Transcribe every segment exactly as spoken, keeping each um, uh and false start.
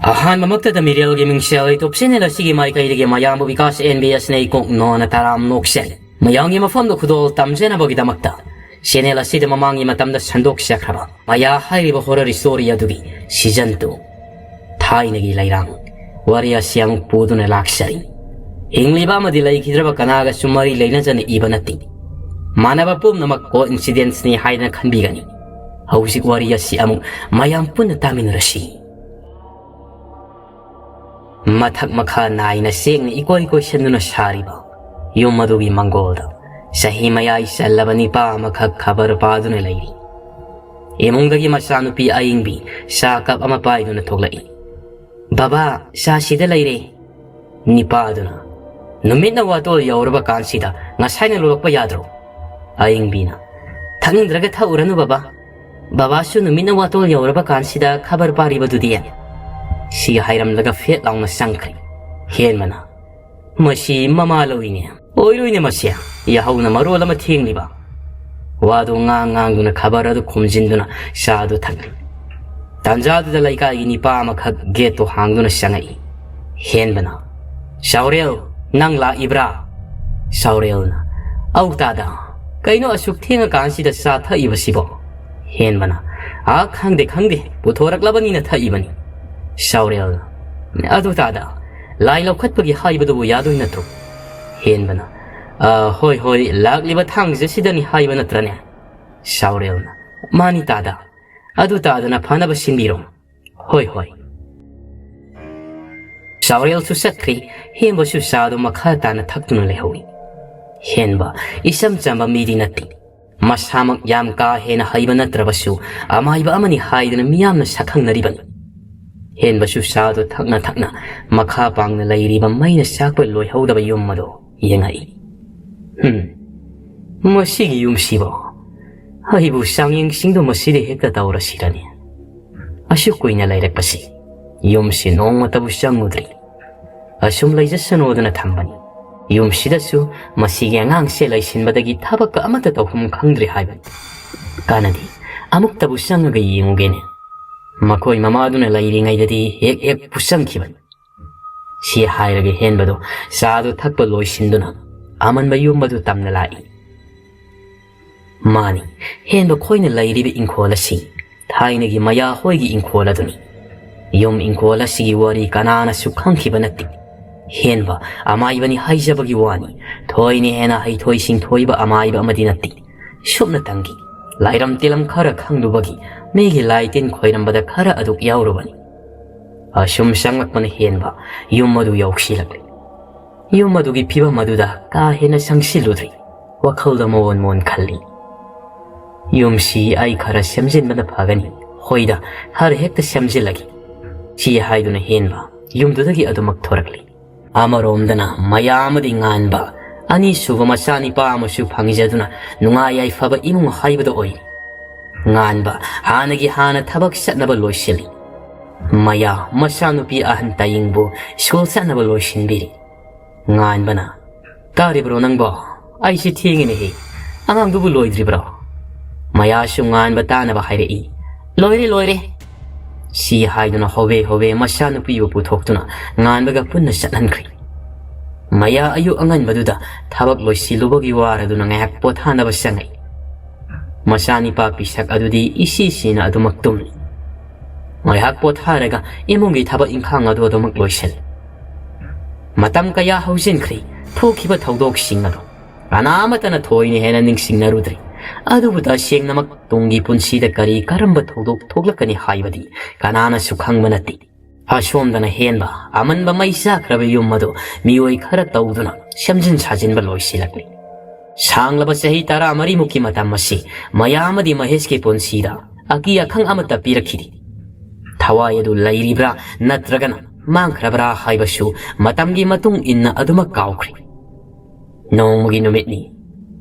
ꯑꯍꯥꯟꯕꯃꯛꯇꯗ ꯃꯤꯔꯦꯜꯒꯤ ꯃꯤꯡꯁꯦꯜ YouTube channel ꯑꯁꯤꯒꯤ ꯃꯥꯏꯀꯩꯗꯒꯤ ꯃꯌꯥꯝꯕꯨ ꯕꯤꯀꯥꯁ ꯑꯦꯟ ꯕꯤ ꯑꯦꯁꯅ ꯏꯀꯣꯛ ꯅꯣꯟꯅ ꯇꯔꯥꯝꯅ ꯑꯣꯛꯆꯔꯤ꯫ ꯃꯌꯥꯝꯒꯤ ꯃꯐꯝꯗ ꯈꯨꯗꯣꯜ ꯇꯝꯖꯅꯕꯒꯤꯗꯃꯛꯇ channel ꯑꯁꯤꯗ ꯃꯃꯥꯡꯒꯤ ꯃꯇꯝꯗ ꯁꯟꯗꯣꯛꯆꯈ꯭ꯔꯕ ꯃꯌꯥ ꯍꯥꯏꯔꯤꯕ horror story ꯑꯗꯨꯒꯤ season two, ꯊꯥꯏꯅꯒꯤ ꯂꯩꯔꯥꯡ, ꯋꯥꯔꯤ ꯑꯁꯤ ꯑꯃꯨꯛ ꯄꯨꯗꯨꯅ ꯂꯥꯛꯆꯔꯤ꯫ ꯍꯤꯡꯂꯤꯕ ꯑꯃꯗꯤ ꯂꯩꯈꯤꯗ꯭ꯔꯕ ꯀꯅꯥꯒꯁꯨ ꯃꯔꯤ ꯂꯩꯅꯖꯅ ꯏꯕ ꯅꯠꯇꯦ꯫ ꯃꯥꯟꯅꯕ ꯄꯨꯝꯅꯃꯛ coincidenceꯅꯤ ꯍꯥꯏꯗꯅ ꯈꯟꯕꯤꯒꯅꯤ꯫ ꯍꯧꯖꯤꯛ ꯋꯥꯔꯤ ꯑꯁꯤ ꯑꯃꯨꯛ ꯃꯌꯥꯝ ꯄꯨꯟꯅ ꯇꯥꯃꯤꯟꯅꯔꯁꯤ꯫ ꯃꯊꯛ ꯃꯈꯥ ꯅꯥꯏꯅ ꯆꯦꯡꯅ ꯏꯀꯣꯏ ꯀꯣꯏꯁꯟꯗꯨꯅ ꯁꯥꯔꯤꯕ ꯌꯨꯝ ꯑꯗꯨꯒꯤ ꯃꯪꯒꯣꯜꯗ ꯆꯍꯤ ꯃꯌꯥꯏ ꯆꯜꯂꯕ ꯅꯤꯄꯥ ꯑꯃꯈꯛ ꯈꯕꯔ ꯄꯥꯗꯨꯅ ꯂꯩꯔꯤ꯫ ꯏꯃꯨꯡꯗꯒꯤ ꯃꯆꯥꯅꯨꯄꯤ ꯑꯏꯪꯕꯤ ꯆꯥ cup ꯑꯃ ꯄꯥꯏꯗꯨꯅ ꯊꯣꯛꯂꯛꯏ꯫ "ꯕꯕꯥ, ꯆꯥ ꯁꯤꯗ ꯂꯩꯔꯦ꯫" ꯅꯤꯄꯥ ꯑꯗꯨꯅ, "ꯅꯨꯃꯤꯠꯅ ꯋꯥꯇꯣꯜ ꯌꯧꯔꯕ ꯀꯥꯟꯁꯤꯗ ꯉꯁꯥꯏꯅ ꯂꯣꯜꯂꯛꯄ ꯌꯥꯗ꯭ꯔꯣ?" ꯑꯏꯪꯕꯤꯅ, "ꯊꯛꯅꯤꯡꯗ꯭ꯔꯒ ꯊꯛꯎꯔꯅꯨ ꯕꯕꯥ꯫ ꯕꯕꯥꯁꯨ ꯅꯨꯃꯤꯠꯅ ꯋꯥꯇꯣꯜ ꯌꯧꯔꯕ ꯀꯥꯟꯁꯤꯗ ꯈꯕꯔ ꯄꯥꯔꯤꯕꯗꯨꯗꯤ꯫" ꯁꯤ ꯍꯥꯏꯔꯝꯂꯒ ꯐꯦꯠ ꯂꯥꯎꯅ ꯆꯪꯈ꯭ꯔꯦ꯫ ꯍꯦꯟꯕꯅ, "ꯃꯁꯤ ꯃꯃꯥ ꯂꯧꯏꯅꯦ꯫ ꯑꯣꯏꯔꯣꯏꯅꯦ ꯃꯁꯤ꯫ ꯌꯥꯍꯧꯅ ꯃꯔꯣꯜ ꯑꯃ ꯊꯦꯡꯂꯤꯕ꯫" ꯋꯥꯗꯨ ꯉꯥꯡ ꯉꯥꯡꯗꯨꯅ ꯈꯕꯔ ꯑꯗꯨ ꯈꯨꯝꯖꯤꯟꯗꯨꯅ ꯆꯥꯗꯨ ꯊꯛꯂꯤ꯫ ꯇꯥꯟꯖꯥꯗꯨꯗ ꯂꯩꯀꯥꯏꯒꯤ ꯅꯤꯄꯥ ꯑꯃꯈꯛ gateꯇꯨ ꯍꯥꯡꯗꯨꯅ ꯆꯪꯉꯛꯏ꯫ ꯍꯦꯟꯕꯅ, "ꯆꯥꯎꯔꯦꯜ, ꯅꯪ ꯂꯥꯛꯏꯕ꯭ꯔꯥ?" ꯆꯥꯎꯔꯦꯜꯅ, "ꯑꯧ ꯇꯥꯗ, ꯀꯩꯅꯣ ꯑꯁꯨꯛ ꯊꯦꯡꯉꯀꯥꯟꯁꯤꯗ ꯆꯥ ꯊꯛꯏꯕꯁꯤꯕꯣ?" ꯍꯦꯟꯕꯅ, "ꯑꯥ, ꯈꯪꯗꯦ, ꯈꯪꯗꯦ, ꯄꯨꯊꯣꯔꯛꯂꯕꯅꯤꯅ ꯊꯛꯏꯕꯅꯤ꯫" ꯆꯥꯎꯔꯦꯜꯅ, "ꯑꯗꯨ ꯇꯥꯗ, ꯂꯥꯏ ꯂꯧꯈꯠꯄꯒꯤ ꯍꯥꯏꯕꯗꯨꯕꯨ ꯌꯥꯗꯣꯏ ꯅꯠꯇ꯭ꯔꯣ?" ꯍꯦꯟꯕꯅ, "ꯑ, ꯍꯣꯏ, ꯍꯣꯏ, ꯂꯥꯛꯂꯤꯕ ꯊꯥꯡꯖꯁꯤꯗꯅꯤ ꯍꯥꯏꯕ ꯅꯠꯇ꯭ꯔꯅꯦ?" ꯆꯥꯎꯔꯦꯜꯅ, "ꯃꯥꯅꯤ ꯇꯥꯗ꯫ ꯑꯗꯨ ꯇꯥꯗꯅ ꯐꯅꯕ ꯁꯤꯟꯕꯤꯔꯣ꯫" "ꯍꯣꯏ, ꯍꯣꯏ꯫" ꯆꯥꯎꯔꯦꯜꯁꯨ ꯆꯠꯈ꯭ꯔꯦ꯫ ꯍꯦꯟꯕꯁꯨ ꯆꯥꯗꯨ ꯃꯈꯥ ꯇꯥꯅ ꯊꯛꯇꯨꯅ ꯂꯩꯍꯧꯏ꯫ ꯍꯦꯟꯕ ꯏꯆꯝ ꯆꯝꯕ ꯃꯤꯗꯤ ꯅꯠꯇꯦ꯫ ꯃꯁꯥꯃꯛ ꯌꯥꯝ ꯀꯥ ꯍꯦꯟꯅ ꯍꯩꯕ ꯅꯠꯇ꯭ꯔꯕꯁꯨ ꯑꯃꯥꯏꯕ ꯑꯃꯅꯤ ꯍꯥꯏꯗꯅ ꯃꯤꯌꯥꯝꯅ ꯁꯛꯈꯪꯅꯔꯤꯕꯅꯤ꯫ ꯍꯦꯟꯕꯁꯨ ꯆꯥꯗꯨ ꯊꯛꯅ ꯊꯛꯅ ꯃꯈꯥ ꯄꯥꯡꯅ ꯂꯩꯔꯤꯕ ꯃꯩꯅ ꯆꯥꯛꯄ ꯂꯣꯏꯍꯧꯗꯕ ꯌꯨꯝ ꯑꯗꯨ ꯌꯦꯡꯉꯛꯏ꯫ "ꯍꯨꯝ, ꯃꯁꯤꯒꯤ ꯌꯨꯝꯁꯤꯕꯣ ꯑꯩꯕꯨ ꯆꯥꯡꯌꯦꯡꯁꯤꯡꯗꯨ ꯃꯁꯤꯗ ꯍꯦꯛꯇ ꯇꯧꯔꯁꯤꯔꯅꯦ? ꯑꯁꯨꯛ ꯀꯨꯏꯅ ꯂꯩꯔꯛꯄꯁꯤ ꯌꯨꯝꯁꯤ ꯅꯣꯡꯃꯇꯕꯨ ꯆꯪꯉꯨꯗ꯭ꯔꯤ꯫ ꯑꯁꯨꯝ ꯂꯩꯖꯁꯅꯨꯗꯅ ꯊꯝꯕꯅꯤ꯫ ꯌꯨꯝꯁꯤꯗꯁꯨ ꯃꯁꯤꯒꯤ ꯑꯉꯥꯡꯁꯦ ꯂꯩꯁꯤꯟꯕꯗꯒꯤ ꯊꯕꯛꯀ ꯑꯃꯠꯇ ꯇꯧꯐꯝ ꯈꯪꯗ꯭ꯔꯦ ꯍꯥꯏꯕꯅꯤ꯫ ꯀꯥꯟꯅꯗꯦ, ꯑꯃꯨꯛꯇꯕꯨ ꯆꯪꯉꯒ ꯌꯦꯡꯉꯨꯒꯦꯅꯦ꯫" ꯃꯈꯣꯏ ꯃꯃꯥꯗꯨꯅ ꯂꯩꯔꯤꯉꯩꯗꯗꯤ ꯍꯦꯛ ꯍꯦꯛ ꯄꯨꯁꯟꯈꯤꯕꯅꯤ꯫ ꯁꯤ ꯍꯥꯏꯔꯒ ꯍꯦꯟꯕꯗꯨ ꯆꯥꯗꯨ ꯊꯛꯄ ꯂꯣꯏꯁꯤꯟꯗꯨꯅ ꯑꯃꯟꯕ ꯌꯨꯝ ꯑꯗꯨ ꯇꯝꯅ ꯂꯥꯛꯏ꯫ ꯃꯥꯅꯤ, ꯍꯦꯟꯕ ꯈꯣꯏꯅ ꯂꯩꯔꯤꯕ ꯏꯪꯈꯣꯜ ꯑꯁꯤ ꯊꯥꯏꯅꯒꯤ ꯃꯌꯥ ꯍꯣꯏꯒꯤ ꯏꯪꯈꯣꯜ ꯑꯗꯨꯅꯤ꯫ ꯌꯨꯝ ꯏꯪꯈꯣꯜ ꯑꯁꯤꯒꯤ ꯋꯥꯔꯤ ꯀꯅꯥꯅꯁꯨ ꯈꯪꯈꯤꯕ ꯅꯠꯇꯦ꯫ ꯍꯦꯟꯕ ꯑꯃꯥꯏꯕꯅꯤ ꯍꯥꯏꯖꯕꯒꯤ ꯋꯥꯅꯤ, ꯊꯣꯏꯅ ꯍꯦꯟꯅ ꯍꯩꯊꯣꯏ ꯁꯤꯡꯊꯣꯏꯕ ꯑꯃꯥꯏꯕ ꯑꯃꯗꯤ ꯅꯠꯇꯦ꯫ ꯁꯨꯞꯅꯇꯪꯒꯤ ꯂꯥꯏꯔꯝ ꯇꯤꯂꯝ ꯈꯔ ꯈꯪꯂꯨꯕꯒꯤ, ꯃꯤꯒꯤ ꯂꯥꯏ ꯇꯤꯟ ꯈꯣꯏꯔꯝꯕꯗ ꯈꯔ ꯑꯗꯨꯛ ꯌꯥꯎꯔꯨꯕꯅꯤ꯫ ꯑꯁꯨꯝ ꯆꯪꯂꯛꯄꯅ ꯍꯦꯟꯕ ꯌꯨꯝ ꯑꯗꯨ ꯌꯧꯁꯤꯜꯂꯛꯂꯦ꯫ ꯌꯨꯝ ꯑꯗꯨꯒꯤ ꯐꯤꯕꯝ ꯑꯗꯨꯗ ꯀꯥ ꯍꯦꯟꯅ ꯆꯪꯁꯤꯜꯂꯨꯗ꯭ꯔꯤ꯫ ꯋꯥꯈꯜꯗ ꯃꯑꯣꯟ ꯃꯑꯣꯟ ꯈꯜꯂꯤ꯫ "ꯌꯨꯝꯁꯤ ꯑꯩ ꯈꯔ ꯁꯦꯝꯖꯤꯟꯕꯅ ꯐꯒꯅꯤ꯫ ꯍꯣꯏꯗ, ꯈꯔ ꯍꯦꯛꯇ ꯁꯦꯝꯖꯤꯜꯂꯒꯦ," ꯁꯤ ꯍꯥꯏꯗꯨꯅ ꯍꯦꯟꯕ ꯌꯨꯝꯗꯨꯗꯒꯤ ꯑꯗꯨꯃꯛ ꯊꯣꯔꯛꯂꯤ꯫ ꯑꯃꯔꯣꯝꯗꯅ ꯃꯌꯥ ꯑꯃꯗꯤ ꯉꯥꯟꯕ, ꯑꯅꯤꯁꯨꯕ ꯃꯆꯥꯅꯤꯄꯥ ꯑꯃꯁꯨ ꯐꯪꯖꯗꯨꯅ ꯅꯨꯡꯉꯥꯏ ꯌꯥꯏꯐꯕ ꯏꯃꯨꯡ ꯍꯥꯏꯕꯗꯨ ꯑꯣꯏꯔꯤ꯫ ꯉꯥꯟꯕ ꯍꯥꯟꯅꯒꯤ ꯍꯥꯟꯅ ꯊꯕꯛ ꯆꯠꯅꯕ ꯂꯣꯏꯁꯤꯜꯂꯤ꯫ ꯃꯌꯥ ꯃꯆꯥꯅꯨꯄꯤ ꯑꯍꯟ ꯇꯥꯌꯤꯡꯕꯨ ꯁ꯭ꯀꯨꯜ ꯆꯠꯅꯕ ꯂꯣꯏꯁꯤꯟꯕꯤꯔꯤ꯫ ꯉꯥꯟꯕꯅ, "ꯇꯥꯔꯤꯕ꯭ꯔꯣ ꯅꯪꯕꯣ? ꯑꯩꯁꯦ ꯊꯦꯡꯉꯤꯅꯦꯍꯦ꯫ ꯑꯉꯥꯡꯗꯨꯕꯨ ꯂꯣꯏꯗ꯭ꯔꯤꯕ꯭ꯔꯣ?" ꯃꯌꯥꯁꯨ ꯉꯥꯟꯕ ꯇꯥꯅꯕ ꯍꯥꯏꯔꯛꯏ꯫ "ꯂꯣꯏꯔꯦ, ꯂꯣꯏꯔꯦ," ꯁꯤ ꯍꯥꯏꯗꯨꯅ ꯍꯣꯕꯦ ꯍꯣꯕꯦ ꯃꯆꯥꯅꯨꯄꯤꯕꯨ ꯄꯨꯊꯣꯛꯇꯨꯅ ꯉꯥꯟꯕꯒ ꯄꯨꯟꯅ ꯆꯠꯍꯟꯈ꯭ꯔꯦ꯫ ꯃꯌꯥ ꯑꯌꯨꯛ ꯑꯉꯟꯕꯗꯨꯗ ꯊꯕꯛ ꯂꯣꯏꯁꯤꯜꯂꯨꯕꯒꯤ ꯋꯥꯔꯗꯨꯅ ꯉꯥꯏꯍꯥꯛ ꯄꯣꯊꯥꯅꯕ ꯆꯪꯉꯛꯏ꯫ ꯃꯆꯥꯅꯤꯄꯥ ꯄꯤꯁꯛ ꯑꯗꯨꯗꯤ ꯏꯁꯤ ꯁꯤꯅ ꯑꯗꯨꯃꯛ ꯇꯨꯝꯂꯤ꯫ ꯉꯥꯏꯍꯥꯛ ꯄꯣꯊꯥꯔꯒ ꯏꯃꯨꯡꯒꯤ ꯊꯕꯛ ꯏꯪꯈꯥꯡ ꯑꯗꯨ ꯑꯗꯨꯃꯛ ꯂꯣꯏꯁꯤꯜꯂꯤ꯫ ꯃꯇꯝ ꯀꯌꯥ ꯍꯧꯖꯤꯟꯈ꯭ꯔꯦ꯫ ꯊꯣꯛꯈꯤꯕ ꯊꯧꯗꯣꯛꯁꯤꯡ ꯑꯗꯨ ꯀꯅꯥ ꯑꯃꯠꯇꯅ ꯊꯣꯏꯅ ꯍꯦꯟꯅ ꯅꯤꯡꯁꯤꯡꯅꯔꯨꯗ꯭ꯔꯤ꯫ ꯑꯗꯨꯕꯨ ꯇꯁꯦꯡꯅꯃꯛ ꯇꯨꯡꯒꯤ ꯄꯨꯟꯁꯤꯗ ꯀꯔꯤ ꯀꯔꯝꯕ ꯊꯧꯗꯣꯛ ꯊꯣꯛꯂꯛꯀꯅꯤ ꯍꯥꯏꯕꯗꯤ ꯀꯅꯥꯅꯁꯨ ꯈꯪꯕ ꯅꯠꯇꯦ꯫ ꯑꯁꯣꯝꯗꯅ ꯍꯦꯟꯕ ꯑꯃꯟꯕ ꯃꯩ ꯆꯥꯛꯈ꯭ꯔꯕ ꯌꯨꯝ ꯑꯗꯨ ꯃꯤꯑꯣꯏ ꯈꯔ ꯇꯧꯗꯨꯅ ꯁꯦꯝꯖꯤꯟ ꯁꯥꯖꯤꯟꯕ ꯂꯣꯏꯁꯤꯜꯂꯛꯂꯤ꯫ ꯁꯥꯡꯂꯕ ꯆꯍꯤ ꯇꯔꯥꯃꯔꯤꯃꯨꯛꯀꯤ ꯃꯇꯝ ꯑꯁꯤ ꯃꯌꯥ ꯑꯃꯗꯤ ꯃꯍꯦꯁꯀꯤ ꯄꯨꯟꯁꯤꯗ ꯑꯀꯤ ꯑꯈꯪ ꯑꯃꯠꯇ ꯄꯤꯔꯛꯈꯤꯗꯦ꯫ ꯊꯋꯥꯏ ꯑꯗꯨ ꯂꯩꯔꯤꯕ꯭ꯔꯥ ꯅꯠꯇ꯭ꯔꯒꯅ ꯃꯥꯡꯈ꯭ꯔꯕ꯭ꯔꯥ ꯍꯥꯏꯕꯁꯨ ꯃꯇꯝꯒꯤ ꯃꯇꯨꯡ ꯏꯟꯅ ꯑꯗꯨꯃꯛ ꯀꯥꯎꯈ꯭ꯔꯦ꯫ ꯅꯣꯡꯃꯒꯤ ꯅꯨꯃꯤꯠꯅꯤ꯫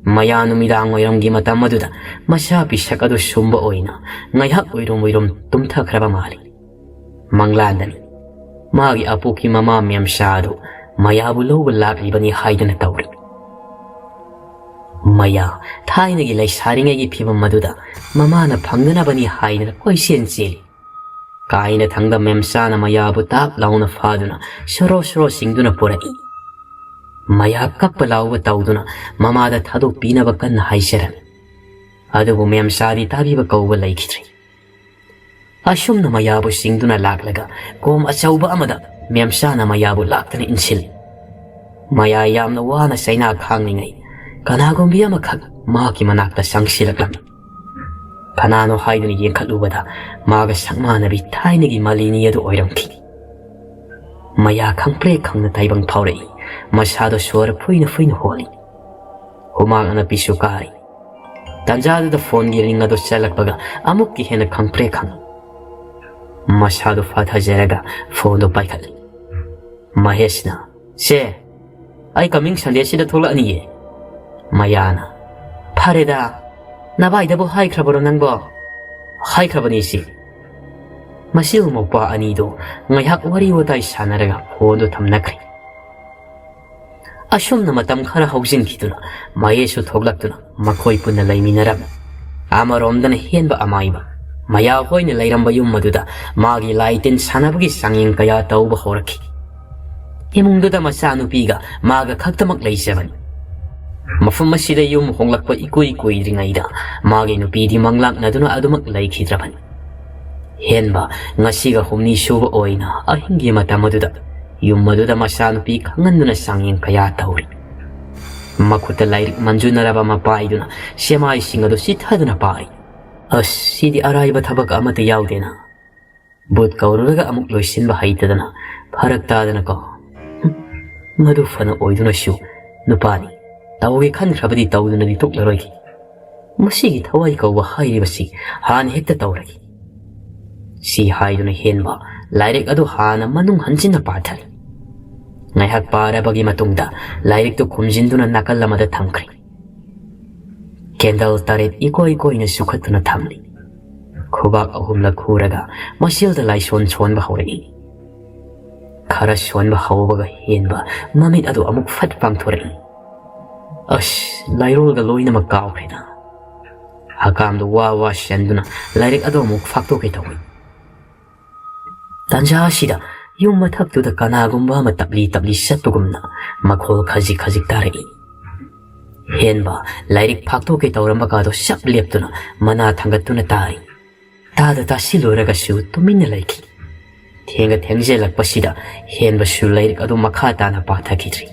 ꯃꯌꯥ ꯅꯨꯃꯤꯗꯥꯡ ꯋꯥꯏꯔꯝꯒꯤ ꯃꯇꯝ ꯑꯗꯨꯗ ꯃꯆꯥ ꯄꯤꯁꯛ ꯑꯗꯨ ꯁꯨꯝꯕ ꯑꯣꯏꯅ ꯉꯥꯏꯍꯥꯛ ꯎꯏꯔꯨꯝ ꯎꯏꯔꯨꯝ ꯇꯨꯝꯊꯈ꯭ꯔꯕ ꯃꯥꯜꯂꯤ꯫ ꯃꯪꯂꯥꯟꯗꯅꯤ꯫ ꯃꯥꯒꯤ ꯑꯄꯣꯛꯀꯤ ꯃꯃꯥ ꯃꯦꯝꯆꯥ ꯑꯗꯨ ꯃꯌꯥꯕꯨ ꯂꯧꯕ ꯂꯥꯛꯂꯤꯕꯅꯤ ꯍꯥꯏꯗꯨꯅ ꯇꯧꯔꯤ꯫ ꯃꯌꯥ ꯊꯥꯏꯅꯒꯤ ꯂꯩꯁꯥꯔꯤꯉꯩꯒꯤ ꯐꯤꯕꯝ ꯑꯗꯨꯗ ꯃꯃꯥꯅ ꯐꯪꯅꯅꯕꯅꯤ ꯍꯥꯏꯗꯨꯅ ꯀꯣꯏꯆꯦꯟ ꯆꯦꯜꯂꯤ꯫ ꯀꯥꯏꯅ ꯊꯪꯗ ꯃꯦꯝꯆꯥꯅ ꯃꯌꯥꯕꯨ ꯇꯥꯞ ꯂꯥꯎꯅ ꯐꯥꯗꯨꯅ ꯁꯣꯔꯣ ꯁꯣꯔꯣ ꯆꯤꯡꯗꯨꯅ ꯄꯨꯔꯛꯏ꯫ ꯃꯌꯥ ꯀꯞꯄ ꯂꯥꯎꯕ ꯇꯧꯗꯨꯅ ꯃꯃꯥꯗ ꯊꯥꯗꯣꯛꯄꯤꯅꯕ ꯀꯟꯅ ꯍꯥꯏꯖꯔꯝꯃꯤ꯫ ꯑꯗꯨꯕꯨ ꯃꯦꯝꯆꯥꯗꯤ ꯇꯥꯕꯤꯕ ꯀꯧꯕ ꯂꯩꯈꯤꯗ꯭ꯔꯦ꯫ ꯑꯁꯨꯝꯅ ꯃꯌꯥꯕꯨ ꯆꯤꯡꯗꯨꯅ ꯂꯥꯛꯂꯒ ꯀꯣꯝ ꯑꯆꯧꯕ ꯑꯃꯗ ꯃꯦꯝꯆꯥꯅ ꯃꯌꯥꯕꯨ ꯂꯥꯛꯇꯅ ꯏꯟꯁꯤꯜꯂꯤ꯫ ꯃꯌꯥ ꯌꯥꯝꯅ ꯋꯥꯅ ꯆꯩꯅꯥ ꯈꯥꯡꯂꯤꯉꯩ ꯀꯅꯥꯒꯨꯝꯕꯤ ꯑꯃꯈꯛ ꯃꯍꯥꯛꯀꯤ ꯃꯅꯥꯛꯇ ꯆꯪꯁꯤꯜꯂꯛꯂꯝꯃꯤ꯫ ꯀꯅꯥꯅꯣ ꯍꯥꯏꯗꯨꯅ ꯌꯦꯡꯈꯠꯂꯨꯕꯗ ꯃꯥꯒ ꯁꯛꯃꯥꯟꯅꯕꯤ ꯊꯥꯏꯅꯒꯤ ꯃꯥꯂꯤꯅꯤ ꯑꯗꯨ ꯑꯣꯏꯔꯝꯈꯤ꯫ ꯃꯌꯥ ꯈꯪꯄ꯭ꯔꯦꯛ ꯈꯪꯅ ꯇꯥꯏꯕꯪ ꯐꯥꯎꯔꯛꯏ꯫ ꯃꯁꯥꯗꯣ ꯁꯣꯔ ꯐꯨꯏꯅ ꯐꯨꯏꯅ ꯍꯣꯜꯂꯤ꯫ ꯍꯨꯃꯥꯡ ꯑꯅꯞꯄꯤꯁꯨ ꯀꯥꯔꯤ꯫ ꯇꯟꯖꯥꯗꯨꯗ ꯐꯣꯟꯒꯤ ꯔꯤꯡ ꯑꯗꯨ ꯆꯠꯂꯛꯄꯒ ꯑꯃꯨꯛꯀ ꯍꯦꯟꯅ ꯈꯪꯄ꯭ꯔꯦꯛ ꯈꯪꯉꯤ꯫ ꯃꯁꯥꯗꯨ ꯐꯥꯊꯖꯔꯒ ꯐꯣꯟꯗꯨ ꯄꯥꯏꯈꯠꯂꯤ꯫ ꯃꯍꯦꯁꯅ, "ꯁꯦ, ꯑꯩ coming Sundayꯁꯤꯗ ꯊꯣꯛꯂꯛꯑꯅꯤꯌꯦ꯫" ꯃꯌꯥꯅ, "ꯐꯔꯦꯗ, ꯅꯚꯥꯏꯗꯕꯨ ꯍꯥꯏꯈ꯭ꯔꯕꯔꯣ ꯅꯪꯕꯣ?" "ꯍꯥꯏꯈ꯭ꯔꯕꯅꯤ ꯏꯆꯦ꯫" ꯃꯁꯤꯕꯨ ꯃꯧꯄ꯭ꯋꯥ ꯑꯅꯤꯗꯨ ꯉꯥꯏꯍꯥꯛ ꯋꯥꯔꯤ ꯋꯥꯇꯥꯏ ꯁꯥꯟꯅꯔꯒ ꯐꯣꯟꯗꯨ ꯊꯝꯅꯈ꯭ꯔꯦ꯫ ꯑꯁꯨꯝꯅ ꯃꯇꯝ ꯈꯔ ꯍꯧꯖꯤꯟꯈꯤꯗꯨꯅ ꯃꯍꯦꯁꯁꯨ ꯊꯣꯛꯂꯛꯇꯨꯅ ꯃꯈꯣꯏ ꯄꯨꯟꯅ ꯂꯩꯃꯤꯟꯅꯔꯝꯃꯤ꯫ ꯑꯃꯔꯣꯝꯗꯅ ꯍꯦꯟꯕ ꯑꯃꯥꯏꯕ ꯃꯌꯥ ꯍꯣꯏꯅ ꯂꯩꯔꯝꯕ ꯌꯨꯝ ꯑꯗꯨꯗ ꯃꯥꯒꯤ ꯂꯥꯏ ꯇꯤꯟ ꯁꯥꯟꯅꯕꯒꯤ ꯆꯥꯡꯌꯦꯡ ꯀꯌꯥ ꯇꯧꯕ ꯍꯧꯔꯛꯈꯤ꯫ ꯏꯃꯨꯡꯗꯨꯗ ꯃꯆꯥꯅꯨꯄꯤꯒ ꯃꯥꯒ ꯈꯛꯇꯃꯛ ꯂꯩꯖꯕꯅꯤ꯫ ꯃꯐꯝ ꯑꯁꯤꯗ ꯌꯨꯝ ꯍꯣꯡꯂꯛꯄ ꯏꯀꯨꯏ ꯀꯨꯏꯗ꯭ꯔꯤꯉꯩꯗ ꯃꯥꯒꯤ ꯅꯨꯄꯤꯗꯤ ꯃꯪꯂꯥꯛꯅꯗꯨꯅ ꯑꯗꯨꯃꯛ ꯂꯩꯈꯤꯗ꯭ꯔꯕꯅꯤ꯫ ꯍꯦꯟꯕ ꯉꯁꯤꯒ ꯍꯨꯝꯅꯤ ꯁꯨꯕ ꯑꯣꯏꯅ ꯑꯍꯤꯡꯒꯤ ꯃꯇꯝ ꯑꯗꯨꯗ ꯌꯨꯝ ꯑꯗꯨꯗ ꯃꯆꯥꯅꯨꯄꯤ ꯈꯪꯍꯟꯗꯨꯅ ꯆꯥꯡꯌꯦꯡ ꯀꯌꯥ ꯇꯧꯔꯤ꯫ ꯃꯈꯨꯠꯇ ꯂꯥꯏꯔꯤꯛ ꯃꯟꯖꯨꯅꯔꯕ ꯑꯃ ꯄꯥꯏꯗꯨꯅ ꯆꯦꯃꯥꯏꯁꯤꯡ ꯑꯗꯨ ꯆꯤꯊꯗꯨꯅ ꯄꯥꯏ꯫ ꯑꯁ, ꯁꯤꯗꯤ ꯑꯔꯥꯏꯕ ꯊꯕꯛ ꯑꯃꯠꯇ ꯌꯥꯎꯗꯦꯅ꯫ ꯚꯨꯠ ꯀꯧꯔꯨꯔꯒ ꯑꯃꯨꯛ ꯂꯣꯏꯁꯤꯟꯕ ꯍꯩꯇꯗꯅ ꯐꯔꯛ ꯇꯥꯗꯅꯀꯣ꯫ ꯍꯨꯝ, ꯃꯗꯨ ꯐꯅ ꯑꯣꯏꯗꯨꯅꯁꯨ ꯅꯨꯄꯥꯅꯤ, ꯇꯧꯒꯦ ꯈꯟꯈ꯭ꯔꯕꯗꯤ ꯇꯧꯗꯨꯅꯗꯤ ꯇꯣꯛꯂꯔꯣꯏꯒꯦ꯫ ꯃꯁꯤꯒꯤ ꯊꯋꯥꯏ ꯀꯧꯕ ꯍꯥꯏꯔꯤꯕꯁꯤ ꯍꯥꯟꯅ ꯍꯦꯛꯇ ꯇꯧꯔꯒꯦ꯫ ꯁꯤ ꯍꯥꯏꯗꯨꯅ ꯍꯦꯟꯕ ꯂꯥꯏꯔꯤꯛ ꯑꯗꯨ ꯍꯥꯟꯅ ꯃꯅꯨꯡ ꯍꯟꯖꯤꯟꯅ ꯄꯥꯊꯔꯤ꯫ ꯉꯥꯏꯍꯥꯛ ꯄꯥꯔꯕꯒꯤ ꯃꯇꯨꯡꯗ ꯂꯥꯏꯔꯤꯛꯇꯨ ꯈꯨꯝꯖꯤꯟꯗꯨꯅ ꯅꯥꯀꯜ ꯑꯃꯗ ꯊꯝꯈ꯭ꯔꯦ꯫ ꯀꯦꯟꯗꯜ ꯇꯔꯦꯠ ꯏꯀꯣꯏ ꯀꯣꯏꯅ ꯆꯨꯈꯠꯇꯨꯅ ꯊꯝꯂꯤ꯫ ꯈꯨꯕꯥꯛ ꯑꯍꯨꯝꯂꯛ ꯈꯨꯔꯒ ꯃꯆꯤꯜꯗ ꯂꯥꯏꯁꯣꯟ ꯁꯣꯟꯕ ꯍꯧꯔꯛꯏ꯫ ꯈꯔ ꯁꯣꯟꯕ ꯍꯧꯕꯒ ꯍꯦꯟꯕ ꯃꯃꯤꯠ ꯑꯗꯨ ꯑꯃꯨꯛ ꯐꯠ ꯄꯥꯡꯊꯣꯔꯛꯏ꯫ ꯑꯁ, ꯂꯥꯏꯔꯣꯜꯒ ꯂꯣꯏꯅꯃꯛ ꯀꯥꯎꯈ꯭ꯔꯦꯗ꯫ ꯍꯀꯥꯝꯗꯨ ꯋꯥ ꯋꯥ ꯁꯦꯟꯗꯨꯅ ꯂꯥꯏꯔꯤꯛ ꯑꯗꯨ ꯑꯃꯨꯛ ꯐꯥꯛꯇꯣꯛꯀꯦ ꯇꯧꯏ꯫ ꯇꯥꯟꯖꯥ ꯑꯁꯤꯗ ꯌꯨꯝ ꯃꯊꯛꯇꯨꯗ ꯀꯅꯥꯒꯨꯝꯕ ꯑꯃ ꯇꯞꯂꯤ ꯇꯞꯂꯤ ꯆꯠꯄꯒꯨꯝꯅ ꯃꯈꯣꯜ ꯈꯖꯤꯛ ꯈꯖꯤꯛ ꯇꯥꯔꯛꯏ꯫ ꯍꯦꯟꯕ ꯂꯥꯏꯔꯤꯛ ꯐꯥꯛꯇꯣꯛꯀꯦ ꯇꯧꯔꯝꯕ ꯀꯥꯗꯣ ꯁꯞ ꯂꯦꯞꯇꯨꯅ ꯃꯅꯥ ꯊꯥꯡꯒꯠꯇꯨꯅ ꯇꯥꯔꯤ꯫ ꯇꯥꯗ ꯇꯥꯁꯤꯜꯂꯨꯔꯒꯁꯨ ꯇꯨꯃꯤꯟꯅ ꯂꯩꯈꯤ꯫ ꯊꯦꯡꯒ ꯊꯦꯡꯖꯤꯜꯂꯛꯄꯁꯤꯗ ꯍꯦꯟꯕꯁꯨ ꯂꯥꯏꯔꯤꯛ ꯑꯗꯨ ꯃꯈꯥ ꯇꯥꯅ ꯄꯥꯊꯈꯤꯗ꯭ꯔꯤ꯫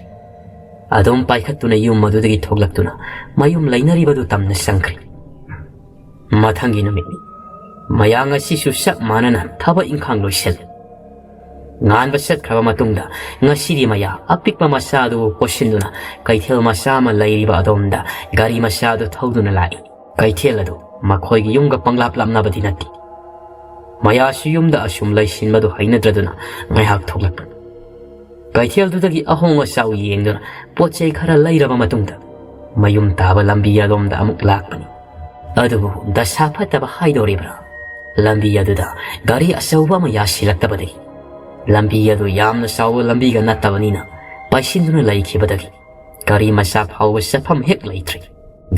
ꯑꯗꯨꯝ ꯄꯥꯏꯈꯠꯇꯨꯅ ꯌꯨꯝ ꯑꯗꯨꯗꯒꯤ ꯊꯣꯛꯂꯛꯇꯨꯅ ꯃꯌꯨꯝ ꯂꯩꯅꯔꯤꯕꯗꯨ ꯇꯝꯅ ꯆꯪꯈ꯭ꯔꯦ꯫ ꯃꯊꯪꯒꯤ ꯅꯨꯃꯤꯠꯅꯤ꯫ ꯃꯌꯥ ꯉꯁꯤꯁꯨ ꯆꯞ ꯃꯥꯟꯅꯅ ꯊꯕꯛ ꯏꯪꯈꯥꯡ ꯂꯣꯏꯁꯤꯜꯂꯦ꯫ ꯉꯥꯟꯕ ꯆꯠꯈ꯭ꯔꯕ ꯃꯇꯨꯡꯗ ꯉꯁꯤꯗꯤ ꯃꯌꯥ ꯑꯄꯤꯛꯄ ꯃꯆꯥꯗꯨ ꯀꯣꯏꯁꯤꯟꯗꯨꯅ ꯀꯩꯊꯦꯜ ꯃꯆꯥ ꯑꯃ ꯂꯩꯔꯤꯕ ꯑꯗꯣꯝꯗ ꯒꯥꯔꯤ ꯃꯆꯥꯗꯨ ꯊꯧꯗꯨꯅ ꯂꯥꯛꯏ꯫ ꯀꯩꯊꯦꯜ ꯑꯗꯨ ꯃꯈꯣꯏꯒꯤ ꯌꯨꯝꯒ ꯄꯪꯂꯥꯞ ꯂꯥꯞꯅꯕꯗꯤ ꯅꯠꯇꯦ꯫ ꯃꯌꯥꯁꯨ ꯌꯨꯝꯗ ꯑꯁꯨꯝ ꯂꯩꯁꯤꯟꯕꯗꯨ ꯍꯩꯅꯗ꯭ꯔꯗꯨꯅ ꯉꯥꯏꯍꯥꯛ ꯊꯣꯛꯂꯛꯄꯅꯤ꯫ ꯀꯩꯊꯦꯜꯗꯨꯗꯒꯤ ꯑꯍꯣꯡ ꯑꯆꯥꯎ ꯌꯦꯡꯗꯨꯅ ꯄꯣꯠ ꯆꯩ ꯈꯔ ꯂꯩꯔꯕ ꯃꯇꯨꯡꯗ ꯃꯌꯨꯝ ꯇꯥꯕ ꯂꯝꯕꯤ ꯑꯗꯣꯝꯗ ꯑꯃꯨꯛ ꯂꯥꯛꯄꯅꯤ꯫ ꯑꯗꯨꯕꯨ ꯗꯁꯥ ꯐꯠꯇꯕ ꯍꯥꯏꯗꯧꯔꯤꯕ꯭ꯔꯥ, ꯂꯝꯕꯤ ꯑꯗꯨꯗ ꯒꯥꯔꯤ ꯑꯆꯧꯕ ꯑꯃ ꯌꯥꯁꯤꯜꯂꯛꯇꯕꯗꯒꯤ, ꯂꯝꯕꯤ ꯑꯗꯨ ꯌꯥꯝꯅ ꯆꯥꯎꯕ ꯂꯝꯕꯤꯒ ꯅꯠꯇꯕꯅꯤꯅ ꯄꯥꯏꯁꯤꯟꯗꯨꯅ ꯂꯩꯈꯤꯕꯗꯒꯤ ꯒꯥꯔꯤ ꯃꯆꯥ ꯐꯥꯎꯕ ꯆꯠꯐꯝ ꯍꯦꯛ ꯂꯩꯇ꯭ꯔꯦ꯫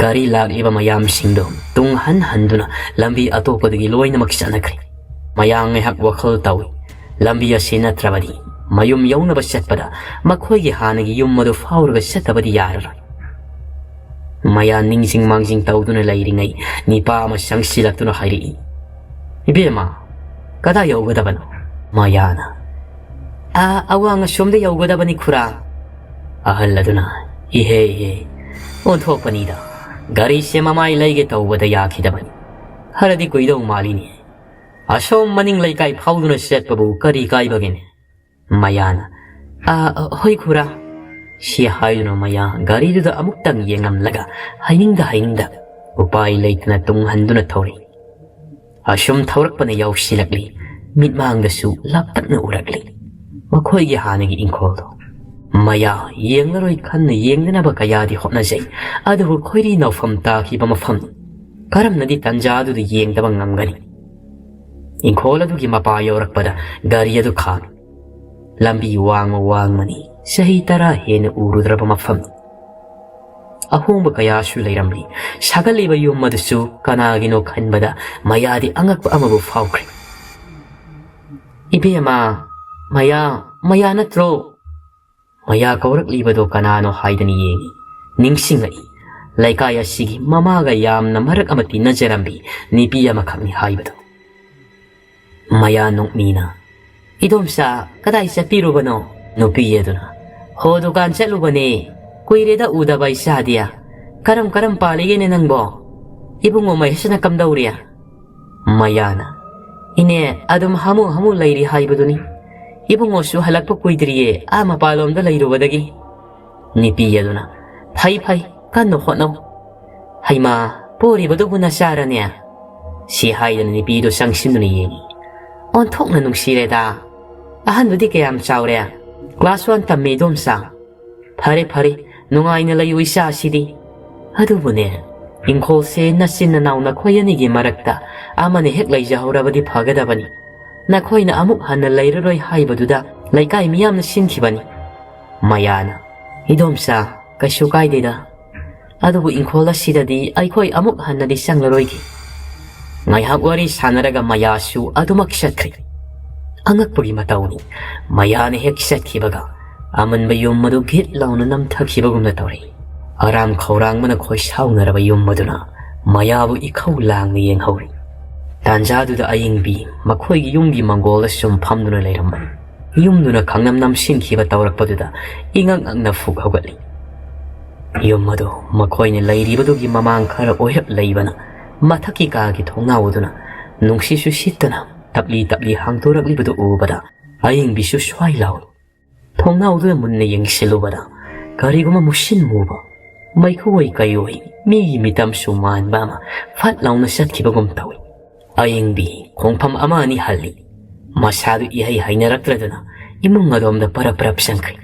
ꯒꯥꯔꯤ ꯂꯥꯛꯂꯤꯕ ꯃꯌꯥꯝꯁꯤꯡꯗꯨ ꯇꯨꯡ ꯍꯟ ꯍꯟꯗꯨꯅ ꯂꯝꯕꯤ ꯑꯇꯣꯞꯄꯗꯒꯤ ꯂꯣꯏꯅꯃꯛ ꯆꯠꯅꯈ꯭ꯔꯦ꯫ ꯃꯌꯥ ꯉꯥꯏꯍꯥꯛ ꯋꯥꯈꯜ ꯇꯧꯏ꯫ ꯂꯝꯕꯤ ꯑꯁꯤ ꯅꯠꯇ꯭ꯔꯕꯗꯤ ꯃꯌꯨꯝ ꯌꯧꯅꯕ ꯆꯠꯄꯗ ꯃꯈꯣꯏꯒꯤ ꯍꯥꯟꯅꯒꯤ ꯌꯨꯝ ꯑꯗꯨ ꯐꯥꯎꯔꯒ ꯆꯠꯇꯕꯗꯤ ꯌꯥꯔꯔꯣꯏ꯫ ꯃꯌꯥ ꯅꯤꯡꯁꯤꯡ ꯃꯥꯡꯖꯤꯡ ꯇꯧꯗꯨꯅ ꯂꯩꯔꯤꯉꯩ ꯅꯤꯄꯥ ꯑꯃ ꯆꯪꯁꯤꯜꯂꯛꯇꯨꯅ ꯍꯥꯏꯔꯛꯏ, "ꯏꯕꯦꯝꯃ, ꯀꯗꯥꯏ ꯌꯧꯒꯗꯕꯅꯣ?" ꯃꯌꯥꯅ, "ꯑꯥ, ꯑꯋꯥꯡ ꯑꯁꯣꯝꯗ ꯌꯧꯒꯗꯕꯅꯤ ꯈꯨꯔꯥ꯫" ꯑꯍꯜ ꯑꯗꯨꯅ, "ꯏꯍꯦ ꯏꯍꯦ, ꯑꯣꯟꯊꯣꯛꯄꯅꯤꯗ, ꯒꯥꯔꯤꯁꯦ ꯃꯃꯥꯏ ꯂꯩꯒꯦ ꯇꯧꯕꯗ ꯌꯥꯈꯤꯗꯕꯅꯤ꯫ ꯈꯔꯗꯤ ꯀꯨꯏꯗꯧ ꯃꯥꯜꯂꯤꯅꯦ꯫ ꯑꯁꯣꯝ ꯃꯅꯤꯡ ꯂꯩꯀꯥꯏ ꯐꯥꯎꯗꯨꯅ ꯆꯠꯄꯕꯨ ꯀꯔꯤ ꯀꯥꯏꯕꯒꯦꯅꯦ?" ꯃꯌꯥꯅ, "ꯑꯥ, ꯍꯣꯏ ꯈꯨꯔꯥ," ꯁꯤ ꯍꯥꯏꯗꯨꯅ ꯃꯌꯥ ꯒꯥꯔꯤꯗꯨꯗ ꯑꯃꯨꯛꯇꯪ ꯌꯦꯡꯂꯝꯂꯒ ꯍꯥꯏꯅꯤꯡꯗ ꯍꯥꯏꯅꯤꯡꯗ ꯎꯄꯥꯏ ꯂꯩꯇꯅ ꯇꯨꯡ ꯍꯟꯗꯨꯅ ꯊꯧꯔꯤ꯫ ꯑꯁꯨꯝ ꯊꯧꯔꯛꯄꯅ ꯌꯥꯎꯁꯤꯜꯂꯛꯂꯤ꯫ ꯃꯤꯠꯃꯥꯡꯗꯁꯨ ꯂꯥꯞꯇꯛꯅ ꯎꯔꯛꯂꯤ ꯃꯈꯣꯏꯒꯤ ꯍꯥꯟꯅꯒꯤ ꯏꯪꯈꯣꯜꯗꯣ꯫ ꯃꯌꯥ ꯌꯦꯡꯂꯔꯣꯏ ꯈꯟꯅ ꯌꯦꯡꯗꯅꯕ ꯀꯌꯥꯗꯤ ꯍꯣꯠꯅꯖꯩ, ꯑꯗꯨꯕꯨ ꯈꯣꯏꯔꯤ ꯅꯥꯎꯐꯝ ꯇꯥꯈꯤꯕ ꯃꯐꯝ ꯀꯔꯝꯅꯗꯤ ꯇꯟꯖꯥꯗꯨꯗ ꯌꯦꯡꯗꯕ ꯉꯝꯒꯅꯤ? ꯏꯪꯈꯣꯜ ꯑꯗꯨꯒꯤ ꯃꯄꯥ ꯌꯧꯔꯛꯄꯗ ꯒꯥꯔꯤ ꯑꯗꯨ ꯈꯥꯝꯃꯤ꯫ ꯂꯝꯕꯤ ꯋꯥꯡꯃ ꯋꯥꯡꯃꯅꯤ, ꯆꯍꯤ ꯇꯔꯥ ꯍꯦꯟꯅ ꯎꯔꯨꯗ꯭ꯔꯕ ꯃꯐꯝꯅꯤ꯫ ꯑꯍꯣꯡꯕ ꯀꯌꯥꯁꯨ ꯂꯩꯔꯝꯂꯤ꯫ ꯁꯥꯒꯠꯂꯤꯕ ꯌꯨꯝ ꯑꯗꯨꯁꯨ ꯀꯅꯥꯒꯤꯅꯣ ꯈꯟꯕꯗ ꯃꯌꯥꯗꯤ ꯑꯉꯛꯄ ꯑꯃꯕꯨ ꯐꯥꯎꯈ꯭ꯔꯦ꯫ "ꯏꯕꯦꯝꯃ, ꯃꯌꯥ, ꯃꯌꯥ ꯅꯠꯇ꯭ꯔꯣ?" ꯃꯌꯥ ꯀꯧꯔꯛꯂꯤꯕꯗꯣ ꯀꯅꯥꯅꯣ ꯍꯥꯏꯗꯅ ꯌꯦꯡꯉꯤ꯫ ꯅꯤꯡꯁꯤꯡꯂꯛꯏ, ꯂꯩꯀꯥꯏ ꯑꯁꯤꯒꯤ ꯃꯃꯥꯒ ꯌꯥꯝꯅ ꯃꯔꯛ ꯑꯃ ꯇꯤꯟꯅꯖꯔꯝꯕꯤ ꯅꯨꯄꯤ ꯑꯃꯈꯛꯅꯤ ꯍꯥꯏꯕꯗꯣ꯫ ꯃꯌꯥ ꯅꯣꯛꯃꯤꯅ, "ꯏꯗꯣꯝꯆꯥ, ꯀꯗꯥꯏ ꯆꯠꯄꯤꯔꯨꯕꯅꯣ?" ꯅꯨꯄꯤ ꯑꯗꯨꯅ, "ꯍꯣ, ꯗꯨꯀꯥꯟ ꯆꯠꯂꯨꯕꯅꯦ꯫ ꯀꯨꯏꯔꯦꯗ ꯎꯗꯕ ꯏꯆꯥꯗꯤ꯫ ꯀꯔꯝ ꯀꯔꯝ ꯄꯥꯜꯂꯤꯒꯦꯅꯦ ꯅꯪꯕꯣ? ꯏꯕꯨꯡꯉꯣ ꯃꯍꯦꯁꯅ ꯀꯝꯗꯧꯔꯤ?" ꯃꯌꯥꯅ, "ꯏꯅꯦ, ꯑꯗꯨꯝ ꯍꯥꯃꯨ ꯍꯥꯃꯨ ꯂꯩꯔꯤ ꯍꯥꯏꯕꯗꯨꯅꯤ꯫ ꯏꯕꯨꯡꯉꯣꯁꯨ ꯍꯜꯂꯛꯄ ꯀꯨꯏꯗ꯭ꯔꯤꯌꯦ, ꯑꯥ ꯃꯄꯥꯟꯂꯣꯝꯗ ꯂꯩꯔꯨꯕꯗꯒꯤ꯫" ꯅꯨꯄꯤ ꯑꯗꯨꯅ, "ꯐꯩ ꯐꯩ, ꯀꯟꯅ ꯍꯣꯠꯅꯧ꯫ ꯍꯩꯃꯥ, ꯄꯣꯔꯤꯕꯗꯨꯕꯨ ꯅꯆꯥꯔꯅꯦ?" ꯁꯤ ꯍꯥꯏꯗꯅ ꯅꯨꯄꯤꯗꯨ ꯆꯪꯁꯤꯟꯗꯨꯅ ꯌꯦꯡꯉꯤ꯫ "ꯑꯣꯟꯊꯣꯛꯅ ꯅꯨꯡꯁꯤꯔꯦꯗ꯫ ꯑꯍꯟꯗꯨꯗꯤ ꯀꯌꯥꯝ ꯆꯥꯎꯔꯦ?" "ꯀ꯭ꯂꯥꯁ ꯋꯥꯟ ꯇꯝꯃꯤ, ꯏꯗꯣꯝꯆꯥ꯫" "ꯐꯔꯦ ꯐꯔꯦ, ꯅꯨꯡꯉꯥꯏꯅ ꯂꯩꯌꯨ ꯏꯆꯥꯁꯤꯗꯤ꯫ ꯑꯗꯨꯕꯨꯅꯦ, ꯏꯪꯈꯣꯜꯁꯦ ꯅꯆꯤꯟ ꯅꯅꯥꯎ ꯅꯈꯣꯏ ꯑꯅꯤꯒꯤ ꯃꯔꯛꯇ ꯑꯃꯅ ꯍꯦꯛ ꯂꯩꯖꯍꯧꯔꯕꯗꯤ ꯐꯒꯗꯕꯅꯤ꯫ ꯅꯈꯣꯏꯅ ꯑꯃꯨꯛ ꯍꯟꯅ ꯂꯩꯔꯔꯣꯏ ꯍꯥꯏꯕꯗꯨꯗ ꯂꯩꯀꯥꯏ ꯃꯤꯌꯥꯝꯅ ꯁꯤꯟꯈꯤꯕꯅꯤ꯫" ꯃꯌꯥꯅ, "ꯏꯗꯣꯝꯆꯥ, ꯀꯩꯁꯨ ꯀꯥꯏꯗꯦꯗ꯫ ꯑꯗꯨꯕꯨ ꯏꯪꯈꯣꯜ ꯑꯁꯤꯗꯗꯤ ꯑꯩꯈꯣꯏ ꯑꯃꯨꯛ ꯍꯟꯅꯗꯤ ꯆꯪꯂꯔꯣꯏꯒꯦ꯫" ꯉꯥꯏꯍꯥꯛ ꯋꯥꯔꯤ ꯁꯥꯟꯅꯔꯒ ꯃꯌꯥꯁꯨ ꯑꯗꯨꯃꯛ ꯆꯠꯈ꯭ꯔꯦ꯫ ꯑꯉꯛꯄꯒꯤ ꯃꯇꯧꯅꯤ, ꯃꯌꯥꯅ ꯍꯦꯛ ꯆꯠꯈꯤꯕꯒ ꯑꯃꯟꯕ ꯌꯨꯝ ꯑꯗꯨ ꯒꯤꯠ ꯂꯥꯎꯅ ꯅꯝꯊꯈꯤꯕꯒꯨꯝꯅ ꯇꯧꯔꯤ꯫ ꯑꯔꯥꯝ ꯈꯧꯔꯥꯡꯕꯅ ꯈꯣꯏꯁꯥꯎꯅꯔꯕ ꯌꯨꯝ ꯑꯗꯨꯅ ꯃꯌꯥꯕꯨ ꯏꯈꯧ ꯂꯥꯡꯅ ꯌꯦꯡꯍꯧꯔꯤ꯫ ꯇꯥꯟꯖꯥꯗꯨꯗ ꯑꯌꯤꯡꯕꯤ ꯃꯈꯣꯏꯒꯤ ꯌꯨꯝꯒꯤ ꯃꯪꯒꯣꯜꯗ ꯁꯨꯝ ꯐꯝꯗꯨꯅ ꯂꯩꯔꯝꯕꯅꯤ꯫ ꯌꯨꯝꯗꯨꯅ ꯈꯪꯅꯝ ꯅꯝꯁꯤꯟꯈꯤꯕ ꯇꯧꯔꯛꯄꯗꯨꯗ ꯏꯉꯛ ꯉꯛꯅ ꯐꯨꯛ ꯍꯧꯒꯠꯂꯤ꯫ ꯌꯨꯝ ꯑꯗꯨ ꯃꯈꯣꯏꯅ ꯂꯩꯔꯤꯕꯗꯨꯒꯤ ꯃꯃꯥꯡ ꯈꯔ ꯑꯣꯏꯔꯞ ꯂꯩꯕꯅ ꯃꯊꯛꯀꯤ ꯀꯥꯒꯤ ꯊꯣꯡꯅꯥꯎ ꯑꯗꯨꯅ ꯅꯨꯡꯁꯤꯠꯁꯨ ꯁꯤꯠꯇꯅ ꯇꯞꯂꯤ ꯇꯞꯂꯤ ꯍꯥꯡꯗꯣꯔꯛꯂꯤꯕꯗꯨ ꯎꯕꯗ ꯑꯌꯤꯡꯕꯤꯁꯨ ꯁ꯭ꯋꯥꯏ ꯂꯥꯎꯏ꯫ ꯊꯣꯡꯅꯥꯎꯗꯨꯗ ꯃꯨꯟꯅ ꯌꯦꯡꯁꯤꯜꯂꯨꯕꯗ ꯀꯔꯤꯒꯨꯝꯕ ꯃꯨꯁꯤꯟ ꯃꯨꯕ, ꯃꯩꯈꯨ ꯑꯣꯏ ꯀꯩ ꯑꯣꯏ, ꯃꯤꯒꯤ ꯃꯤꯇꯝꯁꯨ ꯃꯥꯟꯕ ꯑꯃ ꯐꯠ ꯂꯥꯎꯅ ꯆꯠꯈꯤꯕꯒꯨꯝ ꯇꯧꯏ꯫ ꯑꯌꯤꯡꯕꯤ ꯈꯣꯡꯐꯝ ꯑꯃ ꯑꯅꯤ ꯍꯜꯂꯤ꯫ ꯃꯁꯥꯗꯨ ꯏꯍꯩ ꯍꯩꯅꯔꯛꯇ꯭ꯔꯗꯨꯅ ꯏꯃꯨꯡ ꯑꯗꯣꯝꯗ ꯄꯔꯞ ꯄꯔꯞ ꯆꯪꯈ꯭ꯔꯦ꯫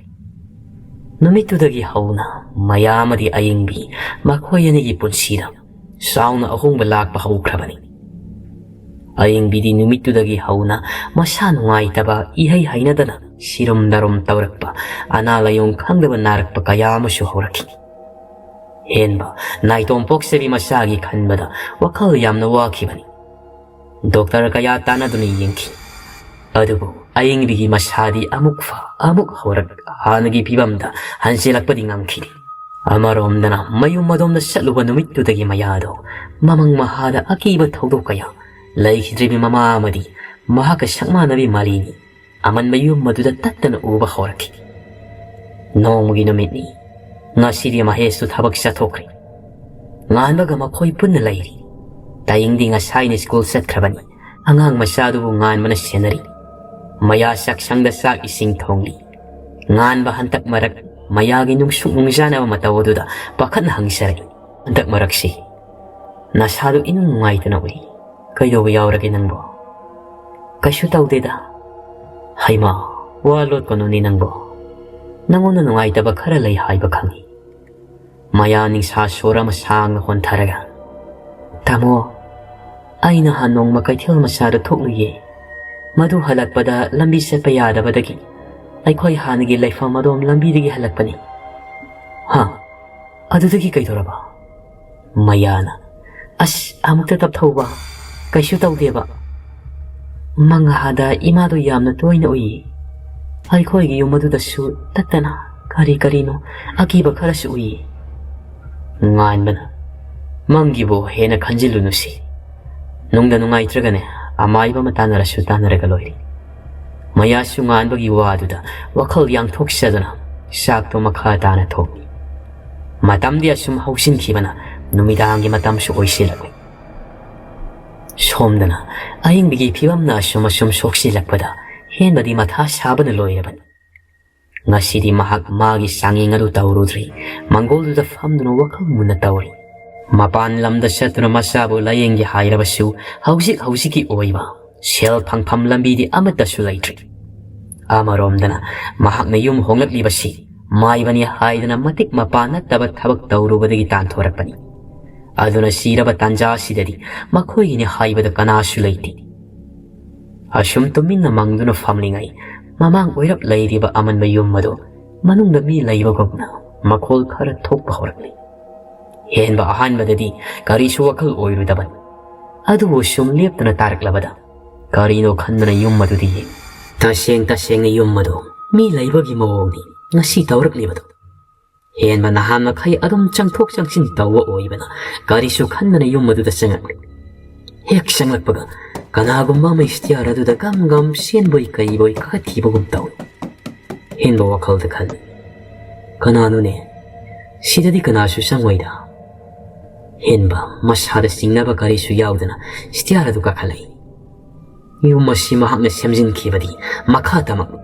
ꯅꯨꯃꯤꯠꯇꯨꯗꯒꯤ ꯍꯧꯅ ꯃꯌꯥ ꯑꯃꯗꯤ ꯑꯌꯤꯡꯕꯤ ꯃꯈꯣꯏ ꯑꯅꯤꯒꯤ ꯄꯨꯟꯁꯤꯗ ꯆꯥꯎꯅ ꯑꯍꯣꯡꯕ ꯂꯥꯛꯄ ꯍꯧꯈ꯭ꯔꯕꯅꯤ꯫ ꯑꯌꯤꯡꯕꯤꯗꯤ ꯅꯨꯃꯤꯠꯇꯨꯗꯒꯤ ꯍꯧꯅ ꯃꯁꯥ ꯅꯨꯡꯉꯥꯏꯇꯕ, ꯏꯍꯩ ꯍꯩꯅꯗꯅ ꯁꯤꯔꯨꯝ ꯅꯥꯔꯨꯝ ꯇꯧꯔꯛꯄ, ꯑꯅꯥ ꯂꯥꯏꯌꯣꯡ ꯈꯪꯗꯕ ꯅꯥꯔꯛꯄ ꯀꯌꯥ ꯑꯃꯁꯨ ꯍꯧꯔꯛꯈꯤ꯫ ꯍꯦꯟꯕ ꯅꯥꯏꯇꯣꯝ ꯄꯣꯛꯆꯕꯤ ꯃꯆꯥꯒꯤ ꯈꯟꯕꯗ ꯋꯥꯈꯜ ꯌꯥꯝꯅ ꯋꯥꯈꯤꯕꯅꯤ꯫ ꯗꯣꯛꯇꯔ ꯀꯌꯥ ꯇꯥꯟꯅꯗꯨꯅ ꯌꯦꯡꯈꯤ꯫ ꯑꯗꯨꯕꯨ ꯑꯏꯪꯕꯤꯒꯤ ꯃꯁꯥꯗꯤ ꯑꯃꯨꯛ ꯐ ꯑꯃꯨꯛ ꯍꯧꯔꯛ ꯍꯥꯟꯅꯒꯤ ꯐꯤꯕꯝꯗ ꯍꯟꯖꯤꯜꯂꯛꯄꯗꯤ ꯉꯝꯈꯤꯗꯦ꯫ ꯑꯃꯔꯣꯝꯗꯅ ꯃꯌꯨꯝ ꯑꯗꯣꯝꯗ ꯆꯠꯂꯨꯕ ꯅꯨꯃꯤꯠꯇꯨꯗꯒꯤ ꯃꯌꯥꯗꯣ ꯃꯃꯪ ꯃꯍꯥꯗ ꯑꯀꯤꯕ ꯊꯧꯗꯣꯛ ꯀꯌꯥ ꯂꯩꯈꯤꯗ꯭ꯔꯤꯕꯤ ꯃꯃꯥ ꯑꯃꯗꯤ ꯃꯍꯥꯛꯀ ꯁꯛꯃꯥꯟꯅꯕꯤ ꯃꯥꯂꯤꯅꯤ ꯑꯃꯟꯕ ꯌꯨꯝ ꯑꯗꯨꯗ ꯇꯠꯇꯅ ꯎꯕ ꯍꯧꯔꯛꯈꯤ꯫ ꯅꯣꯡꯃꯒꯤ ꯅꯨꯃꯤꯠꯅꯤ꯫ ꯉꯁꯤꯗꯤ ꯃꯍꯦꯁꯇꯨ ꯊꯕꯛ ꯆꯠꯊꯣꯛꯈ꯭ꯔꯦ꯫ ꯉꯥꯟꯕꯒ ꯃꯈꯣꯏ ꯄꯨꯟꯅ ꯂꯩꯔꯤ꯫ ꯇꯥꯌꯤꯡꯗꯤ ꯉꯁꯥꯏꯅ ꯁ꯭ꯀꯨꯜ ꯆꯠꯈ꯭ꯔꯕꯅꯤ꯫ ꯑꯉꯥꯡ ꯃꯆꯥꯗꯨꯕꯨ ꯉꯥꯟꯕꯅ ꯁꯦꯟꯅꯔꯤ꯫ ꯃꯌꯥ ꯆꯥꯛꯁꯪꯗ ꯆꯥꯛ ꯏꯁꯤꯡ ꯊꯣꯡꯂꯤ꯫ ꯉꯥꯟꯕ ꯍꯟꯇꯛ ꯃꯔꯛ ꯃꯌꯥꯒꯤ ꯅꯨꯡꯁꯨꯛ ꯅꯨꯡꯖꯥꯅꯕ ꯃꯇꯧ ꯑꯗꯨꯗ ꯄꯥꯈꯠꯅ ꯍꯪꯖꯔꯛꯏ꯫ "ꯍꯟꯗꯛ ꯃꯔꯛꯁꯤ ꯅꯁꯥꯗꯨ ꯏꯅꯨꯡ ꯅꯨꯡꯉꯥꯏꯇꯅ ꯎꯏ꯫ ꯀꯩꯗꯧꯕ ꯌꯥꯎꯔꯒꯦ ꯅꯪꯕꯣ?" "ꯀꯩꯁꯨ ꯇꯧꯗꯦꯗ꯫" "ꯍꯩꯃꯥ, ꯋꯥ ꯂꯣꯠꯀꯅꯨꯅꯦ ꯅꯪꯕꯣ꯫ ꯅꯪꯉꯣꯟꯗ ꯅꯨꯡꯉꯥꯏꯇꯕ ꯈꯔ ꯂꯩ ꯍꯥꯏꯕ ꯈꯪꯏ꯫" ꯃꯌꯥ ꯅꯤꯡꯁꯥ ꯁꯣꯔ ꯑꯃ ꯁꯥꯡꯅ ꯍꯣꯟꯊꯔꯒ, "ꯇꯥꯃꯣ, ꯑꯩ ꯅꯍꯥꯟ ꯅꯣꯡꯃ ꯀꯩꯊꯦꯜ ꯃꯆꯥꯗ ꯊꯣꯛꯂꯨꯏꯌꯦ꯫ ꯃꯗꯨ ꯍꯜꯂꯛꯄꯗ ꯂꯝꯕꯤ ꯆꯠꯄ ꯌꯥꯗꯕꯗꯒꯤ ꯑꯩꯈꯣꯏ ꯍꯥꯟꯅꯒꯤ ꯂꯩꯐꯝ ꯑꯗꯣꯝ ꯂꯝꯕꯤꯗꯒꯤ ꯍꯜꯂꯛꯄꯅꯤ꯫" "ꯍꯥ? ꯑꯗꯨꯗꯒꯤ ꯀꯩꯗꯧꯔꯕ?" ꯃꯌꯥꯅ, "ꯑꯁ, ꯑꯃꯨꯛꯇ ꯇꯞꯊꯧꯕ꯫ ꯀꯩꯁꯨ ꯇꯧꯗꯦꯕ꯫ ꯃꯉꯥꯗ ꯏꯃꯥꯗꯣ ꯌꯥꯝꯅ ꯇꯣꯏꯅ ꯎꯏꯌꯦ꯫ ꯑꯩꯈꯣꯏꯒꯤ ꯌꯨꯝ ꯑꯗꯨꯗꯁꯨ ꯇꯠꯇꯅ ꯀꯔꯤ ꯀꯔꯤꯅꯣ ꯑꯀꯤꯕ ꯈꯔꯁꯨ ꯎꯏꯌꯦ꯫" ꯉꯥꯟꯕꯅ, "ꯃꯪꯒꯤꯕꯨ ꯍꯦꯟꯅ ꯈꯟꯖꯤꯜꯂꯨꯅꯨꯁꯤ꯫ ꯅꯨꯡꯗ ꯅꯨꯡꯉꯥꯏꯇ꯭ꯔꯒꯅꯦ, ꯑꯃꯥꯏꯕ ꯑꯃ ꯇꯥꯟꯅꯔꯁꯨ ꯇꯥꯟꯅꯔꯒ ꯂꯣꯏꯔꯦ꯫" ꯃꯌꯥꯁꯨ ꯉꯥꯟꯕꯒꯤ ꯋꯥꯗꯨꯗ ꯋꯥꯈꯜ ꯌꯥꯡꯊꯣꯛꯆꯗꯨꯅ ꯆꯥꯛꯇꯣ ꯃꯈꯥ ꯇꯥꯅ ꯊꯣꯡꯏ꯫ ꯃꯇꯝꯗꯤ ꯑꯁꯨꯝ ꯍꯧꯁꯤꯟꯈꯤꯕꯅ ꯅꯨꯃꯤꯗꯥꯡꯒꯤ ꯃꯇꯝꯁꯨ ꯑꯣꯏꯁꯤꯜꯂꯛꯂꯤ꯫ ꯁꯣꯝꯗꯅ ꯑꯏꯪꯕꯒꯤ ꯐꯤꯕꯝꯅ ꯑꯁꯨꯝ ꯑꯁꯨꯝ ꯁꯣꯛꯆꯤꯜꯂꯛꯄꯗ ꯍꯦꯟꯕꯗꯤ ꯃꯊꯥ ꯁꯥꯕꯅ ꯂꯣꯏꯔꯕꯅꯤ꯫ ꯉꯁꯤꯗꯤ ꯃꯍꯥꯛ ꯃꯥꯒꯤ ꯆꯥꯡꯌꯦꯡ ꯑꯗꯨ ꯇꯧꯔꯨꯗ꯭ꯔꯤ꯫ ꯃꯪꯒꯣꯜꯗꯨꯗ ꯐꯝꯗꯨꯅ ꯋꯥꯈꯜ ꯃꯨꯟꯅ ꯇꯧꯔꯤ꯫ ꯃꯄꯥꯟ ꯂꯝꯗ ꯆꯠꯇꯨꯅ ꯃꯆꯥꯕꯨ ꯂꯥꯌꯦꯡꯒꯦ ꯍꯥꯏꯔꯕꯁꯨ ꯍꯧꯖꯤꯛ ꯍꯧꯖꯤꯛꯀꯤ ꯑꯣꯏꯕ ꯁꯦꯜ ꯐꯪꯐꯝ ꯂꯝꯕꯤꯗꯤ ꯑꯃꯠꯇꯁꯨ ꯂꯩꯇ꯭ꯔꯤ꯫ ꯑꯃꯔꯣꯝꯗꯅ ꯃꯍꯥꯛꯅ ꯌꯨꯝ ꯍꯣꯡꯂꯛꯂꯤꯕꯁꯤ ꯃꯥꯏꯕꯅꯤ ꯍꯥꯏꯗꯅ ꯃꯇꯤꯛ ꯃꯄꯥ ꯅꯠꯇꯕ ꯊꯕꯛ ꯇꯧꯔꯨꯕꯗꯒꯤ ꯇꯥꯟꯊꯣꯔꯛꯄꯅꯤ꯫ ꯑꯗꯨꯅ ꯁꯤꯔꯕ ꯇꯥꯟꯖꯥ ꯑꯁꯤꯗꯗꯤ ꯃꯈꯣꯏꯒꯤꯅꯤ ꯍꯥꯏꯕꯗ ꯀꯅꯥꯁꯨ ꯂꯩꯇꯦ꯫ ꯑꯁꯨꯝ ꯇꯨꯃꯤꯟꯅ ꯃꯪꯗꯨꯅ ꯐꯝꯂꯤꯉꯩ ꯃꯃꯥꯡ ꯑꯣꯏꯔꯞ ꯂꯩꯔꯤꯕ ꯑꯃꯟꯕ ꯌꯨꯝ ꯑꯗꯨ ꯃꯅꯨꯡꯗ ꯃꯤ ꯂꯩꯕꯒꯨꯝꯅ ꯃꯈꯣꯜ ꯈꯔ ꯊꯣꯛꯄ ꯍꯧꯔꯛꯂꯤ꯫ ꯍꯦꯟꯕ ꯑꯍꯥꯟꯕꯗꯗꯤ ꯀꯔꯤꯁꯨ ꯋꯥꯈꯜ ꯑꯣꯏꯔꯨꯗꯕꯅꯤ꯫ ꯑꯗꯨꯕꯨ ꯁꯨꯝ ꯂꯦꯞꯇꯅ ꯇꯥꯔꯛꯂꯕꯗ ꯀꯔꯤꯅꯣ ꯈꯟꯗꯅ ꯌꯨꯝ ꯑꯗꯨꯗ ꯌꯦꯡꯉꯤ꯫ ꯇꯁꯦꯡ ꯇꯁꯦꯡꯅ ꯌꯨꯝ ꯑꯗꯨ ꯃꯤ ꯂꯩꯕꯒꯤ ꯃꯑꯣꯡꯅꯤ ꯉꯁꯤ ꯇꯧꯔꯛꯂꯤꯕꯗꯨ꯫ ꯍꯦꯟꯕ ꯅꯍꯥꯟ ꯃꯈꯩ ꯑꯗꯨꯝ ꯆꯪꯊꯣꯛ ꯆꯪꯁꯤꯟ ꯇꯧꯕ ꯑꯣꯏꯕꯅ ꯀꯔꯤꯁꯨ ꯈꯟꯗꯅ ꯌꯨꯝ ꯑꯗꯨꯗ ꯆꯪꯂꯛꯂꯤ꯫ ꯍꯦꯛ ꯆꯪꯂꯛꯄꯒ ꯀꯅꯥꯒꯨꯝꯕ ꯑꯃ ꯁ꯭ꯇꯤꯌꯥꯔ ꯑꯗꯨꯗ ꯒꯝ ꯒꯝ ꯆꯦꯟꯕꯣꯏ ꯀꯩꯕꯣꯏ ꯀꯥꯈꯠꯈꯤꯕꯒꯨꯝ ꯇꯧꯏ꯫ ꯍꯦꯟꯕ ꯋꯥꯈꯜꯗ ꯈꯜꯂꯤ, "ꯀꯅꯥꯅꯣꯅꯦ? ꯁꯤꯗꯗꯤ ꯀꯅꯥꯁꯨ ꯆꯪꯉꯣꯏꯗ"꯫ ꯍꯦꯟꯕ ꯃꯁꯥꯗ ꯆꯤꯡꯅꯕ ꯀꯔꯤꯁꯨ ꯌꯥꯎꯗꯅ ꯁ꯭ꯇꯤꯌꯥꯔ ꯑꯗꯨ ꯀꯥꯈꯠꯂꯛꯏ꯫ ꯌꯨꯝ ꯑꯁꯤ ꯃꯍꯥꯛꯅ ꯁꯦꯝꯖꯤꯟꯈꯤꯕꯗꯤ ꯃꯈꯥ ꯇꯝꯃꯛꯂꯤ꯫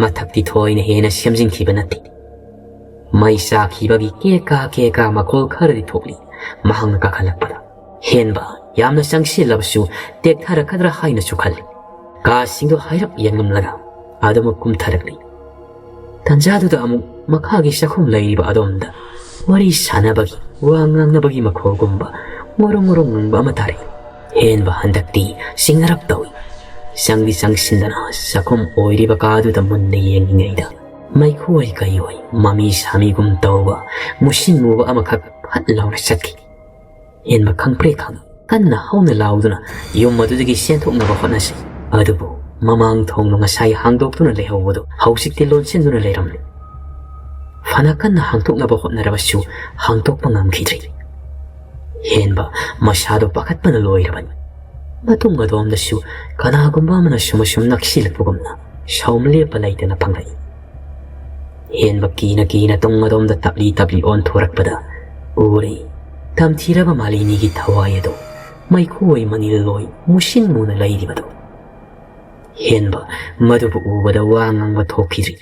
ꯃꯊꯛꯇꯤ ꯊꯣꯏꯅ ꯍꯦꯟꯅ ꯁꯦꯝꯖꯤꯟꯈꯤꯕ ꯅꯠꯇꯦ꯫ ꯃꯩ ꯆꯥꯈꯤꯕꯒꯤ ꯀꯦꯀꯥ ꯀꯦꯀꯥ ꯃꯈꯣꯜ ꯈꯔꯗꯤ ꯊꯣꯛꯂꯤ꯫ ꯃꯍꯥꯛꯅ ꯀꯥꯈꯠꯂꯛꯄꯗ ꯍꯦꯟꯕ ꯌꯥꯝꯅ ꯆꯪꯁꯤꯜꯂꯕꯁꯨ ꯇꯦꯛꯊꯔꯛꯀꯗ꯭ꯔꯥ ꯍꯥꯏꯅꯁꯨ ꯈꯜꯂꯤ꯫ ꯀꯥꯁꯤꯡꯗꯨ ꯍꯥꯏꯔꯞ ꯌꯦꯡꯂꯝꯂꯒ ꯑꯗꯨꯃꯛ ꯀꯨꯝꯊꯔꯛꯂꯤ꯫ ꯇꯟꯖꯥꯗꯨꯗ ꯑꯃꯨꯛ ꯃꯈꯥꯒꯤ ꯆꯥꯛꯈꯨꯝ ꯂꯩꯔꯤꯕ ꯑꯗꯣꯝꯗ ꯋꯥꯔꯤ ꯁꯥꯟꯅꯕꯒꯤ, ꯋꯥ ꯉꯥꯡꯅꯕꯒꯤ ꯃꯈꯣꯜꯒꯨꯝꯕ ꯉꯣꯔꯣꯡ ꯉꯣꯔꯣꯡ ꯉꯪꯕ ꯑꯃ ꯇꯥꯔꯛꯏ꯫ ꯍꯦꯟꯕ ꯍꯟꯗꯛꯇꯤ ꯆꯤꯡꯅꯔꯞ ꯇꯧꯏ꯫ ꯆꯪꯗꯤ ꯆꯪꯁꯤꯟꯗꯅ ꯆꯥꯛꯈꯨꯝ ꯑꯣꯏꯔꯤꯕ ꯀꯥꯗꯨꯗ ꯃꯨꯟꯅ ꯌꯦꯡꯂꯤꯉꯩꯗ ꯃꯩꯈꯨ ꯑꯣꯏ ꯀꯩ ꯑꯣꯏ ꯃꯃꯤ ꯁꯥꯃꯤꯒꯨꯝ ꯇꯧꯕ ꯃꯨꯁꯤꯟ ꯃꯨꯕ ꯑꯃꯈꯛ ꯐꯠ ꯂꯥꯎꯅ ꯆꯠꯈꯤ꯫ ꯍꯦꯟꯕ ꯈꯪꯄ꯭ꯔꯦꯛ ꯈꯪꯏ꯫ ꯀꯟꯅ ꯍꯧꯅ ꯂꯥꯎꯗꯨꯅ ꯌꯨꯝ ꯑꯗꯨꯗꯒꯤ ꯆꯦꯟꯊꯣꯛꯅꯕ ꯍꯣꯠꯅꯁꯤ꯫ ꯑꯗꯨꯕꯨ ꯃꯃꯥꯡ ꯊꯣꯡꯗꯣ ꯉꯁꯥꯏ ꯍꯥꯡꯗꯣꯛꯇꯨꯅ ꯂꯩꯍꯧꯕꯗꯨ ꯍꯧꯖꯤꯛꯇꯤ ꯂꯣꯟꯁꯤꯟꯗꯨꯅ ꯂꯩꯔꯝꯂꯦ꯫ ꯐꯅ ꯀꯟꯅ ꯍꯥꯡꯗꯣꯛꯅꯕ ꯍꯣꯠꯅꯔꯕꯁꯨ ꯍꯥꯡꯗꯣꯛꯄ ꯉꯝꯈꯤꯗ꯭ꯔꯦ꯫ ꯍꯦꯟꯕ ꯃꯁꯥꯗꯣ ꯄꯥꯈꯠꯄꯅ ꯂꯣꯏꯔꯕꯅꯤ꯫ ꯃꯇꯨꯡ ꯑꯗꯣꯝꯗꯁꯨ ꯀꯅꯥꯒꯨꯝꯕ ꯑꯃꯅ ꯁꯨꯝ ꯑꯁꯨꯝ ꯅꯛꯁꯤꯜꯂꯛꯄꯒꯨꯝꯅ ꯁꯥꯎꯝ ꯂꯦꯞꯄ ꯂꯩꯇꯅ ꯐꯪꯂꯛꯏ꯫ ꯍꯦꯟꯕ ꯀꯤꯅ ꯀꯤꯅ ꯇꯨꯡ ꯑꯗꯣꯝꯗ ꯇꯞꯂꯤ ꯇꯞꯂꯤ ꯑꯣꯟꯊꯣꯔꯛꯄꯗ ꯎꯔꯦ, ꯇꯝꯊꯤꯔꯕ ꯃꯥꯂꯤꯅꯤꯒꯤ ꯊꯋꯥꯏ ꯑꯗꯨ ꯃꯩꯈꯨ ꯑꯣꯏ ꯃꯅꯤꯜ ꯑꯣꯏ ꯃꯨꯁꯤꯟ ꯃꯨꯅ ꯂꯩꯔꯤꯕꯗꯨ꯫ ꯍꯦꯟꯕ ꯃꯗꯨꯕꯨ ꯎꯕꯗ ꯋꯥ ꯉꯥꯡꯕ ꯊꯣꯛꯈꯤꯗ꯭ꯔꯤ꯫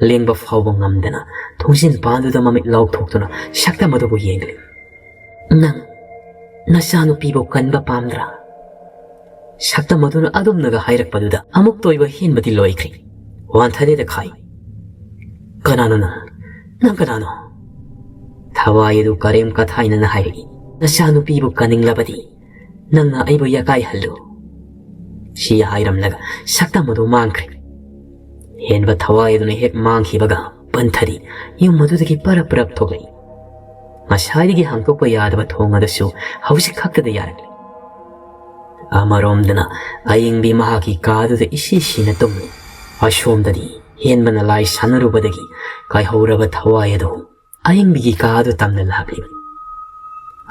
ꯂꯦꯡꯕ ꯐꯥꯎꯕ ꯉꯝꯗꯅ ꯊꯣꯡꯖꯤꯟ ꯄꯥꯟꯗꯨꯗ ꯃꯃꯤꯠ ꯂꯥꯎꯊꯣꯛꯇꯨꯅ ꯁꯛꯇꯝ ꯑꯗꯨꯕꯨ ꯌꯦꯡꯂꯤ꯫ "ꯅꯪ ꯅꯆꯥꯅꯨꯄꯤꯕꯨ ꯀꯟꯕ ꯄꯥꯝꯗ꯭ꯔꯥ?" ꯁꯛꯇꯝ ꯑꯗꯨꯅ ꯑꯗꯨꯝꯅꯒ ꯍꯥꯏꯔꯛꯄꯗꯨꯗ ꯑꯃꯨꯛꯇ ꯑꯣꯏꯕ ꯍꯦꯟꯕꯗꯤ ꯂꯣꯏꯈ꯭ꯔꯦ꯫ ꯋꯥꯟꯊꯗꯦꯗ ꯈꯥꯏ꯫ "ꯀꯅꯥꯅꯣ ꯅꯪ? ꯅꯪ ꯀꯅꯥꯅꯣ?" ꯊꯋꯥꯏ ꯑꯗꯨ ꯀꯔꯦꯝ ꯀꯊꯥꯏꯅꯅ ꯍꯥꯏꯔꯛꯏ꯫ "ꯅꯆꯥꯅꯨꯄꯤꯕꯨ ꯀꯟꯅꯤꯡꯂꯕꯗꯤ ꯅꯪꯅ ꯑꯩꯕꯨ ꯌꯥꯀꯥꯏꯍꯜꯂꯨ"꯫ ꯁꯤ ꯍꯥꯏꯔꯝꯂꯒ ꯁꯛꯇꯝ ꯑꯗꯨ ꯃꯥꯡꯈ꯭ꯔꯦ꯫ ꯍꯦꯟꯕ ꯊꯋꯥꯏ ꯑꯗꯨꯅ ꯍꯦꯛ ꯃꯥꯡꯈꯤꯕꯒ ꯄꯟꯊꯔꯤ ꯌꯨꯝ ꯑꯗꯨꯗꯒꯤ ꯄꯔꯞ ꯄꯔꯞ ꯊꯣꯛꯂꯛꯏ꯫ ꯉꯁꯥꯏꯗꯒꯤ ꯍꯥꯡꯗꯣꯛꯄ ꯌꯥꯗꯕ ꯊꯣꯡ ꯑꯗꯨꯁꯨ ꯍꯧꯖꯤꯛ ꯈꯛꯇꯗ ꯌꯥꯔꯛꯂꯤ꯫ ꯑꯃꯔꯣꯝꯗꯅ ꯑꯌꯤꯡꯕꯤ ꯃꯍꯥꯛꯀꯤ ꯀꯥꯗꯨꯗ ꯏꯁꯤ ꯁꯤꯅ ꯇꯨꯝꯂꯤ꯫ ꯑꯁꯣꯝꯗꯗꯤ ꯍꯦꯟꯕꯅ ꯂꯥꯏ ꯁꯥꯟꯅꯔꯨꯕꯗꯒꯤ ꯀꯥꯏꯍꯧꯔꯕ ꯊꯋꯥꯏ ꯑꯗꯨ ꯑꯌꯤꯡꯕꯤꯒꯤ ꯀꯥꯗꯨ ꯇꯝꯅ ꯂꯥꯛꯂꯤꯕꯅꯤ꯫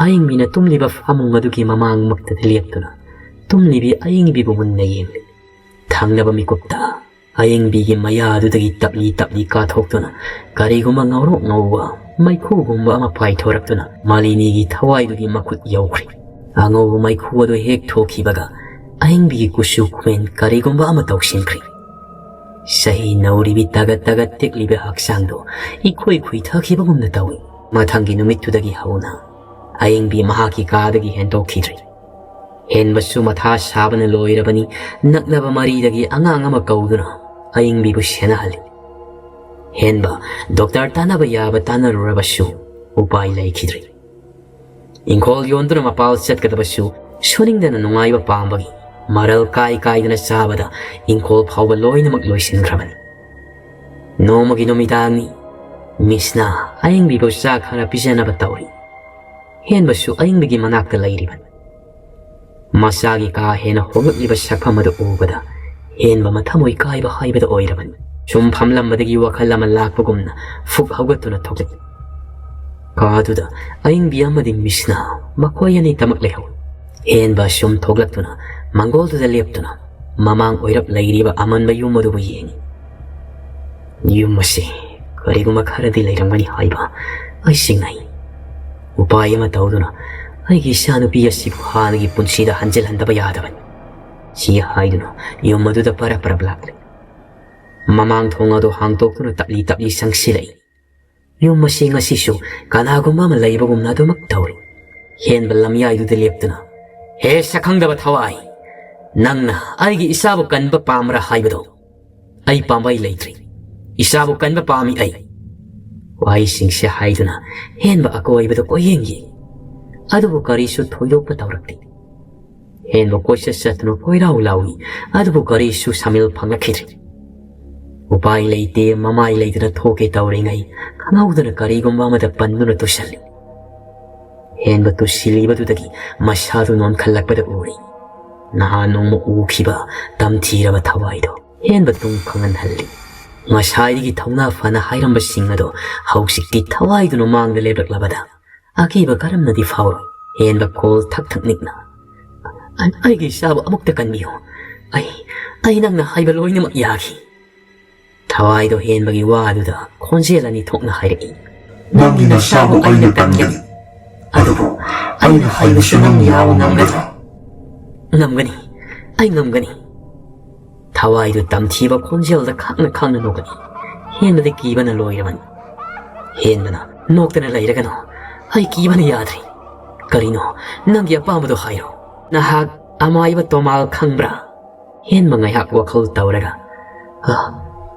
ꯑꯌꯤꯡꯕꯤꯅ ꯇꯨꯝꯂꯤꯕ ꯐꯃꯨꯡ ꯑꯗꯨꯒꯤ ꯃꯃꯥꯡꯃꯛꯇꯗ ꯂꯦꯞꯇꯨꯅ ꯇꯨꯝꯂꯤꯕꯤ ꯑꯌꯤꯡꯕꯤꯕꯨ ꯃꯨꯟꯅ ꯌꯦꯡꯂꯤ꯫ ꯊꯪꯅꯕ ꯃꯤꯀꯨꯞꯇ ꯑꯌꯤꯡꯕꯤꯒꯤ ꯃꯌꯥꯗꯨꯗꯒꯤ ꯇꯞꯂꯤ ꯇꯞꯂꯤ ꯀꯥꯊꯣꯛꯇꯨꯅ ꯀꯔꯤꯒꯨꯝꯕ ꯉꯧꯔꯣꯛ ꯉꯧꯕ ꯃꯩꯈꯨꯒꯨꯝꯕ ꯑꯃ ꯄꯥꯏꯊꯣꯔꯛꯇꯨꯅ ꯃꯥꯂꯤꯅꯤꯒꯤ ꯊꯋꯥꯏꯗꯨꯒꯤ ꯃꯈꯨꯠ ꯌꯧꯈ꯭ꯔꯦ꯫ ꯑꯉꯧꯕ ꯃꯩꯈꯨ ꯑꯗꯨ ꯍꯦꯛ ꯊꯣꯛꯈꯤꯕꯒ ꯑꯌꯤꯡꯕꯤꯒꯤ ꯀꯨꯆꯨ ꯀꯨꯃꯦꯟ ꯀꯔꯤꯒꯨꯝꯕ ꯑꯃ ꯇꯧꯁꯤꯟꯈ꯭ꯔꯦ꯫ ꯆꯍꯤ ꯅꯧꯔꯤꯕꯤ ꯇꯒꯠ ꯇꯒꯠ ꯇꯦꯛꯂꯤꯕ ꯍꯛꯆꯥꯡꯗꯣ ꯏꯈꯨꯏ ꯈꯨꯏꯊꯈꯤꯕꯒꯨꯝꯅ ꯇꯧꯏ꯫ ꯃꯊꯪꯒꯤ ꯅꯨꯃꯤꯠꯇꯨꯗꯒꯤ ꯍꯧꯅ ꯑꯌꯤꯡꯕꯤ ꯃꯍꯥꯛꯀꯤ ꯀꯥꯗꯒꯤ ꯍꯦꯟꯗꯣꯛꯈꯤꯗ꯭ꯔꯦ꯫ ꯍꯦꯟꯕꯁꯨ ꯃꯊꯥ ꯁꯥꯕꯅ ꯂꯣꯏꯔꯕꯅꯤ꯫ ꯅꯛꯅꯕ ꯃꯔꯤꯗꯒꯤ ꯑꯉꯥꯡ ꯑꯃ ꯀꯧꯗꯨꯅ ꯑꯌꯤꯡꯕꯤꯕꯨ ꯁꯦꯟꯅꯍꯜꯂꯤ꯫ ꯍꯦꯟꯕ ꯗꯣꯛꯇꯔ ꯇꯥꯟꯅꯕ ꯌꯥꯕ ꯇꯥꯟꯅꯔꯨꯔꯕꯁꯨ ꯎꯄꯥꯏ ꯂꯩꯈꯤꯗ꯭ꯔꯦ꯫ ꯏꯪꯈꯣꯜ ꯌꯣꯟꯗꯨꯅ ꯃꯄꯥꯜ ꯆꯠꯀꯗꯕꯁꯨ ꯁꯨꯅꯤꯡꯗꯅ ꯅꯨꯡꯉꯥꯏꯕ ꯄꯥꯝꯕꯒꯤ ꯃꯔꯜ ꯀꯥꯏ ꯀꯥꯏꯗꯅ ꯆꯥꯕꯗ ꯏꯪꯈꯣꯜ ꯐꯥꯎꯕ ꯂꯣꯏꯅꯃꯛ ꯂꯣꯏꯁꯤꯟꯈ꯭ꯔꯕꯅꯤ꯫ ꯅꯣꯡꯃꯒꯤ ꯅꯨꯃꯤꯗꯥꯡꯅꯤ꯫ ꯃꯤꯁꯅ ꯑꯌꯤꯡꯕꯤꯕꯨ ꯆꯥꯛ ꯈꯔ ꯄꯤꯖꯅꯕ ꯇꯧꯔꯤ꯫ ꯍꯦꯟꯕꯁꯨ ꯑꯌꯤꯡꯕꯤꯒꯤ ꯃꯅꯥꯛꯇ ꯂꯩꯔꯤꯕꯅꯤ꯫ ꯃꯆꯥꯒꯤ ꯀꯥ ꯍꯦꯟꯅ ꯍꯣꯡꯂꯛꯂꯤꯕ ꯁꯛꯐꯝ ꯑꯗꯨ ꯎꯕꯗ ꯍꯦꯟꯕ ꯃꯊꯃꯣꯏ ꯀꯥꯏꯕ ꯍꯥꯏꯕꯗꯨ ꯑꯣꯏꯔꯕꯅꯤ꯫ ꯁꯨꯝ ꯐꯝꯂꯝꯕꯗꯒꯤ ꯋꯥꯈꯜ ꯑꯃ ꯂꯥꯛꯄꯒꯨꯝꯅ ꯐꯨꯛ ꯍꯧꯒꯠꯇꯨꯅ ꯊꯣꯛꯂꯛꯏ꯫ ꯀꯥꯗꯨꯗ ꯑꯌꯤꯡꯕꯤ ꯑꯃꯗꯤ ꯃꯤꯁꯅ ꯃꯈꯣꯏ ꯑꯅꯤꯇꯃꯛ ꯂꯩꯍꯧꯏ꯫ ꯍꯦꯟꯕ ꯁꯨꯝ ꯊꯣꯛꯂꯛꯇꯨꯅ ꯃꯪꯒꯣꯜꯗꯨꯗ ꯂꯦꯞꯇꯨꯅ ꯃꯃꯥꯡ ꯑꯣꯏꯔꯞ ꯂꯩꯔꯤꯕ ꯑꯃꯟꯕ ꯌꯨꯝ ꯑꯗꯨꯕꯨ ꯌꯦꯡꯏ꯫ ꯌꯨꯝ ꯑꯁꯤ ꯀꯔꯤꯒꯨꯝꯕ ꯈꯔꯗꯤ ꯂꯩꯔꯝꯒꯅꯤ ꯍꯥꯏꯕ ꯑꯩ ꯆꯤꯡꯅꯩ꯫ ꯎꯄꯥꯏ ꯑꯃ ꯇꯧꯗꯨꯅ ꯑꯩꯒꯤ ꯏꯆꯥꯅꯨꯄꯤ ꯑꯁꯤꯕꯨ ꯍꯥꯟꯅꯒꯤ ꯄꯨꯟꯁꯤꯗ ꯍꯟꯖꯤꯜꯍꯟꯗꯕ ꯌꯥꯗꯕꯅꯤ꯫ ꯁꯤ ꯍꯥꯏꯗꯨꯅ ꯌꯨꯝ ꯑꯗꯨꯗ ꯄꯔꯞ ꯄꯔꯞ ꯂꯥꯛꯂꯦ꯫ ꯃꯃꯥꯡ ꯊꯣꯡ ꯑꯗꯨ ꯍꯥꯡꯗꯣꯛꯇꯨꯅ ꯇꯞꯂꯤ ꯇꯞꯂꯤ ꯆꯪꯁꯤꯜꯂꯛꯏ꯫ ꯌꯨꯝ ꯑꯁꯤ ꯉꯁꯤꯁꯨ ꯀꯅꯥꯒꯨꯝꯕ ꯑꯃ ꯂꯩꯕꯒꯨꯝꯅ ꯑꯗꯨꯃꯛ ꯇꯧꯔꯤ꯫ ꯍꯦꯟꯕ ꯂꯝꯌꯥꯏꯗꯨꯗ ꯂꯦꯞꯇꯨꯅ, "ꯍꯦ ꯁꯛꯈꯪꯗꯕ ꯊꯋꯥꯏ, ꯅꯪꯅ ꯑꯩꯒꯤ ꯏꯆꯥꯕꯨ ꯀꯟꯕ ꯄꯥꯝꯕ꯭ꯔꯥ ꯍꯥꯏꯕꯗꯣ? ꯑꯩ ꯄꯥꯝꯕꯩ ꯂꯩꯇ꯭ꯔꯤ꯫ ꯏꯆꯥꯕꯨ ꯀꯟꯕ ꯄꯥꯝꯃꯤ ꯑꯩ"꯫ ꯋꯥꯍꯩꯁꯤꯡꯁꯦ ꯍꯥꯏꯗꯨꯅ ꯍꯦꯟꯕ ꯑꯀꯣꯏꯕꯗ ꯀꯣꯏꯌꯦꯡ ꯌꯦꯡꯏ꯫ ꯑꯗꯨꯕꯨ ꯀꯔꯤꯁꯨ ꯊꯣꯏꯗꯣꯛꯄ ꯇꯧꯔꯛꯇꯦ꯫ ꯍꯦꯟꯕ ꯀꯣꯏꯆꯠ ꯆꯠꯇꯨꯅ ꯀꯣꯏꯔꯥꯎ ꯂꯥꯎꯏ, ꯑꯗꯨꯕꯨ ꯀꯔꯤꯁꯨ ꯁꯥꯃꯤꯜ ꯐꯪꯂꯛꯈꯤꯗ꯭ꯔꯦ꯫ ꯎꯄꯥꯏ ꯂꯩꯇꯦ, ꯃꯃꯥꯏ ꯂꯩꯇꯅ ꯊꯣꯛꯀꯦ ꯇꯧꯔꯤꯉꯩ ꯈꯪꯍꯧꯗꯅ ꯀꯔꯤꯒꯨꯝꯕ ꯑꯃꯗ ꯄꯟꯗꯨꯅ ꯇꯨꯁꯜꯂꯤ꯫ ꯍꯦꯟꯕ ꯇꯨꯁꯤꯜꯂꯤꯕꯗꯨꯗꯒꯤ ꯃꯁꯥꯗꯨ ꯅꯣꯟꯈꯠꯂꯛꯄꯗ ꯎꯔꯤ꯫ ꯅꯍꯥꯟ ꯅꯣꯡꯃ ꯎꯈꯤꯕ ꯇꯝꯊꯤꯔꯕ ꯊꯋꯥꯏꯗꯣ ꯍꯦꯟꯕ ꯇꯨꯡ ꯈꯪꯍꯟꯍꯜꯂꯤ꯫ ꯉꯁꯥꯏꯗꯒꯤ ꯊꯧꯅꯥ ꯐꯅ ꯍꯥꯏꯔꯝꯕꯁꯤꯡ ꯑꯗꯣ ꯍꯧꯖꯤꯛꯇꯤ ꯊꯋꯥꯏꯗꯨꯅ ꯃꯥꯡꯗ ꯂꯦꯞꯂꯛꯂꯕꯗ ꯑꯀꯤꯕ ꯀꯔꯝꯅꯗꯤ ꯐꯥꯎꯔꯣꯏ? ꯍꯦꯟꯕ ꯈꯣꯜ ꯊꯛ ꯊꯛ ꯅꯤꯛꯅ, "ꯑꯩ-, ꯑꯩꯒꯤ ꯏꯆꯥꯕꯨ ꯑꯃꯨꯛꯇ ꯀꯟꯕꯤꯌꯨ꯫ ꯑꯩ, ꯑꯩ ꯅꯪꯅ ꯍꯥꯏꯕ ꯂꯣꯏꯅꯃꯛ ꯌꯥꯈꯤ꯫" ꯊꯋꯥꯏꯗꯣ ꯍꯦꯟꯕꯒꯤ ꯋꯥꯗꯨꯗ ꯈꯣꯟꯖꯦꯜ ꯑꯅꯤ ꯊꯣꯛꯅ ꯍꯥꯏꯔꯛꯏ꯫ "ꯅꯪꯒꯤ ꯅꯁꯥꯕꯨ ꯑꯩꯅ ꯀꯟꯒꯅꯤ, ꯑꯗꯨꯕꯨ ꯑꯩꯅ ꯍꯥꯏꯕꯁꯨ ꯅꯪ ꯌꯥꯕ ꯉꯝꯒꯗ꯭ꯔꯥ?" "ꯉꯝꯒꯅꯤ, ꯑꯩ ꯉꯝꯒꯅꯤ꯫" ꯊꯋꯥꯏꯗꯨ ꯇꯝꯊꯤꯕ ꯈꯣꯟꯖꯦꯜꯗ ꯈꯥꯡꯅ ꯈꯥꯡꯅ ꯅꯣꯛꯀꯅꯤ꯫ ꯍꯦꯟꯕꯗꯤ ꯀꯤꯕꯅ ꯂꯣꯏꯔꯕꯅꯤ꯫ ꯍꯦꯟꯕꯅ, "ꯅꯣꯛꯇꯅ ꯂꯩꯔꯒꯅꯨ, ꯑꯩ ꯀꯤꯕꯅ ꯌꯥꯗ꯭ꯔꯦ꯫ ꯀꯔꯤꯅꯣ, ꯅꯪꯒꯤ ꯑꯄꯥꯝꯕꯗꯣ ꯍꯥꯏꯔꯣ꯫ ꯅꯍꯥꯛ ꯑꯃꯥꯏꯕ ꯇꯣꯃꯥꯜ ꯈꯪꯕ꯭ꯔꯥ?" ꯍꯦꯟꯕ ꯉꯥꯏꯍꯥꯛ ꯋꯥꯈꯜ ꯇꯧꯔꯒ, "ꯑ,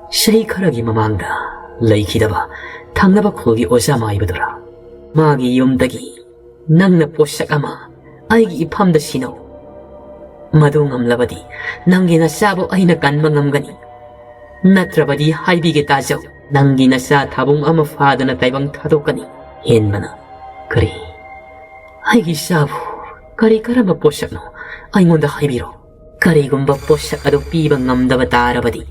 ꯆꯍꯤ ꯈꯔꯒꯤ ꯃꯃꯥꯡꯗ ꯂꯩꯈꯤꯗꯕ ꯊꯪꯅꯕ ꯈꯨꯜꯒꯤ ꯑꯣꯖꯥ ꯃꯥꯏꯕꯗꯨꯔꯥ? ꯃꯥꯒꯤ ꯌꯨꯝꯗꯒꯤ ꯅꯪꯅ ꯄꯣꯠꯁꯛ ꯑꯃ ꯑꯩꯒꯤ ꯏꯐꯝꯗ ꯁꯤꯟꯅꯧ꯫ ꯃꯗꯨ ꯉꯝꯂꯕꯗꯤ ꯅꯪꯒꯤ ꯅꯆꯥꯕꯨ ꯑꯩꯅ ꯀꯟꯕ ꯉꯝꯒꯅꯤ꯫ ꯅꯠꯇ꯭ꯔꯕꯗꯤ ꯍꯥꯏꯕꯤꯒꯦ ꯇꯥꯖꯧ, ꯅꯪꯒꯤ ꯅꯆꯥ ꯊꯥꯕꯨꯡ ꯑꯃ ꯐꯥꯗꯅ ꯇꯥꯏꯕꯪ ꯊꯥꯗꯣꯛꯀꯅꯤ꯫" ꯍꯦꯟꯕꯅ, "ꯀꯔꯤ? ꯑꯩꯒꯤ ꯏꯆꯥꯕꯨ ꯀꯔꯤ ꯀꯔꯝꯕ ꯄꯣꯠꯁꯛꯅꯣ? ꯑꯩꯉꯣꯟꯗ ꯍꯥꯏꯕꯤꯔꯣ꯫ ꯀꯔꯤꯒꯨꯝꯕ ꯄꯣꯠꯁꯛ ꯑꯗꯨ ꯄꯤꯕ ꯉꯝꯗꯕ ꯇꯥꯔꯕꯗꯤ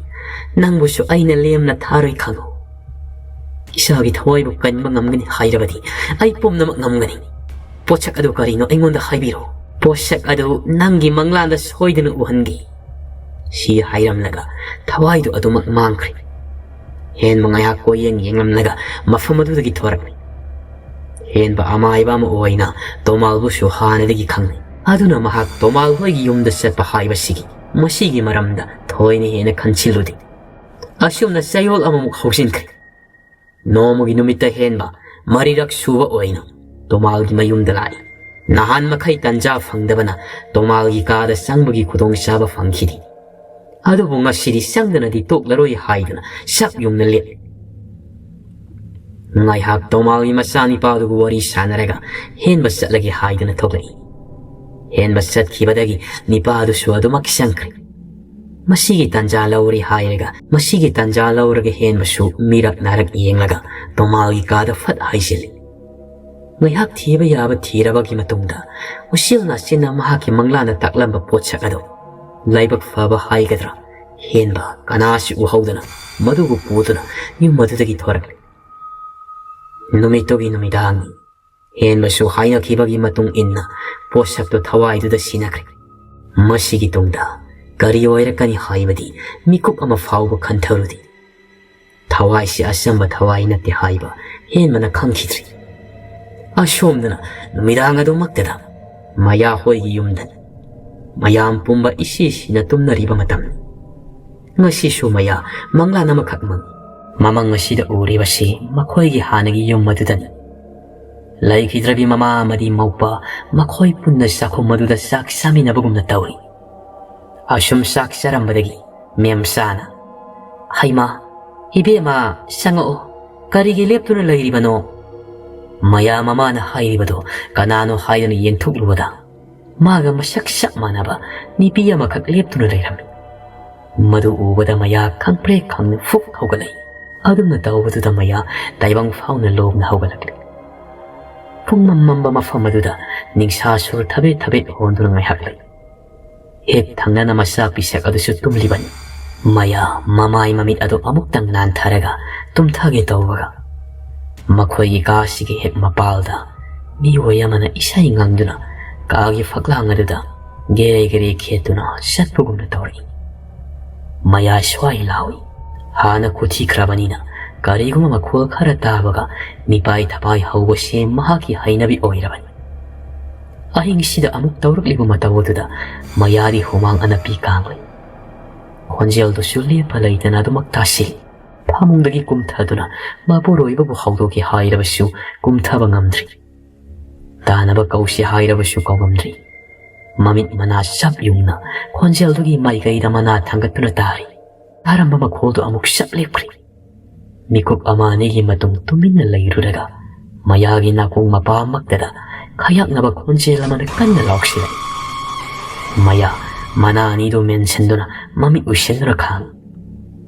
ꯅꯪꯕꯨꯁꯨ ꯑꯩꯅ ꯂꯦꯝꯅ ꯊꯥꯔꯣꯏ ꯈꯪꯉꯨ꯫ ꯏꯆꯥꯒꯤ ꯊꯋꯥꯏꯕꯨ ꯀꯟꯕ ꯉꯝꯒꯅꯤ ꯍꯥꯏꯔꯕꯗꯤ ꯑꯩ ꯄꯨꯝꯅꯃꯛ ꯉꯝꯒꯅꯤ꯫ ꯄꯣꯠꯁꯛ ꯑꯗꯨ ꯀꯔꯤꯅꯣ ꯑꯩꯉꯣꯟꯗ ꯍꯥꯏꯕꯤꯔꯣ꯫ ꯄꯣꯠꯁꯛ ꯑꯗꯨ ꯅꯪꯒꯤ ꯃꯪꯂꯥꯟꯗ ꯁꯣꯏꯗꯅ ꯎꯍꯟꯒꯦ꯫" ꯁꯤ ꯍꯥꯏꯔꯝꯂꯒ ꯊꯋꯥꯏꯗꯨ ꯑꯗꯨꯃꯛ ꯃꯥꯡꯈ꯭ꯔꯦ꯫ ꯍꯦꯟꯕ ꯉꯥꯏꯍꯥꯛ ꯀꯣꯏꯌꯦꯡ ꯌꯦꯡꯂꯝꯂꯒ ꯃꯐꯝ ꯑꯗꯨꯗꯒꯤ ꯊꯣꯔꯛꯂꯦ꯫ ꯍꯦꯟꯕ ꯑꯃꯥꯏꯕ ꯑꯃ ꯑꯣꯏꯅ ꯇꯣꯃꯥꯜꯕꯨꯁꯨ ꯍꯥꯟꯅꯗꯒꯤ ꯈꯪꯅꯩ꯫ ꯑꯗꯨꯅ ꯃꯍꯥꯛ ꯇꯣꯃꯥꯜ ꯍꯣꯏꯒꯤ ꯌꯨꯝꯗ ꯆꯠꯄ ꯍꯥꯏꯕꯁꯤꯒꯤ ꯃꯁꯤꯒꯤ ꯃꯔꯝꯗ ꯊꯣꯏꯅ ꯍꯦꯟꯅ ꯈꯟꯁꯤꯜꯂꯨꯗꯦ꯫ ꯑꯁꯨꯝꯅ ꯆꯌꯣꯜ ꯑꯃꯃꯨꯛ ꯍꯧꯖꯤꯟꯈ꯭ꯔꯦ꯫ ꯅꯣꯡꯃꯒꯤ ꯅꯨꯃꯤꯠꯇ ꯍꯦꯟꯕ ꯃꯔꯤꯔꯛ ꯁꯨꯕ ꯑꯣꯏꯅ ꯇꯣꯃꯥꯜꯒꯤ ꯃꯌꯨꯝꯗ ꯂꯥꯛꯏ꯫ ꯅꯍꯥꯟ ꯃꯈꯩ ꯇꯟꯖꯥ ꯐꯪꯗꯕꯅ ꯇꯣꯃꯥꯜꯒꯤ ꯀꯥꯗ ꯆꯪꯕꯒꯤ ꯈꯨꯗꯣꯡꯆꯥꯕ ꯐꯪꯈꯤꯗꯦ꯫ ꯑꯗꯨꯕꯨ ꯉꯁꯤꯗꯤ ꯆꯪꯗꯅꯗꯤ ꯇꯣꯛꯂꯔꯣꯏ ꯍꯥꯏꯗꯨꯅ ꯆꯞ ꯌꯨꯡꯅ ꯂꯦꯞꯂꯤ꯫ ꯉꯥꯏꯍꯥꯛ ꯇꯣꯃꯥꯜꯒꯤ ꯃꯆꯥꯅꯤꯄꯥꯗꯨꯒ ꯋꯥꯔꯤ ꯁꯥꯟꯅꯔꯒ ꯍꯦꯟꯕ ꯆꯠꯂꯒꯦ ꯍꯥꯏꯗꯨꯅ ꯊꯣꯛꯂꯛꯏ꯫ ꯍꯦꯟꯕ ꯆꯠꯈꯤꯕꯗꯒꯤ ꯅꯤꯄꯥꯗꯨꯁꯨ ꯑꯗꯨꯃꯛ ꯆꯪꯈ꯭ꯔꯦ꯫ ꯃꯁꯤꯒꯤ ꯇꯟꯖꯥ ꯂꯧꯔꯦ ꯍꯥꯏꯔꯒ, ꯃꯁꯤꯒꯤ ꯇꯟꯖꯥ ꯂꯧꯔꯒ ꯍꯦꯟꯕꯁꯨ ꯃꯤꯔꯛ ꯅꯥꯔꯛ ꯌꯦꯡꯂꯒ ꯇꯣꯃꯥꯜꯒꯤ ꯀꯥꯗ ꯐꯠ ꯍꯥꯏꯖꯤꯜꯂꯤ꯫ ꯉꯥꯏꯍꯥꯛ ꯊꯤꯕ ꯌꯥꯕ ꯊꯤꯔꯕꯒꯤ ꯃꯇꯨꯡꯗ, ꯎꯆꯦꯜ ꯅꯥꯆꯦꯟꯅ ꯃꯍꯥꯛꯀꯤ ꯃꯪꯂꯥꯟꯗ ꯇꯥꯛꯂꯝꯕ ꯄꯣꯠꯁꯛ ꯑꯗꯣ, ꯂꯥꯏꯕꯛ ꯐꯕ ꯍꯥꯏꯒꯗ꯭ꯔꯥ, ꯍꯦꯟꯕ ꯀꯅꯥꯁꯨ ꯎꯍꯧꯗꯅ ꯃꯗꯨꯕꯨ ꯄꯨꯗꯨꯅ ꯌꯨꯝ ꯑꯗꯨꯗꯒꯤ ꯊꯣꯔꯛꯂꯦ꯫ ꯅꯨꯃꯤꯠꯇꯨꯒꯤ ꯅꯨꯃꯤꯗꯥꯡꯅꯤ꯫ ꯍꯦꯟꯕꯁꯨ ꯍꯥꯏꯅꯈꯤꯕꯒꯤ ꯃꯇꯨꯡ ꯏꯟꯅ ꯄꯣꯠꯁꯛꯇꯨ ꯊꯋꯥꯏꯗꯨꯗ ꯁꯤꯟꯅꯈ꯭ꯔꯦ꯫ ꯃꯁꯤꯒꯤ ꯇꯨꯡꯗ ꯀꯔꯤ ꯑꯣꯏꯔꯛꯀꯅꯤ ꯍꯥꯏꯕꯗꯤ ꯃꯤꯀꯨꯞ ꯑꯃ ꯐꯥꯎꯕ ꯈꯟꯊꯔꯨꯗꯦ꯫ ꯊꯋꯥꯏꯁꯤ ꯑꯆꯝꯕ ꯊꯋꯥꯏ ꯅꯠꯇꯦ ꯍꯥꯏꯕ ꯍꯦꯟꯕꯅ ꯈꯪꯈꯤꯗ꯭ꯔꯤ꯫ ꯑꯁꯣꯝꯗꯅ ꯅꯨꯃꯤꯗꯥꯡ ꯑꯗꯨꯃꯛꯇꯗ ꯃꯌꯥ ꯍꯣꯏꯒꯤ ꯌꯨꯝꯗꯅꯤ꯫ ꯃꯌꯥꯝ ꯄꯨꯝꯕ ꯏꯁꯤ ꯁꯤꯅ ꯇꯨꯝꯅꯔꯤꯕ ꯃꯇꯝꯅꯤ꯫ ꯉꯁꯤꯁꯨ ꯃꯌꯥ ꯃꯪꯂꯥꯟ ꯑꯃꯈꯛ ꯃꯪꯏ꯫ ꯃꯃꯪ ꯑꯁꯤꯗ ꯎꯔꯤꯕꯁꯤ ꯃꯈꯣꯏꯒꯤ ꯍꯥꯟꯅꯒꯤ ꯌꯨꯝ ꯑꯗꯨꯗꯅꯤ꯫ ꯂꯩꯈꯤꯗ꯭ꯔꯕꯤ ꯃꯃꯥ ꯑꯃꯗꯤ ꯃꯧꯄꯥ ꯃꯈꯣꯏ ꯄꯨꯟꯅ ꯆꯥꯛꯈꯨꯝ ꯑꯗꯨꯗ ꯆꯥꯛ ꯆꯥꯃꯤꯟꯅꯕꯒꯨꯝꯅ ꯇꯧꯔꯤ꯫ ꯑꯁꯨꯝ ꯆꯥꯛ ꯆꯥꯔꯝꯕꯗꯒꯤ ꯃꯦꯝꯆꯥꯅ, "ꯍꯩꯃꯥ, ꯏꯕꯦꯝꯃ, ꯆꯪꯉꯛꯑꯣ, ꯀꯔꯤꯒꯤ ꯂꯦꯞꯇꯨꯅ ꯂꯩꯔꯤꯕꯅꯣ?" ꯃꯌꯥ ꯃꯃꯥꯅ ꯍꯥꯏꯔꯤꯕꯗꯨ ꯀꯅꯥꯅꯣ ꯍꯥꯏꯗꯨꯅ ꯌꯦꯡꯊꯣꯛꯂꯨꯕꯗ, ꯃꯥꯒ ꯃꯁꯛ ꯆꯞ ꯃꯥꯟꯅꯕ ꯅꯨꯄꯤ ꯑꯃꯈꯛ ꯂꯦꯞꯇꯨꯅ ꯂꯩꯔꯝꯃꯤ꯫ ꯃꯗꯨ ꯎꯕꯗ ꯃꯌꯥ ꯈꯪꯄ꯭ꯔꯦꯛ ꯈꯪꯅ ꯐꯨꯛ ꯍꯧꯒꯠꯂꯛꯏ꯫ ꯑꯗꯨꯝꯅ ꯇꯧꯕꯗꯨꯗ ꯃꯌꯥ ꯇꯥꯏꯕꯪ ꯐꯥꯎꯅ ꯂꯣꯝꯅ ꯍꯧꯒꯠꯂꯛꯂꯤ꯫ ꯄꯨꯡꯃꯝ ꯃꯝꯕ ꯃꯐꯝ ꯑꯗꯨꯗ ꯅꯤꯡꯁꯥ ꯁꯨꯔ ꯊꯕꯦꯠ ꯊꯕꯦꯠ ꯍꯣꯟꯗꯨꯅ ꯉꯥꯏꯍꯥꯛ ꯂꯩ꯫ ꯍꯦꯛ ꯊꯪꯅꯅ ꯃꯆꯥ ꯄꯤꯁꯛ ꯑꯗꯨꯁꯨ ꯇꯨꯝꯂꯤꯕꯅꯤ꯫ ꯃꯌꯥ ꯃꯃꯥꯏ ꯃꯃꯤꯠ ꯑꯗꯨ ꯑꯃꯨꯛꯇꯪ ꯅꯥꯟꯊꯔꯒ ꯇꯨꯝꯊꯒꯦ ꯇꯧꯕꯒ, ꯃꯈꯣꯏꯒꯤ ꯀꯥꯁꯤꯒꯤ ꯍꯦꯛ ꯃꯄꯥꯜꯗ ꯃꯤꯑꯣꯏ ꯑꯃꯅ ꯏꯁꯩ ꯉꯪꯗꯨꯅ ꯀꯥꯒꯤ ꯐꯛꯂꯥꯡ ꯑꯗꯨꯗ ꯒꯦꯔꯦ ꯒꯦꯔꯦ ꯈꯦꯠꯇꯨꯅ ꯆꯠꯄꯒꯨꯝꯅ ꯇꯧꯔꯛꯏ꯫ ꯃꯌꯥ ꯁ꯭ꯋꯥꯏ ꯂꯥꯎꯏ꯫ ꯍꯥꯟꯅ ꯈꯨꯊꯤꯈ꯭ꯔꯕꯅꯤꯅ ꯀꯔꯤꯒꯨꯝꯕ ꯃꯈꯣꯜ ꯈꯔ ꯇꯥꯕꯒ ꯃꯤꯄꯥꯏ ꯊꯄꯥꯏ ꯍꯧꯕꯁꯦ ꯃꯍꯥꯛꯀꯤ ꯍꯩꯅꯕꯤ ꯑꯣꯏꯔꯕꯅꯤ꯫ ꯑꯍꯤꯡꯁꯤꯗ ꯑꯃꯨꯛ ꯇꯧꯔꯛꯂꯤꯕ ꯃꯇꯧ ꯑꯗꯨꯗ ꯃꯌꯥꯗꯤ ꯍꯨꯃꯥꯡ ꯑꯅꯞꯄꯤ ꯀꯥꯡꯂꯤ꯫ ꯈꯣꯟꯖꯦꯜꯗꯨꯁꯨ ꯂꯦꯞꯄ ꯂꯩꯇꯅ ꯑꯗꯨꯃꯛ ꯇꯥꯁꯤꯜꯂꯤ꯫ ꯐꯃꯨꯡꯗꯒꯤ ꯀꯨꯝꯊꯗꯨꯅ ꯃꯄꯨꯔꯣꯏꯕꯕꯨ ꯍꯧꯗꯣꯛꯀꯦ ꯍꯥꯏꯔꯕꯁꯨ ꯀꯨꯝꯊꯕ ꯉꯝꯗ꯭ꯔꯤ꯫ ꯇꯥꯅꯕ ꯀꯧꯁꯤ ꯍꯥꯏꯔꯕꯁꯨ ꯀꯧꯉꯝꯗ꯭ꯔꯤ꯫ ꯃꯃꯤꯠ ꯃꯅꯥ ꯆꯞ ꯌꯨꯡꯅ ꯈꯣꯟꯖꯦꯜꯗꯨꯒꯤ ꯃꯥꯏꯀꯩꯗ ꯃꯅꯥ ꯊꯥꯡꯒꯠꯇꯨꯅ ꯇꯥꯔꯤ꯫ ꯇꯥꯔꯝꯕ ꯃꯈꯣꯜꯗꯨ ꯑꯃꯨꯛ ꯆꯞ ꯂꯦꯞꯈ꯭ꯔꯦ꯫ ꯃꯤꯀꯨꯞ ꯑꯃ ꯑꯅꯤꯒꯤ ꯃꯇꯨꯡ ꯇꯨꯃꯤꯟꯅ ꯂꯩꯔꯨꯔꯒ ꯃꯌꯥꯒꯤ ꯅꯥꯀꯣꯡ ꯃꯄꯥꯃꯛꯇꯗ ꯈꯌꯥꯛꯅꯕ ꯈꯣꯟꯖꯦꯜ ꯑꯃꯅ ꯀꯟꯅ ꯂꯥꯎꯁꯤꯜꯂꯛꯏ꯫ ꯃꯌꯥ ꯃꯅꯥ ꯑꯅꯤꯗꯨ ꯃꯦꯟꯁꯤꯟꯗꯨꯅ ꯃꯃꯤꯠ ꯎꯏꯁꯤꯟꯗꯨꯅ ꯈꯥꯡꯏ꯫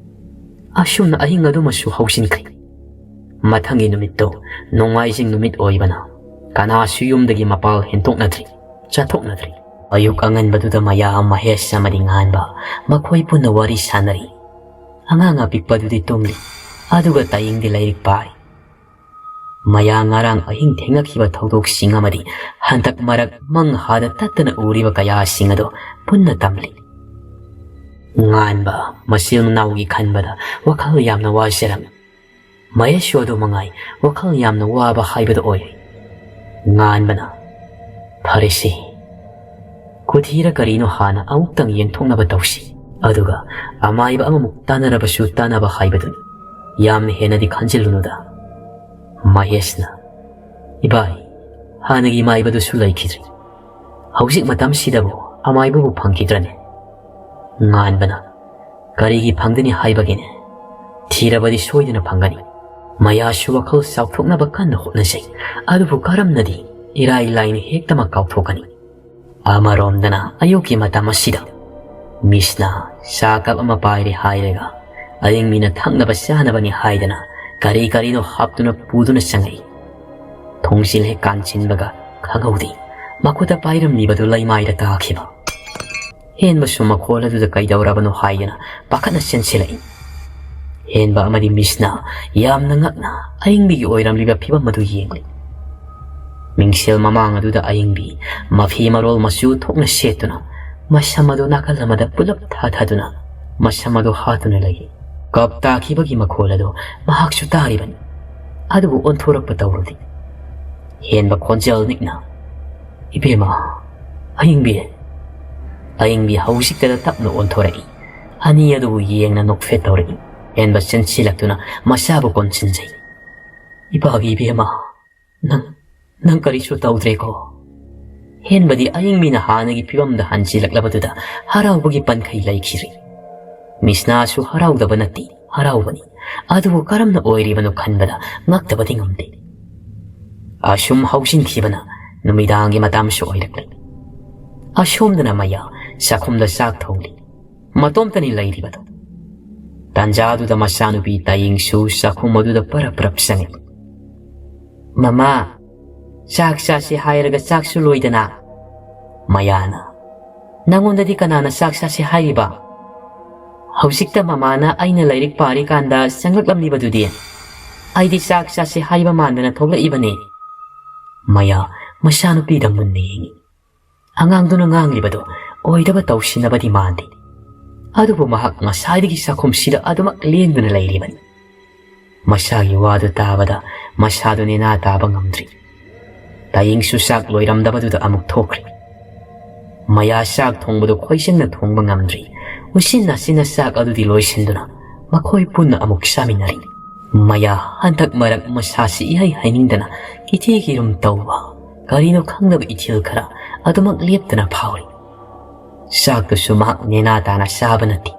ꯑꯁꯨꯝꯅ ꯑꯍꯤꯡ ꯑꯗꯨꯃꯁꯨ ꯍꯧꯖꯤꯟꯈ꯭ꯔꯦ꯫ ꯃꯊꯪꯒꯤ ꯅꯨꯃꯤꯠꯇꯨ ꯅꯣꯡꯃꯥꯏꯖꯤꯡ ꯅꯨꯃꯤꯠ ꯑꯣꯏꯕꯅ ꯀꯅꯥꯁꯨ ꯌꯨꯝꯗꯒꯤ ꯃꯄꯥꯜ ꯍꯦꯟꯗꯣꯛꯅꯗ꯭ꯔꯤ, ꯆꯠꯊꯣꯛꯅꯗ꯭ꯔꯤ꯫ ꯑꯌꯨꯛ ꯑꯉꯟꯕꯗꯨꯗ ꯃꯌꯥ, ꯃꯍꯦꯁ ꯑꯃꯗꯤ ꯉꯥꯟꯕ ꯃꯈꯣꯏ ꯄꯨꯟꯅ ꯋꯥꯔꯤ ꯁꯥꯟꯅꯔꯤ꯫ ꯑꯉꯥꯡ ꯑꯄꯤꯛꯄꯗꯨꯗꯤ ꯇꯨꯝꯂꯤ, ꯑꯗꯨꯒ ꯇꯥꯌꯤꯡꯗꯤ ꯂꯥꯏꯔꯤꯛ ꯄꯥꯔꯤ꯫ ꯃꯌꯥ ꯉꯔꯥꯡ ꯑꯍꯤꯡ ꯊꯦꯡꯅꯈꯤꯕ ꯊꯧꯗꯣꯛꯁꯤꯡ ꯑꯃꯗꯤ ꯍꯟꯗꯛ ꯃꯔꯛ ꯃꯪ ꯍꯥꯗ ꯇꯠꯇꯅ ꯎꯔꯤꯕ ꯀꯌꯥꯁꯤꯡ ꯑꯗꯨ ꯄꯨꯟꯅ ꯇꯝꯂꯤ꯫ ꯉꯥꯟꯕ ꯃꯆꯤꯟ ꯃꯅꯥꯎꯒꯤ ꯈꯟꯕꯗ ꯋꯥꯈꯜ ꯌꯥꯝꯅ ꯋꯥꯖꯔꯝꯃꯤ꯫ ꯃꯍꯦꯁꯁꯨ ꯑꯗꯨ ꯃꯉꯥꯏ, ꯋꯥꯈꯜ ꯌꯥꯝꯅ ꯋꯥꯕ ꯍꯥꯏꯕꯗꯨ ꯑꯣꯏꯔꯦ꯫ ꯉꯥꯟꯕꯅ, "ꯐꯔꯦꯁꯦ, ꯀꯨꯊꯤꯔ ꯀꯔꯤꯅꯣ ꯍꯥꯟꯅ ꯑꯃꯨꯛꯇꯪ ꯌꯦꯡꯊꯣꯛꯅꯕ ꯇꯧꯁꯤ, ꯑꯗꯨꯒ ꯑꯃꯥꯏꯕ ꯑꯃꯃꯨꯛ ꯇꯥꯟꯅꯔꯕꯁꯨ ꯇꯥꯟꯅꯕ ꯍꯥꯏꯕꯗꯨꯅꯤ꯫ ꯌꯥꯝꯅ ꯍꯦꯟꯅꯗꯤ ꯈꯟꯖꯤꯜꯂꯨꯅꯨꯗ꯫" ꯃꯍꯦꯁꯅ, "ꯏꯕꯥꯏ, ꯍꯥꯟꯅꯒꯤ ꯃꯥꯏꯕꯗꯨꯁꯨ ꯂꯩꯈꯤꯗ꯭ꯔꯦ꯫ ꯍꯧꯖꯤꯛ ꯃꯇꯝꯁꯤꯗꯕꯨ ꯑꯃꯥꯏꯕꯕꯨ ꯐꯪꯈꯤꯗ꯭ꯔꯅꯦ?" ꯉꯥꯟꯕꯅ, "ꯀꯔꯤꯒꯤ ꯐꯪꯒꯅꯤ ꯍꯥꯏꯕꯒꯤꯅꯦ? ꯊꯤꯔꯕꯗꯤ ꯁꯣꯏꯗꯅ ꯐꯪꯒꯅꯤ꯫" ꯃꯌꯥꯁꯨ ꯋꯥꯈꯜ ꯆꯥꯎꯊꯣꯛꯅꯕ ꯀꯟꯅ ꯍꯣꯠꯅꯖꯩ, ꯑꯗꯨꯕꯨ ꯀꯔꯝꯅꯗꯤ ꯏꯔꯥꯏ ꯂꯥꯏꯅ ꯍꯦꯛꯇꯃꯛ ꯀꯥꯎꯊꯣꯛꯀꯅꯤ? ꯑꯃꯔꯣꯝꯗꯅ ꯑꯌꯨꯛꯀꯤ ꯃꯇꯝ ꯑꯁꯤꯗ ꯃꯤꯁꯅ ꯆꯥ ꯀꯞ ꯑꯃ ꯄꯥꯏꯔꯦ ꯍꯥꯏꯔꯒ ꯑꯌꯤꯡꯕꯤꯅ ꯊꯛꯅꯕ ꯆꯥꯅꯕꯅꯤ ꯍꯥꯏꯗꯅ ꯀꯔꯤ ꯀꯔꯤꯅꯣ ꯍꯥꯞꯇꯨꯅ ꯄꯨꯗꯨꯅ ꯆꯪꯉꯛꯏ꯫ ꯊꯣꯡꯖꯤꯜ ꯍꯦꯛ ꯀꯥꯟꯁꯤꯟꯕꯒ ꯈꯪꯍꯧꯗꯦ ꯃꯈꯨꯠꯇ ꯄꯥꯏꯔꯝꯂꯤꯕꯗꯨ ꯂꯩꯃꯥꯏꯗ ꯇꯥꯈꯤꯕ꯫ ꯍꯦꯟꯕꯁꯨ ꯃꯈꯣꯜ ꯑꯗꯨꯗ ꯀꯩꯗꯧꯔꯕꯅꯣ ꯍꯥꯏꯗꯅ ꯄꯥꯈꯠꯅ ꯆꯦꯟꯁꯤꯜꯂꯛꯏ꯫ ꯍꯦꯟꯕ ꯑꯃꯗꯤ ꯃꯤꯁꯅ ꯌꯥꯝꯅ ꯉꯛꯅ ꯑꯌꯤꯡꯕꯤꯒꯤ ꯑꯣꯏꯔꯝꯂꯤꯕ ꯐꯤꯕꯝ ꯑꯗꯨ ꯌꯦꯡꯂꯤ꯫ ꯃꯤꯡꯁꯦꯜ ꯃꯃꯥꯡ ꯑꯗꯨꯗ ꯑꯌꯤꯡꯕꯤ ꯃꯐꯤ ꯃꯔꯣꯜ ꯃꯆꯨ ꯊꯣꯛꯅ ꯁꯦꯠꯇꯨꯅ ꯃꯁꯝ ꯑꯗꯨ ꯅꯥꯀꯜ ꯑꯃꯗ ꯄꯨꯂꯞ ꯊꯥꯊꯗꯨꯅ ꯃꯁꯝ ꯑꯗꯨ ꯍꯥꯠꯇꯨꯅ ꯂꯩ꯫ ꯀꯞ ꯇꯥꯈꯤꯕꯒꯤ ꯃꯈꯣꯜ ꯑꯗꯨ ꯃꯍꯥꯛꯁꯨ ꯇꯥꯔꯤꯕꯅꯤ, ꯑꯗꯨꯕꯨ ꯑꯣꯟꯊꯣꯔꯛꯄ ꯇꯧꯔꯨꯗꯦ꯫ ꯍꯦꯟꯕ ꯈꯣꯟꯖꯦꯜ ꯅꯤꯛꯅ, "ꯏꯕꯦꯝꯃ, ꯑꯌꯤꯡꯕꯤ꯫" ꯑꯌꯤꯡꯕꯤ ꯍꯧꯖꯤꯛꯇꯗ ꯇꯞꯅ ꯑꯣꯟꯊꯣꯔꯛꯏ꯫ ꯑꯅꯤ ꯑꯗꯨꯕꯨ ꯌꯦꯡꯅ ꯅꯣꯛꯐꯦꯠ ꯇꯧꯔꯛꯏ꯫ ꯍꯦꯟꯕ ꯆꯦꯟꯁꯤꯜꯂꯛꯇꯨꯅ ꯃꯆꯥꯕꯨ ꯀꯣꯟꯁꯤꯟꯖꯩ꯫ "ꯏꯄꯥꯒꯤ ꯏꯕꯦꯝꯃ, ꯅꯪ, ꯅꯪ ꯀꯔꯤꯁꯨ ꯇꯧꯗ꯭ꯔꯦꯀꯣ?" ꯍꯦꯟꯕꯗꯤ ꯑꯌꯤꯡꯕꯤꯅ ꯍꯥꯟꯅꯒꯤ ꯐꯤꯕꯝꯗ ꯍꯟꯖꯤꯜꯂꯛꯂꯕꯗꯨꯗ ꯍꯔꯥꯎꯕꯒꯤ ꯄꯟꯈꯩ ꯂꯩꯈꯤꯔꯤ꯫ ꯃꯤꯁꯅꯥꯁꯨ ꯍꯔꯥꯎꯗꯕ ꯅꯠꯇꯦ, ꯍꯔꯥꯎꯕꯅꯤ꯫ ꯑꯗꯨꯕꯨ ꯀꯔꯝꯅ ꯑꯣꯏꯔꯤꯕꯅꯣ ꯈꯟꯕꯗ ꯉꯛꯇꯕꯗꯤ ꯉꯝꯗꯦ꯫ ꯑꯁꯨꯝ ꯍꯧꯖꯤꯟꯈꯤꯕꯅ ꯅꯨꯃꯤꯗꯥꯡꯒꯤ ꯃꯇꯝꯁꯨ ꯑꯣꯏꯔꯛꯂꯦ꯫ ꯑꯁꯣꯝꯗꯅ ꯃꯌꯥ ꯆꯥꯛꯈꯨꯝꯗ ꯆꯥꯛ ꯊꯣꯡꯂꯤ꯫ ꯃꯇꯣꯝꯇꯅꯤ ꯂꯩꯔꯤꯕꯗꯨ꯫ ꯇꯥꯟꯖꯥꯗꯨꯗ ꯃꯆꯥꯅꯨꯄꯤ ꯇꯥꯌꯤꯡꯁꯨ ꯆꯥꯛꯈꯨꯝ ꯑꯗꯨꯗ ꯄꯔꯞ ꯄꯔꯞ ꯆꯪꯉꯛꯏ꯫ "ꯃꯃꯥ, ꯆꯥꯛ ꯆꯥꯁꯤ ꯍꯥꯏꯔꯒ ꯆꯥꯛꯁꯨ ꯂꯣꯏꯗꯅ꯫ ꯃꯌꯥꯅ, "ꯅꯪꯉꯣꯟꯗꯗꯤ ꯀꯅꯥꯅ ꯆꯥꯛ ꯆꯥꯁꯤ ꯍꯥꯏꯔꯤꯕ? ꯍꯧꯖꯤꯛꯇ ꯃꯃꯥꯅ ꯑꯩꯅ ꯂꯥꯏꯔꯤꯛ ꯄꯥꯔꯤꯀꯥꯟꯗ ꯆꯪꯂꯛꯂꯝꯂꯤꯕꯗꯨꯗꯤ? ꯑꯩꯗꯤ ꯆꯥꯛ ꯆꯥꯁꯤ ꯍꯥꯏꯕ ꯃꯥꯟꯗꯅ ꯊꯣꯛꯂꯛꯏꯕꯅꯤ꯫" ꯃꯌꯥ ꯃꯆꯥꯅꯨꯄꯤꯗ ꯃꯨꯟꯅ ꯌꯦꯡꯉꯤ꯫ ꯑꯉꯥꯡꯗꯨꯅ ꯉꯥꯡꯂꯤꯕꯗꯨ ꯑꯣꯏꯗꯕ ꯇꯧꯁꯤꯟꯅꯕꯗꯤ ꯃꯥꯟꯗꯦ꯫ ꯑꯗꯨꯕꯨ ꯃꯍꯥꯛ ꯉꯁꯥꯏꯗꯒꯤ ꯆꯥꯛꯈꯨꯝꯁꯤꯗ ꯑꯗꯨꯃꯛ ꯂꯦꯡꯗꯨꯅ ꯂꯩꯔꯤꯕꯅꯤ꯫ ꯃꯁꯥꯒꯤ ꯋꯥꯗꯨ ꯇꯥꯕꯗ ꯃꯁꯥꯗꯨ ꯅꯦꯅꯥ ꯇꯥꯕ ꯉꯝꯗ꯭ꯔꯤ꯫ ꯇꯥꯌꯤꯡꯁꯨ ꯆꯥꯛ ꯂꯣꯏꯔꯝꯗꯕꯗꯨꯗ ꯑꯃꯨꯛ ꯊꯣꯛꯈ꯭ꯔꯦ꯫ ꯃꯌꯥ ꯆꯥꯛ ꯊꯣꯡꯕꯗꯨ ꯈꯣꯏꯁꯪꯅ ꯊꯣꯡꯕ ꯉꯝꯗ꯭ꯔꯤ꯫ ꯎꯆꯤꯟ ꯅꯥꯆꯤꯟꯅ ꯆꯥꯛ ꯑꯗꯨꯗꯤ ꯂꯣꯏꯁꯤꯟꯗꯨꯅ ꯃꯈꯣꯏ ꯄꯨꯟꯅ ꯑꯃꯨꯛ ꯆꯥꯃꯤꯟꯅꯔꯤ꯫ ꯃꯌꯥ ꯍꯟꯗꯛ ꯃꯔꯛ ꯃꯁꯥꯁꯤ ꯏꯍꯩ ꯍꯩꯅꯤꯡꯗꯅ ꯏꯊꯤ ꯀꯤꯔꯨꯝ ꯇꯧꯕ, ꯀꯔꯤꯅꯣ ꯈꯪꯗꯕ ꯏꯊꯤꯜ ꯈꯔ ꯑꯗꯨꯃꯛ ꯂꯦꯞꯇꯅ ꯐꯥꯎꯔꯤ꯫ ꯆꯥꯛꯇꯨꯁꯨ ꯃꯍꯥꯛ ꯅꯦꯅꯥ ꯇꯥꯅ ꯆꯥꯕ ꯅꯠꯇꯦ꯫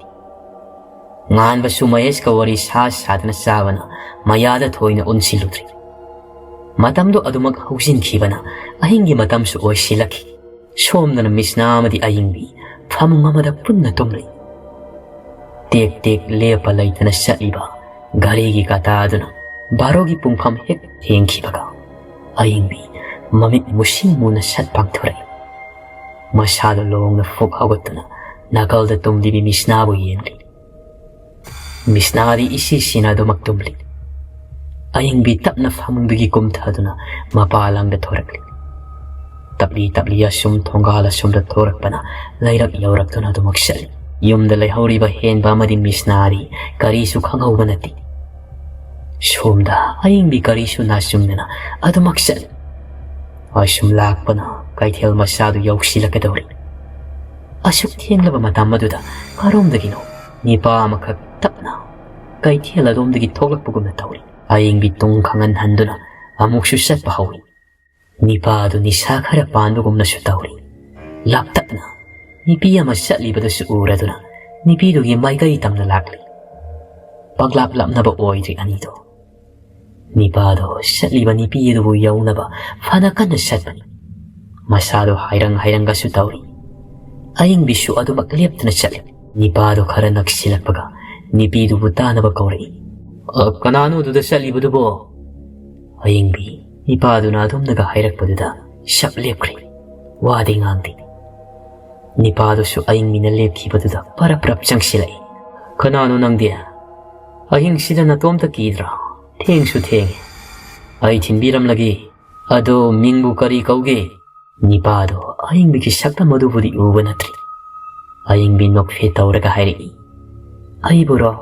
ꯉꯥꯟꯕꯁꯨ ꯃꯍꯦꯁꯀ ꯋꯥꯔꯤ ꯁꯥ ꯁꯥꯗꯅ ꯆꯥꯕꯅ ꯃꯌꯥꯗ ꯊꯣꯏꯅ ꯑꯣꯟꯁꯤꯜꯂꯨꯗ꯭ꯔꯤ꯫ ꯃꯇꯝꯗꯨ ꯑꯗꯨꯃꯛ ꯍꯧꯖꯤꯟꯈꯤꯕꯅ ꯑꯍꯤꯡꯒꯤ ꯃꯇꯝꯁꯨ ꯑꯣꯏꯁꯤꯜꯂꯛꯈꯤ꯫ ꯁꯣꯝꯗꯅ ꯃꯤꯁꯅꯥ ꯑꯃꯗꯤ ꯑꯌꯤꯡꯕꯤ ꯐꯃꯨꯡ ꯑꯃꯗ ꯄꯨꯟꯅ ꯇꯨꯝꯂꯤ꯫ ꯇꯦꯛ ꯇꯦꯛ ꯂꯦꯞꯄ ꯂꯩꯇꯅ ꯆꯠꯂꯤꯕ ꯘꯔꯤꯒꯤ ꯀꯥꯇꯥꯗꯨꯅ ꯕꯥꯔꯣꯒꯤ ꯄꯨꯡꯐꯝ ꯍꯦꯛ ꯊꯦꯡꯈꯤꯕꯒ ꯑꯌꯤꯡꯕꯤ ꯃꯃꯤꯠ ꯃꯨꯁꯤꯟ ꯃꯨꯅ ꯁꯠ ꯄꯥꯡꯊꯣꯔꯛꯏ꯫ ꯃꯁꯥꯗꯨ ꯂꯣꯡꯅ ꯐꯨꯛ ꯍꯧꯒꯠꯇꯨꯅ ꯅꯥꯀꯜꯗ ꯇꯨꯝꯂꯤꯕꯤ ꯃꯤꯁꯅꯥꯕꯨ ꯌꯦꯡꯂꯤ꯫ ꯃꯤꯁꯅꯥꯗꯤ ꯏꯁꯤ ꯁꯤꯅ ꯑꯗꯨꯃꯛ ꯇꯨꯝꯂꯤ꯫ ꯑꯌꯤꯡꯕꯤ ꯇꯞꯅ ꯐꯃꯨꯡꯗꯒꯤ ꯀꯨꯝꯊꯗꯨꯅ ꯃꯄꯥ ꯂꯥꯡꯗ ꯊꯣꯔꯛꯂꯤ꯫ ꯇꯞꯂꯤ ꯇꯞꯂꯤ ꯑꯁꯨꯝ ꯊꯣꯡꯒꯥꯜ ꯑꯁꯨꯝꯗ ꯊꯣꯔꯛꯄꯅ ꯂꯩꯔꯛ ꯌꯧꯔꯛꯇꯨꯅ ꯑꯗꯨꯃꯛ ꯆꯠꯂꯤ꯫ ꯌꯨꯝꯗ ꯂꯩꯍꯧꯔꯤꯕ ꯍꯦꯟꯕ ꯑꯃꯗꯤ ꯃꯤꯁꯅꯥꯗꯤ ꯀꯔꯤꯁꯨ ꯈꯪꯍꯧꯕ ꯅꯠꯇꯦ꯫ ꯁꯣꯝꯗ ꯑꯌꯤꯡꯕꯤ ꯀꯔꯤꯁꯨ ꯅꯥꯆꯨꯝꯗꯅ ꯑꯗꯨꯃꯛ ꯆꯠꯂꯤ꯫ ꯑꯁꯨꯝ ꯂꯥꯛꯄꯅ ꯀꯩꯊꯦꯜ ꯃꯆꯥꯗꯨ ꯌꯧꯁꯤꯜꯂꯛꯀꯗꯧꯔꯤ꯫ ꯑꯁꯨꯛ ꯊꯦꯡꯂꯕ ꯃꯇꯝ ꯑꯗꯨꯗ ꯀꯔꯣꯝꯗꯒꯤꯅꯣ ꯅꯤꯄꯥ ꯑꯃꯈꯛ ꯇꯞꯅ ꯀꯩꯊꯦꯜ ꯑꯗꯣꯝꯗꯒꯤ ꯊꯣꯛꯂꯛꯄꯒꯨꯝꯅ ꯇꯧꯔꯤ꯫ ꯑꯌꯤꯡꯕꯤ ꯇꯨꯡ ꯈꯪꯍꯟꯍꯟꯗꯨꯅ ꯑꯃꯨꯛꯁꯨ ꯆꯠꯄ ꯍꯧꯏ꯫ ꯅꯤꯄꯥ ꯑꯗꯨ ꯅꯤꯁꯥ ꯈꯔ ꯄꯥꯟꯕꯒꯨꯝꯅꯁꯨ ꯇꯧꯔꯤ꯫ ꯂꯥꯞꯇꯛꯅ ꯅꯤꯄꯤ ꯑꯃ ꯆꯠꯂꯤꯕꯗꯨꯁꯨ ꯎꯔꯗꯨꯅ ꯅꯤꯄꯤꯗꯨꯒꯤ ꯃꯥꯏꯀꯩ ꯇꯝꯅ ꯂꯥꯛꯂꯤ꯫ ꯄꯥꯛꯂꯥꯞ ꯂꯥꯞꯅꯕ ꯑꯣꯏꯗ꯭ꯔꯤ ꯑꯅꯤꯗꯣ꯫ ꯅꯤꯄꯥꯗꯣ ꯆꯠꯂꯤꯕ ꯅꯤꯄꯤ ꯑꯗꯨꯕꯨ ꯌꯧꯅꯕ ꯐꯅ ꯀꯟꯅ ꯆꯠꯄꯅꯤ꯫ ꯃꯁꯥꯗꯣ ꯍꯥꯏꯔꯪ ꯍꯥꯏꯔꯪꯒꯁꯨ ꯇꯧꯔꯤ꯫ ꯑꯌꯤꯡꯕꯤꯁꯨ ꯑꯗꯨꯃꯛ ꯂꯦꯞꯇꯅ ꯆꯠꯂꯤ꯫ ꯅꯤꯄꯥꯗꯣ ꯈꯔ ꯅꯛꯁꯤꯜꯂꯛꯄꯒ ꯅꯤꯄꯤꯗꯨꯕꯨ ꯇꯥꯅꯕ ꯀꯧꯔꯛꯏ꯫ "ꯑ, ꯀꯅꯥꯅꯣ ꯑꯗꯨꯗ ꯆꯠꯂꯤꯕꯗꯨꯕꯣ?" ꯑꯌꯤꯡꯕꯤ ꯅꯤꯄꯥꯗꯨꯅ ꯑꯗꯨꯝꯅꯒ ꯍꯥꯏꯔꯛꯄꯗꯨꯗ ꯁꯞ ꯂꯦꯞꯈ꯭ꯔꯦ꯫ ꯋꯥꯗꯤ ꯉꯥꯡꯗꯦ꯫ ꯅꯤꯄꯥꯗꯨꯁꯨ ꯑꯏꯪꯕꯤꯅ ꯂꯦꯞꯈꯤꯕꯗꯨꯗ ꯄꯔꯞ ꯄꯔꯞ ꯆꯪꯁꯤꯜꯂꯛꯏ꯫ "ꯀꯅꯥꯅꯣ ꯅꯪꯗꯤ? ꯑꯍꯤꯡꯁꯤꯗ ꯅꯇꯣꯝꯇ ꯀꯤꯗ꯭ꯔꯥ? ꯊꯦꯡꯁꯨ ꯊꯦꯡꯉꯦ꯫ ꯑꯩ ꯊꯤꯟꯕꯤꯔꯝꯂꯒꯦ꯫ ꯑꯗꯣ ꯃꯤꯡꯕꯨ ꯀꯔꯤ ꯀꯧꯒꯦ?" ꯅꯤꯄꯥꯗꯣ ꯑꯏꯪꯕꯤꯒꯤ ꯁꯛꯇꯝ ꯑꯗꯨꯕꯨꯗꯤ ꯎꯕ ꯅꯠꯇ꯭ꯔꯤ꯫ ꯑꯏꯪꯕꯤ ꯅꯣꯛꯐꯦ ꯇꯧꯔꯒ ꯍꯥꯏꯔꯛꯏ, "ꯑꯩꯕꯨꯔꯣ?